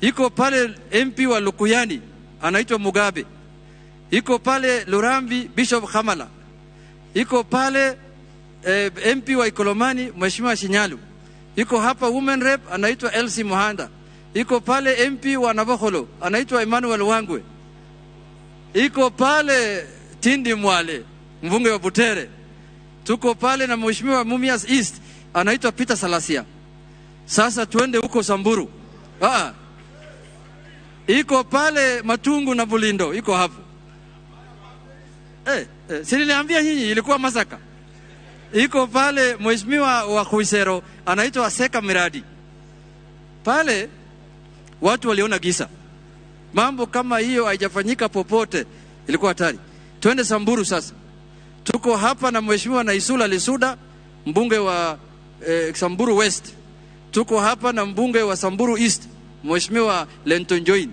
Iko pale MP wa Lukuyani anaitwa Mugabe. Iko pale Lurambi Bishop Hamala. Iko pale MP wa Ikolomani Mheshimiwa Shinyalu. Iko hapa women rep anaitwa Elsie Muhanda. Iko pale MP wa Navakholo anaitwa Emmanuel Wangwe. Iko pale Tindi Mwale mbunge wa Butere. Tuko pale na Mheshimiwa Mumias East anaitwa Peter Salasia. Sasa tuende huko Samburu. Iko pale Matungu na Bulindo iko hapo. Si niliambia nyinyi ilikuwa masaka. Iko pale Mheshimiwa wa Kuisero anaitwa Seka Miradi. Pale watu waliona gisa. Mambo kama hiyo haijafanyika popote, ilikuwa hatari. Twende Samburu sasa. Tuko hapa na Mheshimiwa Naisula Lisuda, mbunge wa Samburu West. Tuko hapa na mbunge wa Samburu East, Mheshimiwa Lenton Join.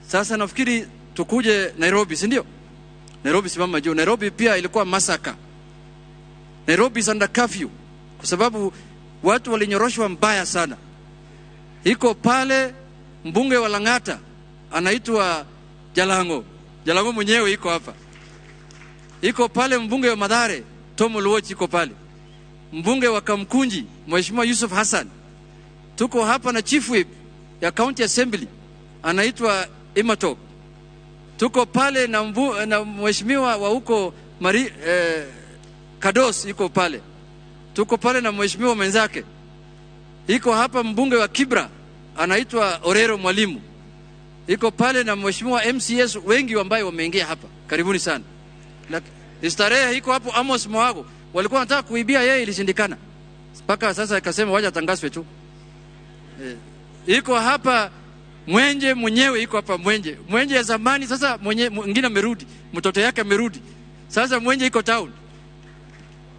Sasa nafikiri tukuje Nairobi, si ndio? Nairobi simama juu. Nairobi pia ilikuwa masaka. Nairobi is under curfew kwa sababu watu walinyoroshwa mbaya sana. Iko pale mbunge wa Lang'ata anaitwa Jalango. Jalango mwenyewe iko hapa. Iko pale mbunge wa Mathare Tom Luoch iko pale. Mbunge wa Kamkunji Mheshimiwa Yusuf Hassan. Tuko hapa na Chief Whip ya County Assembly anaitwa Imatop. Tuko pale na mheshimiwa wa huko Kados iko pale. Tuko pale na mheshimiwa mwenzake. Iko hapa mbunge wa Kibra anaitwa Orero Mwalimu. Iko pale na mheshimiwa MCS wengi ambao wameingia hapa. Karibuni sana. Starehe iko hapo Amos Moago. Walikuwa wanataka kuibia yeye, ilishindikana. Mpaka sasa akasema waje atangazwe tu. Iko hapa Mwenje mwenyewe iko hapa Mwenje. Mwenje ya zamani sasa mwingine amerudi, mtoto yake amerudi. Sasa Mwenje iko town.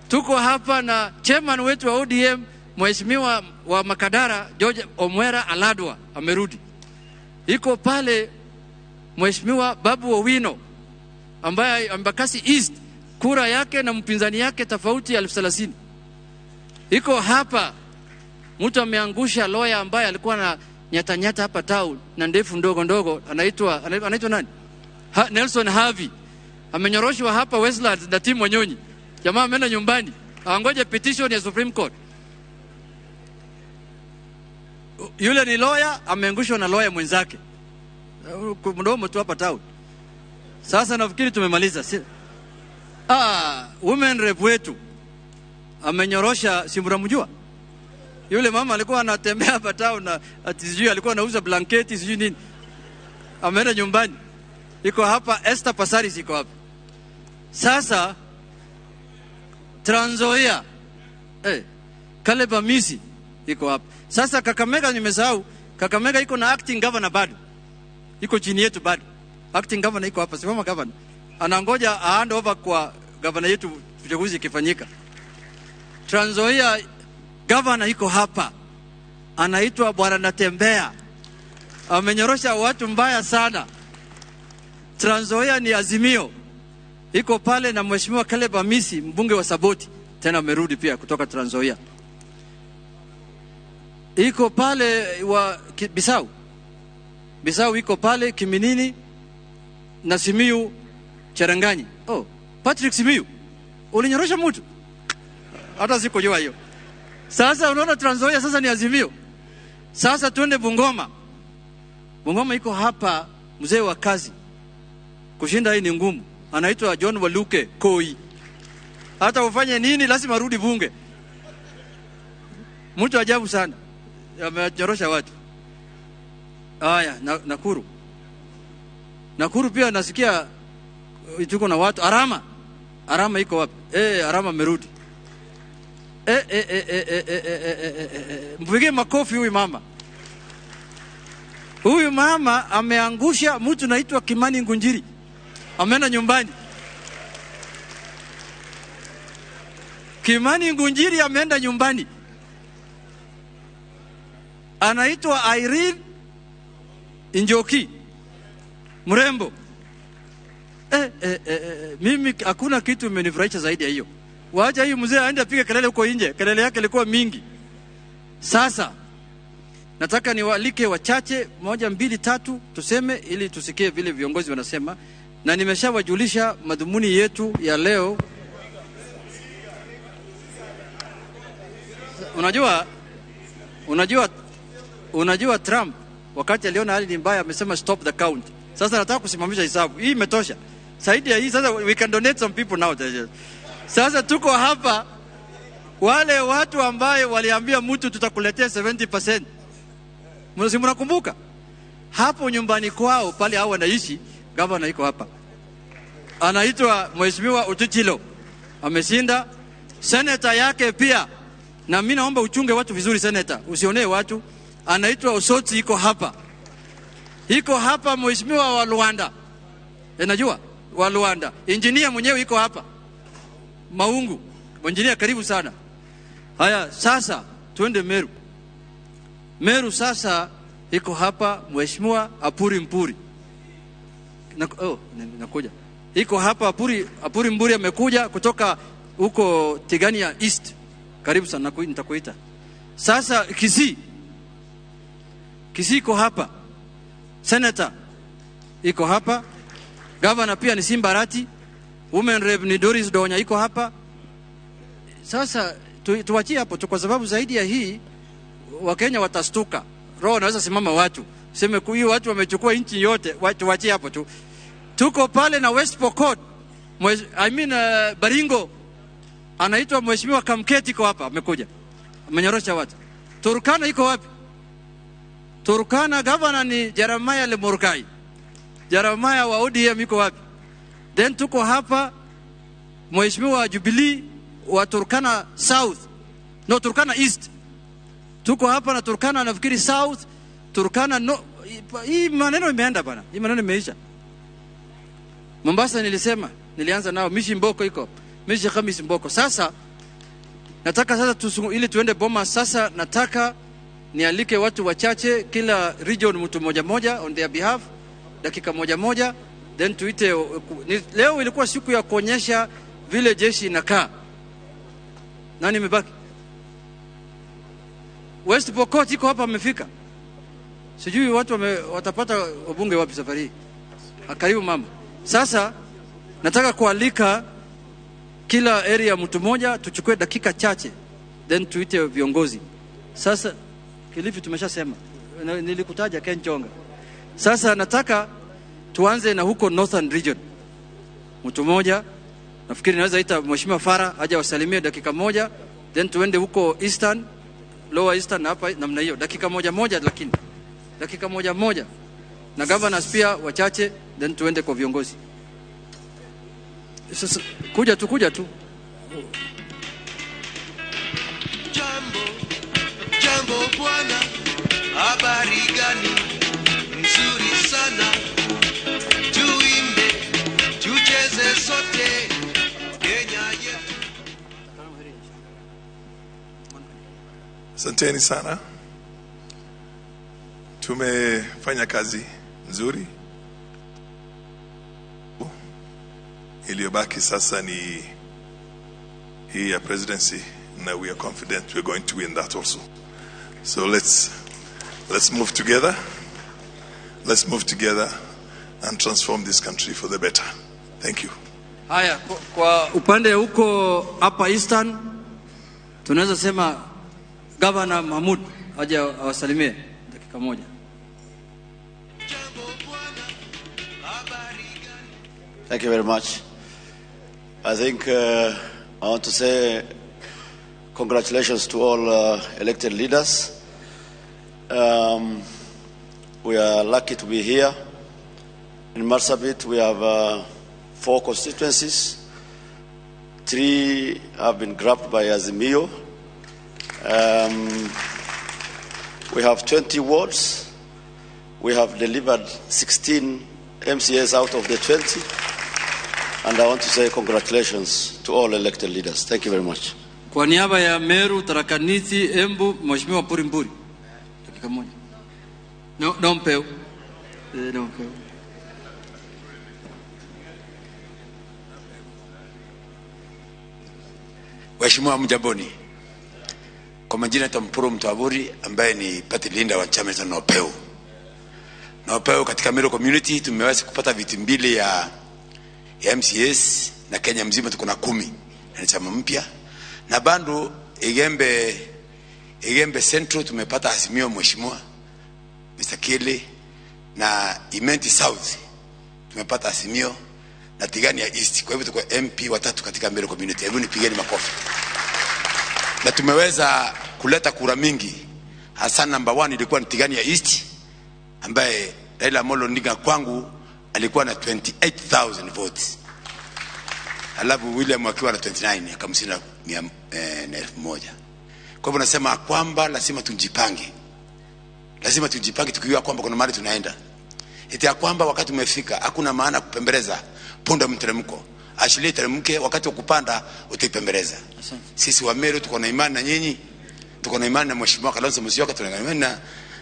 Tuko hapa na chairman wetu wa ODM Mheshimiwa wa Makadara George Omwera Aladwa amerudi. Iko pale Mheshimiwa Babu Owino ambaye Embakasi East kura yake na mpinzani yake tofauti 1030. Iko hapa mtu ameangusha lawyer ambaye alikuwa na nyata nyata hapa town na ndefu ndogo ndogo, anaitwa nani? Nelson Harvey. Amenyoroshwa hapa Westlands na timu Wanyonyi. Jamaa ameenda nyumbani. Angoje petition ya Supreme Court. Yule ni lawyer, ameangushwa na lawyer mwenzake. Mdomo tu hapa town. Sasa nafikiri tumemaliza. Women rep wetu amenyorosha, si mnamjua? Yule mama alikuwa anatembea hapa town na sijui alikuwa anauza blanketi sijui nini. Ameenda nyumbani. Iko hapa Esther Passaris iko hapa. Sasa Trans Nzoia Caleb Amisi iko hapa. Sasa Kakamega nimesahau, Kakamega iko na acting governor bado. Iko chini yetu bado. Acting governor iko hapa, simama governor. Anangoja hand over kwa governor yetu uchaguzi ikifanyika. Trans Nzoia governor iko hapa. Anaitwa Bwana Natembea. Amenyorosha watu mbaya sana. Trans Nzoia ni Azimio. Iko pale na Mheshimiwa Caleb Amisi mbunge wa Saboti, tena amerudi pia kutoka Trans Nzoia. Iko pale wa Bisau. Bisau iko pale Kiminini na Simiyu Cheranganyi. Oh, Patrick Simiyu, ulinyorosha mtu? Hata sikujua hiyo. Sasa unaona Trans Nzoia sasa ni Azimio. Sasa tuende Bungoma. Bungoma iko hapa, mzee wa kazi. Kushinda hii ni ngumu. Anaitwa John Waluke Koi. Hata ufanye nini lazima arudi bunge. Mtu ajabu sana. Amenyorosha watu. Haya, Nakuru. Nakuru pia nasikia tuko na watu. Arama. Arama iko wapi? Arama merudi. Mpigie makofi huyu mama. Huyu mama ameangusha mtu naitwa Kimani Ngunjiri. Ameenda nyumbani. Kimani Ngunjiri ameenda nyumbani. Anaitwa Irene Njoki. Mrembo. Mimi hakuna kitu imenifurahisha zaidi ya hiyo. Waacha hii mzee aende apige kelele huko nje. Kelele yake ilikuwa mingi. Sasa nataka niwaalike wachache, 1, 2, 3 tuseme ili tusikie vile viongozi wanasema, na nimeshawajulisha madhumuni yetu ya leo. Unajua Trump wakati aliona hali ni mbaya amesema stop the count. Sasa nataka kusimamisha hesabu. Hii imetosha. Zaidi ya hii sasa we can donate some people now. Sasa tuko hapa wale watu ambaye waliambia mtu tutakuletea 70%. Mnakumbuka? Hapo nyumbani kwao pale hao wanaishi, gavana iko hapa. Anaitwa Mheshimiwa Otichilo. Ameshinda. Senator yake pia. Na mimi naomba uchunge watu vizuri senator, usionee watu. Anaitwa Osoti iko hapa. Iko hapa Mheshimiwa wa Luanda. Najua wa Luanda. Engineer mwenyewe iko hapa. Maungu. Engineer karibu sana. Haya sasa tuende Meru. Meru sasa iko hapa Mheshimiwa Apuri Mpuri. Nakuja. Iko hapa Apuri Mpuri amekuja kutoka huko Tigania East. Karibu sana, nitakuita. Sasa Kisii. Kisii iko hapa. Senator iko hapa. Governor pia ni Simba Arati. Women Rep ni Doris Donya iko hapa. Sasa tuachie hapo tu kwa sababu zaidi ya hii Wakenya watastuka. Roho naweza simama watu. Sema hii watu wamechukua nchi yote, tuachie hapo tu. Tuko pale na West Pokot. Baringo. Anaitwa Mheshimiwa Kamketi iko hapa, amekuja. Amenyorosha watu. Turkana iko wapi? Turkana governor ni Jeremiah Lemurkai. Jeremiah wa ODM iko wapi? Then tuko hapa Mheshimiwa Jubilee wa Turkana South. No, Turkana East. Tuko hapa na Turkana nafikiri South, Turkana no. Hii maneno imeenda bana. Hii maneno imeisha. Mombasa nilisema, nilianza nao Mishi Mboko iko. Mishi Khamis Mboko. Sasa nataka sasa ili tuende Boma sasa nataka nialike watu wachache kila region mtu moja moja on their behalf, dakika moja moja, then tuite. Leo ilikuwa siku ya kuonyesha vile jeshi inakaa. Nani imebaki? West Pokot iko hapa amefika. Sijui watu watapata wabunge wapi safari hii. Karibu mama. Sasa nataka kualika kila area mtu moja, tuchukue dakika chache then tuite viongozi. Sasa Kilifi tumeshasema, nilikutaja Ken Chonga. Sasa nataka tuanze na huko Northern Region. Mtu mmoja nafikiri naweza ita Mheshimiwa Farah aje wasalimie dakika moja, then tuende huko Eastern, Lower Eastern hapa namna hiyo, dakika moja moja, lakini dakika moja moja. Na governors pia wachache, then tuende kwa viongozi. Sasa kuja tu. Jambo bwana, habari gani? Nzuri sana. Tuimbe, tucheze sote Kenya yetu. Asanteni sana. Tumefanya kazi nzuri. Iliyobaki sasa ni hii ya presidency, na we are confident we are going to win that also. So let's move together. Let's move together and transform this country for the better. Thank you. Haya, kwa upande huko hapa Eastern tunaweza sema Governor Mahmud aje awasalimie dakika moja. Thank you very much. I think I want to say congratulations to all elected leaders. We are lucky to be here. In Marsabit, we have 4 constituencies. 3 have been grabbed by Azimio. We have 20 wards. We have delivered 16 MCAs out of the 20. And I want to say congratulations to all elected leaders. Thank you very much. Kwa niaba ya Meru, Tharaka Nithi, Embu, Mheshimiwa Puri Mburi. Dakika moja. No, no mpeo. No mpeo. Waheshimiwa mjamboni. Kwa majina naitwa Mpuru Mtwaburi ambaye ni party leader wa chama cha Nopeu. Nopeu katika Meru community tumeweza kupata viti 2 ya MCS na Kenya mzima tuko na 10 na ni chama mpya. Na bado Igembe Central tumepata Azimio Mheshimiwa Mr. Kele, na Imenti South tumepata Azimio, na Tigani ya East. Kwa hivyo tuko MP 3 katika Meru community. Hebu nipigeni makofi. Na tumeweza kuleta kura mingi. Hasa number 1 ilikuwa ni Tigani ya East ambaye Raila Amolo Odinga kwangu alikuwa na 28,000 votes. Alafu William akiwa na 29 akamshinda 1,000. Kwa hivyo nasema kwamba lazima tujipange. Lazima tujipange tukijua kwamba kuna mahali tunaenda. Eti ya kwamba wakati umefika hakuna maana kupembeleza punda mteremko. Ashilie teremke, wakati wa kupanda utaipembeleza. Sisi wa Meru tuko na imani na nyinyi. Tuko na imani na Mheshimiwa Kalonzo Musyoka, tuko na imani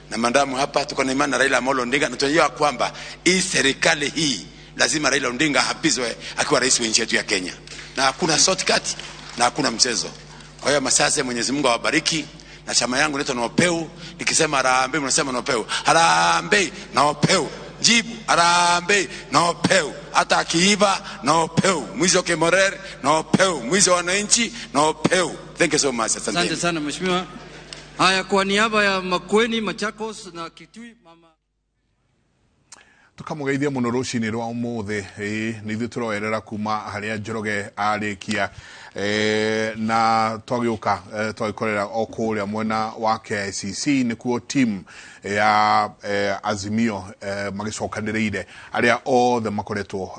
na mandamu hapa, tuko na imani na Raila Amolo Odinga, na tunajua kwamba hii serikali hii lazima Raila Odinga apizwe akiwa rais wa nchi yetu ya Kenya. Na hakuna shortcut na hakuna mchezo. Kwa hiyo Masase, Mwenyezi Mungu awabariki. Na chama yangu inaitwa Nopeu. Nikisema harambee mnasema Nopeu. Harambee Nopeu. Jibu harambee Nopeu. Hata akiiba Nopeu. Mwizi wa Kemorer Nopeu. Mwizi wa wananchi Nopeu. Thank you so much. Asante sana mheshimiwa. Haya, kwa niaba ya Makueni, Machakos na Kitui mama tukamugeithia muno rucini rwa umuthi. Ni ithuĩ tũroerera kuma harĩa Njoroge arĩkia, na twagĩũka twagĩkorera o kũrĩa mwena wa KICC nĩkuo team ya Azimio magĩcokanĩrĩire arĩa othe makoretwo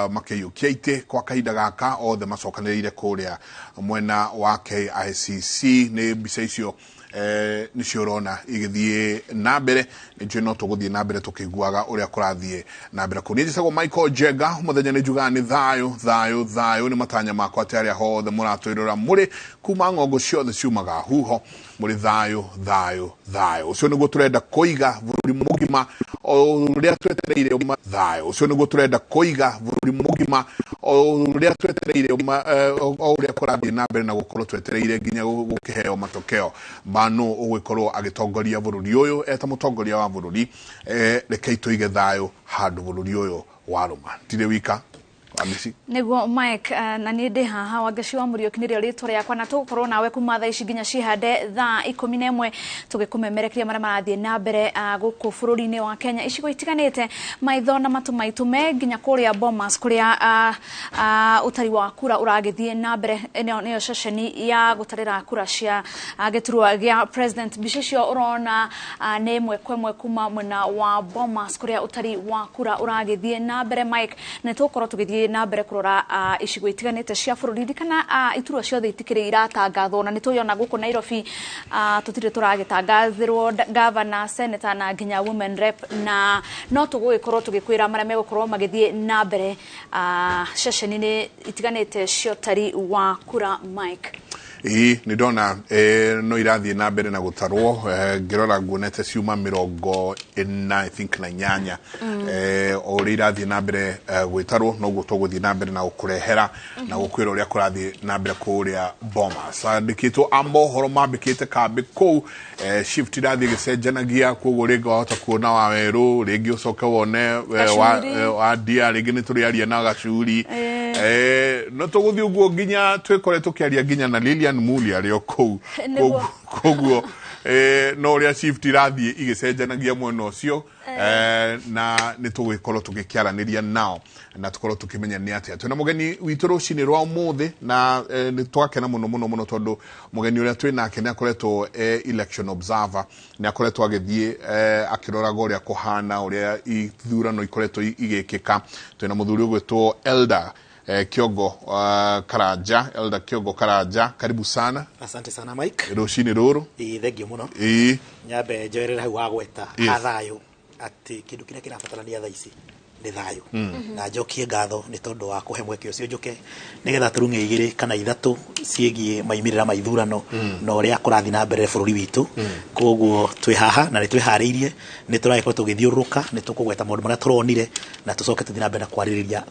makĩiyũkia itĩ kwa kahinda gaka, othe macokanĩrĩire kũrĩa mwena wa KICC. Nĩ mbica icio nicio ũrona igĩthiĩ na mbere. Nĩ no tũgũthiĩ na mbere tũkĩiguaga ũrĩa kũrathiĩ na mbere kũu. Niĩ njĩtagwo Michael Njenga, mũthenya nĩ njugaga nĩ thayũ thayũ thayũ. Nĩ matanya makwa atĩ arĩa hothe mũratwĩrora mũrĩ kuma ng'ongo ciothe ciumaga huho mũrĩ thayũ thayũ thayũ. Ũcio nĩguo tũrenda kũiga bũrũri mũgima o ũrĩa twetereire thayũ. Ũcio nĩguo tũrenda kũiga bũrũri mũgima o ũrĩa twetereire o ũrĩa kũrathiĩ na mbere na gũkorwo twetereire nginya gũkĩheo matokeo mano ũgũkorwo agĩtongoria bũrũri ũyũ eta mũtongoria wa bũrũri. Rekei tũige thayũ handũ bũrũri ũyũ warũma. Ndirĩ wika Niguo Mike, na niĩ ndĩ haha Wangeci wa Mũriũki nĩrĩo rĩtwa rĩakwa, na tũgũkorwo nawe kuma thaa ici nginya cihande thaa 11 tũgĩkũmemerekeria marĩa marathiĩ na mbere gũkũ bũrũri-inĩ wa Kenya icigo itiganĩte. Maitho na matũ maitũ me nginya kũrĩa Bomas kũrĩa ũtari wa kura ũragĩthiĩ na mbere. Ĩno nĩyo ceceni ya gũtarĩra kura cia gĩturwa gĩa president. Mbica icio ũrona nĩ ĩmwe kwa ĩmwe kuma mwena wa Bomas kũrĩa ũtari wa kura ũragĩthiĩ na mbere. Mike, nĩ tũgũkorwo tũgĩthiĩ na mbere kũrora icigo itiganĩte cia bũrũri. Ririkana iturwa ciothe itikĩrĩ iratangathwo, na nĩ tũyona gũkũ Nairobi tũtirĩ tũragĩtangathĩrwo governor, senator na nginya women rep, na no tũgũgĩkorwo tũgĩkwĩra marĩa megũkorwo magĩthiĩ na mbere ceceni-inĩ itiganĩte cia ũtari wa kura. Mike, ĩĩ nĩ ndona no irathiĩ na mbere na gũtarwo. Ngĩrora nguonete ciuma 48 I think na 8 o ũrĩa irathiĩ na mbere gwĩtarwo noguo tũgũ Tũgũthiĩ na mbere na gũkũrehera na gũkwĩra ũrĩa kũrathiĩ na mbere kũrĩa Bomas. Andĩkĩtwo a mohoro mambĩkĩte kambĩ kũu, shift irathiĩ ĩgĩcenjanagia, koguo rĩngĩ wahota kuona wa werũ, rĩngĩ ũcoke wone Gacuri. Wa ndia, rĩngĩ nĩ tũrĩaria na Gacuri. No tũgũthiĩ ũguo nginya twĩkore tũkĩaria nginya na Lilian Muli arĩ o kũu. Nĩguo. Koguo no ũrĩa shift irathiĩ igĩcenjanagia mwena ũcio, na nĩ tũgũgĩkorwo tũgĩkĩaranĩria nao na tũkorwo tũkĩmenya nĩ atĩa. Twĩna mũgeni witũ rũcinĩ rwa ũmũthĩ na nĩ twakena mũno mũno mũno tondũ mũgeni ũrĩa twĩ nake nĩ akoretwo election observer, nĩ akoretwo agĩthiĩ akĩroraga ũrĩa kũhana, ũrĩa ithurano ikoretwo igĩkĩka. Twĩna mũthuri ũgwĩtwo Elder Kiongo Karanja. Elder Kiongo Karanja, karibu sana. Asante sana, Mike. Rũcinĩ rũrũ. Ĩĩ, thengio mũno. Nyambe njoerere hau wagweta ha thayũ, atĩ kĩndũ kĩrĩa kĩrabatarania thaa ici nĩ thayũ. Na njokie ngatho nĩ tondũ wa kũhe mweke ũcio njũke nĩgetha tũrung'e igĩrĩ kana ithatũ ciĩgiĩ maimĩrĩra ma ithurano na ũrĩa kũrathiĩ na mbere bũrũri witũ. Koguo twĩ haha na nĩ twĩharĩirie, nĩ tũragĩkorwo tũgĩthiũrũrũka, nĩ tũkũgweta maũndũ marĩa tũronire na tũcoke tũthiĩ na mbere na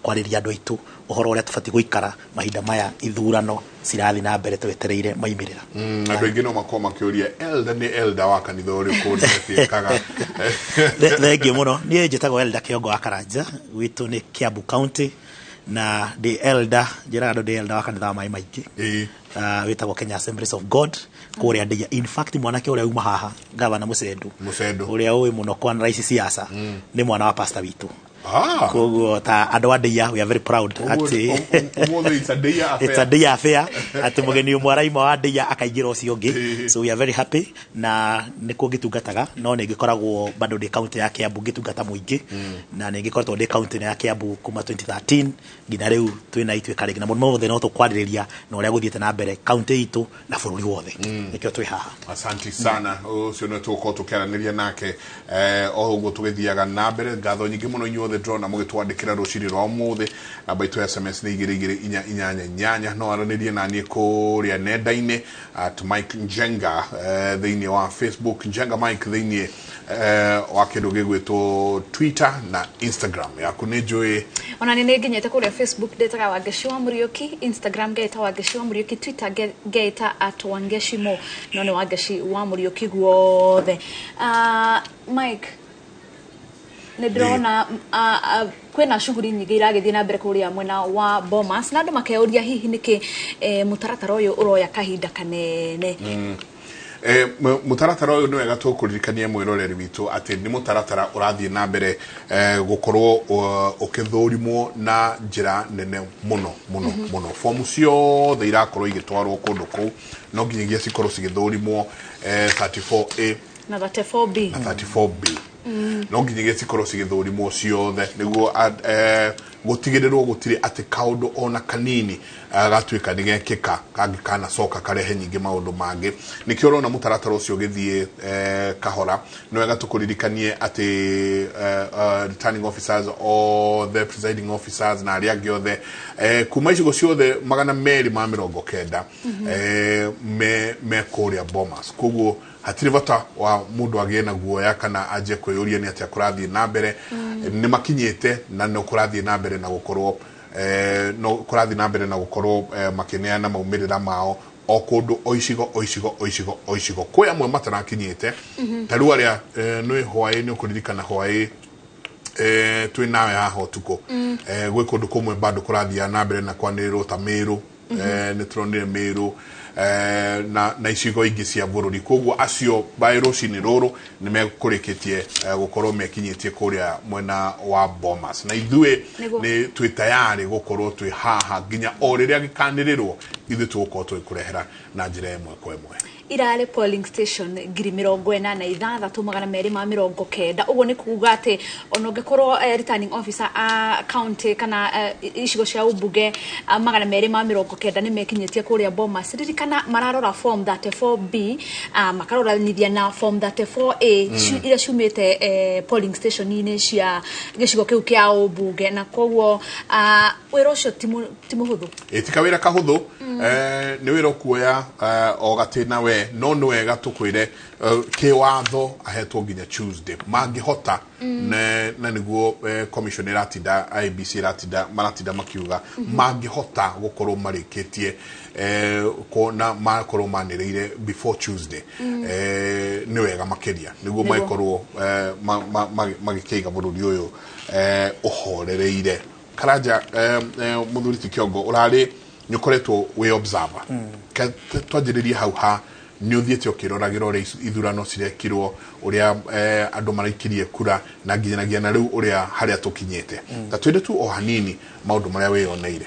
kwarĩrĩria andũ aitũ ũhoro ũrĩa tũbatiĩ gũikara mahinda maya ithurano cirathiĩ na mbere twetereire maimĩrĩra. Andũ aingĩ no makorwo makĩũria elder nĩ elder wa kanitha ũrĩkũ nĩgĩtuĩkaga. Thengio mũno. Niĩ njĩtagwo Elder Kĩongo wa Karanja, gwitũ nĩ Kiambu County, na ndĩ elder, njĩraga andũ ndĩ elder wa kanitha wa maĩ maingĩ wĩtagwo Kenya Assemblies of God kũrĩa Ndeia. In fact, mwanake ũrĩa uma haha, Gavana Mũcendu, Mũcendu, ũrĩa ũĩ mũno kwa raici siasa, nĩ mwana wa pastor witũ. Koguo ta andũ a Ndeia, we are very proud atĩ Ũmũthĩ it's a Ndeia affair. It's a Ndeia affair, atĩ mũgeni ũmwe araima wa Ndeia akaingĩra ũcio ũngĩ, so we are very happy. Na nĩkuo ngĩtungataga, no nĩ ngĩkoragwo bado ndĩ county ya Kiambu ngĩtungata mũingĩ, na nĩ ngĩkoretwo ndĩ county ya Kiambu kuma 2013 nginya rĩu twĩna ituĩka rĩngĩ, na mũndũ mothe no tũkwarĩrĩria na ũrĩa gũthiĩte na mbere county itũ na bũrũri wothe. Nĩkĩo twĩ haha. Asanti sana. Ũcio nĩ tũgũkorwo tũkĩaranĩria nake o ũguo tũgĩthiaga na mbere. Ngatho nyingĩ mũno inyuothe ndĩrona mũgĩtwandĩkĩra rũcinĩ rwa ũmũthĩ. Namba itũ ya SMS nĩ 22488. No aranĩrie na niĩ kũrĩa nenda-inĩ at Mike Njenga thĩinĩ wa Facebook, Njenga Mike thĩinĩ wa kĩndũ gĩgwĩtwo Twitter na Instagram yaku nĩ njũĩ. Ona nĩ nginyĩte kũrĩa Facebook ndĩtaga Wangeci wa Mũriũki, Instagram ngeita Wangeci wa Mũriũki, Twitter ngeita @WangeciMo, no nĩ Wangeci wa Mũriũki guothe. Mike, nĩ ndĩrona kwĩna shughuli nyingĩ iragĩthiĩ na mbere kũrĩa mwena wa Bomas, na andũ makeyũria hihi nĩkĩ mũtaratara ũyũ ũroya kahinda kanene. Mũtaratara ũyũ, nĩ wega tũkũririkania mwĩroreri witũ atĩ nĩ mũtaratara ũrathiĩ na mbere gũkorwo ũkĩthũrimwo na njĩra nene mũno mũno mũno. Fomu ciothe irakorwo igĩtwarwo kũndũ kũu no nginyagia cikorwo cigĩthũrimwo, 34A na 34B. Na 34B. No nginyagia cikorwo cigĩthũrimwo ciothe nĩguo gũtigĩrĩrwo gũtirĩ atĩ kaũndũ ona kanini gatuĩka nĩ gekĩka kangĩkanacoka karehe nyingĩ maũndũ mangĩ. Nĩkĩo ũrona mũtaratara ũcio ũgĩthiĩ kahora. Nĩ wega tũkũririkanie atĩ returning officers othe, presiding officers na arĩa angĩ othe kuma icigo ciothe 290 me kũrĩa Bomas. Koguo hatirĩ bata wa mũndũ agĩe na guoya kana anjie kwĩyũria nĩ atĩa kũrathiĩ na mbere. Nĩ makinyĩte na no kũrathiĩ na mbere na gũkorwo no kũrathiĩ na mbere na gũkorwo makĩneana maumĩrĩra mao o kũndũ, o icigo, o icigo, o icigo, o icigo. Kwĩ amwe matarakinyĩte. Ta rĩu arĩa nĩ hwaĩ, nĩ ũkũririkana hwaĩ twĩ nawe haha ũtukũ, gwĩ kũndũ kũmwe bado kũrathiaga na mbere na kwanĩrĩrwo ta Mĩrũ. Nĩ tũronire Mĩrũ na icigo ingĩ cia bũrũri. Koguo acio by rũcinĩ rũrũ nĩ mekũrĩkĩtie gũkorwo mekinyĩtie kũrĩa mwena wa Bomas, na ithuĩ nĩ twĩ tayarĩ gũkorwo twĩ haha nginya o rĩrĩa gĩkanĩrĩrwo, ithuĩ tũgũkorwo tũgĩkũrehera na njĩra ĩmwe kwa ĩmwe. Irarĩ polling station 86,290. Ũguo nĩ kuga atĩ ona ũngĩkorwo returning officer a county kana icigo cia ũmbunge 290 nĩ mekinyĩtie kũrĩa Bomas, ririkana mararora form 34B, makaroranithia na form 34A iria ciumĩte polling station-inĩ cia gĩcigo kĩu kĩa ũmbunge, na koguo wĩra ũcio ti mũhũthũ. Ĩ ti kawĩra kahũthũ. Nĩ wĩra ũkuoya o gatĩna wega. We no nĩ wega tũkwĩre kĩwatho ahetwo nginya Tuesday mangĩhota. Na nĩguo commission ĩratinda, IEBC ĩratinda, maratinda makiuga mangĩhota gũkorwo marĩkĩtie kuona makorwo manĩrĩire before Tuesday, nĩ wega makĩria nĩguo magĩkorwo magĩkĩiga bũrũri ũyũ ũhorereire. Karanja, mũthuri ti Kĩongo, ũrarĩ nĩ ũkoretwo wĩ observer. Twanjĩrĩrie hau ha nĩ ũthiĩte ũkĩroragĩra ũrĩa ithurano cirekirwo, ũrĩa andũ maraikirie kura, na nginyanagia na rĩu ũrĩa harĩa tũkinyĩte. Ta twĩre tu o hanini maũndũ marĩa wĩyoneire.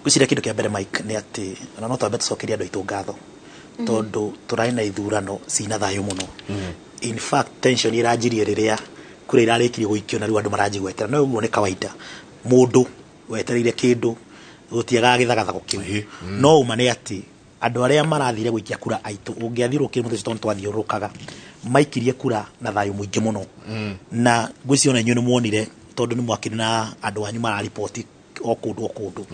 Ngwĩciria kĩndũ kĩa mbere, Mike, nĩ atĩ ona no twambe tũcokerie andũ aitũ ngatho tondũ tũrarĩ na ithurano cina thayũ mũno. In fact, tension ĩranjirie rĩrĩa kura irarĩkirie gũikio na rĩu andũ maranji gwetera, no ũguo nĩ kawaida, mũndũ wetereire kĩndũ gũtiagaga gĩthagathago kĩu. No ũma nĩ atĩ andũ arĩa marathire gũikia kura aitũ, ũngĩathiũrũrũkire mũthenya ũcio tondũ twathiũrũrũkaga, maikirie kura na thayũ mũingĩ mũno. Na ngwĩciria ona inyuĩ nĩ muonire tondũ nĩ mwakĩrĩ na andũ anyu marariboti o kũndũ o kũndũ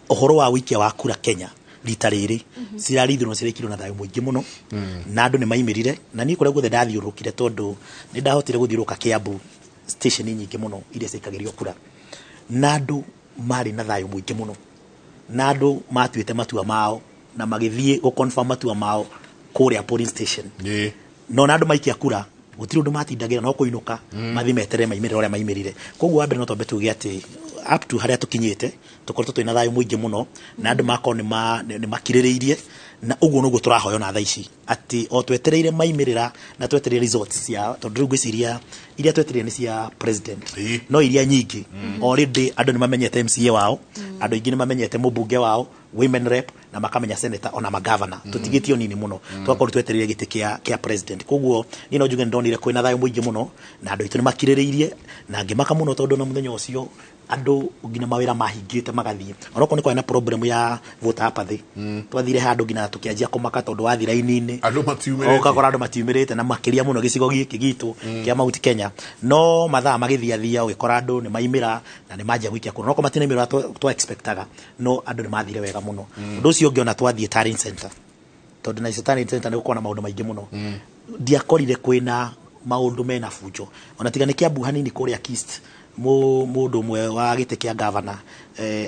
ũhoro wa ũikia wa kura Kenya rita rĩrĩ. Cirarĩ ithurano cirekirwo na thayũ mũingĩ mũno na andũ nĩ maimĩrire, na niĩ kũrĩa guothe ndathiũrũrũkire, tondũ nĩ ndahotire gũthiũrũrũka Kiambu station nyingĩ mũno iria ciaikagĩrio kura, na andũ marĩ na thayũ mũingĩ mũno, na andũ matuĩte matua mao na magĩthiĩ gũ confirm matua mao kũrĩa polling station. No na andũ maikia kura gũtirĩ ũndũ matindagĩra, no kũinũka mathiĩ meterere maimĩrĩre ũrĩa maimĩrire. Koguo wa mbere no twambe tuge atĩ up to harĩa tũkinyĩte tũkoretwo twĩna thayũ mũingĩ mũno na andũ makorwo nĩ makirĩrĩirie, na ũguo noguo tũrahoya ona thaa ici atĩ o twetereire maimĩrĩra na twetereire results cia, tondũ rĩu ngwĩciria iria twetereire nĩ cia president, no iria nyingĩ already andũ nĩ mamenyete MCA wao, andũ aingĩ nĩ mamenyete mũmbunge wao, women rep, na makamenya senator ona magavana. Tũtigĩtio nini mũno, twakorwo twetereire gĩtĩ kĩa president. Koguo niĩ no njuge nĩ ndonire kwĩna thayũ mũingĩ mũno na andũ aitũ nĩ makirĩrĩirie, na ngĩmaka mũno tondũ na mũthenya ũcio andũ nginya mawĩra mahingĩte magathiĩ, onokorwo nĩ kwarĩ na problem ya voter apathy. Twathire handũ nginya tũkĩanjia kũmaka tondũ wathi raini-inĩ andũ matiumĩrĩte. Ũgakora andũ matiumĩrĩte, na makĩria mũno gĩcigo gĩkĩ gitũ kĩa Mount Kenya. No mathaa magĩthiathia ũgĩkora andũ nĩ maimĩra na nĩ manjia gũikia kura, no matinamĩra twa expectaga, no andũ nĩ mathire wega mũno. Ũndũ ũcio ũngĩ, ona twathiĩ tallying center, tondũ na icio tallying center nĩ gũkorwo na maũndũ maingĩ mũno, ndiakorire kwĩna maũndũ mena bunjo, ona tiga nĩ Kiambu hanini kũrĩa Kist, mũndũ ũmwe wa gĩtĩ kĩa gavana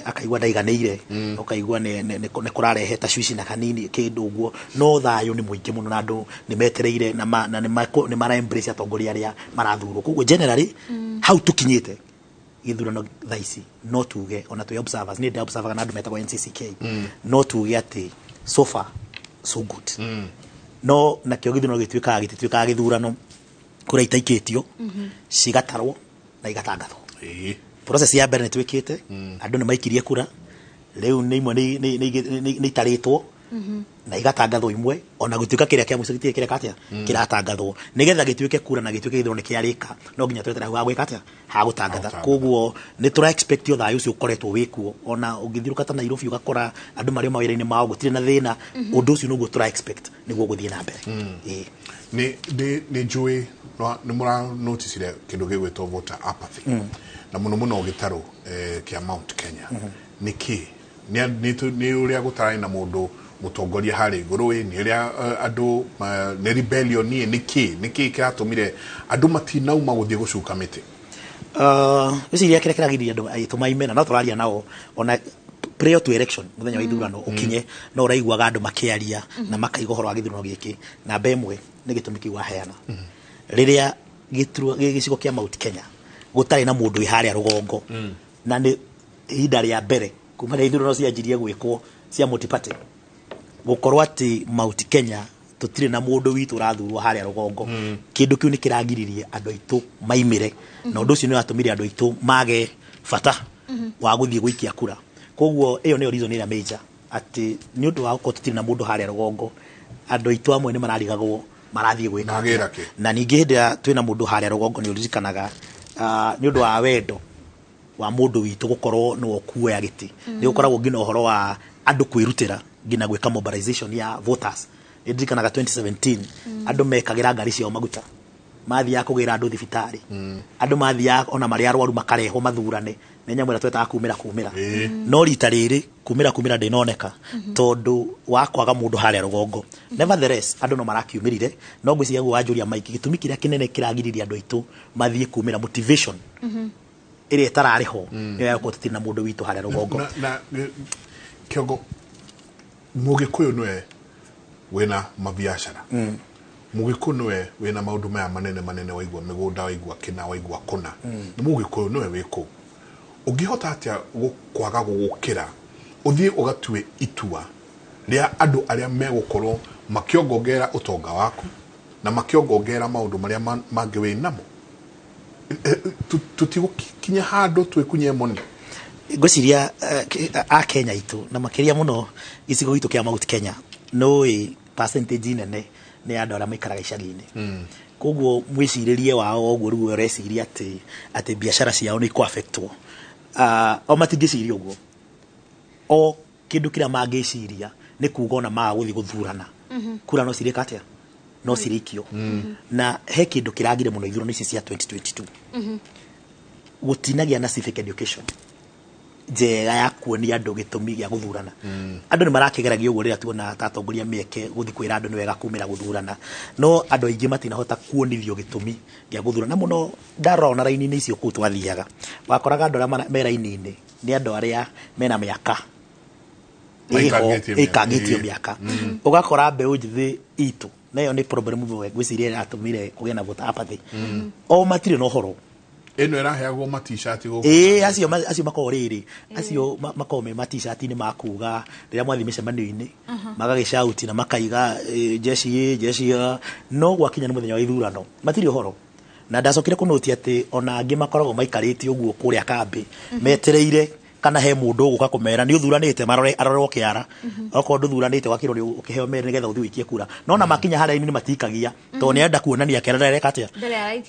akaigua ndaiganĩire, ũkaigua nĩ kũrarehe tashwishi na kanini kĩndũ ũguo. No thayũ nĩ mũingĩ mũno na andũ nĩ metereire na nĩ mara embrace atongoria arĩa marathurwo. Koguo generally hau tũkinyĩte gĩthurano thaa ici, no tuge ona twĩ observers, niĩ ndĩ observer na andũ metagwo NCCK, no tuge atĩ so far so good. No nakĩo gĩthurano gĩtuĩkaga gĩtituĩkaga gĩthurano kũrĩa itaikĩtio cigatarwo na igatangathwo. Process ya mbere nĩ twĩkĩte, andũ nĩ maikirie kura, rĩu nĩ imwe nĩ itarĩtwo na igatangathwo imwe, ona gũtuĩka kĩrĩa kĩa mũico gĩtirĩ kĩreka atĩa kĩratangathwo. Nĩgetha gĩtuĩke kura na gĩtuĩke gĩthurano kĩarĩka, no nginya twetere hau hagwĩka atĩa, hagũtangatha. Koguo nĩ tũra expect o thayũ ũcio ũkoretwo wĩkuo, ona ũngĩthiũrũka ta Nairobi ũgakora andũ marĩ o mawĩra-inĩ mao, gũtirĩ na thĩna. Ũndũ ũcio nĩguo tũra expect nĩguo gũthiĩ na mbere. Ĩĩ. Nĩ njũĩ nĩ mũra noticire kĩndũ gĩgwĩtwo voter apathy, na mũno mũno gĩtarũ kĩa Mount Kenya. Nĩ kĩ nĩ ũrĩa gũtararĩ na mũndũ mũtongoria harĩa igũrũ ĩ nĩ ũrĩa andũ nĩ rebellion nĩ kĩ kĩratũmire andũ matinauma gũthiĩ gũcuka mĩtĩ? Ngwĩciria kĩrĩa kĩragiririe andũ aitũ maime, na no tũraria nao ona prior to election, mũthenya wa ithurano ũkinye, no ũraiguaga andũ makĩaria na makaiga ũhoro wa gĩthurano gĩkĩ. Namba ĩmwe nĩ gĩtũmi kĩu waheana, rĩrĩa gĩcigo kĩa Mount Kenya gũtarĩ na mũndũ wĩ harĩa rũgongo, na nĩ ihinda rĩa mbere kuma rĩrĩa ithurano cianjirie gwĩkwo cia multi-party gũkorwo atĩ Mount Kenya tũtirĩ na mũndũ witũ ũrathurwo harĩa rũgongo. Kĩndũ kĩu nĩ kĩragiririe andũ aitũ maimĩre, na ũndũ ũcio nĩ watũmire andũ aitũ mage bata wa gũthiĩ gũikia kura. Koguo ĩyo nĩyo reason ĩrĩa major, atĩ nĩ ũndũ wa gũkorwo tũtirĩ na mũndũ harĩa rũgongo, andũ aitũ amwe nĩ mararigagwo marathiĩ gwĩka Magĩra atĩa. Kĩ? Na ningĩ hĩndĩ ĩrĩa twĩna mũndũ harĩa rũgongo, nĩ ũririkanaga nĩ ũndũ wa wendo wa mũndũ witũ gũkorwo nĩwe ũkuoya gĩtĩ, nĩ gũkoragwo nginya ũhoro wa andũ kwĩrutĩra nginya gwĩka mobilization ya voters. Nĩ ndirikanaga 2017 andũ mekagĩra ngari ciao maguta Mathiaga kũgĩra andũ thibitarĩ, andũ mathiaga ona marĩ arwaru makarehwo mathurane, nĩ nyamũ ĩrĩa twetaga kumĩra kumĩra. No rita rĩrĩ kumĩra kumĩra ndĩnoneka tondũ wa kwaga mũndũ harĩa rũgongo. Nevertheless, andũ no marakiumĩrire, no ngwĩciria guo wanjũria Mike, gĩtũmi kĩrĩa kĩnene kĩragiririe andũ aitũ mathiĩ kumĩra, motivation ĩrĩa ĩtararĩ ho, nĩyo ya gũkorwo tũtirĩ na mũndũ witũ harĩa rũgongo. Na kĩongo mũgĩkũyũ nĩwe wĩna mabiacara, mũgĩkũyũ nĩwe wĩna maũndũ maya manene manene, waigua mĩgũnda, waigua kĩna, waigua kũna, nĩ mũgĩkũyũ nĩwe wĩ kũu. Ũngĩhota atĩa kwaga gũgũkĩra ũthiĩ ũgatue itua rĩa andũ arĩa megũkorwo makĩongongera ũtonga waku na makĩongongera maũndũ marĩa mangĩ wĩ namo? Tũtigũkinya handũ twĩkunye moni. Ngwĩciria a Kenya itũ na makĩria mũno gĩcigo gitũ kĩa Mount Kenya, nũĩ percentage nene nĩ andũ arĩa maikaraga icagi-inĩ. Koguo mwĩcirĩrie wao ũguo rĩu ũreciria atĩ biacara ciao nĩ ikũ-affectwo. O matingĩciria ũguo, o kĩndũ kĩrĩa mangĩciria nĩ kuga ona maga gũthiĩ gũthurana, kura no cirĩka atĩa, no cirĩikio. Na he kĩndũ kĩragire mũno ithurano ici cia 2022, gũtinagĩa na civic education njega ya kuonia andũ gĩtũmi gĩa gũthurana. Andũ nĩ marakĩgeragia ũguo rĩrĩa tuona ta atongoria mĩeke gũthiĩ kwĩra andũ nĩ wega kumĩra gũthurana, no andũ aingĩ matinahota kuonithio gĩtũmi gĩa gũthurana. Mũno ndarora ona raini-inĩ icio kũu twathiaga, wakoraga andũ arĩa me raini-inĩ nĩ andũ arĩa mena mĩaka ĩho ĩkangĩtio mĩaka, ũgakora mbeũ njĩthĩ itũ, nayo nĩ problem ĩmwe ngwĩciria ĩratũmire kũgĩe na voter apathy. O matirĩ na ũhoro. Ĩno ĩraheagwo ma-t-shirt gũkũ. Ĩĩ, acio makoragwo rĩrĩ, acio makoragwo me ma-t-shirt-inĩ ma kuga rĩrĩa mwathiĩ mĩcemanio-inĩ, magagĩcauti na makaiga jeshi ĩ jeshi ya, no gwakinya nĩ mũthenya wa ithurano matirĩ ũhoro. Na ndacokire kũnũtia atĩ ona angĩ makoragwo maikarĩte ũguo kũrĩa kambĩ, metereire kana he mũndũ ũgũka kũmera nĩ ũthuranĩte, marore arorwo kĩara, okorwo ndũthuranĩte wakirwo nĩ ũkĩheo merĩ nĩgetha ũthiĩ ũikie kura. No na makinya harĩa inĩ matikagia tondũ nĩ arenda kuonania kĩara ndareka atĩa,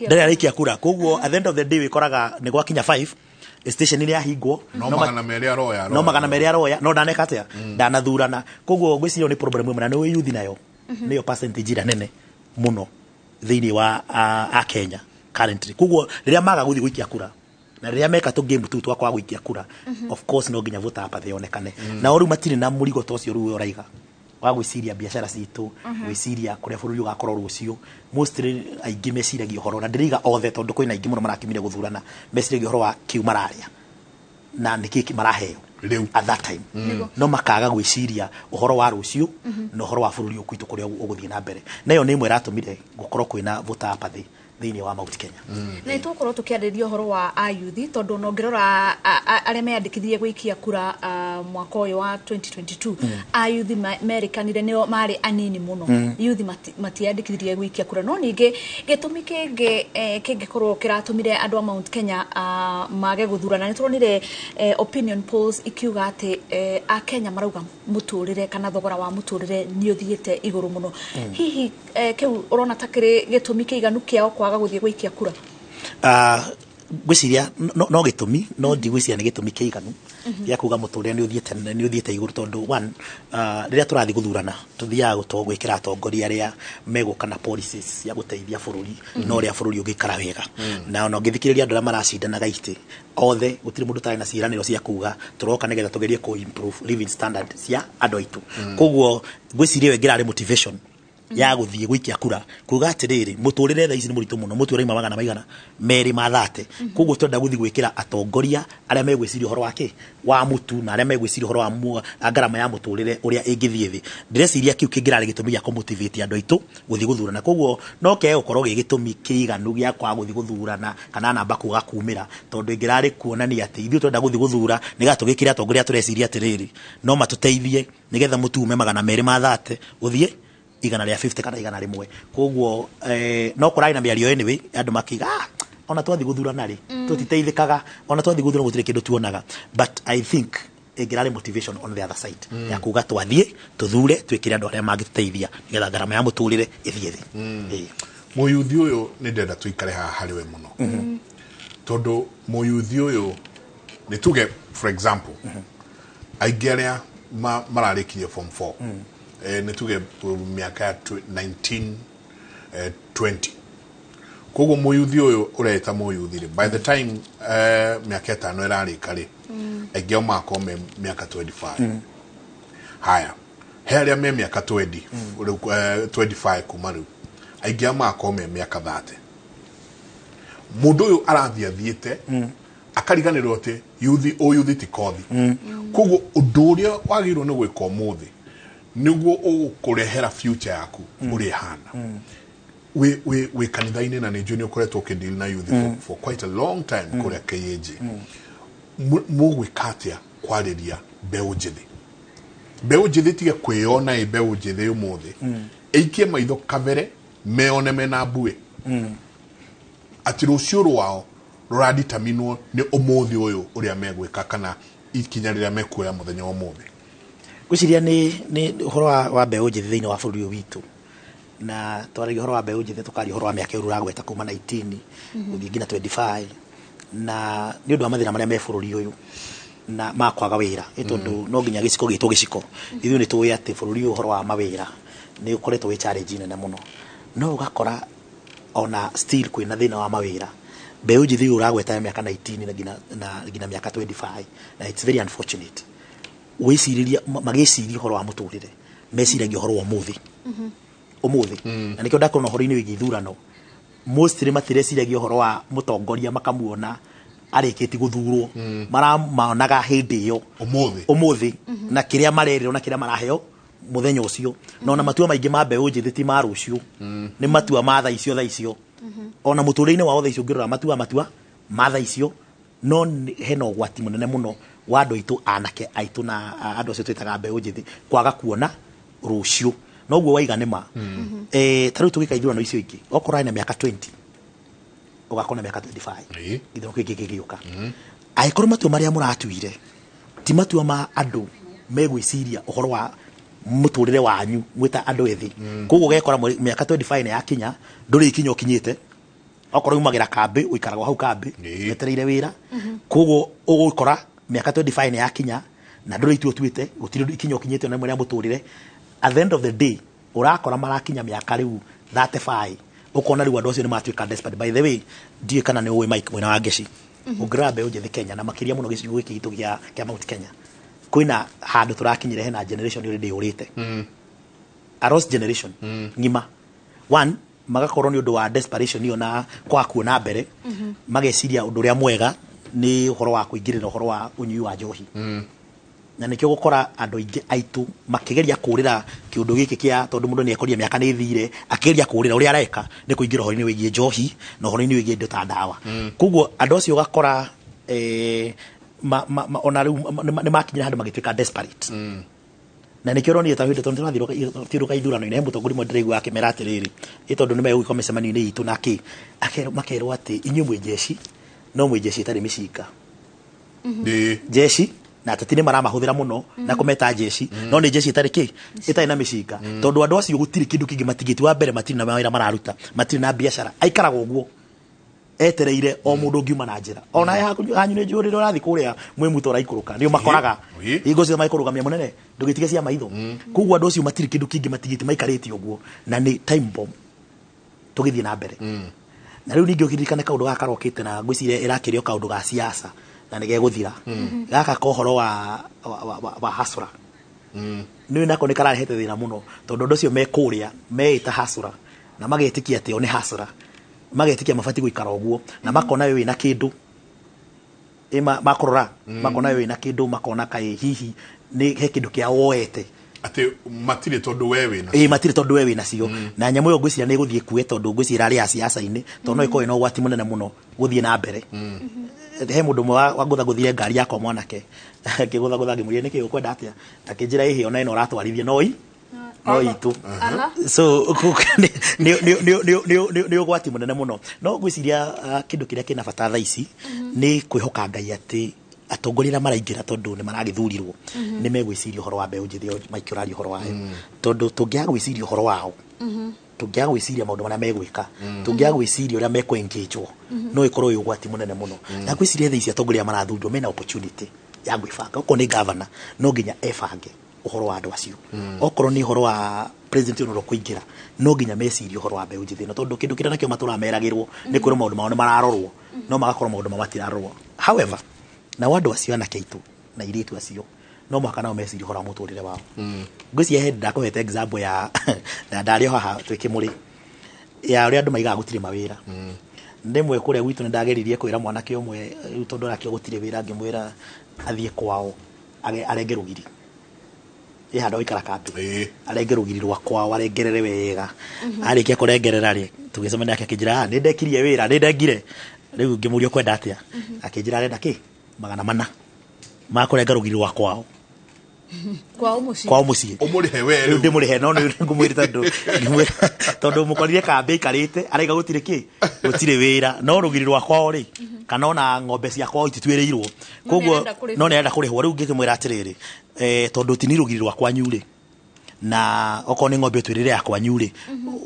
ndarĩ araikia kura. Koguo at the end of the day wĩkoraga nĩ gwakinya 5 station nĩ yahingwo. No 200 aroya. No 200 aroya, no ndaneka atĩa, ndanathurana. Koguo ngwĩciria nĩ problem ĩmwe, na nĩ yuthi nayo nĩyo percentage ĩrĩa nene mũno thĩinĩ wa a Kenya currently. Koguo rĩrĩa maga gũthiĩ gũikia kura na rĩrĩa meka tũ game tu twa kwaga gũikia kura, of course no nginya voter apathy yonekane. Nao rĩu matirĩ na mũrigo ta ũcio rĩu ũraiga wa gwĩciria biacara citũ, gwĩciria kũrĩa bũrũri ũgakorwo rũciũ. Mostly aingĩ meciragia ũhoro, na ndĩraiga othe tondũ kwĩna aingĩ mũno marakimire gũthurana, meciragia ũhoro wa kĩu mararĩa na nĩkĩ maraheo rĩu at that time, no makaga gwĩciria ũhoro wa rũciũ na ũhoro wa bũrũri ũyũ kwitũ kũrĩa ũgũthiĩ na mbere. Na ĩyo nĩ ĩmwe ĩratũmire gũkorwo kwĩna voter apathy thĩinĩ wa Mount Kenya. Na nĩ tũgũkorwo tũkĩarĩrĩria ũhoro wa ayuthi, tondũ ona ũngĩrora arĩa meyandĩkithirie gũikia kura mwaka ũyũ wa 2022, ayuthi merĩkanire nĩo marĩ anini mũno. Yuthi matiandĩkithirie gũikia kura. No ningĩ gĩtũmi kĩngĩ kĩngĩkorwo kĩratũmire andũ a Mount Kenya mage gũthurana, nĩ tũronire opinion polls ikiuga atĩ a Kenya marauga mũtũrĩre kana thogora wa mũtũrĩre nĩ ũthiĩte igũrũ mũno. Hihi kĩu ũrona ta kĩrĩ gĩtũmi kĩiganu kĩao kwaga gũthiĩ gũikia kura? Ngwĩciria no gĩtũmi, no ndigwĩciria nĩ gĩtũmi kĩiganu gĩa kuga mũtũrĩre nĩ ũthiĩte igũrũ, tondũ one, rĩrĩa tũrathiĩ gũthurana tũthiaga gwĩkĩra atongoria arĩa megũka na policies cia gũteithia bũrũri na ũrĩa bũrũri ũngĩikara wega. Na ona ũngĩthikĩrĩria andũ arĩa maracindanaga itĩ othe, gũtirĩ mũndũ ũtarĩ na ciĩranĩro cia kuga tũroka nĩgetha tũgerie kũ improve living standard cia andũ aitũ. Koguo ngwĩciria ĩyo ĩngĩrarĩ motivation ya gũthiĩ gũikia kura, kuga atĩrĩrĩ, mũtũrĩre thaa ici nĩ mũritũ mũno, mũtu ũraima 230. Koguo tũrenda gũthiĩ gwĩkĩra atongoria arĩa megwĩciria ũhoro wa kĩ wa mũtu na arĩa megwĩciria ũhoro wa ngarama ya mũtũrĩre ũrĩa ĩngĩthiĩ thĩ. Ndĩreciria kĩu kĩngĩrarĩ gĩtũmi gĩa kũmotivate andũ aitũ gũthiĩ gũthurana. Koguo no kĩage gũkorwo gĩ gĩtũmi kĩiganu gĩa kwaga gũthiĩ gũthurana kana namba kuga kumĩra, tondũ ĩngĩrarĩ kuonania atĩ ithuĩ tũrenda gũthiĩ gũthura nĩgetha tũgĩkĩre atongoria tũreciria atĩrĩrĩ no matũteithie nĩgetha mũtu ume 230 ũthiĩ 150 kana 100. Koguo no kũrarĩ na mĩario anyway, andũ makiuga ona twathiĩ gũthurana rĩ tũtiteithĩkaga, ona twathiĩ gũthurana gũtirĩ kĩndũ tuonaga. But I think ĩngĩrarĩ motivation on the other side ya kuga twathiĩ tũthure twĩkĩre andũ arĩa mangĩtũteithia nĩgetha ngarama ya mũtũrĩre ĩthiĩ thĩ. Mũyuthi ũyũ nĩ ndĩrenda tũikare haha harĩ we mũno, tondũ mũyuthi ũyũ nĩ tuge for example aingĩ arĩa mararĩkirie form 4, nĩ tuge mĩaka ya 1920, Koguo mũyuthi ũyũ ũreta mũyuthi rĩ, by the time mĩaka 5 ĩrarĩka rĩ, aingĩ ao magakorwo me mĩaka 25. Haya, he arĩa me mĩaka 20 rĩu, 25 kuma rĩu, aingĩ ao magakorwo me mĩaka 30. Mũndũ ũyũ arathiĩ athiĩte akariganĩrwo atĩ yuthi ũyuthi ti kothi. Koguo ũndũ ũrĩa wagĩrĩirwo nĩ gwĩka ũmũthĩ nĩguo ũgũkũrehera future yaku ũrĩa ĩhana. Wĩ kanitha-inĩ na nĩ njũĩ nĩ ũkoretwo ũkĩdeal na youth for quite a long time kũrĩa KAG. Mũgwĩka atĩa kwarĩria mbeũ njĩthĩ? Mbeũ njĩthĩ tige kwĩyona ĩ mbeũ njĩthĩ ũmũthĩ, ĩikie maitho kabere meyone mena mbuĩ atĩ rũciũ rwao rũraditaminwo nĩ ũmũthĩ ũyũ ũrĩa megwĩka kana ikinya rĩrĩa mekuoya mũthenya wa ũmũthĩ. Ngwĩciria nĩ ũhoro wa mbeũ njĩthĩ thĩinĩ wa bũrũri ũyũ witũ, na twaragia ũhoro wa mbeũ njĩthĩ tũkaria ũhoro wa mĩaka ĩyo ũragweta kuma 19 gũthiĩ nginya 25, na nĩ ũndũ wa mathĩna marĩa me bũrũri ũyũ na ma kwaga wĩra, nĩ tondũ no nginya gĩciko gĩtwo gĩciko. Ithuĩ nĩ tũĩ atĩ bũrũri ũyũ ũhoro wa mawĩra nĩ ũkoretwo wĩ challenge nene mũno, no ũgakora ona still kwĩna thĩna wa mawĩra. Mbeũ njĩthĩ ũyũ ũragweta ya mĩaka 19 na nginya mĩaka 25, na it's very unfortunate. Wĩcirĩria magĩciria ũhoro wa mũtũrĩre, meciragia ũhoro wa ũmũthĩ ũmũthĩ, na nĩkĩo ndakorwo na ũhoro-inĩ wĩgiĩ ithurano, mostly matireciragia ũhoro wa mũtongoria makamuona arĩkĩtie gũthurwo, maramaonaga hĩndĩ ĩyo ũmũthĩ na kĩrĩa marerĩrwo na kĩrĩa maraheo mũthenya ũcio. Na ona matua maingĩ ma mbeũ njĩthĩ ti ma rũciũ, nĩ matua ma thaa icio thaa icio. Ona mũtũrĩre-inĩ wao thaa icio ũngĩrora matua ma thaa icio, no hena ũgwati mũnene mũno wa andũ aitũ anake aitũ na andũ acio twĩtaga mbeũ njĩthĩ kwaga kuona rũciũ. Noguo waiga nĩ ma. Ta rĩu tũgĩka ithurano icio ingĩ, okorwo arĩ na mĩaka 20 ũgakorwo na mĩaka 25, gĩthurano kĩngĩ gĩgĩũka. Angĩkorwo matua marĩa mũratuire ti matua ma andũ megwĩciria ũhoro wa mũtũrĩre wanyu mwĩta andũ ethĩ, koguo ũgekora mĩaka 25 nĩ yakinya ndũrĩ ikinya ũkinyĩte, okorwo umagĩra kambĩ ũikaraga hau kambĩ wetereire wĩra, koguo ũgũkora mĩaka 25 nĩ yakinya na ndũrĩ itua ũtuĩte, gũtirĩ ikinya ũkinyĩte ona rĩmwe rĩa mũtũrĩre. At the end of the day ũrakora marakinya mĩaka rĩu 35, ũkona rĩu andũ acio nĩ matuĩka desperate. By the way, ndiũĩ kana nĩ ũĩ Mike mwena wa Ngeci, ũngĩrora mbeũ njĩthĩ Kenya na makĩria mũno gĩcigo gĩkĩ gitũ kĩa Mount Kenya, kwĩna handũ tũrakinyire hena generation already yũrĩte, a lost generation ng'ima. One, magakorwo nĩ ũndũ wa desperation ĩyo na kwaga kuona mbere, mageciria ũndũ ũrĩa mwega nĩ ũhoro wa kũingĩrĩra ũhoro wa ũnyui wa njohi. Na nĩkĩo gũkora andũ aingĩ aitũ makĩgeria kũrĩra kĩũndũ gĩkĩ kĩa, tondũ mũndũ nĩ ekorire mĩaka nĩ ĩthire, akĩgeria kũrĩra ũrĩa areka nĩ kũingĩra ũhoro-inĩ wĩgiĩ njohi na ũhoro-inĩ wĩgiĩ indo ta ndawa. Koguo andũ acio ũgakora ona rĩu nĩ makinyire handũ magĩtuĩka desperate. Na nĩkĩo ũronire ta hĩndĩ tondũ tũrathiũrũka ithurano-inĩ, he mũtongoria ũmwe ndĩraigua akĩmera atĩrĩrĩ, ĩ tondũ nĩ megũgĩkorwo mĩcemanio-inĩ itũ na kĩ, makerwo atĩ inyuĩ mwĩ jeshi, no mwĩ jeshi ĩtarĩ mĩcinga. Jeshi na ateti nĩ maramahũthĩra mũno na kũmeta jeshi, no nĩ jeshi ĩtarĩ kĩ, ĩtarĩ na mĩcinga. Tondũ andũ acio gũtirĩ kĩndũ kĩngĩ matigĩtie, wa mbere matirĩ na mawĩra mararuta, matirĩ na biacara, aikaraga ũguo etereire o mũndũ ũngiuma na njĩra. Ona hanyu nĩ njũĩ rĩrĩa ũrathiĩ kũrĩa mwĩ muto ũraikũrũka, nĩ ũmakoraga hingo ciothe magĩkũrũgamia mũnene, ndũgĩtige cia maitho. Koguo andũ acio matirĩ kĩndũ kĩngĩ matigĩtie, maikarĩte ũguo na nĩ time bomb tũgĩthiĩ na mbere. Na rĩu ningĩ ũkĩririkane kaũndũ gaka karokĩte na ngwĩciria ĩrakĩrio kaũndũ ga siasa na nĩ gegũthira. Gaka ka ũhoro wa hasura. Nĩ nako nĩ kararehete thĩna mũno, tondũ andũ acio me kũrĩa meĩta hasura na magetĩkia atĩ o nĩ hasura, magetĩkia mabatiĩ gũikara ũguo na makona we wĩna kĩndũ, makorora makona we wĩna kĩndũ, makona kaĩ hihi nĩ he kĩndũ kĩa woete atĩ matirĩ tondũ we wĩna ĩ matirĩ tondũ we wĩna cio. Na nyamũ ĩyo ngwĩciria nĩ ĩgũthiĩ kue, tondũ ngwĩciria ĩrarĩ ya siasa-inĩ, tondũ no ĩkorwo ĩna ũgwati mũnene mũno gũthiĩ na mbere. He mũndũ ũmwe wangũthagũthire ngari yakwa mwanake, akĩgũthagũtha ngĩmũria nĩkĩ ũkwenda atĩa, akĩnjĩra ĩhĩ ona ĩno ũratwarithia no no itũ. So nĩ ũgwati mũnene mũno. No ngwĩciria kĩndũ kĩrĩa kĩna bata thaa ici nĩ kwĩhoka Ngai atĩ atongoria arĩa maraingĩra, tondũ nĩ maragĩthurirwo, nĩ megwĩciria ũhoro wa mbeũ njĩthĩ ĩyo Mike ũraria ũhoro wayo. Tondũ tũngĩaga gwĩciria ũhoro wao, tũngĩaga gwĩciria maũndũ marĩa megwĩka, tũngĩaga gwĩciria ũrĩa mekũ-engage-wo, no ĩkorwo ĩ ũgwati mũnene mũno. Na ngwĩciria thaa ici atongoria marathurwo mena opportunity ya gwĩbanga. Okorwo nĩ governor, no nginya ebange Ũhoro wa andũ acio, okorwo nĩ ũhoro wa president ũyũ kũingĩra, no nginya mecirie ũhoro wa mbeũ njĩthĩ ĩno, tondũ kĩndũ kĩrĩa nakĩo matũraga meragĩrwo nĩ kwĩrwo maũndũ mao nĩ mararorwo, no magakorwo maũndũ mao matirarorwo. However, nao andũ acio, anake aitũ na airĩtu acio, no mũhaka nao mecirie ũhoro wa mũtũrĩre wao. Ngwĩciria hĩndĩ ndakũhete example ya na ndarĩ o haha twĩ Kĩmũrĩ, ya ũrĩa andũ maigaga gũtirĩ mawĩra. Rĩmwe kũrĩa gwitũ nĩ ndageririe kwĩra mwanake ũmwe, rĩu tondũ arakĩo gũtirĩ wĩra, ngĩmwĩra athiĩ kwao arenge rũgiri ĩ handũ gũikara kambĩ, arenge rũgiri rwa kwao, arengerere wega. Arĩkia kũrengerera rĩ, tũgĩcemania nake akĩnjĩra, "Ah, nĩ ndekirie wĩra, nĩ ndengire rĩu." Ngĩmũria, "Ũkwenda atĩa?" Akĩnjĩra arenda kĩ 400 ma kũrenga rũgiri rwa kwao. Kwao mũciĩ. Kwao mũciĩ. Ũmũrĩhe we? Rĩu ndĩmũrĩhe, no nĩ ngũmwĩra tondũ ngĩmwĩra tondũ mũkorire kambĩ aikarĩte araiga gũtirĩ kĩ, gũtirĩ wĩra, no rũgiri rwa kwao rĩ, kana ona ng'ombe cia kwao itituĩrĩirwo, koguo nĩarenda kũrĩhwo. No nĩarenda kũrĩhwo. Rĩu ngĩkĩmwĩra atĩrĩrĩ, tondũ ti ni rũgiri rwa kwanyu rĩ, na okorwo nĩ ng'ombe ũtwĩrĩre ya kwanyu rĩ,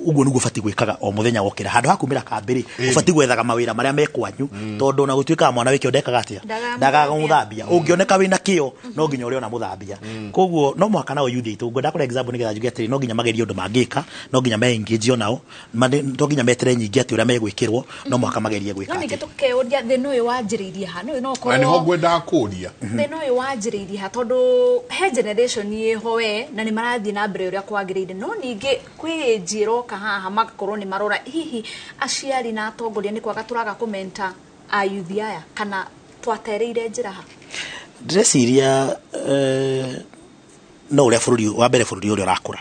ũguo nĩguo ũbatiĩ gwĩkaga o mũthenya wokĩra. Handũ ha kumĩra kambĩ rĩ, ũbatiĩ gwethaga mawĩra marĩa me kwanyu, tondũ ona gũtuĩkaga mwana wĩkĩo ndekaga atĩa? Ndagaga. Ndagaga mũthambia. Ũngĩoneka wĩna kĩo, no nginya ũrĩona mũthambia. Koguo no mũhaka nao youth aitũ, ngwenda kũrĩa example nĩgetha njuge atĩrĩ, no nginya magerie ũndũ mangĩka, no nginya me engage onao. To nginya metere nyingĩ atĩ ũrĩa megwĩkĩrwo, no mũhaka magerie gwĩka No ningĩ atĩ tũkeũria, thĩna ũyũ wanjĩrĩirie ha? No no Na nĩho ũkorwo ngwendaga kũria. Thĩna ũyũ wanjĩrĩirie ha? Tondũ he generation ĩho we na nĩ marathiĩ na mbere ũrĩa kwagĩrĩire, no ningĩ kwĩ age ĩroka haha magakorwo nĩ marora. Hihi aciari na atongoria nĩ kwaga tũraga kũmenta ayuthi aya, kana twatereire njĩra ha? Ndĩreciria no ũrĩa bũrũri wa mbere, bũrũri ũrĩa ũrakũra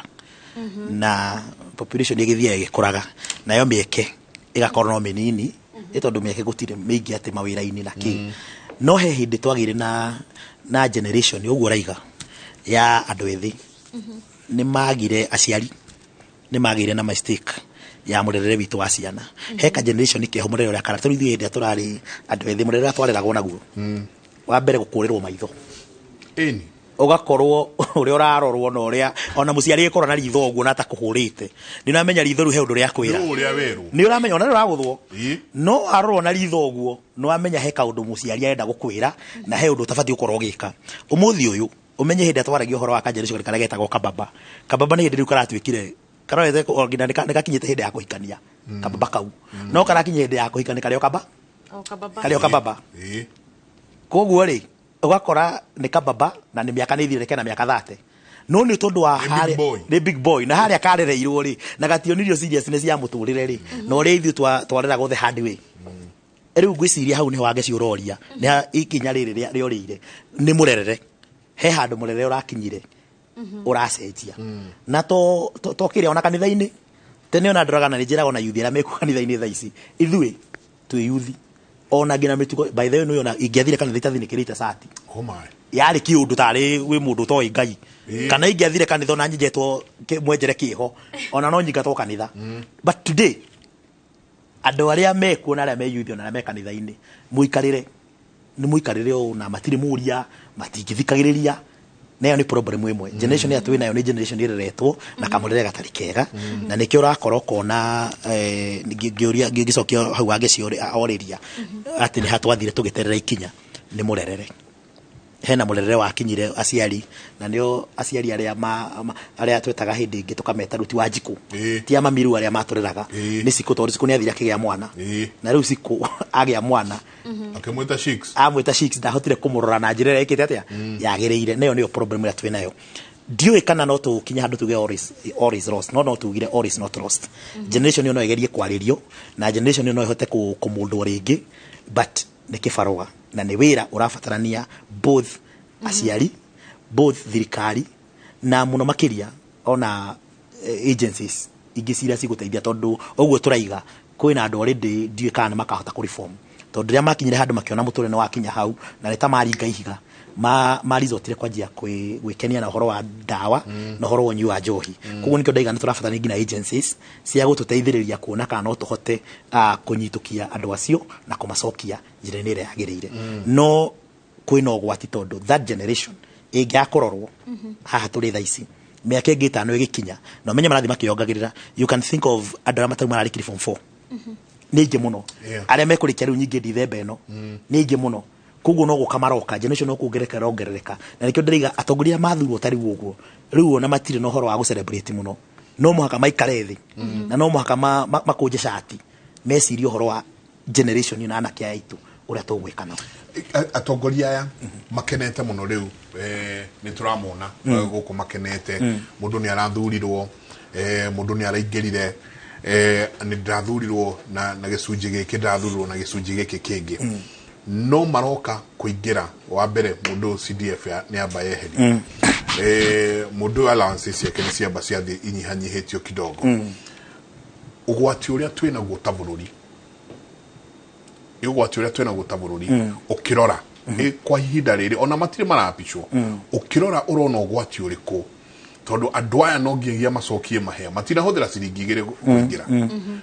na population ĩgĩthiaga ĩgĩkũraga, nayo mĩeke ĩgakorwo no mĩnini, nĩ tondũ mĩeke gũtirĩ mĩingĩ atĩ mawĩra-inĩ na kĩ. No he hĩndĩ twagĩire na generation ũguo ũraiga ya andũ ethĩ, nĩ magire aciari, nĩ magĩire na mistake ya mũrerere witũ wa ciana. He ka generation keho mũrere ũrĩa kara tondũ ithuĩ hĩndĩ ĩrĩa tũrarĩ andũ ethĩ, mũrere ũrĩa twareragwo naguo, wa mbere gũkũrĩrwo maitho. Ĩni. Ũgakorwo ũrĩa ũrarorwo na ũrĩa ona mũciari agĩkorwo na ritho ũguo na atakũhũrĩte, nĩ ũramenya ritho rĩu he ũndũ rĩa kwĩra. Nĩ ũrĩa werwo. Nĩ ũramenya ona rĩ ũragũthwo, no arorwo na ritho ũguo nĩ wamenya he kaũndũ mũciari arenda gũkwĩra na he ũndũ ũtabatiĩ gũkorwo ũgĩka. Ũmũthĩ ũyũ ũmenye hĩndĩ ĩrĩa twaragia ũhoro wa kageneration karĩa getagwo kababa, kababa nĩ hĩndĩ rĩu karatuĩkire karorete o nginya nĩ gakinyĩte hĩndĩ ya kũhikania. Kababa kau no karakinya hĩndĩ ya kũhikania, karĩ o kaba. O kababa. Karĩ o kababa. Koguo rĩ, ũgakora nĩ kababa na nĩ mĩaka nĩ ithirĩte, kena mĩaka 30, no nĩ tondũ wa Nĩ big harĩa boy. Nĩ big boy, na harĩa karereirwo rĩ, na gationirio seriousness ya mũtũrĩre rĩ, na ũrĩa ithuĩ twareragwo the hard way. Rĩu ngwĩciria hau nĩho wangeci ũroria nĩ ha ikinya rĩrĩ rĩorĩire nĩ mũrerere. He handũ mũrerere ũrakinyire ũracenjia na to kĩrĩa ona kanitha-inĩ tene ona ndoraga na nĩ njĩraga ona yuthi arĩa mekuo kanitha-inĩ thaa ici, ithuĩ twĩ yuthi ona nginya mĩtugo. By the way, nĩ ona ingĩathire kanitha itathinĩkĩrĩte cati, Oh my. Yarĩ kĩũndũ tarĩ wĩ mũndũ ũtoĩ Ngai. Kana ingĩathire kanitha ona nyenjetwo mwenjere kĩho, ona no nyingatwo kanitha. But today andũ arĩa mekuo na arĩa me yuthi ona arĩa me kanitha-inĩ, mũikarĩre nĩ mũikarĩre ũũ na matirĩ mũria, matingĩthikagĩrĩria, na ĩyo nĩ problem ĩmwe. Generation ĩrĩa twĩ nayo nĩ generation ĩreretwo na kamũrĩre gatarĩ kega, na nĩkĩo ũrakora ũkona ngĩũria ngĩcokia hau wangeci orĩria atĩ nĩ ha twathire tũgĩterera ikinya. Nĩ mũrerere, hena mũrerere wakinyire aciari, na nĩo aciari arĩa arĩa twetaga hĩndĩ ĩngĩ tũkameta rĩu ti wa njikũ, ti a mami rĩu arĩa matũreraga, nĩ cikũ, tondũ cikũ nĩ athire akĩgĩa mwana, na rĩu cikũ agĩa mwana Akĩmwĩta Sheiks. Amwĩta Sheiks, ndahotire kũmũrora na njĩra ĩrĩa ĩkĩte atĩa yagĩrĩire. Nayo nĩyo problem ĩrĩa twĩ nayo. Ndiũĩ kana no tũkinye handũ tuge all is lost, no tugire all is not lost. Generation ĩyo no ĩgerie kwarĩrio, na generation ĩyo no ĩhote kũmũndwo rĩngĩ, but nĩ kĩbarũa na nĩ wĩra ũrabatarania both aciari, both thirikari, na mũno makĩria ona agencies ingĩ ciria cigũteithia, tondũ ũguo tũraiga kwĩna andũ already ndiũĩ kana nĩ makahota kũ reform, tondũ rĩrĩa makinyire handũ makĩona mũtũrĩre nĩ wakinya hau na nĩ ta maringa ihiga, marizotire kwanjia gwĩkenia na ũhoro wa ndawa na ũhoro wa ũnyui wa njohi. Koguo nĩkĩo ndaiga nĩ tũrabatara nginya agencies cia gũtũteithĩrĩria kuona kana no tũhote kũnyitũkia andũ acio na kũmacokia njĩra-inĩ ĩrĩa yagĩrĩire. No kwĩna ũgwati, tondũ that generation ĩngĩaga kũrorwo haha tũrĩ thaa ici, mĩaka ĩngĩ 5 ĩgĩkinya, na ũmenye marathiĩ makĩongagĩrĩra. You can think of andũ arĩa matarĩ mararĩkiri form 4 nĩ aingĩ mũno. Arĩa mekũrĩkia rĩu nyingĩ Dithemba ĩno nĩ aingĩ mũno. Koguo no gũka maroka generation no kuongerereka rongerereka, na nĩkĩo ndĩraiga atongoria mathurwo ta rĩu ũguo rĩu ona matirĩ na ũhoro wa gũ-celebrate mũno, no mũhaka maikare thĩ na no mũhaka makũnje cati mecirie ũhoro wa generation ĩno na anake aya aitũ ũrĩa tũgwĩka nao. Atongoria aya makenete mũno rĩu, nĩ tũramona gũkũ makenete. Mũndũ nĩ arathurirwo, mũndũ nĩ araingĩrire, nĩ ndĩrathurirwo na gĩcunjĩ gĩkĩ, ndĩrathurirwo na gĩcunjĩ gĩkĩ kĩngĩ. No maroka kũingĩra wa mbere mũndũ CDF nĩ amba yeherio, mũndũ allowances ciake nĩ ciamba ciathiĩ inyihanyihĩtio kidogo. Ũgwati ũrĩa twĩnaguo ta bũrũri, ũgwati ũrĩa twĩnaguo ta bũrũri ũkĩrora kwa ihinda rĩrĩ ona matirĩ marapicwo, ũkĩrora ũrona ũgwati ũrĩkũ? Tondũ andũ aya no nginyagia macokie mahĩa, matinahũthĩra ciringi igĩrĩ kũingĩra.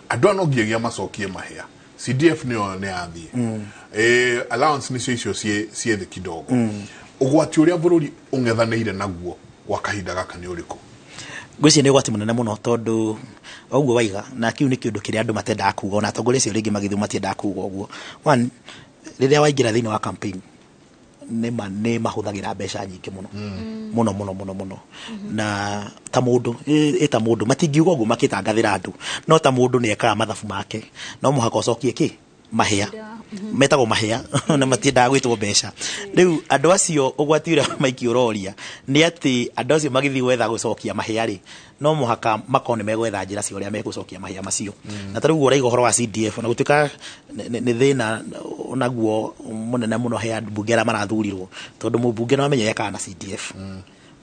Andũ aya no nginyagia macokie mahĩa. CDF nĩyo nĩ yathiĩ, allowance nĩcio icio ciĩ thĩ kidogo. Ũgwati ũrĩa bũrũri ũng'ethanĩire naguo gwa kahinda gaka nĩ ũrĩkũ? Ngwĩciria nĩ ũgwati mũnene mũno, tondũ ũguo waiga na kĩu nĩ kĩũndũ kĩrĩa andũ matendaga kuga, ona atongoria acio rĩngĩ magĩthiĩ matiendaga kuga ũguo. One, rĩrĩa waingĩra thĩinĩ wa campaign nĩ mahũthagĩra mbeca nyingĩ mũno mũno mũno mũno mũno, na ta mũndũ ta mũndũ matingiuga ũguo makĩtangathĩra andũ, no ta mũndũ nĩ ekaga mathabu make, no mũhaka ũcokie kĩ mahĩa metagwo mahĩa na matiendaga gwĩtwo mbeca. Rĩu andũ acio ũgwati ũrĩa maiki ũroria nĩ atĩ andũ acio magĩthiĩ gwetha gũcokia mahĩa rĩ, no mũhaka makorwo nĩ megwetha njĩra cia ũrĩa megũcokia mahĩa macio. Na ta rĩu ũraiga ũhoro wa CDF, na gũtuĩka nĩ thĩna onaguo mũnene mũno he ambunge arĩa marathurirwo, tondũ mũmbunge no amenye ekaga na CDF.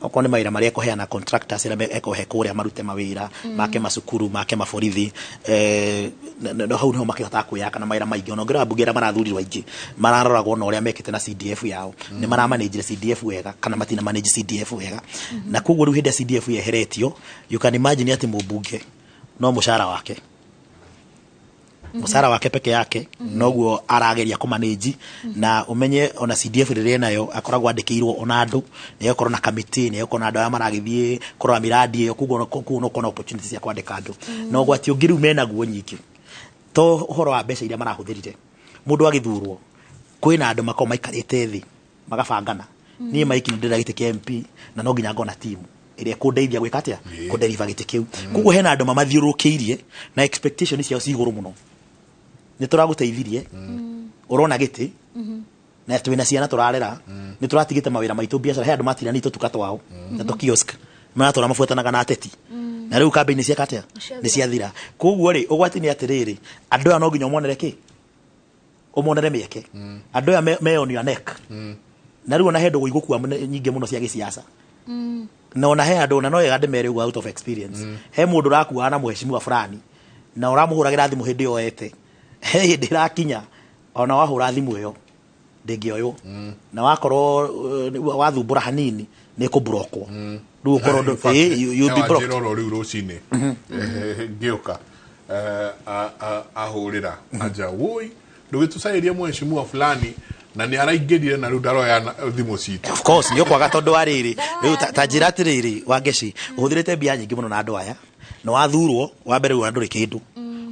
Okorwo nĩ mawĩra marĩa ekũheana contractors arĩa ekũhe kũrĩa marute mawĩra make macukuru make maborithi, no hau niho makĩhotaga kwĩyaka na mawĩra maingĩ. Ona ũngĩrora ambunge arĩa marathurirwo aingĩ mararoragwo na ũrĩa mekĩte na CDF yao, nĩ maramanage CDF wega kana matina manage CDF wega. Na koguo rĩu hĩndĩ ya CDF yeheretio, you can imagine atĩ mũmbunge no mũcara wake, mũcara wake peke yake noguo arageria kũmanage. Na ũmenye ona CDF rĩrĩa nayo akoragwo andĩkĩirwo ona andũ, nĩ egũkorwo na committee, nĩ egũkorwo na andũ arĩa maragĩthiĩ kũrora mĩradi ĩyo, koguo no ũkorwo na opportunity cia kwandĩka andũ. Na ũgwati ũngĩ rĩu menaguo nyingĩ to ũhoro wa mbeca iria marahũthĩrire. Mũndũ agĩthurwo kwĩna andũ makoragwo maikarĩte thĩ magabangana, niĩ Mike nĩ ndĩrenda gĩtĩ kĩa MP na no nginya ngona timu ĩrĩa ĩkũndeithia gwĩka atĩa, kũdeliver gĩtĩ kĩu. Koguo hena andũ mamathiũrũrũkĩirie na expectation ciao ci igũrũ mũno. Nĩ tũragũteithirie, ũrona gĩtĩ, na twĩna ciana tũrarera, nĩ tũratigĩte mawĩra maitũ biacara, he andũ matiranĩte tũtuka twao na tũ kiosk maratũra mabuatanaga na ateti, na rĩu kambĩini cieka atĩa, nĩ ciathira. Koguo rĩ, ũgwati nĩ atĩrĩrĩ, andũ aya no nginya ũmonere kĩ, ũmonere mĩeke. Andũ aya me on your neck, na rĩu ona he ndũgũ igũkua nyingĩ mũno cia gĩciaca, na ona he andũ, na no wega ndĩmere ũguo out of experience, he mũndũ ũrakuaga na mũheshimiwa fulani na ũramũhũragĩra thimũ hĩndĩ ĩyo ete, he hĩndĩ ĩrakinya ona wahũra thimũ ĩyo ndĩngĩoywo, na wakorwo wathumbũra hanini nĩ ĩkũburokwo. Rĩu ũkorwo you'll be blocked. Njĩra oro rĩu rũcinĩ ngĩũka ahũrĩra anja woi ndũgĩtũcarĩrie mheshimiwa fulani na nĩ araingĩrire na rĩu ndaroya thimũ citũ. Of course nĩ ũkwaga, tondũ wa rĩrĩ rĩu ta njĩra atĩrĩrĩ, Wangeci ũhũthĩrĩte mbia nyingĩ mũno na andũ aya, na wathurwo wa mbere rĩu ndũrĩ kĩndũ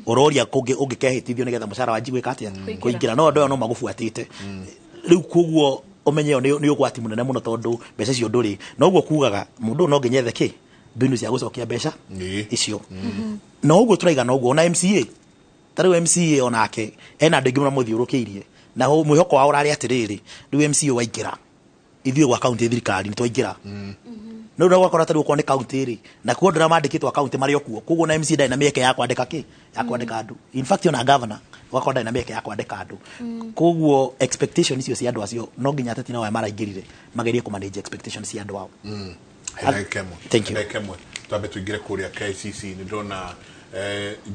ũroria kũngĩ ũngĩkehĩtithio nĩgetha mũcara wanji gwĩka atĩa, kũingĩra, no andũ aya no magũbuatĩte rĩu. Koguo ũmenye ĩyo nĩ ũgwati mũnene mũno, tondũ mbeca icio ndũrĩ noguo kugaga mũndũ no nginya ethe kĩ mbinu cia gũcokia mbeca icio. Na ũguo tũraiga noguo ona MCA, ta rĩu MCA onake ena andũ aingĩ mũno mamũthiũrũkĩirie, na mwĩhoko wao ũrarĩ atĩrĩrĩ, rĩu MCA waingĩra ithuĩ gwa kaunti thirikari nĩ twaingĩra. No rĩu ũgakora ta rĩu okorwo nĩ kaunti rĩ, na kuo andũ arĩa mandĩkĩtwo kaunti marĩ o kuo, koguo na MCA ndarĩ na mĩeke ya kwandĩka kĩ, ya kwandĩka andũ. In fact ona governor ũgakora ndarĩ na mĩeke ya kwandĩka andũ. Koguo expectation icio cia andũ acio no nginya ateti nao aya maraingĩrire magerie kũmanage expectation cia andũ ao. Ndagĩka ĩmwe. Thank you. Ndagĩka ĩmwe twambe tũingĩre kũrĩa KICC, nĩ ndĩrona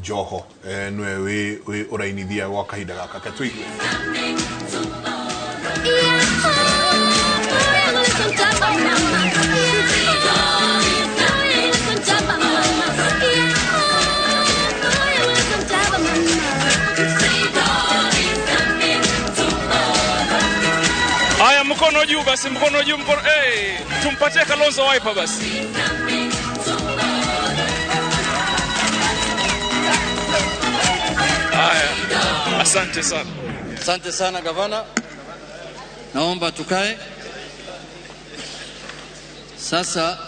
Joho nĩwe wĩ ũrainithia gwa kahinda gaka, ke tũigue. Haya, mkono juu basi, mkono juu, mkono. Hey, tumpatie Kalonzo Wiper basi. Haya, asante sana. Asante sana gavana. Naomba tukae. Sasa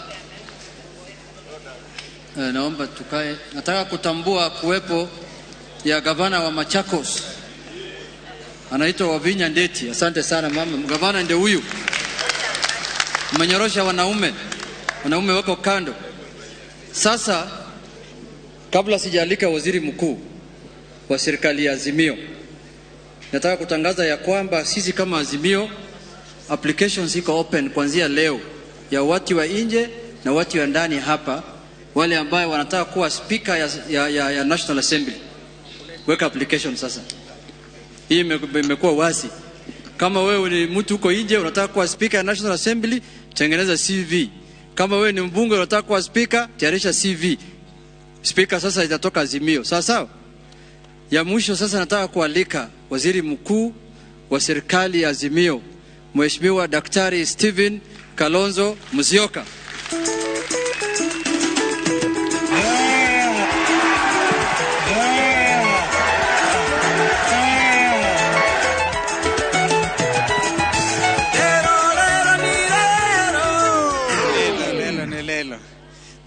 naomba tukae. Nataka kutambua kuwepo ya gavana wa Machakos, anaitwa Wavinya Ndeti. Asante sana mama. Gavana ndio huyu. Mmenyorosha wanaume, wanaume wako kando. Sasa kabla sijaalika waziri mkuu wa serikali ya Azimio, nataka kutangaza ya kwamba sisi kama Azimio applications iko open kuanzia leo ya watu wa nje na watu wa ndani hapa, wale ambao wanataka kuwa speaker ya National Assembly. Weka application sasa. Hii imekuwa wazi. Kama wewe ni mtu uko nje unataka kuwa speaker ya National Assembly, tengeneza CV. Kama wewe ni mbunge unataka kuwa speaker, tayarisha CV. Speaker sasa itatoka Azimio. Sawa sawa? Ya mwisho sasa nataka kualika waziri mkuu wa serikali ya Azimio, Mheshimiwa Daktari Stephen Kalonzo Musyoka.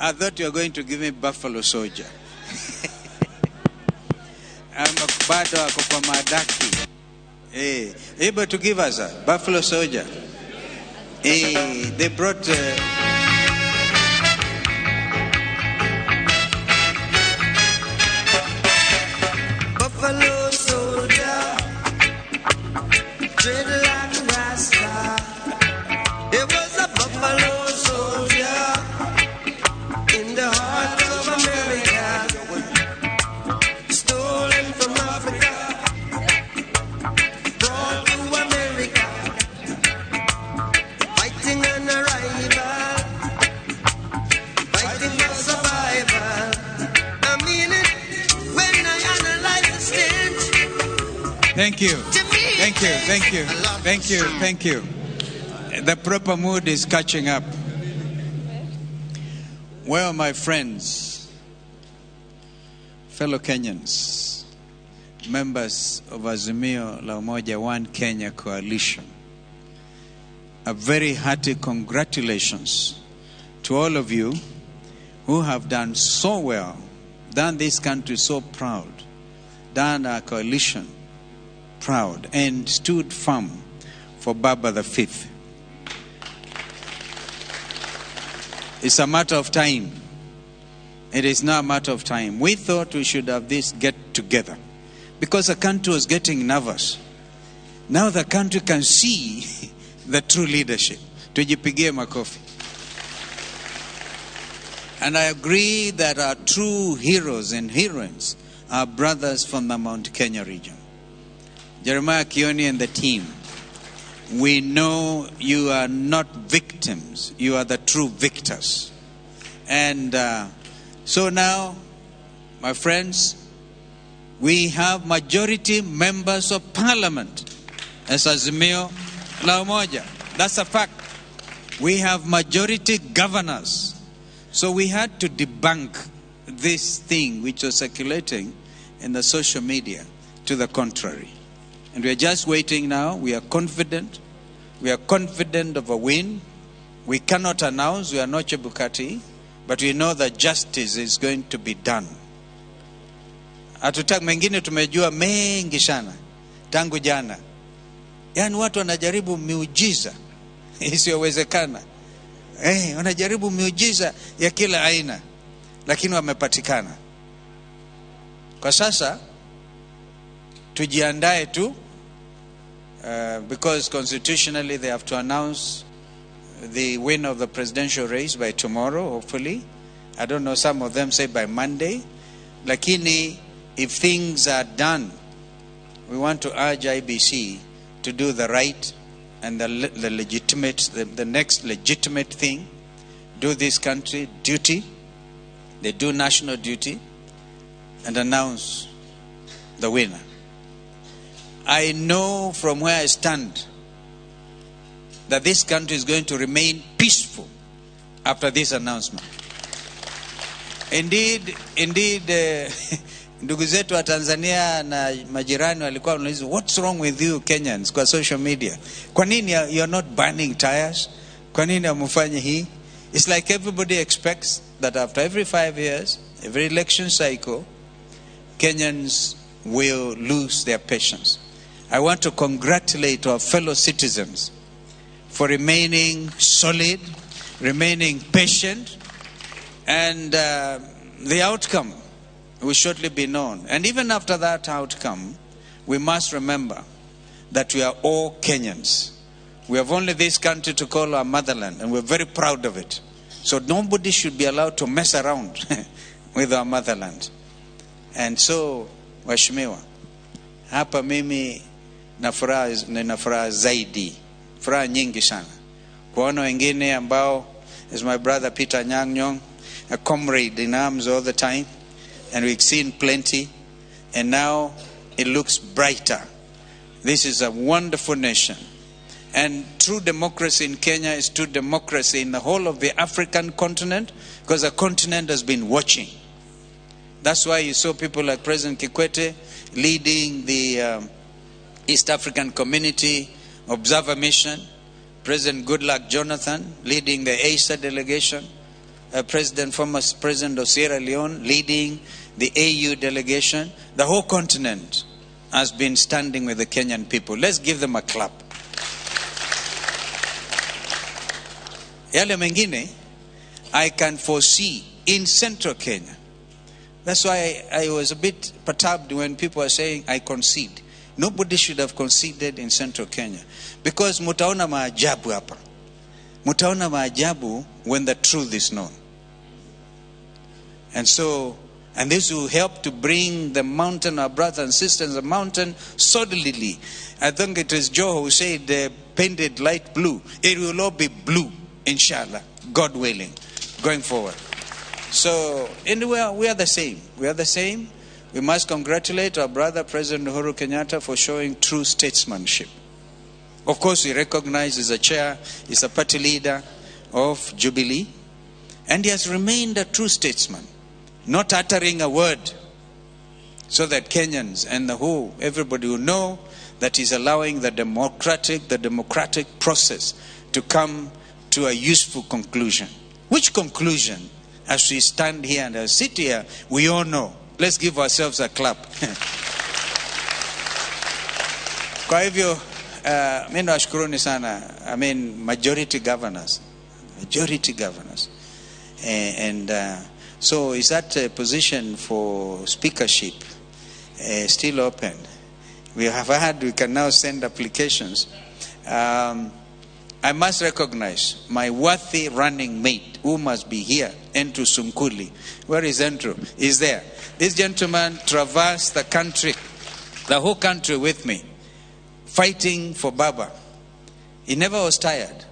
I thought you were going to give me Buffalo Soldier. Bado ako kwa madaki. Able to give us a Buffalo Soldier. They brought... Buffalo Soldier, dreadlock Rasta. It was a Buffalo Soldier in the heart of America, stolen from Africa, brought to America, fighting an arrival, fighting for survival. I mean it when I analyze the stench. Thank you. Thank you. Thank you. Thank you. Thank you. The proper mood is catching up. Well, my friends, fellow Kenyans, members of Azimio La Umoja One Kenya Coalition, a very hearty congratulations to all of you who have done so well, done this country so proud, done our coalition proud, and stood firm for Baba the Fifth. It's a matter of time. It is now a matter of time. We thought we should have this get together because the country was getting nervous. Now the country can see the true leadership. Tujipigie makofi. And I agree that our true heroes and heroines are brothers from the Mount Kenya region. Jeremiah Kioni and the team. We know you are not victims. You are the true victors. And so now, my friends, we have majority members of parliament as Azimio La Umoja. That's a fact. We have majority governors. So we had to debunk this thing which was circulating in the social media to the contrary. And we are just waiting now. We are confident. We are confident of a win. We cannot announce. We are not Chebukati. But we know that justice is going to be done. Hatutaki mengine, tumejua mengi sana tangu jana. Yaani watu wanajaribu miujiza isiyowezekana. Wanajaribu miujiza ya kila aina, lakini wamepatikana. Kwa sasa tujiandae tu, because constitutionally they have to announce the winner of the presidential race by tomorrow, hopefully. I don't know, some of them say by Monday. Lakini if things are done, we want to urge IBC to do the right and the legitimate, the next legitimate thing. Do this country duty. They do national duty and announce the winner. I know from where I stand that this country is going to remain peaceful after this announcement. Indeed, indeed, ndugu zetu wa Tanzania na majirani walikuwa wanauliza, "What's wrong with you Kenyans?" kwa social media. Kwa nini you're not burning tires? Kwa nini hamfanyi hii? It's like everybody expects that after every 5 years, every election cycle, Kenyans will lose their patience. I want to congratulate our fellow citizens for remaining solid, remaining patient, and the outcome will shortly be known. And even after that outcome, we must remember that we are all Kenyans. We have only this country to call our motherland, and we're very proud of it. So nobody should be allowed to mess around with our motherland. And so, waheshimiwa, hapa mimi na furaha, nina furaha zaidi, furaha nyingi sana kuona wengine ambao, as my brother Peter Anyang' Nyong'o, a comrade in arms all the time, and we've seen plenty, and now it looks brighter. This is a wonderful nation. And true democracy in Kenya is true democracy in the whole of the African continent, because the continent has been watching. That's why you saw people like President Kikwete leading the East African Community Observer Mission, President Goodluck Jonathan leading the ASA delegation, former President of Sierra Leone leading the AU delegation. The whole continent has been standing with the Kenyan people. Let's give them a clap. Yale mengine, I can foresee in central Kenya. That's why I was a bit perturbed when people are saying, "I concede." Nobody should have conceded in central Kenya. Because mutaona maajabu hapa. Mutaona maajabu when the truth is known. And so, and this will help to bring the mountain, our brothers and sisters, the mountain solidly. I think it is Joe who said painted light blue. It will all be blue, inshallah, God willing, going forward. So, anyway, we are the same. We are the same. We must congratulate our brother, President Uhuru Kenyatta, for showing true statesmanship. Of course, we recognize he's a chair, he's a party leader of Jubilee, and he has remained a true statesman, not uttering a word, so that Kenyans and the whole, everybody will know that he's allowing the democratic process to come to a useful conclusion. Which conclusion, as we stand here and sit here, we all know. Let's give ourselves a clap. Kwa hivyo, mi nawashukuruni sana. I mean, majority governors. Majority governors. And so is that position for speakership still open? We can now send applications. I must recognize my worthy running mate who must be here, Andrew Sunkuli. Where is Andrew? He's there. This gentleman traversed the country, the whole country with me, fighting for Baba. He never was tired.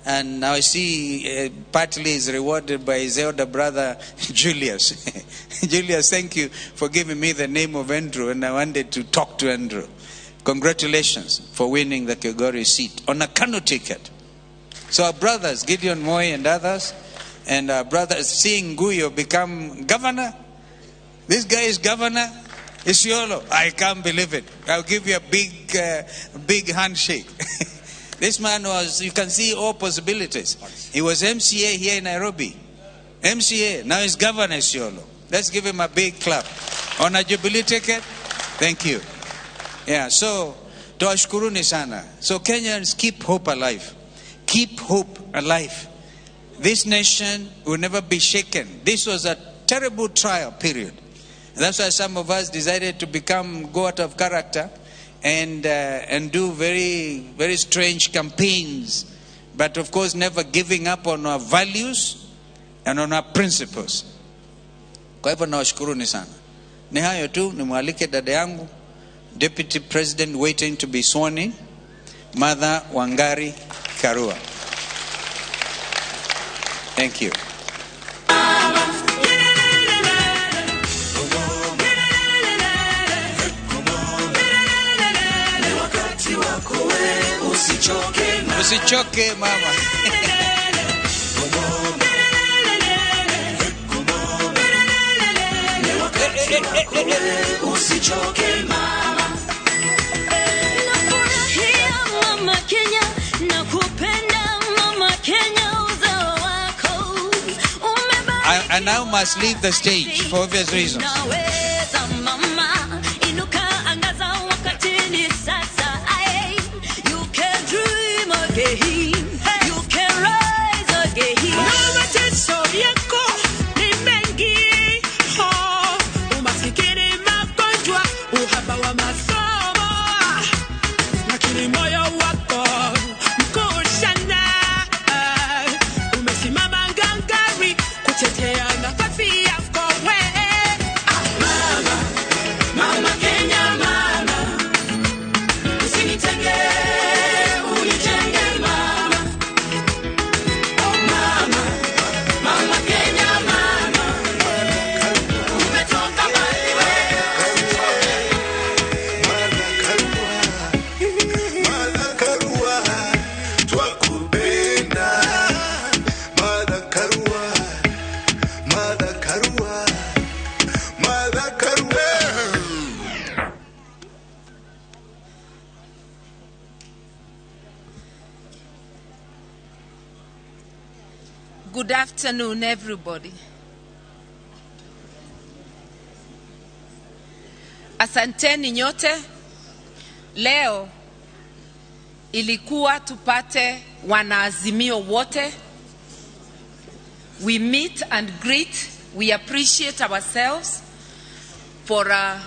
And now I see partly is rewarded by his elder brother, Julius. Julius, thank you for giving me the name of Andrew, and I wanted to talk to Andrew. Congratulations for winning the Kilgoris seat on a KANU ticket. So our brothers, Gideon Moi and others, and our brothers, seeing Guyo become governor. This guy is governor. Isiolo. I can't believe it. I'll give you a big, big handshake. This man was, you can see all possibilities. He was MCA here in Nairobi. MCA, now he's governor Isiolo. Let's give him a big clap. On a Jubilee ticket, thank you. Yeah, so tuwashukuruni sana. So Kenyans, keep hope alive. Keep hope alive. This nation will never be shaken. This was a terrible trial period. And that's why some of us decided to become, go out of character and do very, very strange campaigns. But of course, never giving up on our values and on our principles. Kwa hivyo nawashukuruni sana. Ni hayo tu, nimwalike dada yangu, Deputy President waiting to be sworn in, Martha Wangari Karua. Thank you. Usichoke, mama. eh, eh, eh, eh. Usichoke mama. Nafurahia mama Kenya, nakupenda mama Kenya, uzao wako I now must leave the stage for obvious reasons. Unaweza mama, inuka angaza, wakati ni sasa. Ay, you can dream again, you can rise again. Na mateso yako ni mengi, oh, umasikini, magonjwa, uhaba wa masomo, lakini moyo wako mkuu sana, umesimama ngangari kutetea nafasi yako we. Mama, mama Kenya, mama, usinitenge, unijenge mama. Oh mama, mama Kenya, mama, umetoka mbali we. Martha Karua, twakupenda. Martha Karua, Martha Karua, Martha Karua. Good afternoon, everybody. Asanteni nyote. Leo ilikuwa tupate wanaazimio wote. We meet and greet. We appreciate ourselves for a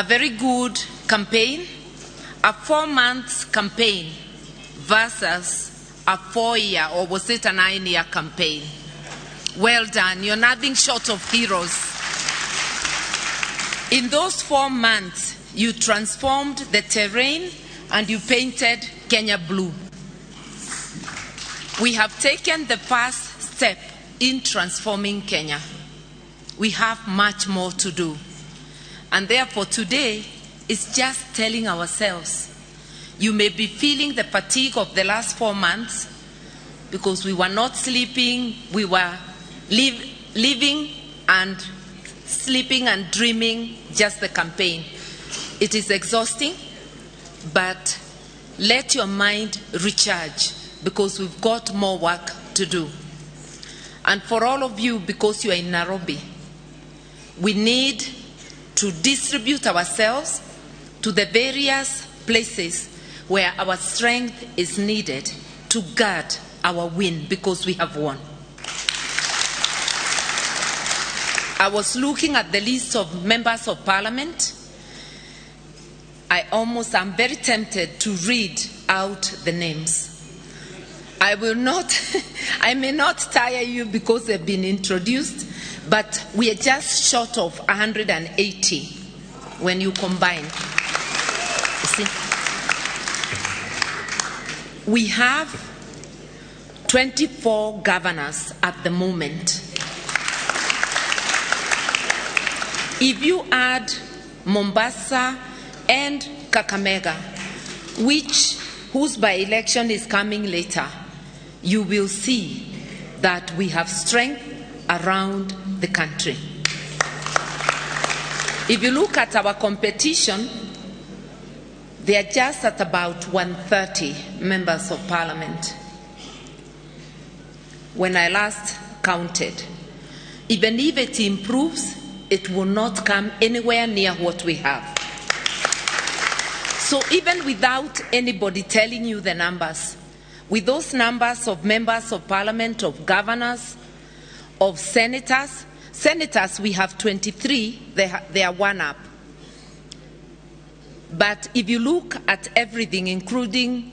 very good campaign, a 4-month campaign versus a 4-year, or was it a 9-year campaign? Well done. You're nothing short of heroes. In those 4 months, you transformed the terrain and you painted Kenya blue. We have taken the first step in transforming Kenya. We have much more to do. And therefore today is just telling ourselves, you may be feeling the fatigue of the last 4 months because we were not sleeping, we were living and sleeping and dreaming just the campaign. It is exhausting, but let your mind recharge because we've got more work to do. And for all of you, because you are in Nairobi, we need to distribute ourselves to the various places where our strength is needed to guard our win, because we have won. I was looking at the list of members of parliament. I'm very tempted to read out the names. I will not, I may not tire you because they've been introduced, but we are just short of 180 when you combine. You see? We have 24 governors at the moment. If you add Mombasa and Kakamega, whose by-election is coming later, you will see that we have strength around the country. If you look at our competition, they are just at about 130 members of parliament when I last counted. Even if it improves, it will not come anywhere near what we have. So even without anybody telling you the numbers, with those numbers of members of parliament, of governors, of senators, we have 23, they are one up. But if you look at everything, including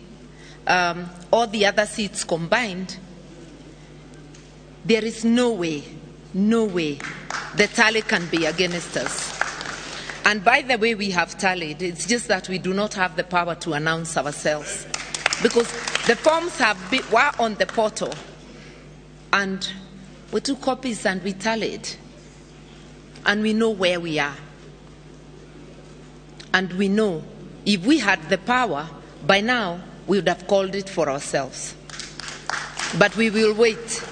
all the other seats combined, there is no way, no way the tally can be against us. And by the way, we have tallied. It's just that we do not have the power to announce ourselves, because the forms were on the portal, and we took copies and we tallied, and we know where we are. And we know if we had the power, by now we would have called it for ourselves. But we will wait.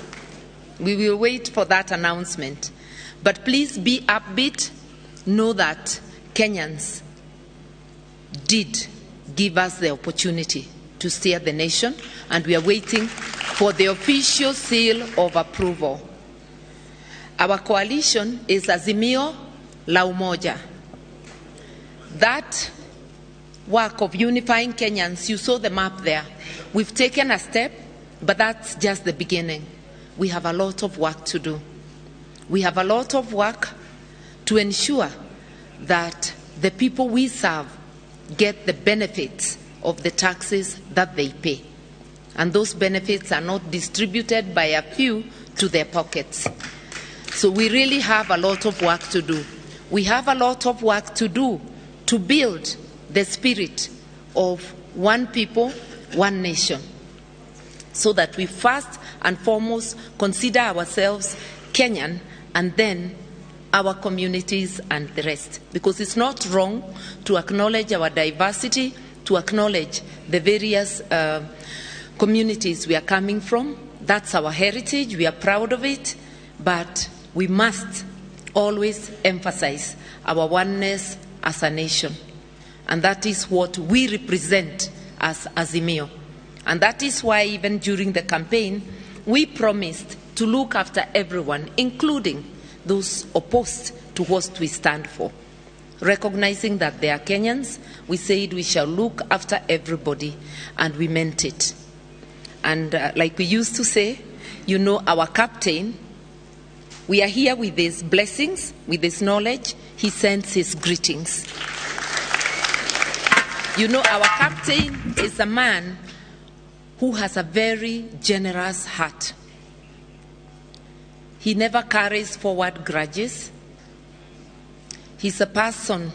We will wait for that announcement. But please be upbeat. Know that Kenyans did give us the opportunity to steer the nation, and we are waiting for the official seal of approval. Our coalition is Azimio La Umoja. That work of unifying Kenyans, you saw the map there. We've taken a step, but that's just the beginning. We have a lot of work to do. We have a lot of work to ensure that the people we serve get the benefits of the taxes that they pay. And those benefits are not distributed by a few to their pockets. So we really have a lot of work to do. We have a lot of work to do to build the spirit of one people, one nation, so that we first and foremost consider ourselves Kenyan and then our communities and the rest. Because it's not wrong to acknowledge our diversity, to acknowledge the various communities we are coming from. That's our heritage, we are proud of it, but we must always emphasize our oneness as a nation. And that is what we represent as Azimio. And that is why even during the campaign, we promised to look after everyone, including those opposed to what we stand for. Recognizing that they are Kenyans, we said we shall look after everybody, and we meant it. And like we used to say, you know, our captain, we are here with his blessings, with his knowledge. He sends his greetings. You know, our captain is a man who has a very generous heart. He never carries forward grudges. He's a person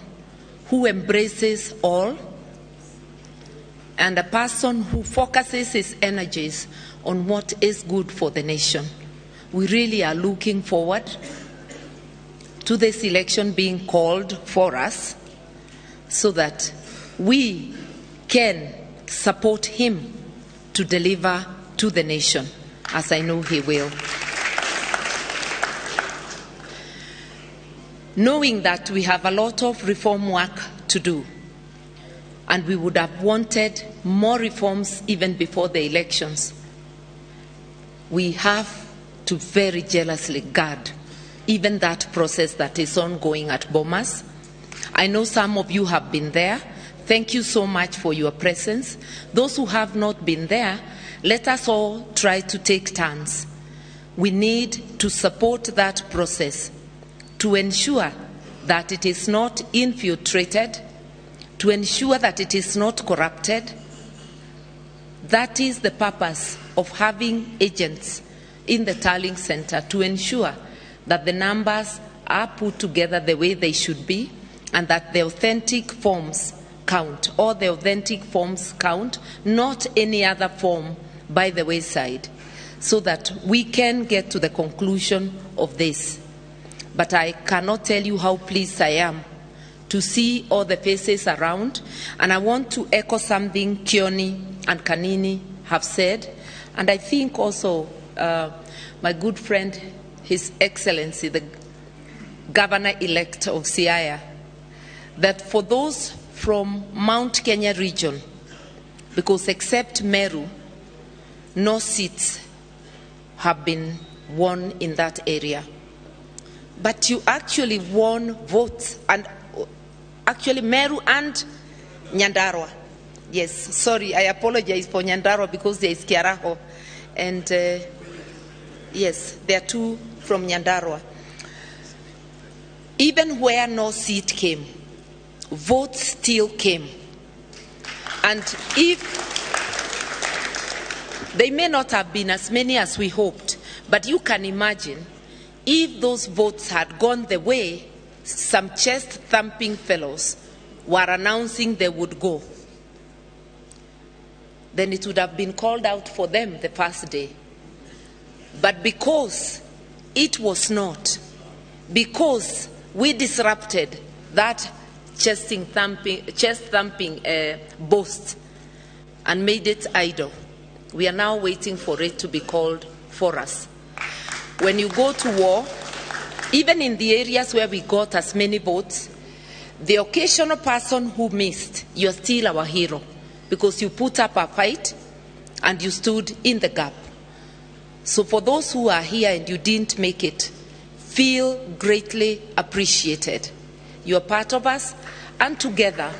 who embraces all and a person who focuses his energies on what is good for the nation. We really are looking forward to this election being called for us so that we can support him to deliver to the nation, as I know he will. Knowing that we have a lot of reform work to do, and we would have wanted more reforms even before the elections, we have to very jealously guard even that process that is ongoing at Bomas. I know some of you have been there. Thank you so much for your presence. Those who have not been there, let us all try to take turns. We need to support that process to ensure that it is not infiltrated, to ensure that it is not corrupted. That is the purpose of having agents in the tallying center, to ensure that the numbers are put together the way they should be and that the authentic forms count, all the authentic forms count, not any other form by the wayside, so that we can get to the conclusion of this. But I cannot tell you how pleased I am to see all the faces around. And I want to echo something Kioni and Kanini have said. And I think also my good friend, His Excellency, the Governor-elect of Siaya, that for those from Mount Kenya region, because except Meru, no seats have been won in that area. But you actually won votes, and actually Meru and Nyandarua. Yes, sorry, I apologize for Nyandarua because there is Kiaraho. And yes, there are two from Nyandarua. Even where no seat came, votes still came. And if they may not have been as many as we hoped, but you can imagine if those votes had gone the way some chest-thumping fellows were announcing they would go, then it would have been called out for them the first day. But because it was not, because we disrupted that chest-thumping boast and made it idle, we are now waiting for it to be called for us. When you go to war, Even in the areas where we got as many votes, the occasional person who missed, you're still our hero because you put up a fight and you stood in the gap. So for those who are here and you didn't make it, feel greatly appreciated. You are part of us, and together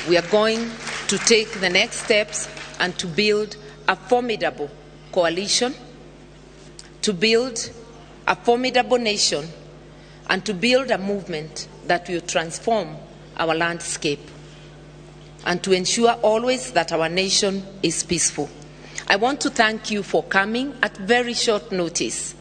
we are going to take the next steps and to build a formidable coalition, to build a formidable nation, and to build a movement that will transform our landscape and to ensure always that our nation is peaceful. I want to thank you for coming at very short notice.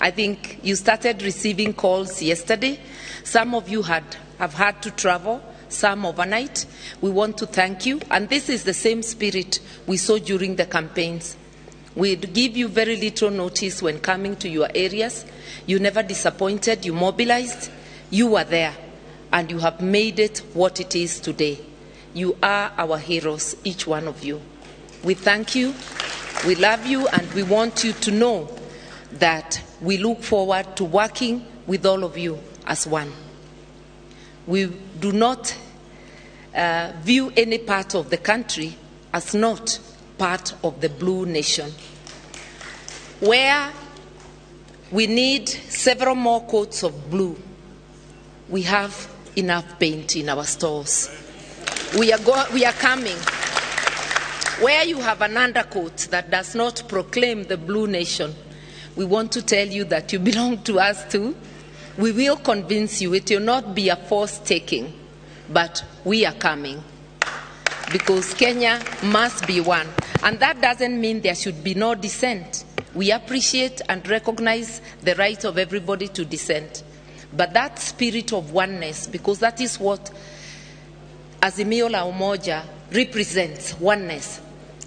I think you started receiving calls yesterday. Some of you have had to travel, some overnight. We want to thank you. And this is the same spirit we saw during the campaigns. We'd give you very little notice when coming to your areas. You never disappointed, you mobilized, you were there, and you have made it what it is today. You are our heroes, each one of you. We thank you, we love you, and we want you to know that we look forward to working with all of you as one. We do not view any part of the country as not part of the blue nation. Where we need several more coats of blue, we have enough paint in our stores. We are coming. Where you have an undercoat that does not proclaim the blue nation, we want to tell you that you belong to us too. We will convince you. It will not be a forced taking, but we are coming. Because Kenya must be one. And that doesn't mean there should be no dissent. We appreciate and recognize the right of everybody to dissent. But that spirit of oneness, because that is what Azimio la Umoja represents, oneness.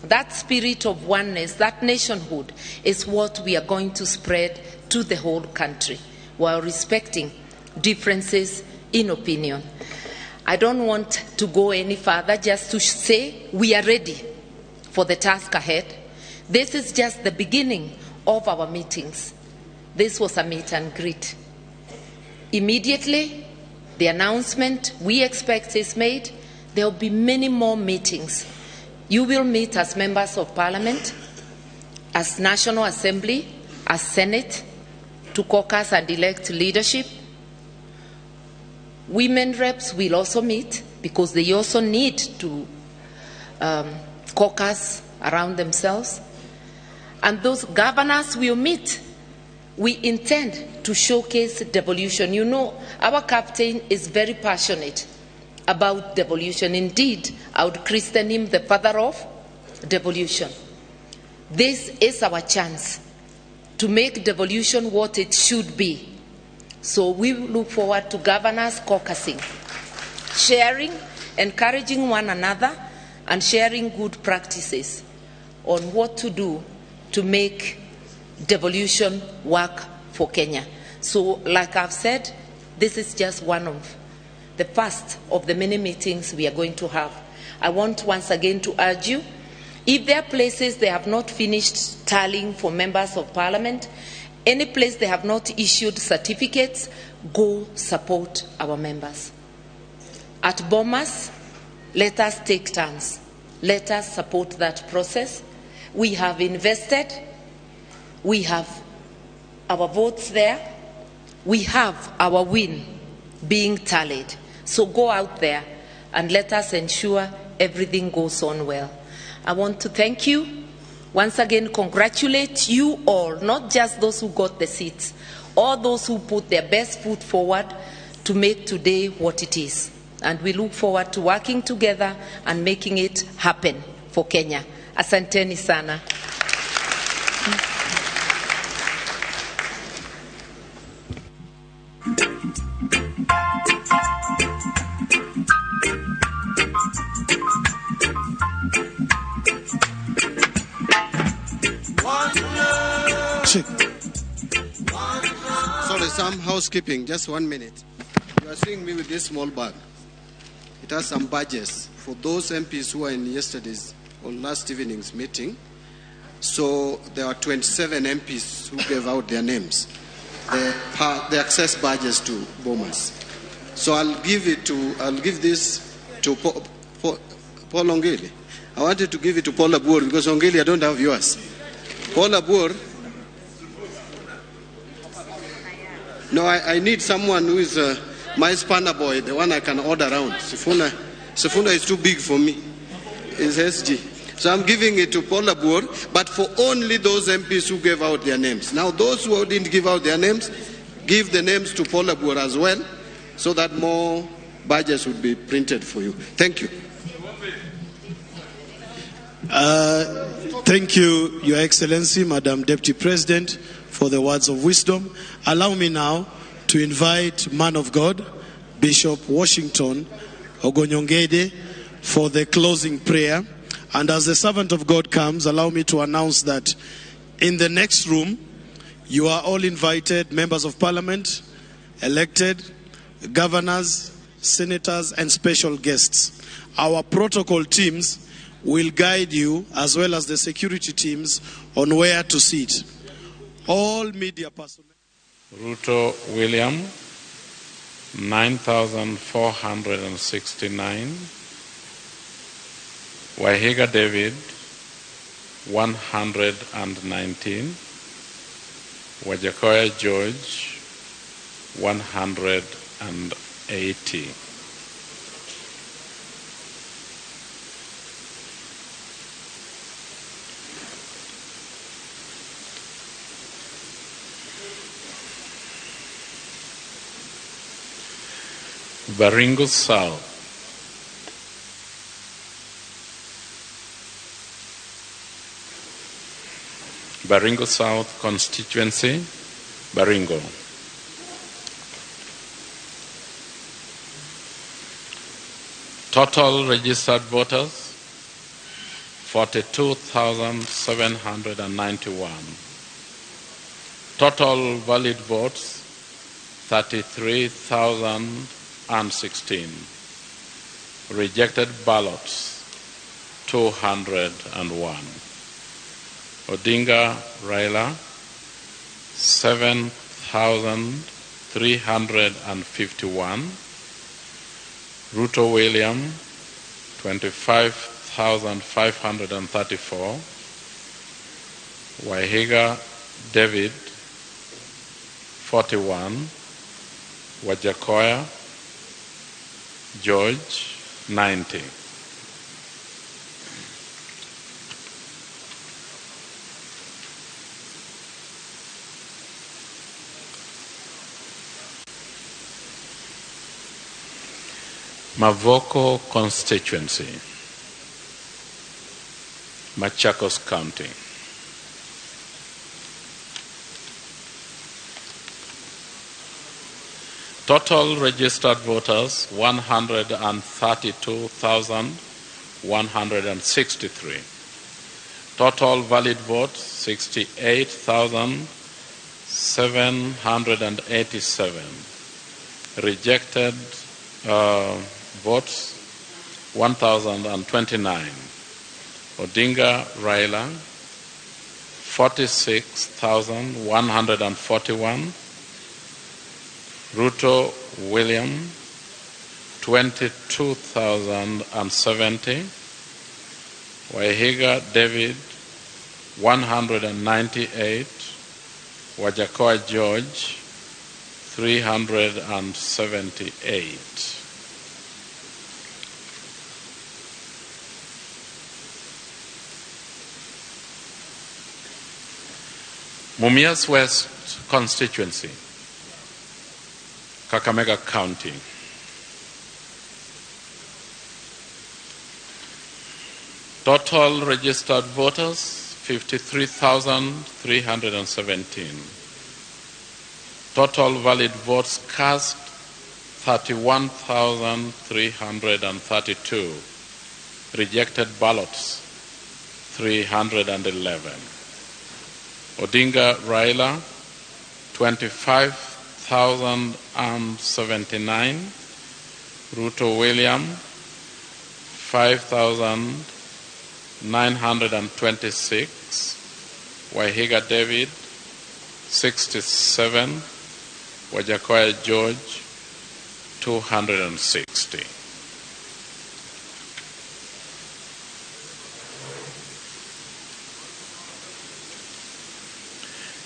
That spirit of oneness, that nationhood, is what we are going to spread to the whole country while respecting differences in opinion. I don't want to go any further, just to say we are ready for the task ahead. This is just the beginning of our meetings. This was a meet and greet. Immediately, the announcement we expect is made. There will be many more meetings. You will meet as members of parliament, as National Assembly, as Senate, to caucus and elect leadership. Women reps will also meet because they also need to caucus around themselves. And those governors will meet. We intend to showcase devolution. You know, our captain is very passionate about devolution. Indeed, I would christen him the father of devolution. This is our chance to make devolution what it should be. So we look forward to governors caucusing, sharing, encouraging one another, and sharing good practices on what to do to make devolution work for Kenya. So, like I've said, this is just one of the first of the many meetings we are going to have. I want once again to urge you, if there are places they have not finished tallying for members of parliament, any place they have not issued certificates, go support our members. At Bomas, let us take turns. Let us support that process. We have invested. We have our votes there. We have our win being tallied. So go out there and let us ensure everything goes on well. I want to thank you. Once again, congratulate you all, not just those who got the seats, all those who put their best foot forward to make today what it is. And we look forward to working together and making it happen for Kenya. Asanteni sana. Sorry, some housekeeping, just 1 minute. You are seeing me with this small bag. It has some badges for those MPs who were in yesterday's or last evening's meeting. So there are 27 MPs who gave out their names. the access badges to Bomas. So I'll give this to Paul Ongili. I wanted to give it to Paul Abuor because Ongili, I don't have yours. Paul Abuor. No, I need someone who is my spanner boy, the one I can order around. Sifuna is too big for me. It's SG. So I'm giving it to Paul Abuor, but for only those MPs who gave out their names. Now, those who didn't give out their names, give the names to Paul Abuor as well, so that more badges would be printed for you. Thank you. Thank you, Your Excellency, Madam Deputy President, for the words of wisdom. Allow me now to invite man of God, Bishop Washington Ogonyongede, for the closing prayer. And as the servant of God comes, allow me to announce that in the next room, you are all invited, members of parliament, elected, governors, senators, and special guests. Our protocol teams will guide you, as well as the security teams, on where to sit. All media personnel. Ruto William, 9,469. Waihiga David, 119. Wajackoyah George, 180. Baringo South. Baringo South constituency, Baringo. Total registered voters, 42,791. Total valid votes, 33,016. Rejected ballots, 201. Odinga Raila, 7,351. Ruto William, 25,534. Waihiga David, 41. Wajackoyah George, 90. Mavoko constituency, Machakos County. Total registered voters, 132,163. Total valid votes, 68,787. Rejected votes, 1,029. Odinga Raila, 46,141. Ruto William, 22,070. Waihiga David, 198. Wajackoyah George, 378. Mumias West constituency, Kakamega County. Total registered voters, 53,317. Total valid votes cast, 31,332. Rejected ballots, 311. Odinga Raila, 25,079. Ruto William, 5,926. Waihiga David, 67. Wajackoyah George 260.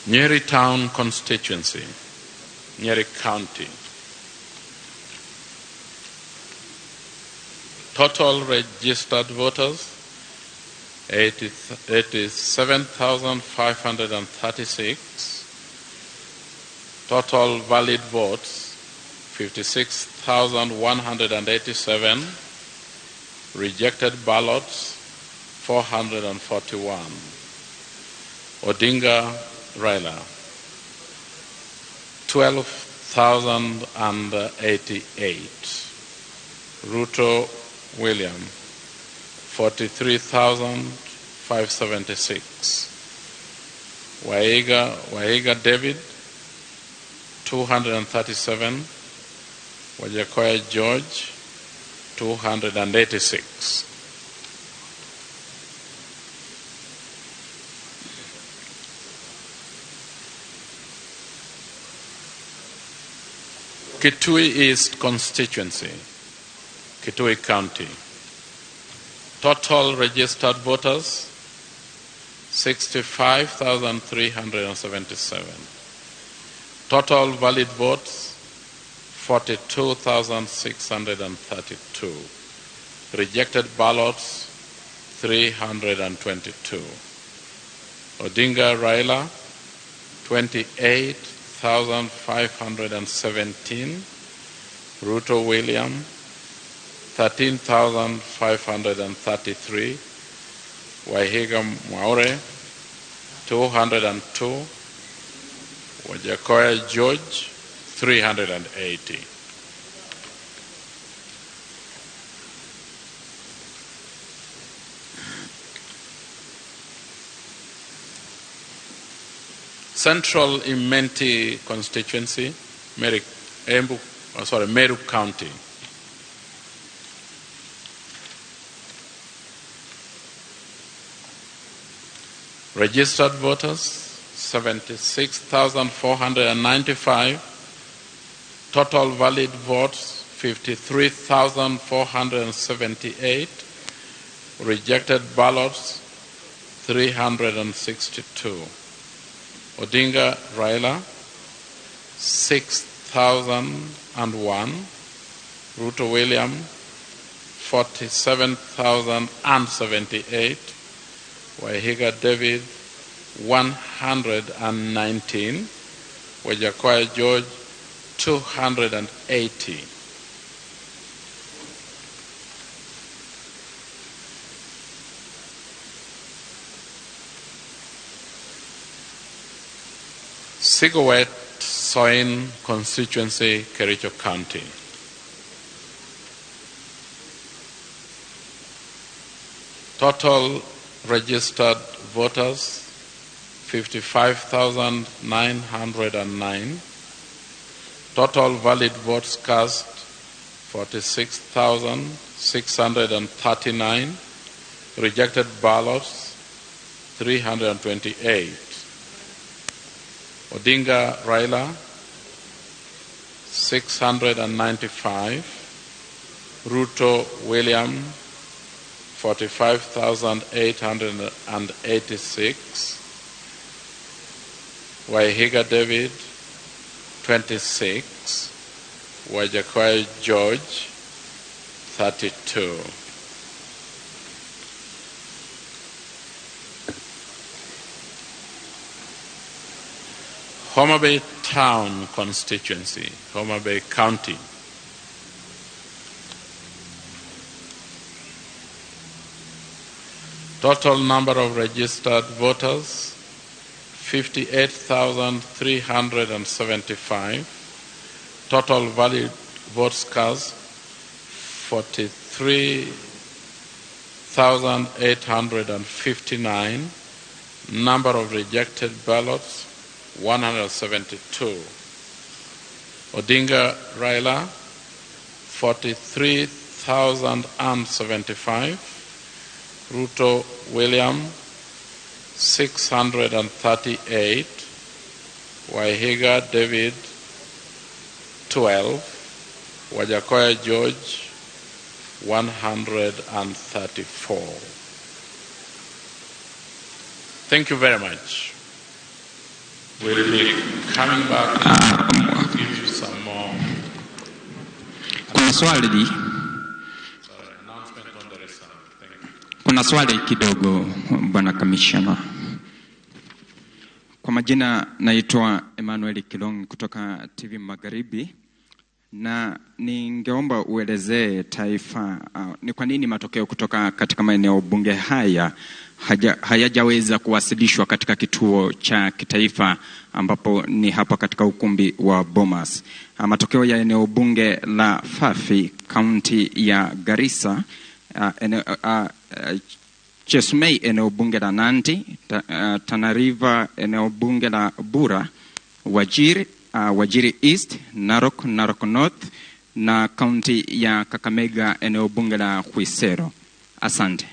Nyeri Town Constituency, Nyeri County. Total registered voters, 87,536. Total valid votes, 56,187. Rejected ballots, 441. Odinga Raila, 12,088. Ruto William, 43,576. Waihiga David, 237. Wajackoyah George, 286. Kitui East Constituency, Kitui County. Total registered voters, 65,377. Total valid votes, 42,632. Rejected ballots, 322. Odinga Raila, 28,517. Ruto William, 13,533. Waihiga Mwaure, 202. Wajackoyah George, 380. Central Imenti Constituency, Meru County. Registered voters, 76,495. Total valid votes, 53,478. Rejected ballots, 362. Odinga Raila, 6,001. Ruto William, 47,078. Waihiga David, 119. Wajackoyah George, 280. Sigowet Soin Constituency, Kericho County. Total registered voters, 55,909. Total valid votes cast, 46,639. Rejected ballots, 328. Odinga Raila, 695. Ruto William, 45,886. Waihiga David, 26. Wajackoyah George, 32. Homa Bay Town Constituency, Homa Bay County. Total number of registered voters, 58,375. Total valid votes cast, 43,859. Number of rejected ballots, 172. Odinga Raila, 43,075. Ruto William, 638. Waihiga David, 12, Wajackoyah George 134. Thank you very much. We'll be coming back to give you some more Kuna swali, announcement on the result. Thank you. Kuna swali kidogo, bwana kamishna. Kwa majina naitwa Emmanuel Kilong kutoka TV Magharibi, na ningeomba uelezee taifa ni kwa nini matokeo kutoka katika maeneo bunge haya hayajaweza kuwasilishwa katika kituo cha kitaifa ambapo ni hapa katika ukumbi wa Bomas. Matokeo ya eneo bunge la Fafi, kaunti ya Garissa, Chesumei eneo bunge la Nandi, Tana River eneo bunge la Bura, Wajir East, Narok, Narok North na kaunti ya Kakamega eneo bunge la Khwisero. Asante.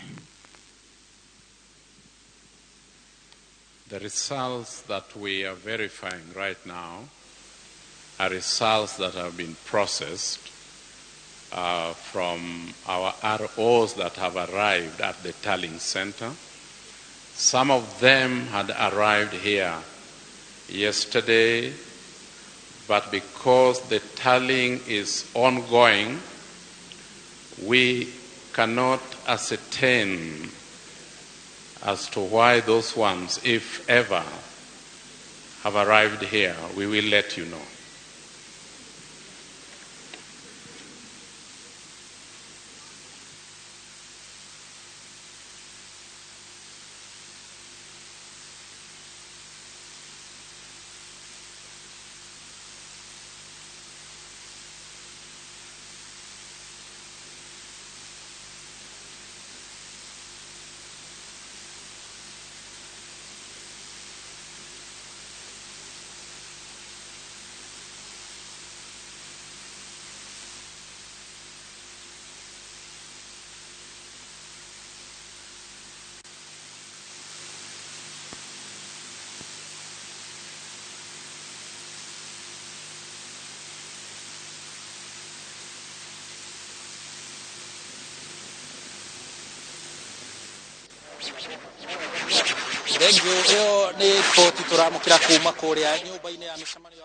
The results that we are verifying right now are results that have been processed from our ROs that have arrived at the tallying center. Some of them had arrived here yesterday, but because the tallying is ongoing, we cannot ascertain as to why those ones, if ever, have arrived here. We will let you know. Thengiũ. Ĩyo nĩ riboti tũramũkĩra kuma kũrĩa nyũmba-inĩ ya mĩcemanio ya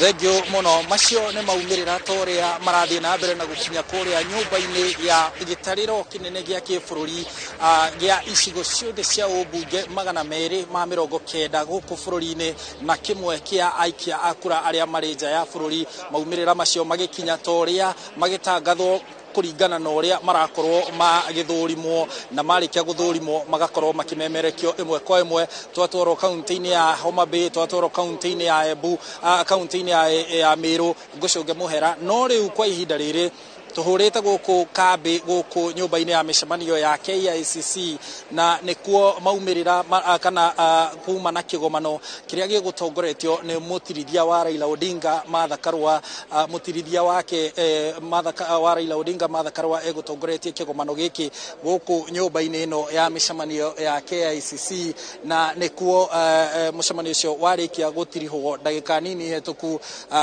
Thengio muno. Macio nĩ maumĩrĩra ta ũrĩa marathiĩ na mbere na gũkinya kũrĩa nyũmba-inĩ ya gĩtarĩro kĩnene gĩa kĩbũrũri gĩa icigo ciothe cia ũmbunge 290 gũkũ bũrũri-inĩ na kĩmwe kĩa aikia a kura arĩa marĩ nja ya bũrũri. Maumĩrĩra macio magĩkinya ta ũrĩa magĩtangathwo kũringana na ũrĩa marakorwo magĩthũrimwo, na marĩkia gũthũrimwo magakorwo makĩmemerekio ĩmwe kwa ĩmwe. Twatwarwo kaunti-inĩ ya Homa Bay, twatwarwo kaunti-inĩ ya Embu, kaunti-inĩ ya Meru, ngũcũnge mũhera. No rĩu kwa ihinda rĩrĩ tũhũrĩte gũkũ kambĩ gũkũ nyũmba-inĩ ya mĩcemanio ya KICC, na nĩkuo maumĩrĩra kana kuma na kĩgomano kĩrĩa gĩgũtongoretio nĩ mũtirithia wa Raila Odinga Martha Karua. Mũtirithia wake wa Raila Odinga Martha Karua egũtongoretie kĩgomano gĩkĩ gũkũ nyũmba-inĩ ĩno ya mĩcemanio ya KICC, na nĩkuo mũcemanio ũcio warĩkia gũtirihwo ndagĩka nini hetũku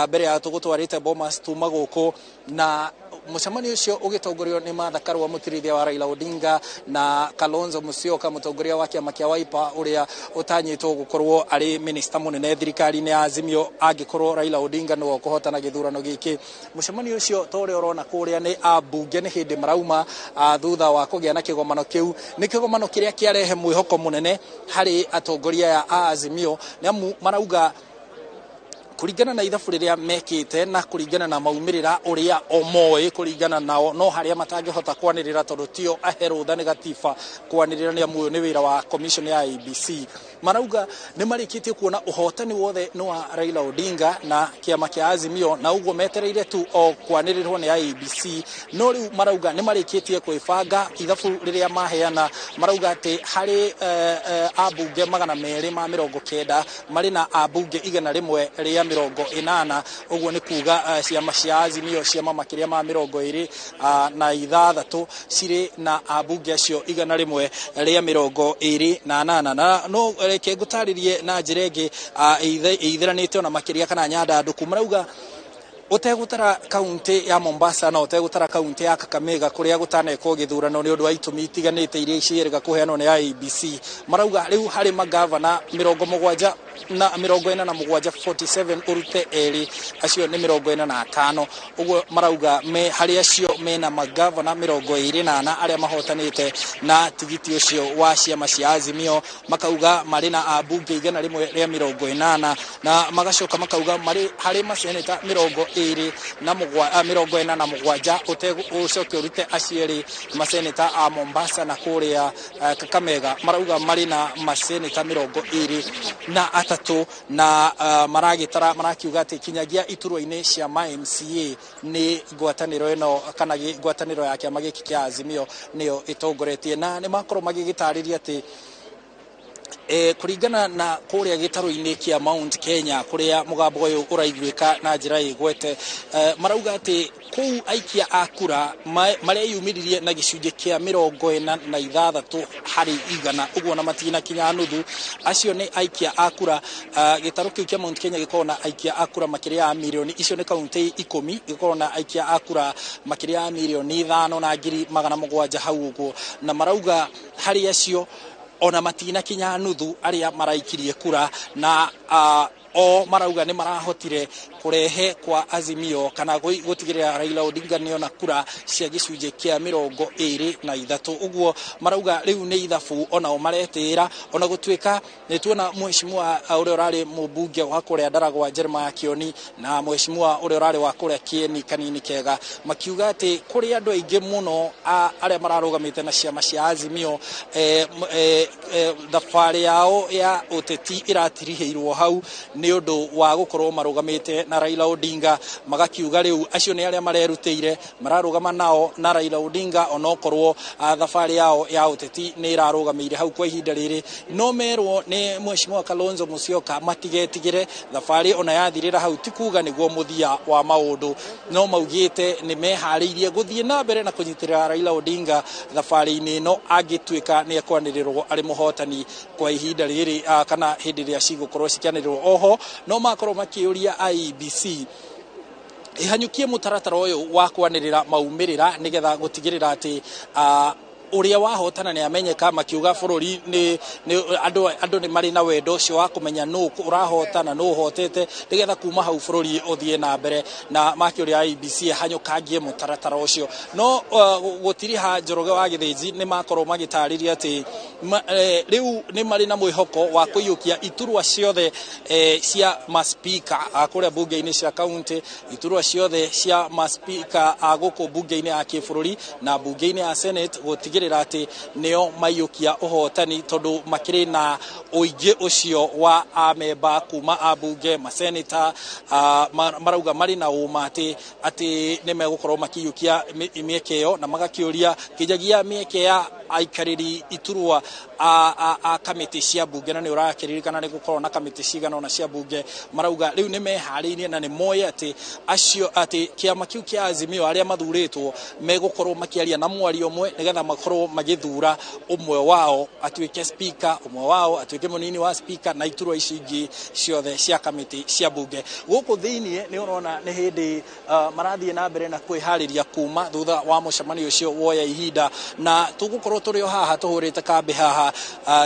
mbere ya tũgũtwarĩte Bomas tuma gũkũ na Mũcemanio ũcio ũgĩtongorio nĩ Martha Karua mũtirithia wa Raila Odinga na Kalonzo Musyoka mũtongoria wa kĩama kĩa Wiper ũrĩa ũtanyĩtwo gũkorwo arĩ minista mũnene thirikari-inĩ ya Azimio angĩkorwo Raila Odinga nĩwe ũkũhotana gĩthurano gĩkĩ. Mũcemanio ũcio ta ũrĩa ũrona kũrĩa nĩ ambunge nĩ hĩndĩ marauma thutha wa kũgĩa na kĩgomano kĩu. Nĩ kĩgomano kĩrĩa kĩarehe mwĩhoko mũnene harĩ atongoria aya a Azimio nĩ amu marauga kũringana na ithabu rĩrĩa mekĩte na kũringana na maumĩrĩra ũrĩa o moĩ kũringana nao no harĩa matangĩhota kwanĩrĩra tondũ tio ahe rũtha nĩ gatiba kwanĩrĩra nĩ amu ũyũ nĩ wĩra wa commission ya IEBC. Marauga nĩ marĩkĩtie kuona ũhotani wothe nĩ wa Raila Odinga na kĩama kĩa Azimio na ũguo metereire tu o kwanĩrĩrwo nĩ IEBC. No rĩu marauga nĩ marĩkĩtie kwĩbanga ithabu rĩrĩa maheana marauga atĩ harĩ ambunge 290 marĩ na ambunge 180 ũguo nĩ kuga ciama cia Azimio ciama makĩria ma 26 cirĩ na ambunge acio 128 na no reke ngũtarĩrie na njĩra ĩngĩ ĩithĩranĩte ona makĩria kana nyandandũku. Marauga utegutara kaunti ya Mombasa na utegutara kaunti ya Kakamega kuria gutanekwo githurano ni undu wa itumi itiganite iria ciĩrĩga kuheanwo ni IEBC. Marauga riu hari magavana 77 na 47 47 urute eri acio ni 45 uguo marauga me hari acio mena magavana 24 aria mahotanite na tigiti ucio wa ciama cia Azimio. Makauga mari na abunge 180 na magacoka makauga mari hari maseneta 27 ucoke urute acio maseneta a Mombasa na kuria Kakamega. Marauga mari na maseneta 23 na maragitara marakiuga ati kinyagia iturwa-inĩ cia ma MCA ni ngwatanĩro ĩno kana ngwatanĩro ya kĩama gĩkĩ kĩa Azimio nĩyo ĩtongoretie na nĩ makorwo magĩgĩtarĩria atĩ kuringana na kuria gĩtarũ-inĩ kĩa Mount Kenya kuria mũgambo ũyũ ũraiguĩka na njĩra ĩgwete marauga atĩ kũu aikia a kura mareyumĩririe na gĩcunjĩ kĩa 46 harĩ igana ũguo na matinakinya nuthu. Acio nĩ aikia a kura. Gĩtarũ kĩu kĩa Mount Kenya gĩkoragwo na aikia a kura makĩria ya mirioni icio nĩ kaunti 10 gĩkoragwo na aikia a kura makĩria ya mirioni 5,700 hau ũguo na marauga harĩ acio ona matinakinya nuthu aria maraikirie kura na o marauga ni marahotire kurehe kwa Azimio kana gutigirira Raila Odinga nĩ ona kura cia gĩcunjĩ kĩa 23 uguo marauga riu nĩ ithabu onao maretĩĩra ona gũtuĩka nĩ tuona mheshimiwa ũrĩa ũrarĩ mũmbunge wa kũrĩa Ndaragwa Jeremiah Kioni na mheshimiwa ũrĩa ũrarĩ wa kũrĩa Kieni Kanini Kega makiuga atĩ kũrĩ andũ aingĩ mũno arĩa mararũgamĩte na ciama cia Azimio thabarĩ yao ya ũteti ĩratirihĩirwo hau nĩ ũndũ wa gũkorwo marũgamĩte na Raila Odinga. Magakiuga rĩu acio nĩ arĩa marerutĩire mararũgama nao na Raila Odinga onokorwo thabarĩ yao ya ũteti nĩ ĩrarũgamĩire hau kwa ihinda rĩrĩ. No merwo nĩ mheshimiwa Kalonzo Musyoka matigetigĩre thabarĩ ona yathirĩra hau ti kuga nĩguo mũthia wa maũndũ no maugĩte nĩ meharĩirie gũthiĩ na mbere na kũnyitĩrĩra Raila Odinga thabarĩ-inĩ ĩno angĩtuĩka nĩ ekwanĩrĩrwo arĩ mũhotani kwa ihinda rĩrĩ kana hĩndĩ ĩrĩa cigũkorwo cikĩanĩrĩrwo. Oho no makorwo makĩũria IEBC ihanyũkie mũtaratara ũyũ wa kwanĩrĩra maumĩrĩra nĩgetha gũtigĩrĩra atĩ ũrĩa wahotana nĩ amenyeka. Makiuga bũrũri nĩ andũ nĩ marĩ na wendo ũcio wa kũmenya nũ ũrahotana nũ ũhotete nĩgetha kuma hau bũrũri ũthiĩ na mbere na makĩũria IEBC hanyũkangie mũtaratara ũcio. No gũtiriha Njoroge wa Gĩthĩnji nĩ makorwo magĩtarĩria atĩ rĩu nĩ marĩ na mwĩhoko wa kũiyũkia iturwa ciothe cia maspika kũrĩa bunge-inĩ cia kaunti, iturwa ciothe cia maspika gũkũ bunge-inĩ ya kĩbũrũri na bunge-inĩ ya Senate gũtigĩrĩra atĩ nĩo maiyũkia ũhotani tondũ makĩrĩ na ũingĩ ũcio wa amemba kuma ambunge maseneta marauga marĩ na ũma atĩ nĩ megũkorwo makĩiyũkia mĩeke ĩyo na magakĩũria kĩnjagia mĩeke ya Aikarĩri iturwa a kamĩtĩ cia bunge, na nĩ ũrakĩririkana nĩ gũkorwo na kamĩtĩ cigana ũna cia bunge, marauga rĩu nĩ meharĩirie na nĩ moĩ atĩ acio atĩ kĩama kĩu kĩa Azimio arĩa mathurĩtwo megũkorwo makĩaria na mwario ũmwe nĩgetha makorwo magĩthura ũmwe wao atuĩke speaker, ũmwe wao atuĩke mũnini wa speaker na iturwa ici ingĩ ciothe cia kamĩtĩ cia bunge. Gũkũ thĩiniĩ nĩ ũrona nĩ hĩndĩ marathiĩ na mbere na kwĩharĩria kuma thutha wa mũcemanio ũcio woya ihinda, na tũgũkorwo tũrĩ o haha tũhũrĩte kambĩ haha,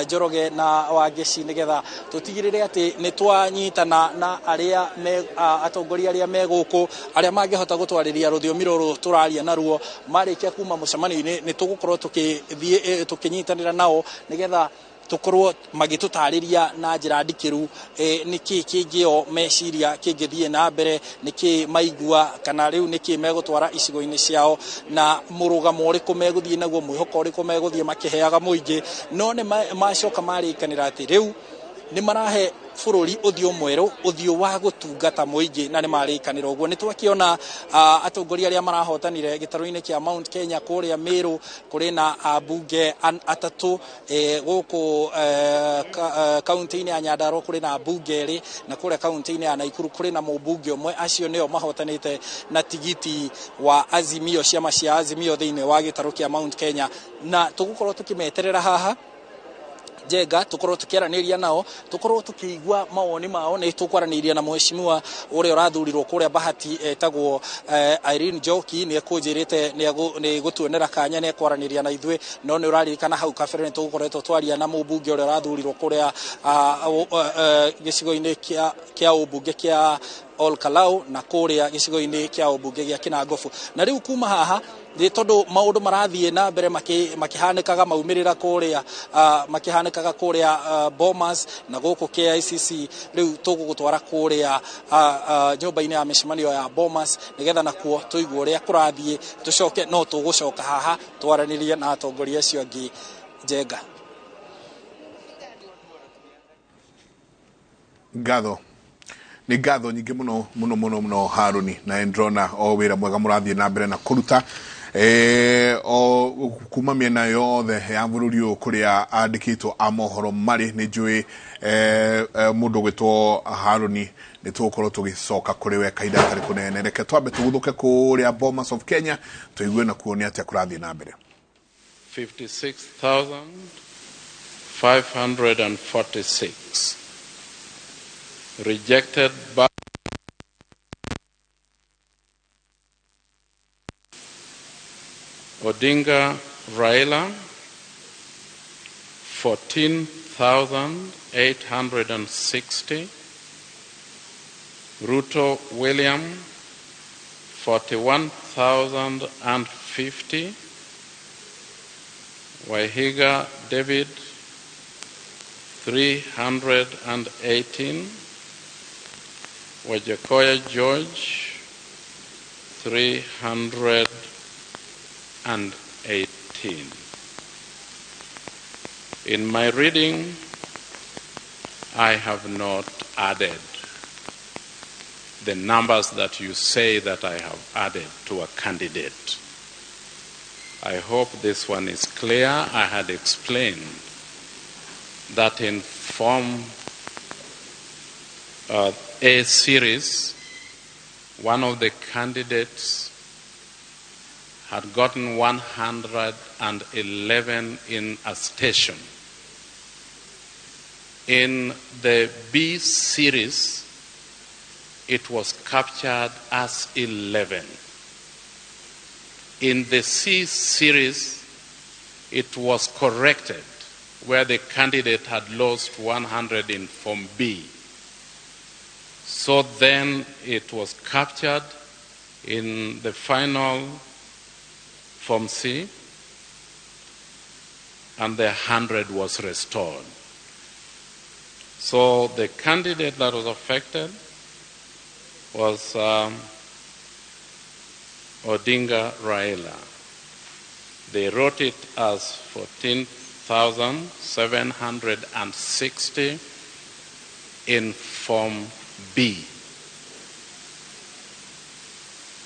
Njoroge na Wangeci, nĩgetha tũtigĩrĩre atĩ nĩ twanyitana na arĩa me atongoria arĩa me gũkũ, arĩa mangĩhota gũtwarĩria rũthiomi rũrũ tũraria naruo. Marĩkia kuma mũcemanio-inĩ nĩ tũgũkorwo tũkĩthiĩ tũkĩnyitanĩra nao nĩgetha tũkorwo magĩtũtarĩria na njĩra ndikĩru nĩkĩ kĩngĩo meciria kĩngĩthiĩ na mbere, nĩkĩ maigua, kana rĩu nĩkĩ megũtwara icigo-inĩ ciao, na mũrũgamo ũrĩkũ megũthiĩ naguo, mwĩhoko ũrĩkũ megũthiĩ makĩheaga mũingĩ. No nĩ macoka marĩkanĩra atĩ rĩu nĩ marahe bũrũri ũthiũ mwerũ, ũthiũ wa gũtungata mũingĩ, na nĩ marĩkanĩra ũguo. Nĩ twakĩona atongoria arĩa marahotanire gĩtarũ-inĩ kĩa Mount Kenya kũrĩa Meru, kũrĩ na ambunge atatũ, gũkũ kaunti-inĩ ya Nyandarua kũrĩ na ambunge erĩ, na kũrĩa kaunti-inĩ ya Nakuru kũrĩ na mũmbunge ũmwe. Acio nĩo mahotanĩte na tigiti wa Azimio, ciama cia Azimio thĩinĩ wa gĩtarũ kĩa Mount Kenya, na tũgũkorwo tũkĩmeterera haha Njenga, tukorwo tukiaranĩria nao, tukorwo tukĩigua mawoni mao. Nĩ tũkwaranĩria na mheshimiwa ũrĩa ũrathurirwo kũrĩa Bahati etagwo Irene Njoki, nĩ ekũnjĩrĩte nĩ gũtuonera kanya nĩ ekwaranĩria na ithuĩ. No nĩ ũraririkana hau kabere nĩ tũgũkoretwo twaria na mũmbunge ũrĩa ũrathurirwo kũrĩa gĩcigo-inĩ kĩa ũmbunge kĩa Ol Kalou na kũrĩa gĩcigo-inĩ kĩa ũmbunge gĩa Kinangofu. Na rĩu kuma haha nĩ tondũ maũndũ marathiĩ na mbere makĩhanĩkaga maumĩrĩra kũrĩa makĩhanĩkaga kũrĩa Bomas na gũkũ KICC, rĩu tũgũgũtwara kũrĩa nyũmba-inĩ ya mĩcemanio ya Bomas nĩgetha nakuo tũigue ũrĩa kũrathiĩ, tũcoke no tũgũcoka haha twaranĩrie na atongoria acio angĩ. Njenga. Ngatho nĩ ngatho nyingĩ mũno mũno mũno mũno Haruni, na ndĩrona o wĩra mwega mũrathiĩ na mbere na kũruta o kuma mĩena yothe ya bũrũri ũyũ kũrĩa andĩkĩtwo a mohoro marĩ. Nĩ njũĩ mũndũ ũgwĩtwo Haruni nĩ tũgũkorwo tũgĩcoka kũrĩ we kahinda gatarĩ kũnene. Reke twambe tũguthũke kũrĩa Bomas of Kenya tũigue nakuo nĩ atĩa kũrathiĩ na mbere. 56,546 rejected by Odinga Raila 14,860, Ruto William 41,050, Waihiga David 318, Wajackoyah George 318. In my reading, I have not added the numbers that you say that I have added to a candidate. I hope this one is clear. I had explained that in Form A series, one of the candidates had gotten 111 in a station. In the B series, it was captured as 11. In the C series, it was corrected where the candidate had lost 100 in Form B. So then it was captured in the final Form C, and the 100 was restored. So the candidate that was affected was Odinga Raila. They wrote it as 14,760 in Form B.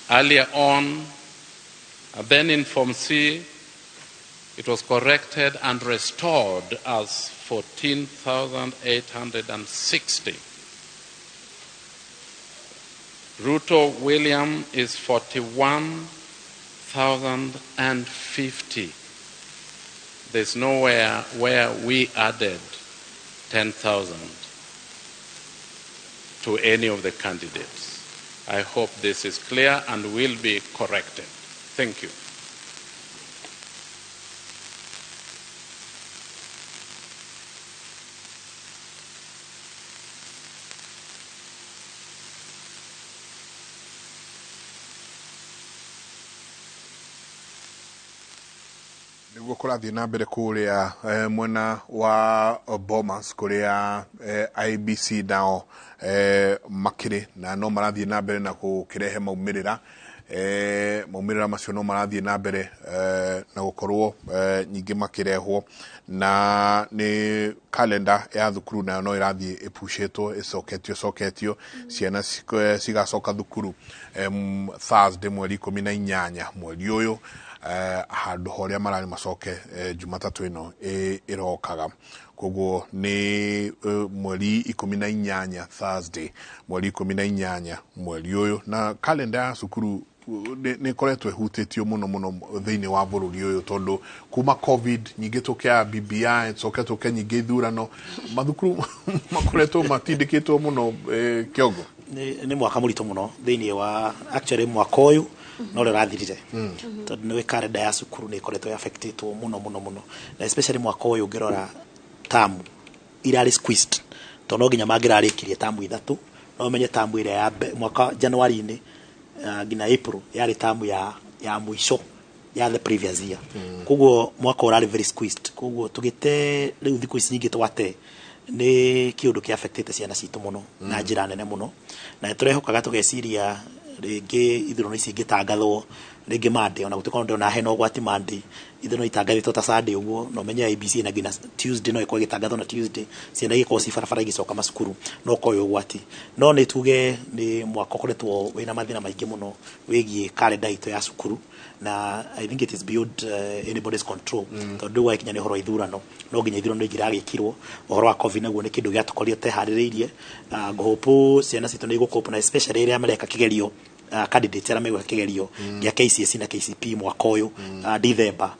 Earlier on, then in Form C, It was corrected and restored as 14,860. Ruto William is 41,050. There's nowhere where we added 10,000 to any of the candidates. I hope this is clear and will be corrected. Thank you. Nĩguo kũrathiĩ na mbere kũrĩa mwena wa Bomas kũrĩa IEBC nao makĩrĩ na no marathiĩ na mbere na gũkĩrehe maumĩrĩra. Maumĩrĩra macio no marathiĩ na mbere na gũkorwo nyingĩ makĩrehwo, na nĩ kalenda ya thukuru nayo no ĩrathiĩ ĩpucĩtwo, ĩcoketio coketio. Ciana cigacoka thukuru Thursday mweri 18 mweri ũyũ, handũ horĩa mararĩ macoke Jumatatũ ĩno ĩrokaga. Koguo nĩ mweri 18, Thursday mweri 18 mweri ũyũ. Na kalenda ya cukuru nĩ ĩkoretwo ĩhutĩtio mũno mũno thĩinĩ wa bũrũri ũyũ, tondũ kuma COVID nyingĩ tũke BBI, tũcoke tũke nyingĩ ithurano, mathukuru makoretwo matindĩkĩtwo mũno. Kĩongo. Nĩ mwaka mũritũ mũno thĩinĩ wa, actually mwaka ũyũ no ũrĩa ũrathirire, tondũ nĩ kalenda ya cukuru nĩ ĩkoretwo affectĩtwo mũno mũno mũno, na especially mwaka ũyũ ũngĩrora tamu irarĩ squeezed, tondũ no nginya mangĩrarĩkirie tamu ithatũ. No ũmenye tamu ĩrĩa ya mwaka January-inĩ nginya April yarĩ tamu ya mũico ya the previous year. Koguo mwaka ũrarĩ very squeezed. Koguo tũgĩte rĩu thikũ ici nyingĩ twate nĩ kĩũndũ kĩa affectĩte ciana citũ mũno na njĩra nene mũno, na nĩ tũrehokaga tũgeciria rĩngĩ ithurano ici ingĩtangathwo rĩngĩ Monday, ona gũtuĩka ndĩrona hena ũgwati Monday, ithurano itangathĩtwo ta Sunday ũguo, na ũmenye IEBC na nginya Tuesday no ĩkorwo ĩgĩtangathwo, na Tuesday ciana igĩkorwo ci barabara igĩcoka macukuru, no ũkorwo wĩ ũgwati. No nĩ tuge nĩ mwaka ũkoretwo wĩna mathĩna maingĩ mũno wĩgiĩ kalenda itũ ya cukuru, na I think it is beyond anybody's control, tondũ rĩu gwakinya nĩ ũhoro wa ithurano, no nginya ithurano ingĩragĩkirwo. Ũhoro wa COVID naguo nĩ kĩndũ gĩatũkorire teharĩrĩirie. Ngũhope ciana citũ nĩ igũcope, na especially rĩrĩa mareka kĩgerio, candidates arĩa megwĩka kĩgerio gĩa KCSE na KCPE mwaka ũyũ December,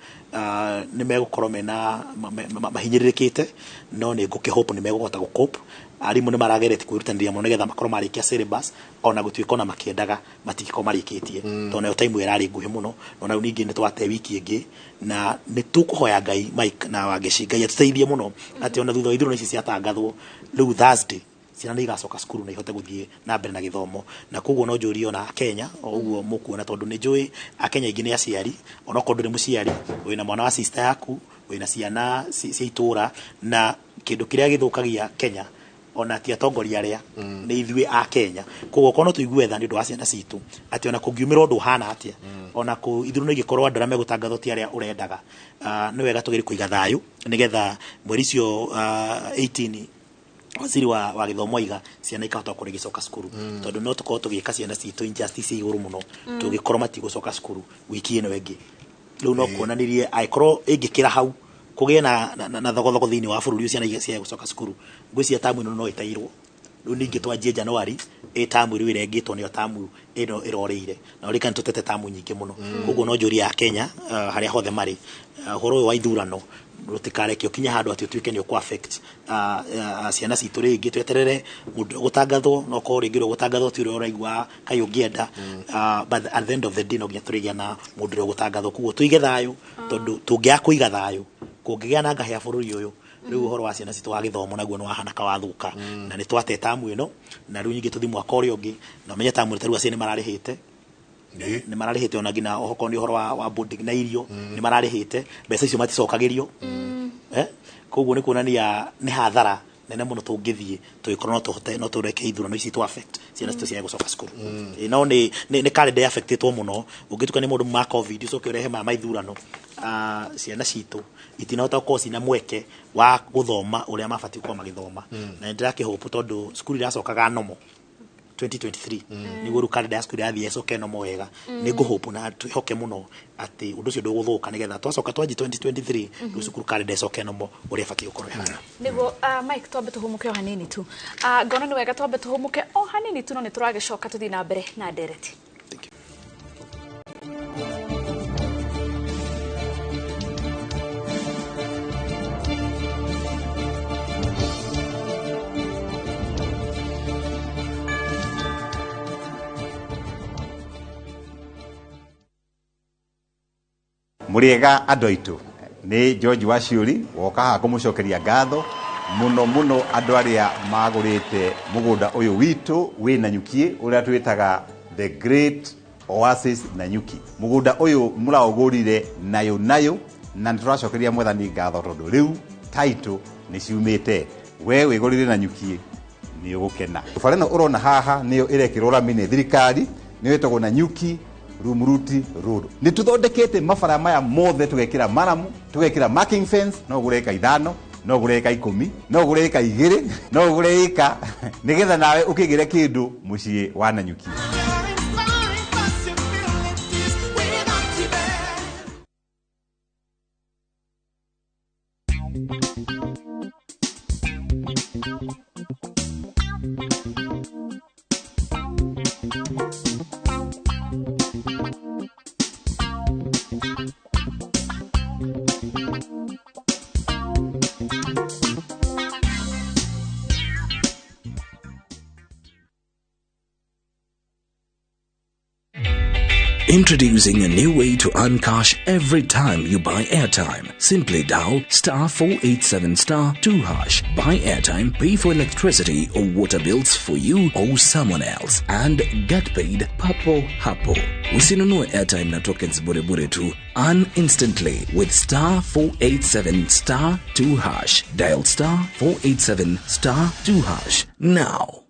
nĩ megũkorwo mena mahinyĩrĩrĩkĩte, no nĩ ngũkĩhope nĩ megũhota gũcope. Arimũ nĩ marageretie kwĩrutanĩria mũno nĩgetha makorwo marĩkia syllabus, ona gũtuĩka ona makĩendaga matingĩkorwo marĩkĩtie, tondũ nayo time ĩrarĩ nguhĩ mũno. No rĩu ningĩ nĩ twate wiki ĩngĩ, na nĩ tũkũhoya Ngai, Mike na Wangeci, Ngai atũteithie mũno atĩ ona thutha wa ithurano ici ciatangathwo rĩu Thursday, ciana nĩ igacoka cukuru na ihote gũthiĩ na mbere na gĩthomo. Na koguo no njũrie ona Kenya o ũguo mũkuona, tondũ nĩ njũĩ Akenya aingĩ nĩ aciari, onokorwo ndũrĩ mũciari, wĩna mwana wa sister yaku, wĩna ciana cia itũra, na kĩndũ kĩrĩa gĩthũkagia Kenya ona ti atongoria arĩa, nĩ ithuĩ a Kenya. Koguo korwo no tũigue tha nĩ ũndũ wa ciana citũ, atĩ ona kũngiumĩra ũndũ ũhana atĩa, ona kũ ithurano ingĩkorwo andũ arĩa megũtangathwo ti arĩa ũrendaga, nĩ wega tũgerie kũiga thayũ nĩgetha mweri ũcio 18 waziri wa gĩthomo aiga ciana ikahota gũkorwo igĩcoka cukuru, tondũ no tũkorwo tũgĩka ciana citũ injustice igũrũ mũno tũgĩkorwo matigũcoka cukuru wiki ĩno ĩngĩ. Rĩu no kuonanirie angĩkorwo ĩngĩkĩra hau kũgĩe na thogothogo thĩinĩ wa bũrũri ũyũ, ciana ciage gũcoka cukuru, ngwĩciria tamu ĩno no ĩteirwo. Rĩu ningĩ twanjie January ĩ tamu rĩu ĩrengĩtwo nĩyo tamu ĩno ĩrorĩire, na ũrĩkani tũtete tamu nyingĩ mũno. Koguo no njũrie a Kenya harĩa hothe marĩ, ũhoro ũyũ wa ithurano rũtikareke ũkinye handũ atĩ ũtuĩke nĩ ũkũ affect ciana citũ rĩngĩ. Tweterere mũndũ gũtangathwo, no korwo rĩngĩ ũrĩa ũgũtangathwo ti ũrĩa ũraigua kaĩ ũngĩenda, but at the end of the day no nginya tũrĩgĩa na mũndũ ũrĩa ũgũtangathwo. Koguo tũige thayũ, tondũ tũngĩaga kũiga thayũ kũngĩgĩa na ngahĩa bũrũri ũyũ, rĩu ũhoro wa ciana citũ wa gĩthomo naguo nĩ wahana wathũka. Na nĩ twate tamu ĩno, na rĩu nyingĩ tũthi mwaka ũrĩa ũngĩ, na ũmenye tamu ĩno ta rĩu aciari nĩ mararĩhĩte, nĩ mararĩhĩte ona nginya okorwo nĩ ũhoro wa boarding na irio, nĩ mararĩhĩte mbeca icio maticokagĩrio. Koguo nĩ kuonania nĩ hathara nene mũno tũngĩthiĩ tũgĩkorwo no tũhote no tũreke ithurano ici tũ affect ciana citũ ciage gũcoka cukuru. No nĩ kalenda affectĩtwo mũno ũngĩtuka nĩ maũndũ ma COVID, ũcoke ũrehe maya ma ithurano, ciana citũ itinahota gũkorwo cina mweke wa gũthoma ũrĩa mabatiĩ gũkorwo magĩthoma. Na nĩ ndĩrakĩhope tondũ cukuru iracokaga nomo. 2023 niguo rĩu kalenda ya cukuru yathiĩ ĩcoke nomo wega. Nĩ ngũhope na twĩhoke mũno atĩ ũndũ ũcio ndũgũthũka, nĩgetha twacoka twanji 2023 rĩu cukuru kalenda ĩcoke nomo ũrĩa ĩbatiĩ gũkorwo ĩhana. Niguo, Mike, twambe tũhũmũke o hanini tu. Ngona nĩ wega twambe tũhũmũke o hanini tu, no nĩ tũragĩcoka tũthiĩ na mbere na ndereti. Mũrĩega andũ aitũ, nĩ George Waciũri woka haha kũmũcokeria ngatho mũno mũno andũ arĩa magũrĩte mũgũnda ũyũ witũ wĩ Nanyuki, ũrĩa twĩtaga The Great Oasis Nanyuki. Mũgũnda ũyũ mũraũgũrire nayo nayo, na nĩ tũracokeria Mwathani ngatho tondũ rĩu title nĩ ciumĩte. We wĩgũrire Nanyuki, nĩ ũgũkena. Bara ĩno ũrona haha nĩyo ĩrekĩrwo rami nĩ thirikari, nĩyo ĩtagwo Nanyuki Rumuruti Road. Nĩ tũthondekete mabara maya mothe, tũgekĩra maramu, tũgekĩra marking fence. No ũgũre ĩka 5, no ũgũre ĩka 10, no ũgũre ĩka 2, no ũgũre ĩka, nĩgetha nawe ũkĩgĩre kĩndũ mũciĩ wa Nanyuki. Introducing a new way to earn cash every time you buy airtime. Simply dial star 487 star 2 hash. Buy airtime, pay for electricity or water bills for you or someone else, and get paid papo hapo. Usinunue airtime na tokens bure bure tu. Earn instantly with star 487 star 2 hash. Dial star 487 star 2 hash now.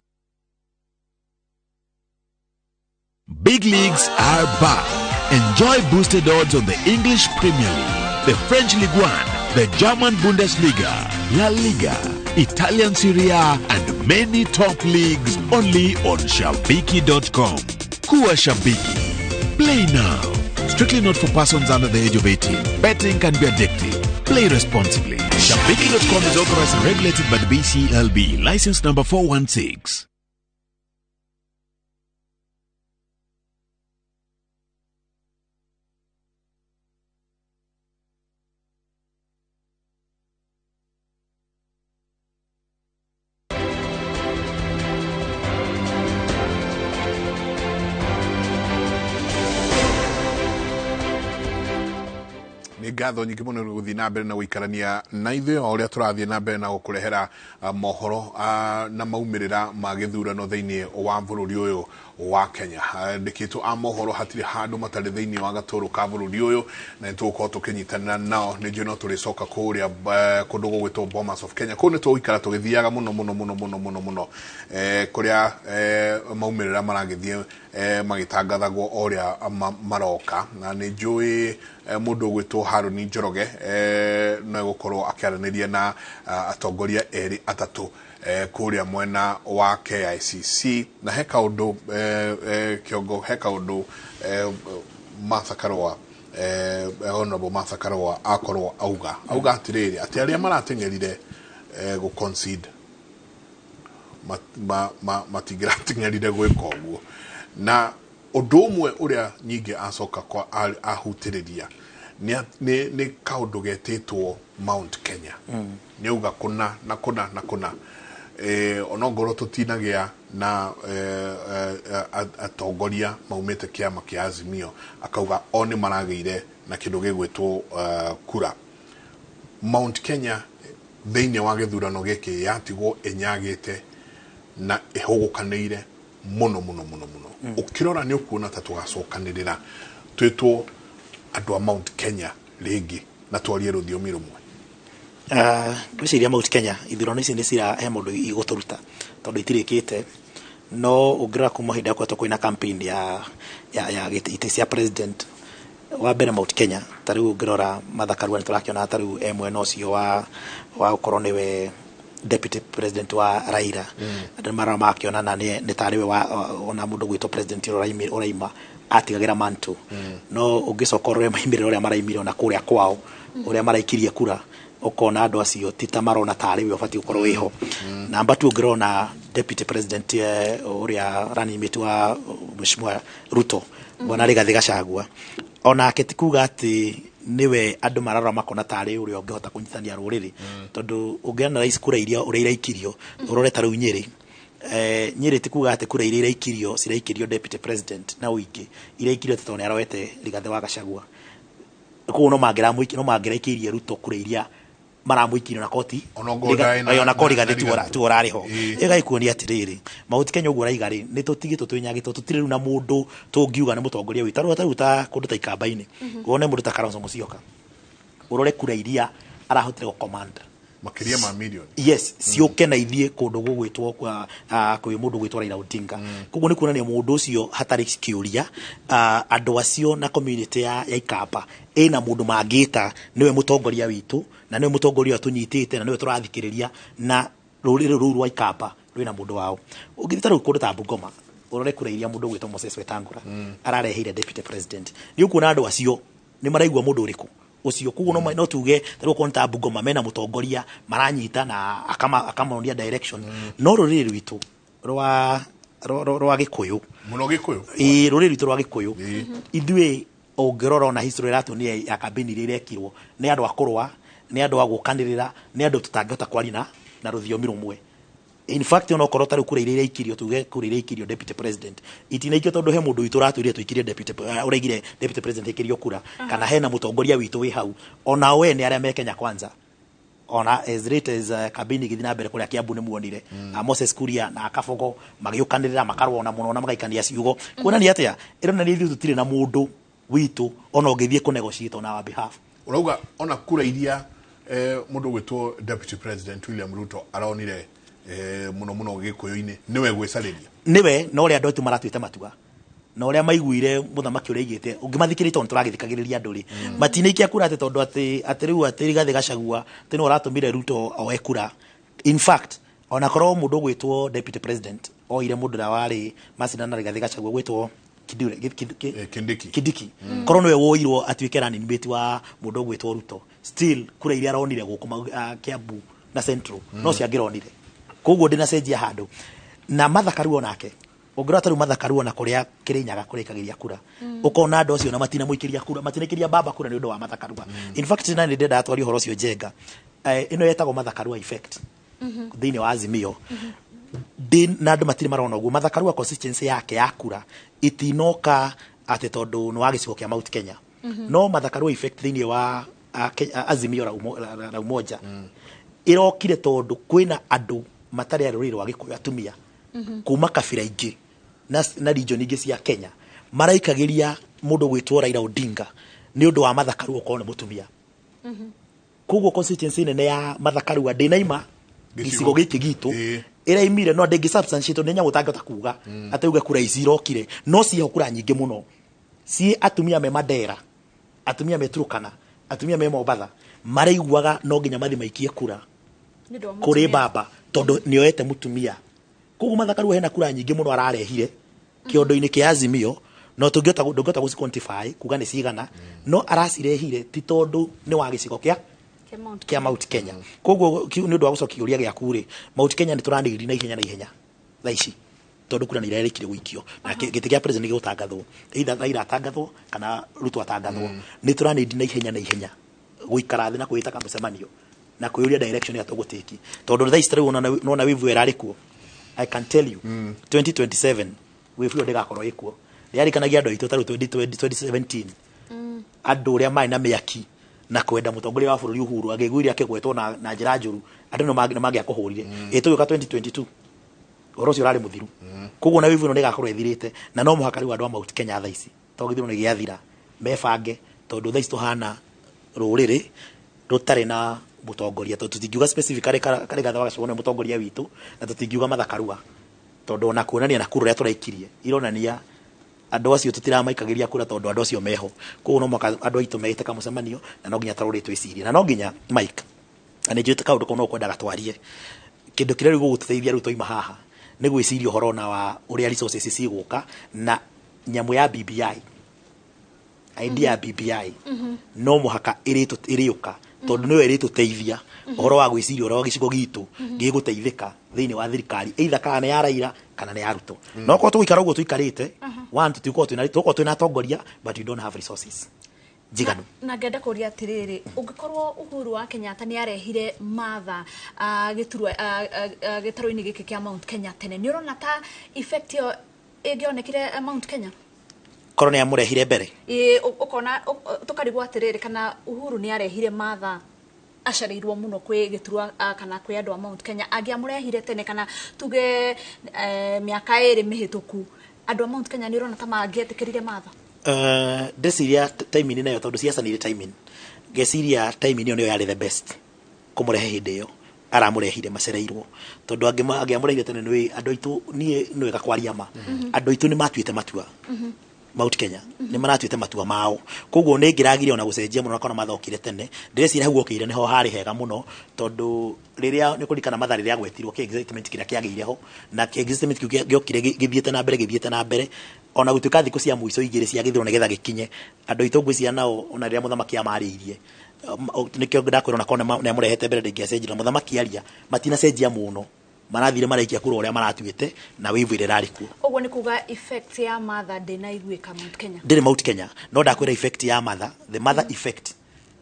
Big leagues are back. Enjoy boosted odds on the English Premier League, the French Ligue 1, the German Bundesliga, La Liga, Italian Serie A, and many top leagues only on Shabiki.com. Kuwa Shabiki. Play now. Strictly not for persons under the age of 18. Betting can be addictive. Play responsibly. Shabiki.com is authorized and regulated by the BCLB. License number 416. Nĩ ngatho nyingĩ mũno nĩ gũthiĩ na mbere na gũikarania na ithuĩ o ũrĩa tũrathiĩ na mbere na gũkũrehera mohoro na maumĩrĩra ma gĩthurano thĩinĩ wa bũrũri ũyũ wa Kenya. Andĩkĩtwo a mohoro hatirĩ handũ matarĩ thĩinĩ wa gatũrũ ka bũrũri ũyũ, na nĩ tũgũkorwo tũkĩnyitanĩra nao. Nĩ njũĩ no tũrĩcoka kũrĩa kũndũ gũgwĩtwo Bomas of Kenya. Kũu nĩ tũgũikara tũgĩthiaga mũno mũno mũno mũno mũno mũno, kũrĩa maumĩrĩra maragĩthiĩ magĩtangathagwo o ũrĩa maroka. Na nĩ njũĩ mũndũ ũgwĩtwo Harũni Njoroge no egũkorwo akĩaranĩria na atongoria erĩ atatũ kũrĩa mwena wa KICC. Na he kaũndũ, kĩongo, he kaũndũ Martha Karua, Honorable Martha Karua akorwo auga atĩrĩrĩ, atĩ arĩa marateng'erire gũ concede matingĩrateng'erire gwĩka ũguo. Na ũndũ ũmwe ũrĩa nyingĩ acoka kwa ahutĩrĩria nĩ kaũndũ getĩtwo Mount Kenya. Nĩ auga kũna na kũna na kũna, onongorwo tũtinagĩa na atongoria maumĩte kĩama kĩa Azimio, akauga o nĩ maragĩire na kĩndũ gĩgwĩtwo kura. Mount Kenya thĩinĩ wa gĩthurano gĩkĩ yatigwo ĩnyagĩte na ĩhũgũkanĩire mũno mũno mũno mũno. Ũkĩrora nĩ ũkuona ta tũgacokanĩrĩra twĩtwo andũ a Mount Kenya rĩngĩ na twarie rũthiomi rũmwe. Ngwĩciria Mount Kenya ithurano ici nĩ cira he mũndũ igũtũruta tondũ itirĩkĩte. No ũngĩrora kuma hĩndĩ ĩrĩa gũkoretwo kwĩna campaign ya itĩ cia president wa mbere Mount Kenya, ta rĩu ũngĩrora Martha Karua nĩ tũrakĩona ta rĩu e mwena ũcio wa gũkorwo nĩwe Deputy President wa Raila. Andũ marora makĩona nĩ nĩ tarĩ we ona mũndũ gwĩtwo president ũrĩa ũraima atigagĩra mantle. No ũngĩcoka ũrore maimĩrĩro ũrĩa maraimire ona kũrĩa kwao, ũrĩa maraikirie kura, ũkona andũ acio ti ta marona tarĩ we ũbatiĩ gũkorwo wĩho. Namba tu ũngĩrona Deputy President, ũrĩa running mate wa Mheshimiwa Ruto, Bwana Rigathĩ Gachagua, onake ti kuga atĩ nĩwe andũ mararora makona tarĩ ũrĩa ũngĩhota kũnyitithania rũrĩrĩ, tondũ ũngĩona rais kura iria ũrĩa iraikirio, ũrore ta rĩu Nyĩrĩ, Nyĩrĩ ti kuga atĩ kura iria iraikirio ciraikirio Deputy President na ũingĩ iraikirio atĩ tondũ nĩ aroete Rigathĩ wa Gachagua. Koguo no mangĩraikĩirie Ruto kura iria maramũikirie na koti ona ko Rigathĩ tuo ũrarĩ ho. Ĩgagĩkuonia atĩrĩrĩ, Mount Kenya ũguo ũraiga rĩ, nĩ tũtigĩtwo twĩnyagĩtwo, tũtirĩ rĩu na mũndũ tũngiuga nĩ mũtongoria witũ. Tarĩu ta kũndũ ta Ikamba-inĩ, wone mũndũ ta Kalonzo Musyoka, ũrore kura iria arahotire gũ-command makĩria ma milioni. Yes, ciũke na ithiĩ kũndũ gũgwĩtwo kwa kwĩ mũndũ gwĩtwo Raila Odinga. Koguo nĩ kuonania mũndũ ũcio hatarĩ kĩũria, andũ acio na community ya Ikamba ĩna mũndũ mangĩta nĩwe mũtongoria witũ, na nĩwe mũtongoria ũrĩa tũnyitĩte, na nĩwe tũrathikĩrĩria, na rũrĩrĩ rũu rwa Ikamba rwĩna mũndũ wao. Ũngĩthiĩ ta rĩu kũndũ ta Bungoma, ũrore kura iria mũndũ gwĩtwo Moses Wetangula arareheire Deputy President, nĩ ũkuona andũ acio nĩ maraigua mũndũ ũrĩkũ ũcio. Koguo no tuge ta rĩu okorwo nĩ ta Bungoma, mena mũtongoria maranyita na akamonia direction. No rũrĩrĩ rwitũ rwa Gĩkũyũ, mũno Gĩkũyũ, ĩĩ, rũrĩrĩ rwitũ rwa Gĩkũyũ, ithuĩ ũngĩrora ona history ĩratuonia ya campaign iria irekirwo, nĩ andũ a kũrũa, nĩ andũ a gũkanĩrĩra, nĩ andũ tũtangĩhota kwaria na rũthiomi rũmwe. In fact, ona okorwo ta rĩu kura iria iraikirio, tuge kura iria ikirio Deputy President itinaikio tondũ he mũndũ witũ ũratwĩrire tũikirie deputy, ũraigire Deputy President aikirio kura, kana hena mũtongoria witũ wĩ hau. Ona we nĩ arĩa me Kenya Kwanza, ona as late as campaign igĩthiĩ na mbere kũrĩa Kiambu, nĩ muonire Moses Kuria na Kabogo magĩũkanĩrĩra, makarũa mũno na magaikania ciugo. Kuonania atĩa? Ĩronania ithuĩ tũtirĩ na mũndũ witũ ona ũngĩthiĩ kũ negotiate on our behalf. Ũrauga ona kura iria mũndũ gwĩtwo Deputy President William Ruto aronire, mũno mũno Gĩkũyũ-inĩ, nĩwe gwĩcarĩria? Nĩwe, na ũrĩa andũ aitũ maratuĩte matua na ũrĩa maiguire mũthamaki ũrĩa aigĩte, ũngĩmathikĩrĩria, tondũ tũragĩthikagĩrĩria andũ rĩ, matinaikia kura atĩ tondũ atĩ rĩu atĩ Rigathĩ Gachagua atĩ nĩwe ũratũmire Ruto oe kura. In fact, ona korwo mũndũ ũgwĩtwo Deputy President oire mũndũ ũrĩa warĩ macindana na Rigathĩ Gachagua gwĩtwo Kithure Kindiki. Kindiki, korwo nĩwe woirwo atuĩke running mate wa mũndũ ũgwĩtwo Ruto, still kura iria aronire gũkũ Kiambu na Central no ciangĩronire. Koguo ndĩnacenjia handũ na Martha Karua onake. Ũngĩrora ta rĩu Martha Karua na kũrĩa Kĩrĩnyaga kũrĩa aikagĩria kura, ũkona andũ acio na matinamũikĩria kura, matinaikĩria baba kura nĩ ũndũ wa Martha Karua. In fact, na nĩ ndĩrendaga twarie ũhoro ũcio Njenga. Ĩno yetagwo Martha Karua effect thĩinĩ wa Azimio. Ndĩ na andũ matirĩ marona ũguo. Martha Karua constituency yake ya kura itinoka atĩ tondũ nĩ wa gĩcigo kĩa Mount Kenya. No Martha Karua effect thĩinĩ wa Azimio la Umoja ĩrokire tondũ kwĩna andũ matarĩ a rũrĩrĩ rwa Gĩkũyũ, atumia kuma kabira ingĩ na region ingĩ cia Kenya, maraikagĩria mũndũ gwĩtwo Raila Odinga nĩ ũndũ wa Martha Karua gũkorwo nĩ mũtumia. Koguo constituency nene ya Martha Karua ndĩnaima gĩcigo gĩkĩ gitũ ĩraimire, no ndĩngĩ substantiate, nĩ nyamũ ũtangĩhota kuga atĩ uge kura ici irokire, no ciĩho kura nyingĩ mũno ciĩ atumia me Mandera, atumia me Turkana, atumia me Mombatha, maraiguaga no nginya mathi maikie kura Nĩ ũndũ wa kũrĩ mũtumia. baba tondũ nĩoete mũtumia. Koguo Martha Karua hena kura nyingĩ mũno ararehire kĩondo-inĩ kĩa Azimio, no tũngĩhota ndũngĩhota gũci quantify kuga nĩ cigana, no aracirehire ti tondũ nĩ wa gĩcigo kĩa Kĩa Mount kĩa Mount Kenya. Koguo nĩ ũndũ wa gũcokia kĩũria gĩaku rĩ, Mount Kenya nĩ tũranĩrĩria na ihenya na ihenya thaa ici tondũ kura nĩ irarĩkire gũikio na gĩtĩ kĩa president gĩgũtangathwo, either Raila atangathwo kana Ruto atangathwo. Nĩ tũranĩrĩria na ihenya na ihenya gũikara thĩ na kwĩta kamũcemanio na kwĩyũria direction ĩrĩa tũgũtĩki, tondũ thaa ici tarĩu nona wivu ĩrarĩ kuo. I can tell you, 2027 wivu ĩyo ndĩgakorwo ĩkuo. Ndĩrarikanagia andũ aitũ tarĩu 2017 andũ ũrĩa marĩ na mĩaki na kwenda mũtongoria wa bũrũri Uhuru akĩiguire akĩgwetwo na njĩra njũru, andũ nĩ mangĩakũhũrire. Ĩ tũgĩũka 2022, ũhoro ũcio ũrarĩ mũthiru. Koguo na wivu ĩno nĩ ĩgakorwo ĩthirĩte, na no mũhaka rĩu andũ a Mount Kenya thaa ici, tondũ gĩthurano nĩ gĩathira, mebange, tondũ thaa ici tũhana rũrĩrĩ rũtarĩ na mũtongoria, tondũ tũtingiuga specifically Rigathĩ wa Gachagua nĩwe mũtongoria witũ, na tũtingiuga Martha Karua, tondũ ona kuonania na kura ũrĩa tũraikirie ironania andũ acio tũtiramaikagĩria kura tondũ andũ acio meho. Koguo no mũhaka andũ aitũ mehĩte kamũcemanio, na no nginya ta rũrĩrĩ twĩcirie, na no nginya Mike, na nĩ njũĩte kaũndũ kau no kwendaga twarie. Kĩndũ kĩrĩa rĩu gũgũtũteithia rĩu twaima haha nĩ gwĩciria ũhoro ona wa ũrĩa resources cigũka na nyamũ ya BBI, idea ya BBI no mũhaka ĩrĩũka, tondũ nĩyo ĩrĩtũteithia ũhoro wa gwĩciria ũrĩa gĩcigo gitũ gĩgũteithĩka thĩinĩ wa thirikari, either kana nĩ ya Raila kana nĩ ya Ruto. No korwo tũgũikara ũguo tũikarĩte, one, tũtigũkorwo twĩna, tũgũkorwo twĩna atongoria, but we don't have resources njiganu. Na ngenda kũria atĩrĩrĩ, ũngĩkorwo Uhuru wa Kenyatta nĩ arehire Martha gĩturwa gĩtarũ-inĩ gĩkĩ kĩa Mount Kenya tene, nĩ ũrona ta effect ĩyo ĩngĩonekire Mount Kenya? Korwo nĩ amũrehire mbere. Ĩĩ, ũkona tũkarigwo atĩrĩrĩ, kana Uhuru nĩ arehire Martha acereirwo mũno kwĩ gĩturwa kana kwĩ andũ a Mount Kenya, angĩamũrehire tene kana tuge mĩaka 2 mĩhĩtũku, andũ a Mount Kenya nĩ ũrona ta mangĩetĩkĩrire Martha? Ndeciria timing nayo, tondũ siasa nĩ irĩ timing, ngeciria timing ĩyo nĩyo yarĩ the best kũmũrehe hĩndĩ ĩyo aramũrehire macereirwo, tondũ angĩamũrehire tene, nĩ andũ aitũ, niĩ nĩ wega kwaria ma, andũ aitũ nĩ matuĩte matua. Mount Kenya nĩ maratuĩte matua mao, koguo nĩ ngĩragire ona gũcenjia mũno kana mathokire tene. Ndĩreciria hau okĩire nĩho harĩ hega mũno, tondũ rĩrĩa nĩ kũririkana Martha rĩrĩa agwetirwo, kĩ excitement kĩrĩa kĩagĩire ho, na kĩ excitement kĩu gĩokire gĩthiĩte na mbere, gĩthiĩte na mbere, ona gũtuĩka thikũ cia mũico 2 cia gĩthurano nĩgetha gĩkinye, andũ aitũ ngwĩciria nao ona rĩrĩa mũthamaki amarĩirie, nĩkĩo ndakwĩra ona korwo nĩ amũrehete mbere ndĩngĩacenjia, na mũthamaki aria matinacenjia mũno, marathire maraikia kura ũrĩa maratuĩte na wave ĩrĩa ĩrarĩ kuo. Ũguo nĩ kuga effect ya Martha ndĩnaiguĩka Mount Kenya? Ndĩrĩ Mount Kenya, no ndakwĩra effect ya Martha, the Martha effect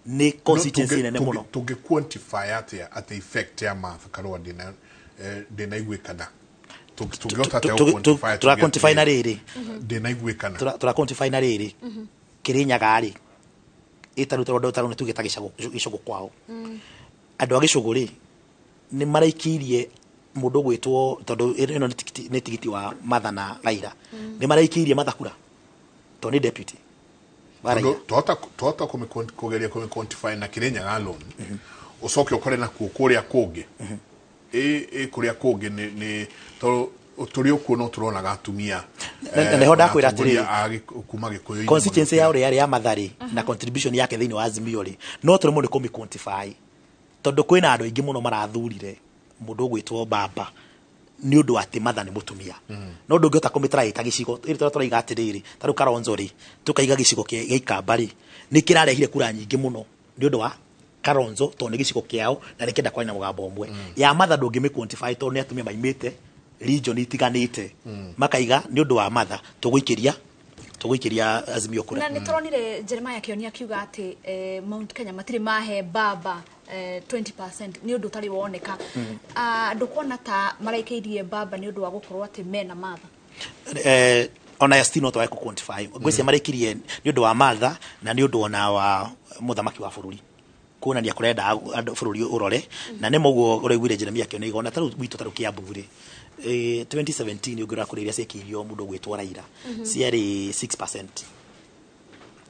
nĩ constituency nene mũno. Tũngĩ quantify atĩa atĩ effect ya Martha Karua ndĩnaiguĩkana? Tũngĩhota atĩa gũ-quantify? Tũra quantify na rĩrĩ. Ndĩnaiguĩkana. Tũra quantify na rĩrĩ, Kĩrĩnyaga rĩ, ĩtarũ tondũ tarũ nĩ tuge ta gĩcũgũ kwao, andũ a gĩcũgũ rĩ, nĩ maraikĩirie mũndũ ũgwĩtwo, tondũ ĩno nĩ tigiti wa Martha na Raila, nĩ maraikĩirie Martha kura tondũ nĩ deputy wa Raila. Twahota kũgeria kũmĩ quantify na Kĩrĩnyaga alone, ũcoke ũkore nakuo kũrĩa kũngĩ, ĩ kũrĩa kũngĩ nĩ tondũ tũrĩ okuo no tũronaga atumia Na nĩho ndakwĩra atongoria atĩrĩrĩ, a kuma Gĩkũyũ-inĩ constituency ya ũrĩa yarĩ ya Martha rĩ, na contribution yake thĩinĩ wa Azimio rĩ, no tũremwo nĩ kũmĩ quantify, tondũ kwĩna andũ aingĩ mũno marathurire mũndũ ũgwĩtwo Baba nĩ ũndũ atĩ Martha nĩ mũtumia, no ndũngĩhota kũmĩtara ĩta gĩcigo ĩrĩ tũrĩa tũraiga atĩrĩrĩ, ta rĩu Kalonzo rĩ, tũkaiga gĩcigo gĩa Ikamba rĩ, nĩ kĩrarehire kura nyingĩ mũno nĩ ũndũ wa Kalonzo, tondũ nĩ gĩcigo kĩao na nĩ kĩenda kwaria na mũgambo ũmwe. Ya Martha ndũngĩmĩ quantify, tondũ nĩ atumia maimĩte region itiganĩte, makaiga nĩ ũndũ wa Martha tũgũikĩria Azimio kura. Na nĩ tũronire Jeremiah Kĩoni akiuga atĩ Mount Kenya matirĩ mahe Baba 20%, nĩ ũndũ ũtarĩ woneka. Ndũkuona ta maraikĩirie Baba nĩ ũndũ wa gũkorwo atĩ mena Martha? Ona still no twage kũ quantify, ngwĩciria maraikirie nĩ ũndũ wa Martha na nĩ ũndũ ona wa mũthamaki wa bũrũri kuonania kũrenda andũ bũrũri ũrore, na nĩ mũguo ũraiguire Jeremiah Kĩoni igona ta rĩu gwitũ, ta rĩu Kiambu rĩ, 2017 ũngĩrora kũrĩa iria ciekĩirio mũndũ ũgwĩtwo Raila, ciarĩ 6%,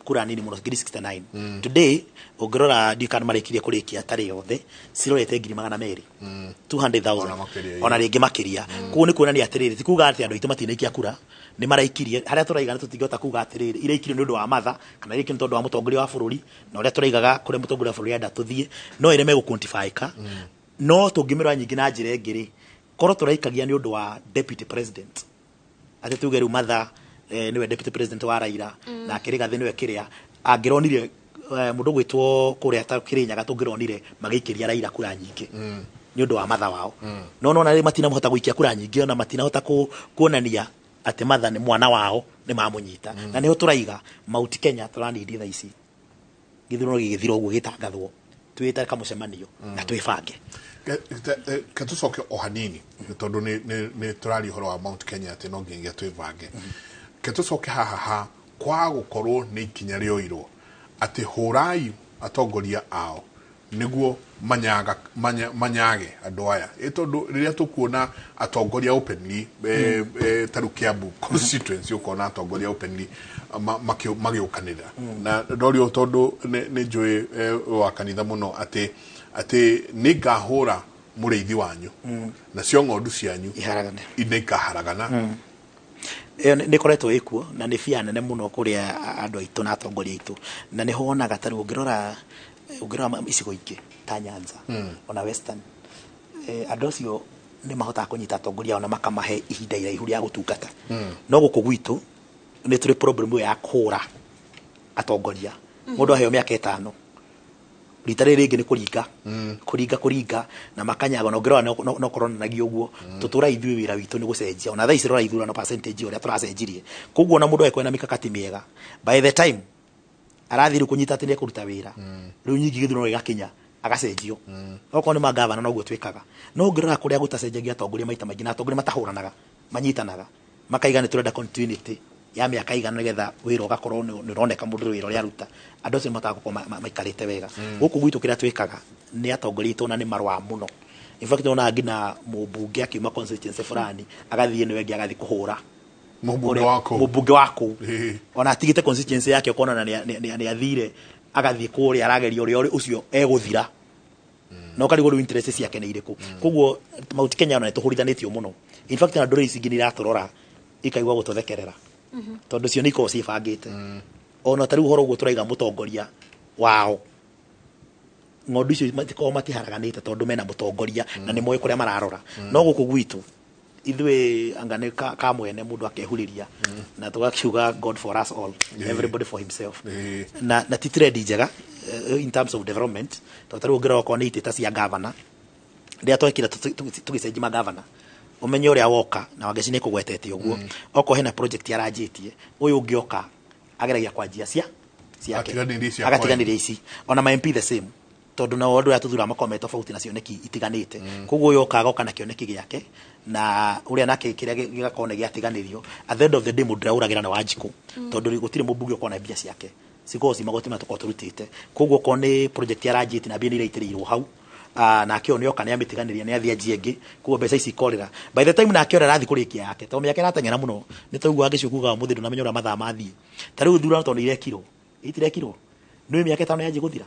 kura nini mũno, 69,000. Today ũngĩrora, ndiũ kana marĩkirie kũrĩkia tarĩ yothe, cirorete 200,000, 200,000. Ona makĩria. Ona rĩngĩ makĩria. Koguo nĩ kuonania atĩrĩrĩ, ti kuga atĩ andũ aitũ matinaikia kura, nĩ maraikirie. Harĩa tũraiga nĩ tũtingĩhota kuga atĩrĩrĩ iraikirio nĩ ũndũ wa Martha kana iraikirio nĩ tondũ wa mũtongoria wa bũrũri, na ũrĩa tũraigaga kũrĩa mũtongoria wa bũrũri enda tũthiĩ no ĩreme gũ quantify ka. No tũngĩmĩrora nyingĩ na njĩra ĩngĩ rĩ, korwo tũraikagia nĩ ũndũ wa deputy president, atĩ tuge rĩu Martha nĩwe deputy president wa Raila, nake Rigathĩ nĩwe kĩrĩa angĩronire, mũndũ ũgwĩtwo kũrĩa ta Kĩrĩnyaga, tũngĩronire magĩikĩria Raila kura nyingĩ nĩ ũndũ wa Martha wao. No nona rĩ, matinamũhota gũikia kura nyingĩ, ona matinahota kuonania atĩ Martha nĩ mwana wao, nĩ mamũnyita. Na nĩho tũraiga Mount Kenya tũranindi thaa ici gĩthurano gĩgĩthira ũguo gĩtangathwo, twĩte kamũcemanio na twĩbange. Ke tũcoke o hanini, tondũ nĩ tũraria ũhoro wa Mount Kenya atĩ no nginyagia twĩbange. Ke tũcoke haha ha kwaga gũkorwo nĩ ikinya rĩoirwo atĩ hũrai atongoria ao nĩguo manyage andũ aya, ĩ tondũ rĩrĩa tũkuona atongoria openly, ta rĩu Kiambu constituency ũkona atongoria openly magĩũkanĩrĩra, na ndorio tondũ nĩ njũĩ wa kanitha mũno atĩ nĩ ngahũra mũrĩithi wanyu nacio ng'ondu cianyu iharagane, nĩ ikaharagana. Ĩyo nĩ ĩkoretwo ĩkuo na nĩ bia nene mũno kũrĩa andũ aitũ na atongoria aitũ, na nĩho wonaga ta rĩu ũngĩrora icigo ingĩ ta Nyanza, ona Western, Andũ acio nĩ mahotaga kũnyita atongoria ao na makamahe ihinda iraihu rĩa gũtungata. No gũkũ gwitũ nĩ tũrĩ problem ĩyo ya kũra atongoria. Mũndũ aheo mĩaka 5, rita rĩrĩ rĩngĩ nĩ kũringa kũringa kũringa na makanyaga, na ũngĩrora no koronanagia ũguo. Tũtũra ithuĩ wĩra witũ nĩ gũcenjia, ona thaa ici rora ithurano percentage ũrĩa tũracenjirie. Koguo ona mũndũ angĩkorwo na mikakati mĩega, by the time arathiĩ rĩu kũnyita atĩ nĩ ekũruta wĩra, rĩu nyingĩ gĩthurano gĩgakinya agacenjio. Okorwo nĩ magavana noguo twĩkaga. No ũngĩrora kũrĩa gũtacenjagia atongoria maita maingĩ, na atongoria matahũranaga, manyitanaga, makaiga nĩ tũrenda continuity ya mĩaka igana nĩgetha wĩra ũgakorwo nĩ ũroneka mũndũ wĩra ũrĩa aruta, andũ acio nĩmahotaga gũkorwo maikarĩte wega. Gũkũ gwitũ kĩrĩa twĩkaga nĩ atongoria aitũ ona nĩ marũaga mũno. In fact, wonaga nginya mũmbunge akiuma constituency fulani agathiĩ nĩwe ĩngĩ agathiĩ kũhũra Mũmbunge wa kũu. Mũmbunge wa kũu ona atigĩte constituency yake, ũkona na nĩ athire agathiĩ kũrĩa arageria ũrĩa ũcio egũthira, na ũkarigwo rĩu interest ciake nĩ irĩkũ. Koguo Mount Kenya ona nĩ tũhũrithanĩtio mũno. In fact, na ndũrĩrĩ ici ingĩ nĩ iratũrora ikaigua gũtũthekerera, tondũ cio nĩ ikoragwo ciĩbangĩte. Ona ta rĩu ũhoro ũguo tũraiga mũtongoria wao, ng'ondu icio matikoragwo matiharaganĩte tondũ mena mũtongoria na nĩ moĩ kũrĩa mararora. No gũkũ gwitũ ithuĩ anga nĩ ka mwene mũndũ akehurĩria na tũgakiuga God for us all, everybody for himself. Na ti trend njega in terms of development, tondũ ta rĩu ũngĩrora okorwo nĩ itĩ ta cia gavana, rĩrĩa twekire tũgĩcenjia magavana, ũmenye ũrĩa woka na Wangeci nĩ kũgwetete ũguo, okorwo hena project aranjĩtie, ũyũ ũngĩ oka ageragia kwanjia cia ciake. Atiganĩrie cia. Agatiganĩria ici. Ona ma MP the same, tondũ nao andũ arĩa tũthuraga makoragwo me tofauti na cioneki itiganĩte. Koguo ũyũ oka agoka na kĩoneki gĩake na ũrĩa nake kĩrĩa gĩgakorwo nĩ gĩatiganĩrio. At the end of the day, mũndũ ũrĩa ũragĩra nĩ Wanjikũ, tondũ gũtirĩ mũmbunge ũkorwo na mbia ciake, cikoragwo ci magoti marĩa tũkoragwo tũrutĩte. Koguo okorwo nĩ project aranjĩtie na mbia nĩ iraitĩrĩirwo hau, nake ũyũ nĩoka nĩamĩtiganĩria, nĩ athiĩ anjie ĩngĩ, koguo mbeca ici ikorĩra. By the time nake ũrĩa arathiĩ kũrĩkia yake, tondũ mĩaka ĩrateng'era mũno, nĩ twaigua Wangeci kugaga mũthĩ ndũnamenya ũrĩa mathaa mathiĩ. Ta rĩu ithurano tondũ nĩ irekirwo, itirekirwo, nĩ mĩaka 5 yanjie gũthira.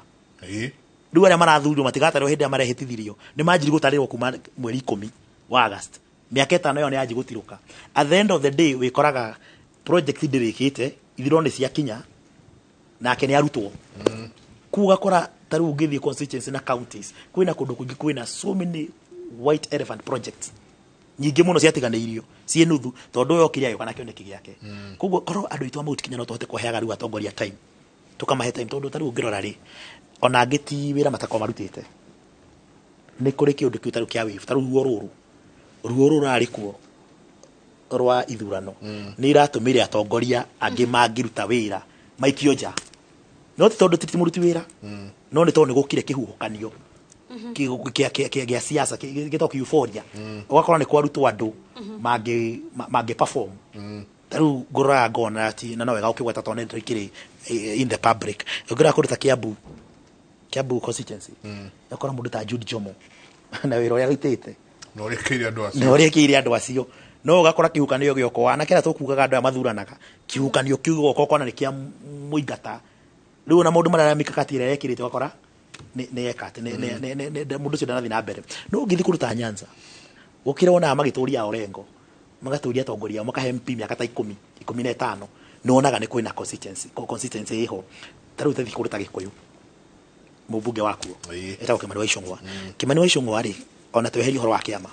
Rĩu arĩa marathurirwo matigatarĩrwo hĩndĩ ĩrĩa marehĩtithirio, nĩ manjirie gũtarĩrwo kuma mweri 10 wa August. Mĩaka 5 ĩyo nĩ yanjie gũtirũka. At the end of the day, wĩkoraga project ndĩrĩkĩte, ithurano nĩ ciakinya, nake nĩ arutwo. Kũu ũgakora ta rĩu ũngĩthiĩ constituency na counties, kwĩna kũndũ kũingĩ kwĩna so many white elephant projects nyingĩ mũno ciatiganĩirio ciĩ nuthu, tondũ ũyũ okire agĩũka na kĩoneki gĩake. Koguo korwo andũ aitũ a Mount Kenya no tũhote kũheaga rĩu atongoria time, tũkamahe time, tondũ ta rĩu ũngĩrora rĩ, ona angĩ ti wĩra matakoragwo marutĩte, nĩ kũrĩ kĩũndũ kĩu ta rĩu kĩa wĩibu, ta rĩu ruo rũrũ rũrarĩ kuo rwa ithurano nĩ iratũmire atongoria angĩ mangĩruta wĩra maikio nja, no ti tondũ ti mũruti wĩra, no nĩ tondũ nĩ gũkire kĩhuhũkanio kĩa siasa gĩtagwo euphoria. Ũgakora nĩ kwarutwo andũ mangĩ perform. Ta rĩu ngũroraga ngona ati na no wega ũkĩgweta tondũ nĩ ikĩrĩ in the public. Ũngĩrora kũndũ ta Kiambu constituency, ũkora mũndũ ta Jude Jomo na wĩra ũrĩa arutĩte na ũrĩa ĩkĩire andũ acio. Na ũrĩa ĩkĩire andũ acio, no ũgakora kĩhukanio gĩoka wanake arĩa tũkugaga andũ aya mathuranaga, kĩhukanio kĩu gĩgoka ũkona nĩ kĩa mũingata. Rĩu ona maũndũ marĩa mikakati ĩrĩa yekĩrĩte, ũgakora nĩ eka atĩ mũndũ ũcio ndanathiĩ na mbere. No ũngĩthiĩ kũndũ ta Nyanza, gũkĩra wonaga magĩtũria Orengo, magatũria atongoria ao, makahe MP mĩaka ta 10, 15, nĩ wonaga nĩ kwĩna consistency ĩho. Ta rĩu tathiĩ kũndũ ta Gĩkũyũ, mũmbunge wakuo etagwo Kimani wa Ichung'wa. Kimani wa Ichung'wa rĩ, ona tweherie ũhoro wa kĩama,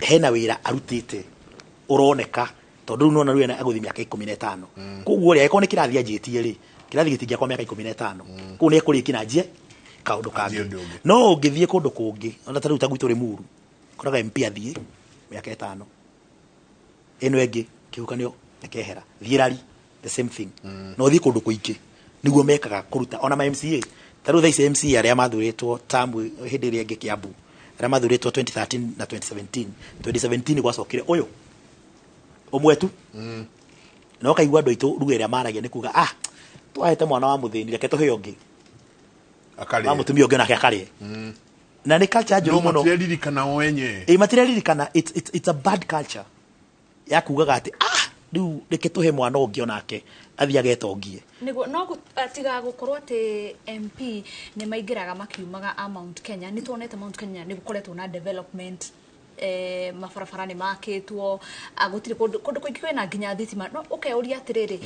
hena wĩra arutĩte ũroneka, tondũ rĩu nĩwona rĩu ena agũthiĩ mĩaka 15. Koguo rĩ, angĩkorwo nĩ kĩrathi anjĩtie rĩ, kĩrathi gĩtingĩakwo mĩaka 15, koguo nĩ ekũrĩkia na anjie kaũndũ kangĩ. No ũngĩthiĩ kũndũ kũngĩ, ona ta rĩu ta gwitũ Limuru, koraga MP athiĩ mĩaka 5, ĩno ĩngĩ kĩhukanio ĩkehera. Thiĩ Rari, the same thing. No ũthiĩ kũndũ kũingĩ nĩguo mekaga kũruta ona ma MCA. Ta rĩu thaa ici MCA arĩa mathurĩtwo tamu hĩndĩ ĩrĩa ĩngĩ Kiambu, arĩa mathurĩtwo 2013 na 2017, 2017 gwacokire ũyũ ũmwe tu, na ũkaigua andũ aitũ ruga ĩrĩa maragia nĩ kuga, "Ah, twahete mwana wa mũthĩni, reke tũhe ũngĩ Akarĩe. wa mũtumia ũngĩ nake akarĩe." Na nĩ culture njũru No mũno. Matireririkanna o enyewe. Ĩ, matireririkanna. It's a bad culture ya kugaga atĩ, "Ah, rĩu reke tũhe mwana ũngĩ onake athiĩ agetongie." Nĩguo no tiga gũkorwo atĩ MP nĩ maingĩraga makiumaga a Mount Kenya, nĩ tuonete Mount Kenya nĩ gũkoretwo na development, mabarabara nĩ makĩtwo, gũtirĩ kũndũ kũingĩ kwĩna nginya thitima. No ũkeyũria atĩrĩrĩ,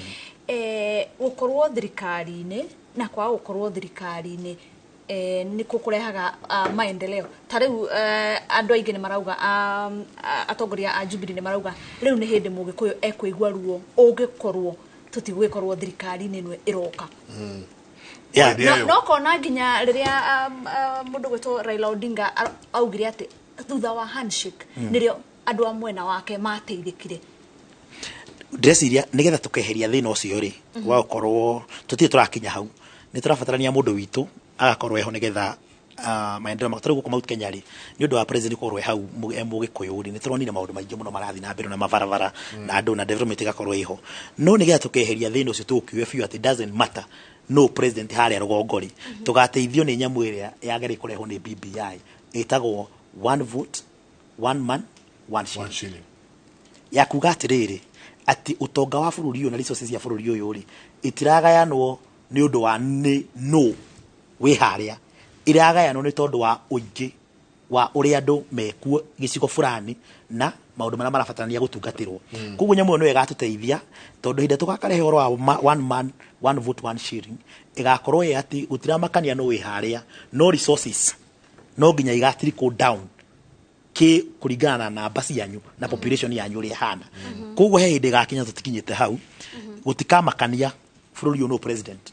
gũkorwo thirikari-inĩ na kwaga gũkorwo thirikari-inĩ Nĩkuo kũrehaga maendeleo. Ta rĩu andũ aingĩ nĩ marauga, atongoria a Jubilee nĩ marauga rĩu nĩ hĩndĩ Mũgĩkũyũ ekũigua ruo ũngĩkorwo tũtigũgĩkorwo thirikari-inĩ ĩno ĩroka. No kona nginya rĩrĩa mũndũ gwĩtwo Raila Odinga augire atĩ thutha wa handshake nĩrĩo andũ a mwena wake mateithĩkire. Ndĩreciria nĩgetha tũkeheria thĩna ũcio rĩ, wa gũkorwo tũtirĩ tũrakinya hau, nĩ tũrabatarania mũndũ witũ agakorwo eho nĩgetha maendeleo matarĩ gũkũ Mount Kenya rĩ, nĩ ũndũ wa president gũkorwo e hau e Mũgĩkũyũ rĩ, nĩ tũronire maũndũ maingĩ mũno marathiĩ na mbere na mabarabara na andũ na development ĩgakorwo ĩho. No nĩgetha tũkeheria thĩna ũcio tũũkiue biũ atĩ doesn't matter no president harĩa rũgongo rĩ, tũgateithio nĩ nyamũ ĩrĩa yagĩrĩire kũrehwo nĩ BBI ĩtagwo one vote, one man, one shilling, ya kuga atĩrĩrĩ atĩ ũtonga wa bũrũri ũyũ na resources cia bũrũri ũyũ rĩ, itiragayanwo nĩ ũndũ wa nĩ no wĩ harĩa, iragayanwo nĩ tondũ wa ũingĩ wa ũrĩa andũ mekuo gĩcigo fulani na maũndũ marĩa marabatarania gũtungatĩrwo. Koguo nyamũ ĩyo nĩyo ĩgatũteithia, tondũ hĩndĩ ĩrĩa tũgakarehe ũhoro wa one man, one vote, one shilling, ĩgakorwo ĩ atĩ gũtiramakania no wĩ harĩa, no resources no nginya iga trickle down kĩ kũringana na namba cianyu na population yanyu ũrĩa ĩhana. Koguo he hĩndĩ ĩgakinya tũtikinyĩte hau, gũtikamakania bũrũri ũyũ no president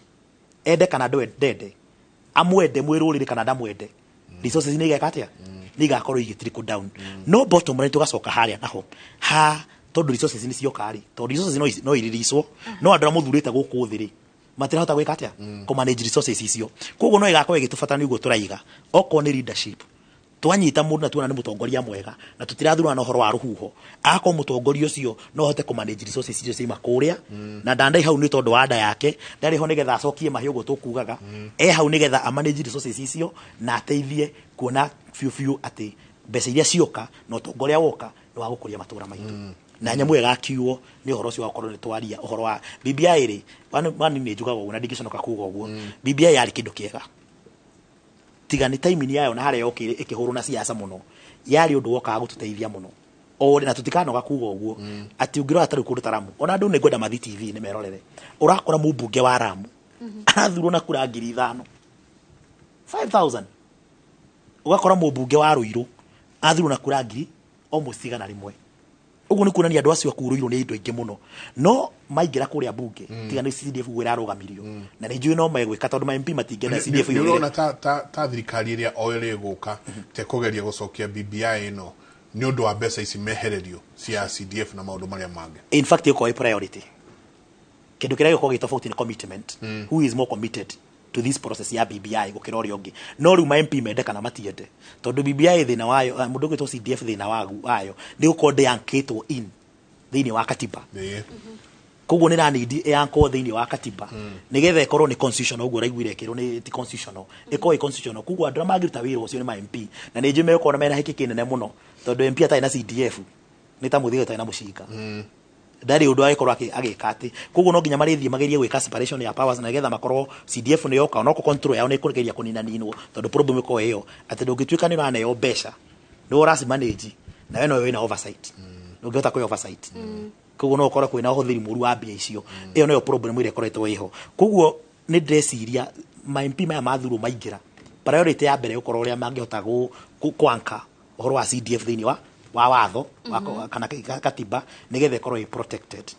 ende kana ndende, amwende mwĩ rũrĩrĩ kana ndamwende, resources nĩ igeka atĩa, nĩ igakorwo igĩ trickle down. No bottom line tũgacoka harĩa naho ha, tondũ resources nĩ cioka rĩ, tondũ resources no iriricwo, no andũ arĩa mũthurĩte gũkũ thĩ rĩ, matirahota gwĩka atĩa, kũ manage resources icio. Koguo no ĩgakorwo ĩgĩtũbatara nĩguo tũraiga okorwo nĩ leadership twanyita mũndũ na tuona nĩ mũtongoria mwega na tũtirathurana na ũhoro wa rũhuho, agakorwo mũtongoria ũcio no ahote kũ manage resources icio ciaima kũrĩa, na ndandai hau nĩ tondũ wa nda yake, ndarĩ ho nĩgetha acokie mahiũ ũguo tũkugaga, e hau nĩgetha a manage resources icio na ateithie kuona biũ biũ atĩ mbeca iria cioka na ũtonga ũrĩa woka nĩ wa gũkũria matũra maitũ. Na nyamũ ĩyo ĩgakiuo nĩ ũhoro ũcio wa gũkorwo nĩ twaria ũhoro wa BBI rĩ, wani nĩ njugaga ũguo na ndingĩconoka kuga ũguo, BBI yarĩ kĩndũ kĩega tiga nĩ timing yayo na harĩa yokĩire ĩkĩhũrwo na siasa mũno, yarĩ ũndũ wokaga gũtũteithia mũno o na tũtikanoga kuga ũguo atĩ ũngĩrora tarĩu kũndũ ta Ramu, ona andũ nĩ ngwenda mathi TV nĩ merorere, ũrakora mũmbunge wa Ramu arathurwo na kura 5,000, 5000, ũgakora mũmbunge wa Ruiru athurwo na kura ngiri almost 100. Ũguo nĩ kuonania andũ acio a kũu Ruiru nĩ indo ingĩ mũno no maingĩra kũrĩa mbunge, tiga nĩ CDF ũguo ĩrarũgamirio, na nĩ njũĩ no megwĩka tondũ ma MP matingĩenda CDF Nĩ ĩhũthĩre. Ũrona ta thirikari ĩrĩa o ĩrĩa ĩgũka tekũgeria gũcokia BBI ĩno nĩ ũndũ wa mbeca ici mehererio cia CDF na maũndũ marĩa mangĩ? In fact ĩgũkorwo ĩ priority. Kĩndũ kĩrĩa gĩgũkorwo gĩ tofauti nĩ commitment, who is more committed to this process ya BBI gũkĩra ũrĩa ũngĩ. No rĩu ma MP mende kana matiende, tondũ BBI thĩna wayo, mũndũ ũgwĩtwo CDF thĩna wayo nĩ gũkorwo ndĩankĩtwo in thĩinĩ wa katiba. Koguo nĩ ranindi ĩankwo thĩinĩ wa katiba nĩgetha ĩkorwo nĩ constitutional, ũguo ũraiguire ĩkĩrwo nĩ ti constitutional, ĩkorwo ĩ constitutional. Koguo andũ arĩa mangĩruta wĩra ũcio nĩ ma MP, na nĩ njũĩ megũkorwo mena hĩkĩ kĩnene mũno, tondũ MP atarĩ na CDF nĩ ta mũthia ũtarĩ na mũcinga, ndarĩ ũndũ agĩkorwo agĩka atĩ. Koguo no nginya marĩthiĩ magerie gwĩka separation ya powers na nĩgetha makorwo CDF nĩ yoka, onoko control yao nĩ ĩkũgeria kũninaninwo, tondũ problem ĩkorwo ĩyo atĩ ndũngĩtuĩka nĩ ũraneo mbeca nĩ ũracimanage na we nowe wĩna oversight, ndũngĩhota kwĩ oversight. Koguo no ũkorwo kwĩna ũhũthĩri mũru wa mbia icio. Ĩyo nĩyo problem ĩrĩa ĩkoretwo ĩho. Koguo nĩ ndĩreciria ma MP maya mathurwo maingĩra, priority ya mbere gũkorwo ũrĩa mangĩhota kwanka ũhoro wa CDF thĩinĩ wa watho kana katiba nĩgetha ĩkorwo ĩ protected.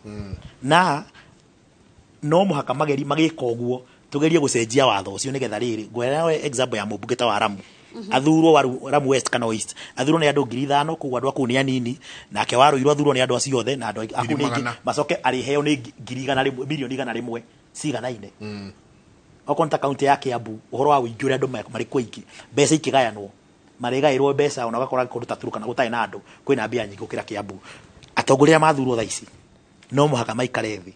Na no mũhaka mageri magĩka ũguo tugerie gũcenjia watho ũcio nĩgetha rĩrĩ ngwĩra example ya mũmbunge ta wa Ramu, athurwo wa Ramu West kana East, athurwo nĩ andũ 5,000, koguo andũ a kũu nĩ anini, nake wa Ruiru athurwo nĩ andũ acio othe na andũ a kũu nĩ aingĩ, 100,000. Macoke arĩheo nĩ 100,000, 100,000,000 ciganaine. Okorwo nĩ ta kaunti ya Kiambu, ũhoro wa ũingĩ ũrĩa andũ marĩ kuo aingĩ, mbeca ikĩgayanwo marĩgaĩrwo mbeca, ona ũgakora kũndũ ta Turkana gũtarĩ na andũ kwĩna mbia nyingĩ gũkĩra Kiambu. Atongoria arĩa mathurwo thaa ici no mũhaka maikare thĩ,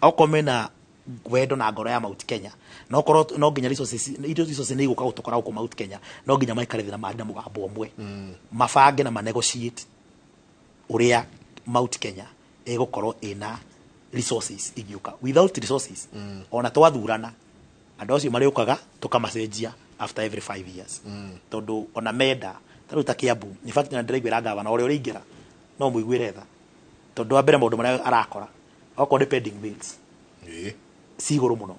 okorwo mena wendo na ngoro ya Mount Kenya, no korwo no nginya resources, indo resources nĩ igũka gũtũkora gũkũ Mount Kenya, no nginya maikare thĩ na marĩ na mũgambo ũmwe, mabange na manegotiate ũrĩa Mount Kenya ĩgũkorwo ĩna resources igĩũka. Without resources, ona twathurana andũ acio marĩũkaga tũkamacenjia after every 5 years, tondũ ona menda ta rĩu ta Kiambu, in fact na ndĩraiguĩra gavana ũrĩa ũrĩingĩra no mũiguĩre tha, tondũ wa mbere maũndũ marĩa arakora okorwo nĩ pending bills. ci igũrũ mũno.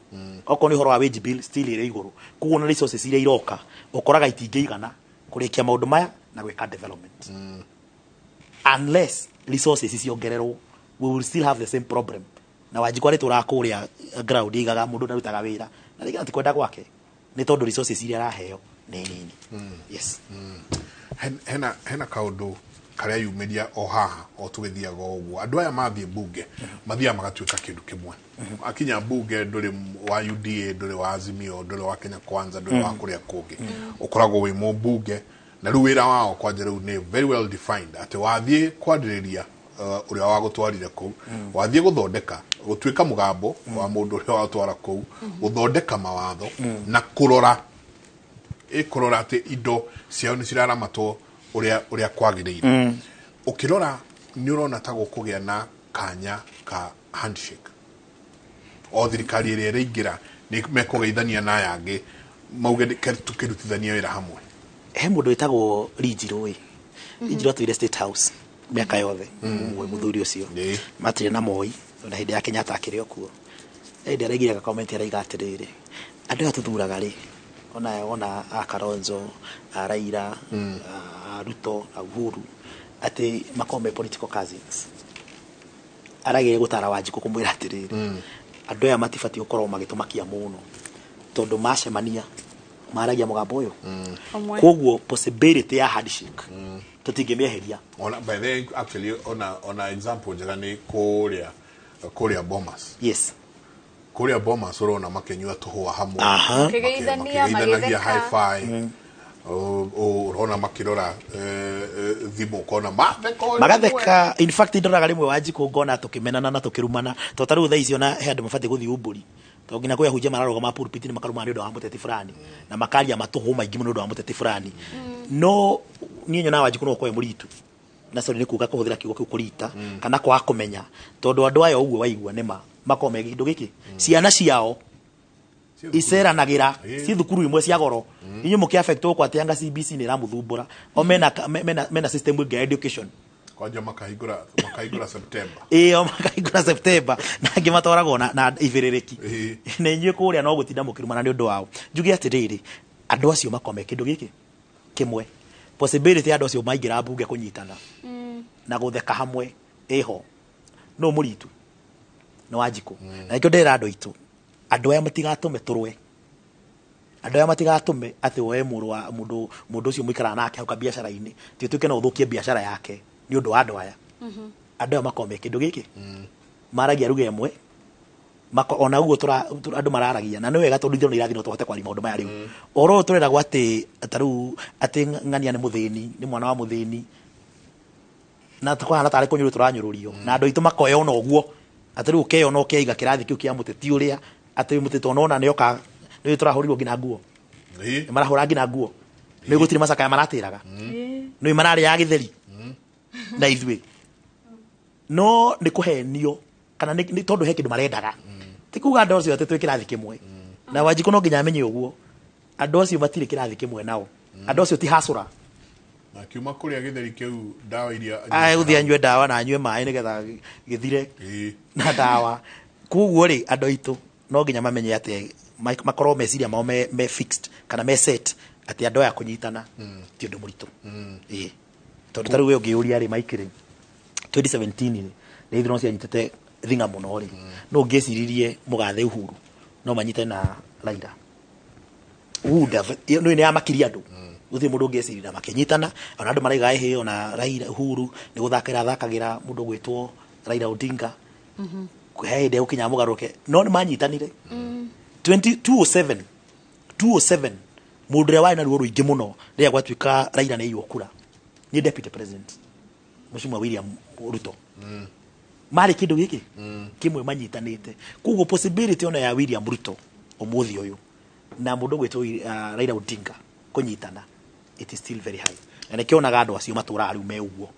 Okorwo nĩ ũhoro wa wage bill, still ĩrĩ igũrũ. Koguo na resources iria iroka ũkoraga itingĩigana kũrĩkia maũndũ maya na gwĩka development. Unless resources ciongererwo, we will still have the same problem. Na Wanjikũ arĩ tũraga kũrĩa ground igaga mũndũ ndarutaga wĩra na rĩngĩ ti kwenda gwake, nĩ tondũ resources iria araheo nĩ nini. Yes. Hena kaũndũ karĩa yumĩria o haha o tũgĩthiaga ũguo, andũ aya mathiĩ bunge mathiaga magatuĩka kĩndũ kĩmwe. Akinya bunge, ndũrĩ wa UDA, ndũrĩ wa Azimio, ndũrĩ wa Kenya Kwanza, ndũrĩ wa kũrĩa kũngĩ, ũkoragwo wĩ mũmbunge. Na rĩu wĩra wao kwanja rĩu nĩ very well defined, atĩ wathiĩ kwarĩrĩria ũrĩa wagũtwarire kũu, wathiĩ gũthondeka, gũtuĩka mũgambo wa mũndũ ũrĩa watwara kũu, gũthondeka mawatho na kũrora ĩkũrora atĩ indo ciao nĩ ciraramatwo ũrĩa kwagĩrĩire. Ũkĩrora nĩ ũrona ta gũkũgĩa na kanya ka handshake, o thirikari ĩrĩa ĩraingĩra nĩ mekũgeithania na aya angĩ mauge tũkĩrutithania wĩra hamwe? He mũndũ wĩtagwo Rinjirũ ĩ, Rinjirũ atũire State House mĩaka yothe. Ũmwe mũthuri ũcio matirĩ na Moi, na hĩndĩ ya Kenyatta akĩrĩ o kuo. Hĩndĩ araigire ga comment, araiga atĩrĩrĩ, andũ aya tũthuraga rĩ, ona a Kalonzo, a Raila, a Ruto na Uhuru, atĩ makorwo me political cousins. Arageria gũtara Wanjikũ kũmwĩra atĩrĩrĩ, andũ aya matibatiĩ gũkorwo magĩtũmakia mũno, tondũ macemania maragia mũgambo ũyũ. Ũmwe. Koguo possibility ya handshake tũtingĩmĩeheria. Ona by the way, actually ona example njega nĩ kũrĩa Bomas. Kũrĩa Bomas ũrona makĩnyua tũhũa hamwe. Makĩgeithania, makĩgeithanagia, magĩtheka. High five. Ũrona makĩrora thimũ, ũkona matheka o rĩmwe. Magatheka. In fact, ndoraga rĩmwe Wanjikũ ngona tũkĩmenana na tũkĩrumana, to ta rĩu thaa ici ona he andũ mabatiĩ gũthiĩ umbũri, to nginya kwĩ ahunjia mararũgama pulpit nĩ makarumana nĩ ũndũ wa mũteti fulani na makaria matũhũ maingĩ mũno nĩ ũndũ wa mũteti fulani. No niĩ nyonaga Wanjikũ no ũkorwo wĩ mũritu, na sorry nĩ kuga kũhũthĩra kiugo kĩu kũrita kana kwaga kũmenya, tondũ andũ aya ũguo waigua nĩma makorwo me kĩndũ gĩkĩ, ciana ciao iceranagĩra ci thukuru imwe cia goro. Inyuĩ mũkĩ affect gũkũ atĩ anga CBC nĩ ĩramũthumbũra, o mena system ĩngĩ ya education. Kwanja makahingũra September. Ĩĩ, o makahingũra September na angĩ matwaragwo na ibĩrĩrĩki, na inyuĩ kũrĩa no gũtinda mũkĩrumana nĩ ũndũ wao. Njuge atĩrĩrĩ, andũ acio makorwo me kĩndũ gĩkĩ kĩmwe, possibility ya andũ acio maingĩra mbunge kũnyitana na gũtheka hamwe ĩho. No mũritu nĩ Wanjikũ, na nĩkĩo ndĩrera andũ aitũ, andũ aya matigatũme tũrũe, andũ aya matigatũme atĩ woe mũrũ wa mũndũ, mũndũ ũcio mũikaraga nake hau kabiacara-inĩ, ti ũtuĩke no ũthũkie biacara yake nĩ ũndũ wa andũ aya. Andũ aya makorwo me kĩndũ gĩkĩ, maragia ruga ĩmwe, ona ũguo andũ mararagia, na nĩ wega tondũ ithuĩ nĩ irathi no tũhote kwaria maũndũ maya rĩu. Ũhoro ũyũ tũreragwo atĩ ta rĩu atĩ ng'ania nĩ mũthĩni, nĩ mwana wa mũthĩni, na tũkahana tarĩ kũnyũrũrio tũranyũrũrio, na andũ aitũ makoyona ũguo atĩ rĩu ũkeyona ũkeiga kĩrathi kĩu kĩa mũteti ũrĩa, atĩ mũteti ona nĩ oka nĩ tũrahũrirwo nginya nguo, nĩ marahũra nginya nguo, nĩ gũtirĩ macakaya maratĩraga, nĩ mararĩaga gĩtheri na ithuĩ, no nĩ kũhenio kana nĩ tondũ he kĩndũ marendaga. Ti kuga andũ acio atĩ twĩ kĩrathi kĩmwe na Wanjikũ, no nginya amenye ũguo andũ acio matirĩ kĩrathi kĩmwe nao, andũ acio ti hacũra. Na kiuma kũrĩa gĩtheri kĩu, ndawa iria Agũthiĩ anyue ndawa na anyue maĩ nĩgetha gĩthire na ndawa. Koguo rĩ, andũ aitũ no nginya mamenye atĩ makorwo meciria mao me fixed kana me set atĩ andũ aya kũnyitana ti ũndũ mũritũ. Ĩĩ, tondũ ta rĩu we ũngĩũria rĩ, Mike rĩ, 2017 rĩ, nĩ ithurano cianyitĩte thinga mũno rĩ, no ũngĩeciririe mũgathe Uhuru no manyitane na Raila? Nĩ yamakirie andũ, gũtirĩ mũndũ ũngĩeciririe makĩnyitana. Ona andũ maraiga ĩhĩ, ona Raila, Uhuru nĩ gũthakĩra athakagĩra mũndũ ũgwĩtwo Raila Odinga, he hĩndĩ egũkinya mũgarũke, no nĩ manyitanire. 2007 207, mũndũ ũrĩa warĩ na ruo rũingĩ mũno rĩrĩa gwatuĩka Raila nĩ aiywo kura nĩ deputy president Mheshimiwa William Ruto. Marĩ kĩndũ gĩkĩ kĩmwe manyitanĩte. Koguo possibility ona ya William Ruto ũmũthĩ ũyũ na mũndũ ũgwĩtwo Raila Odinga kũnyitana, it is still very high, na nĩkĩo onaga andũ acio matũraga rĩu me ũguo.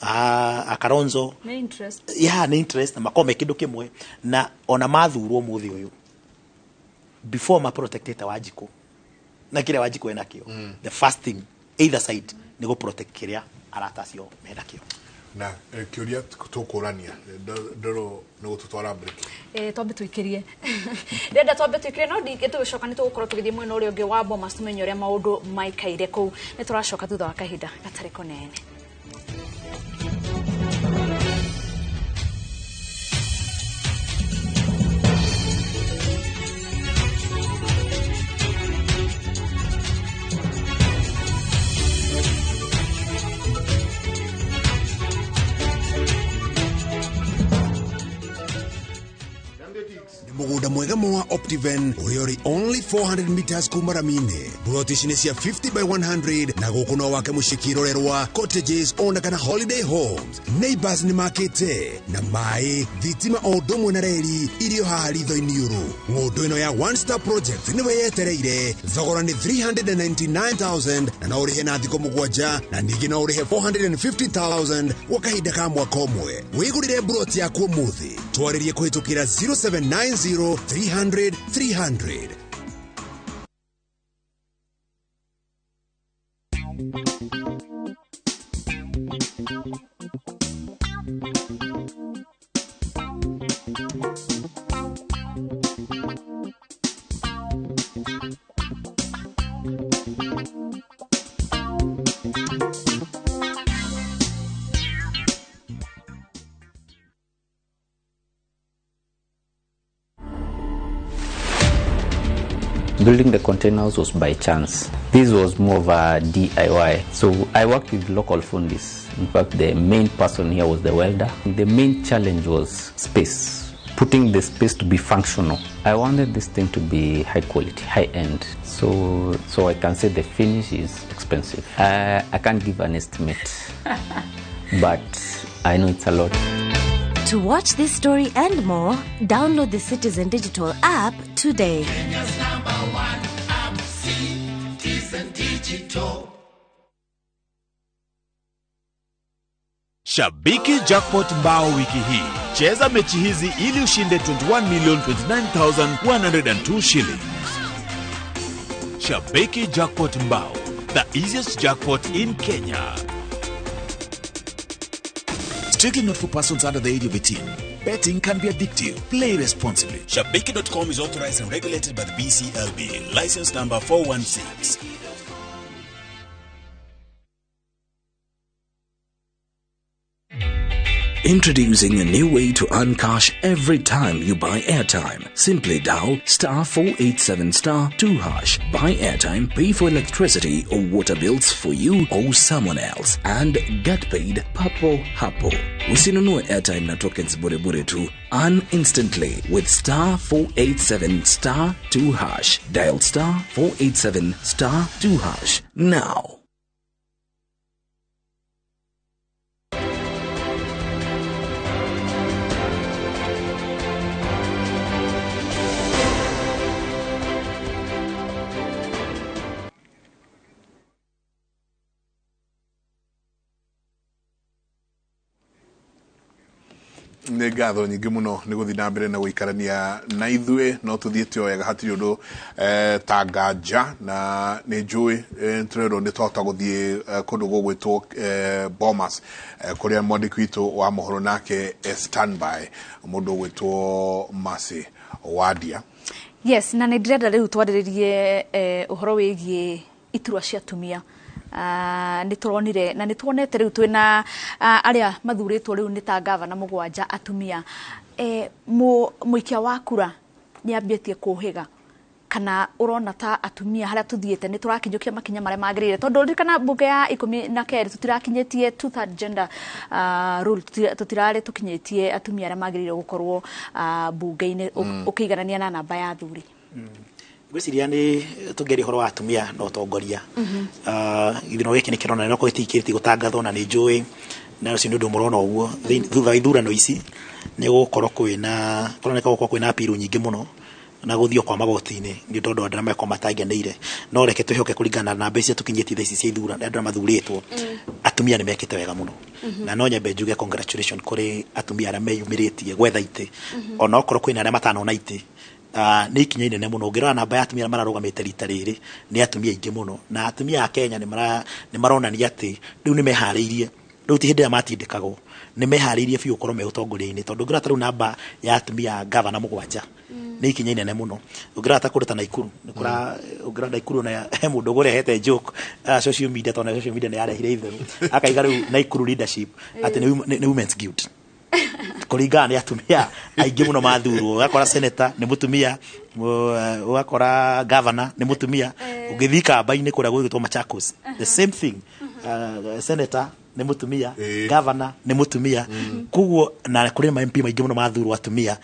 A Kalonzo Nĩ interest. Ya, nĩ interest, na makorwo me kĩndũ kĩmwe, na ona mathurwo ũmũthĩ ũyũ, before ma protectĩte Wanjikũ na kĩrĩa Wanjikũ enakĩo, the first thing either side nĩ gũ protect kĩrĩa arata acio menakĩo. Na kĩũria tũkũrania ndoro nĩ gũtũtwara break. Twambe tuikirie, ndĩrenda twambe tuikirie, no ndingĩ tũgĩcoka nĩ tũgũkorwo tũgĩthiĩ mwena ũrĩa ũngĩ wa Bomas tũmenye ũrĩa maũndũ maikaire kũu. Nĩ tũracoka thutha wa kahinda gatarĩ kũnene. Mũgũnda mwega mũ wa Optiven ũrĩa ũrĩ only 400 meters kuma rami-inĩ. Buroti ici nĩ cia 50 by 100 na gũkũ no wake mũciĩ kĩrorerwa, cottages ona kana holiday homes. Neighbors nĩ makĩte na maĩ, thitima o ũndũ ũmwe na reri irio haha ritho-inĩ ũrũ. Ng'ũndũ ĩno ya One Star Project nĩwe yetereire. Thogora nĩ 399,000 na no ũrĩhe na thikũ 7 na ningĩ no ũrĩhe 450,000 gwa kahinda ka mwaka ũmwe. Wĩgũrĩre buroti yaku ũmũthĩ. Twarĩrie kũhĩtũkĩra 0790 300 300. Building the containers was by chance. This was more of a DIY. So I worked with local fundis. In fact, the main person here was the welder. The main challenge was space, putting the space to be functional. I wanted this thing to be high quality, high end. So I can say the finish is expensive. I can't give an estimate, but I know it's a lot. To watch this story and more, download the Citizen Digital app today. Kenya's number one app, Citizen Digital. Shabiki Jackpot Mbao wiki hii. Cheza mechi hizi ili ushinde 21,029,102 shillings. Shabiki Jackpot Mbao, the easiest jackpot in Kenya. Strictly not for persons under the age of 18. Betting can be addictive. Play responsibly. Shabiki.com is authorized and regulated by the BCLB. License number 416. Introducing a new way to earn cash every time you buy airtime. Simply dial star 487 star 2 hash. Buy airtime, pay for electricity or water bills for you or someone else, and get paid papo hapo. Usinunue airtime na tokens bure bure tu. Earn instantly with star 487 star 2 hash. Dial star 487 star 2 hash now. Nĩ ngatho nyingĩ mũno nĩ gũthiĩ na mbere na gũikarania na ithuĩ, no tũthiĩte o wega, hatirĩ ũndũ ta nganja, na nĩ njũĩ tũrerwo nĩ twahota gũthiĩ kũndũ gũgwĩtwo Bomas, kũrĩa mwandĩki witũ wa mohoro nake standby, mũndũ ũgwĩtwo Mercy Wadia. Yes, na nĩ ndĩrenda rĩu twarĩrĩrie ũhoro wĩgiĩ iturwa cia atumia. Nĩ tũronire na nĩ tuonete rĩu twĩna arĩa mathurĩtwo rĩu nĩ ta gavana 7 atumia. Mũikia wa kura nĩ ambĩtie kũhĩga, kana ũrona ta atumia harĩa tũthiĩte nĩ tũrakinyũkia makinya marĩa magĩrĩire? Tondũ ririkana mbunge ya 12 tũtirakinyĩtie two-third gender rule, tũtirarĩ tũkinyĩtie atumia arĩa magĩrĩire gũkorwo mbunge-inĩ ũkĩiganania na namba ya athuri. Ngwĩciria nĩ tũngĩaria ũhoro wa atumia na ũtongoria, gĩthurano gĩkĩ nĩ kĩronania no gĩtikĩrĩtie gũtangathwo, na nĩ njũĩ na ũcio nĩ ũndũ mũrona ũguo thutha wa ithurano ici nĩ gũgũkorwo kwĩna kũroneka gũkorwo kwĩna apiru nyingĩ mũno na gũthio kwa magoti-inĩ nĩ tondũ andũ arĩa makorwo matangenĩire. No reke twĩhoke kũringana na namba icio tũkinyĩtie thaa ici cia ithurano, andũ arĩa mathurĩtwo atumia nĩ mekĩte wega mũno. Na no nyambe njuge congratulation kũrĩ atumia arĩa meyumĩrĩtie gwetha itĩ, ona okorwo kwĩna arĩa matanona itĩ. Nĩ ikinya inene mũno. Ũngĩrora namba ya atumia arĩa mararũgamĩte rita rĩrĩ nĩ atumia aingĩ mũno, na atumia a Kenya nĩ maronania atĩ rĩu nĩ meharĩirie. Rĩu ti hĩndĩ ĩrĩa matindĩkagwo, nĩ meharĩirie biũ gũkorwo me ũtongoria-inĩ, tondũ ũngĩrora ta rĩu namba ya atumia a gavana 7 nĩ ikinya inene mũno. Ũngĩrora ta kũndũ ta Naikuru nĩ kũra, ũngĩrora Naikuru ona he mũndũ ũgũrehete joke social media, tondũ social media nĩ yarehire itherũ, akaiga rĩu Naikuru leadership atĩ nĩ women's guild, kũringana nĩ atumia aingĩ mũno mathurwo. Ũgakora senator nĩ mũtumia, ũgakora governor nĩ mũtumia. Ũngĩthiĩ kamba-inĩ kũrĩa gwĩtwo Machakos, the same thing, senator nĩ mũtumia, governor nĩ mũtumia. Koguo na kũrĩ ma MP maingĩ mũno mathurwo atumia.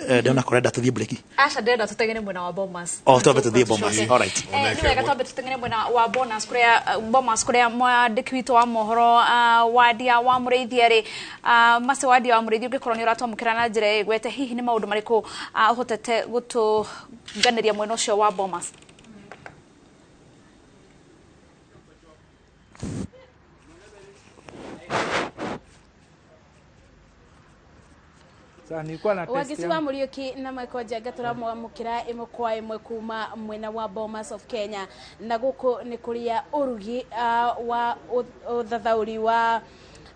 Ndĩrona kũrenda tũthiĩ break. Aca, ndĩrenda tũteng'ere mwena wa Bomas. Oh, twambe tũthiĩ Bomas. Tũcoke. All right. Nĩ wega twambe tũteng'ere mwena wa Bomas kũrĩa Bomas kũrĩa mwandĩki witũ wa mohoro Wandia wa Mũrĩithi arĩ. Mace Wandia wa Mũrĩithi, ũngĩkorwo nĩ ũratwamũkĩra na njĩra ĩgwete, hihi nĩ maũndũ marĩkũ ũhotete gũtũnganĩria mwena ũcio wa Bomas? Sasa nilikuwa na test Wagisi wa yangu. Muriuki na Michael Njenga, turamwamukira ĩmwe kwa ĩmwe kuma mwena wa Bomas of Kenya, na gũkũ nĩ kũrĩa ũrugi wa ũthathaũri wa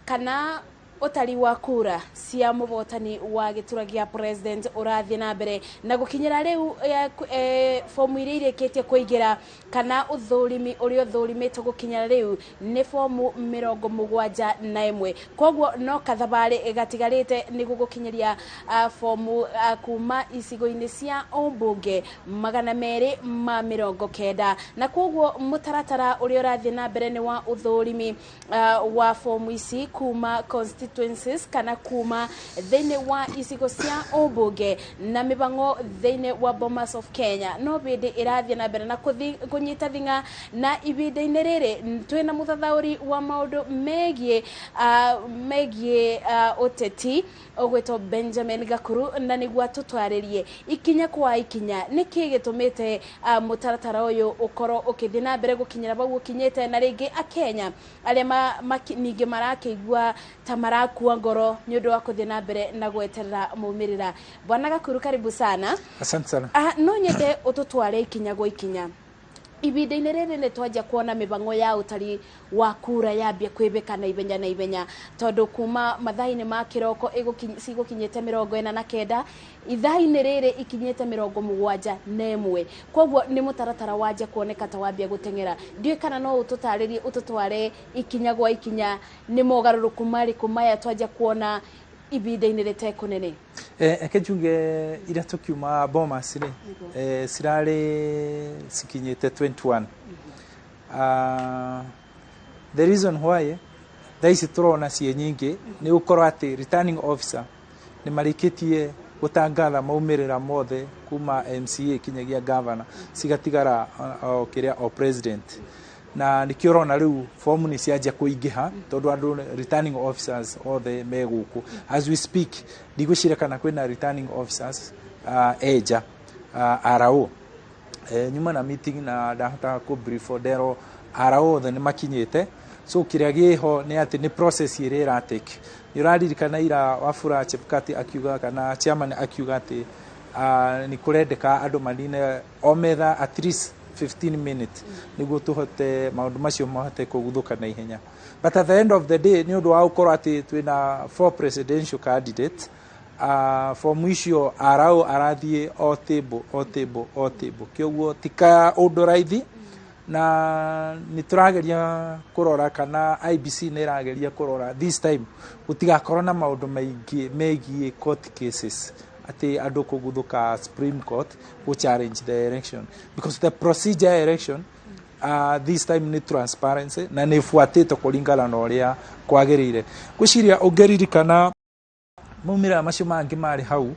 kana ũtari wa kura cia mũhotani wa gĩturwa gĩa president ũrathiĩ na mbere na gũkinyĩra rĩu, fomu iria irĩkĩtie kũingĩra kana ũthũrimi ũrĩa ũthũrimĩtwo gũkinyĩra rĩu nĩ fomu 71. Koguo no kathabarĩ gatigarĩte nĩguo gũkinyĩria fomu kuma icigo-inĩ cia ũmbunge 290, na koguo mũtaratara ũrĩa ũrathiĩ na mbere nĩ wa ũthũrimi wa fomu ici kuma constituencies kana kuma thĩinĩ wa icigo cia ũmbunge na mĩbango thĩinĩ wa Bomas of Kenya. No bĩndĩ ĩrathiĩ na mbere na kũnyita thing'a, na ibinda-inĩ rĩrĩ twĩna mũthathaũri wa maũndũ megiĩ ũteti ũgwĩtwo Benjamin Gakuru, na nĩguo atũtwarĩrie ikinya kwa ikinya nĩkĩ gĩtũmĩte mũtaratara ũyũ ũkorwo ũkĩthiĩ na mbere gũkinyĩra bau ũkinyĩte, na rĩngĩ akenya arĩa ningĩ marakĩigua ta marakua ngoro nĩ ũndũ wa kũthiĩ na mbere na gweterera maumĩrĩra. Bwana Gakuru, karibu sana. Asante sana. No nyende ũtũtware ikinya gwa ikinya. Ibinda-inĩ rĩrĩ nĩ twanjia kuona mĩbango ya ũtari wa kura yambia kwĩbĩka na ihenya na ihenya, tondũ kuma mathaa-inĩ ma kĩroko cigũkinyĩte 49, ithaa-inĩ rĩrĩ ikinyĩte 71. Koguo nĩ mũtaratara wanjia kuoneka ta wambia gũteng'era. Ndiũĩ kana no ũtũtarĩrie, ũtũtware ikinya gwa ikinya nĩ mogarũrũku marĩkũ maya twanjia kuona ibinda-inĩ rĩtekũnene. Eke njuge iria tũkiuma Bomas rĩ, cirarĩ cikinyĩte 21. The reason why thaa ici tũrona ciĩ nyingĩ nĩ gũkorwo atĩ returning officer nĩ marĩkĩtie gũtangatha maumĩrĩra mothe kuma MCA kinyagia governor, cigatigara o kĩrĩa o president, na nĩkĩo ũrona rĩu fomu nĩ cianjia kũingĩha, tondũ andũ returning officers othe me gũkũ. As we speak, ndigwĩciria kana kwĩna returning officers enja RO. Nyuma na meeting na ndahota kũ brief nderwo RO othe nĩ makinyĩte. So kĩrĩa gĩho nĩ atĩ nĩ process ĩrĩa ĩratake. Nĩ ũraririkana ira Wafula Chebukati akiuga kana chairman akiuga atĩ nĩ kũrendeka andũ manine o metha at least 15 minutes nĩguo tũhote maũndũ macio mahote kũguthũka na ihenya. But at the end of the day, nĩ ũndũ wa gũkorwo atĩ twĩna four presidential candidate, fomu icio arau arathiĩ o table o table o table, kĩoguo ti ka ũndũ raithi, na nĩ tũrageria kũrora kana IEBC nĩ ĩrageria kũrora this time gũtigakorwo na maũndũ maingĩ megiĩ court cases, atĩ andũ kũguthũka Supreme Court gũ challenge the election, because the procedure ya election this time nĩ transparency na nĩ ĩbuatĩtwo kũringana na ũrĩa kwagĩrĩire. Ngwĩciria ũngĩririkana maumĩrĩra macio mangĩ marĩ hau,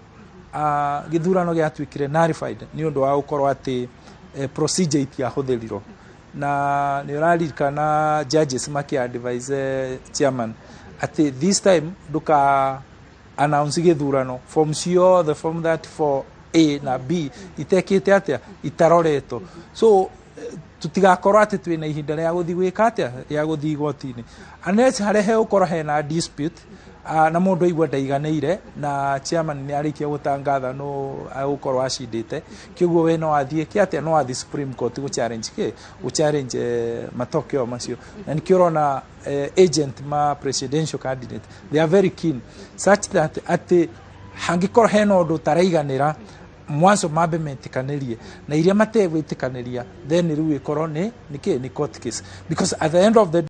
gĩthurano gĩatuĩkire nullified nĩ ũndũ wa gũkorwo atĩ procedure itiahũthĩrirwo, na nĩ ũraririkana judges makĩ advise chairman atĩ this time ndũka announce gĩthurano form ciothe, form 34 A na B itekĩte atĩa itaroretwo. So tutigakorwo atĩ twĩna ihinda rĩa gũthiĩ gwĩka atĩa, rĩa gũthiĩ igoti-inĩ, unless harĩa hegũkorwo hena dispute. Na mũndũ aigua ndaiganĩire na chairman nĩ arĩkia gũtangatha no agũkorwo acindĩte, kĩguo we no athiĩ kĩ atĩa, no athiĩ Supreme Court gũ challenge kĩ, gũ challenge matokeo macio. Na nĩkĩo ũrona agent ma presidential candidate, they are very keen such that atĩ hangĩkorwo hena ũndũ ũtaraiganĩra, mwanzo mambe metĩkanĩrie, na iria mategwĩtĩkanĩria, then rĩu ĩkorwo nĩ nĩkĩ, nĩ court case, because at the end of the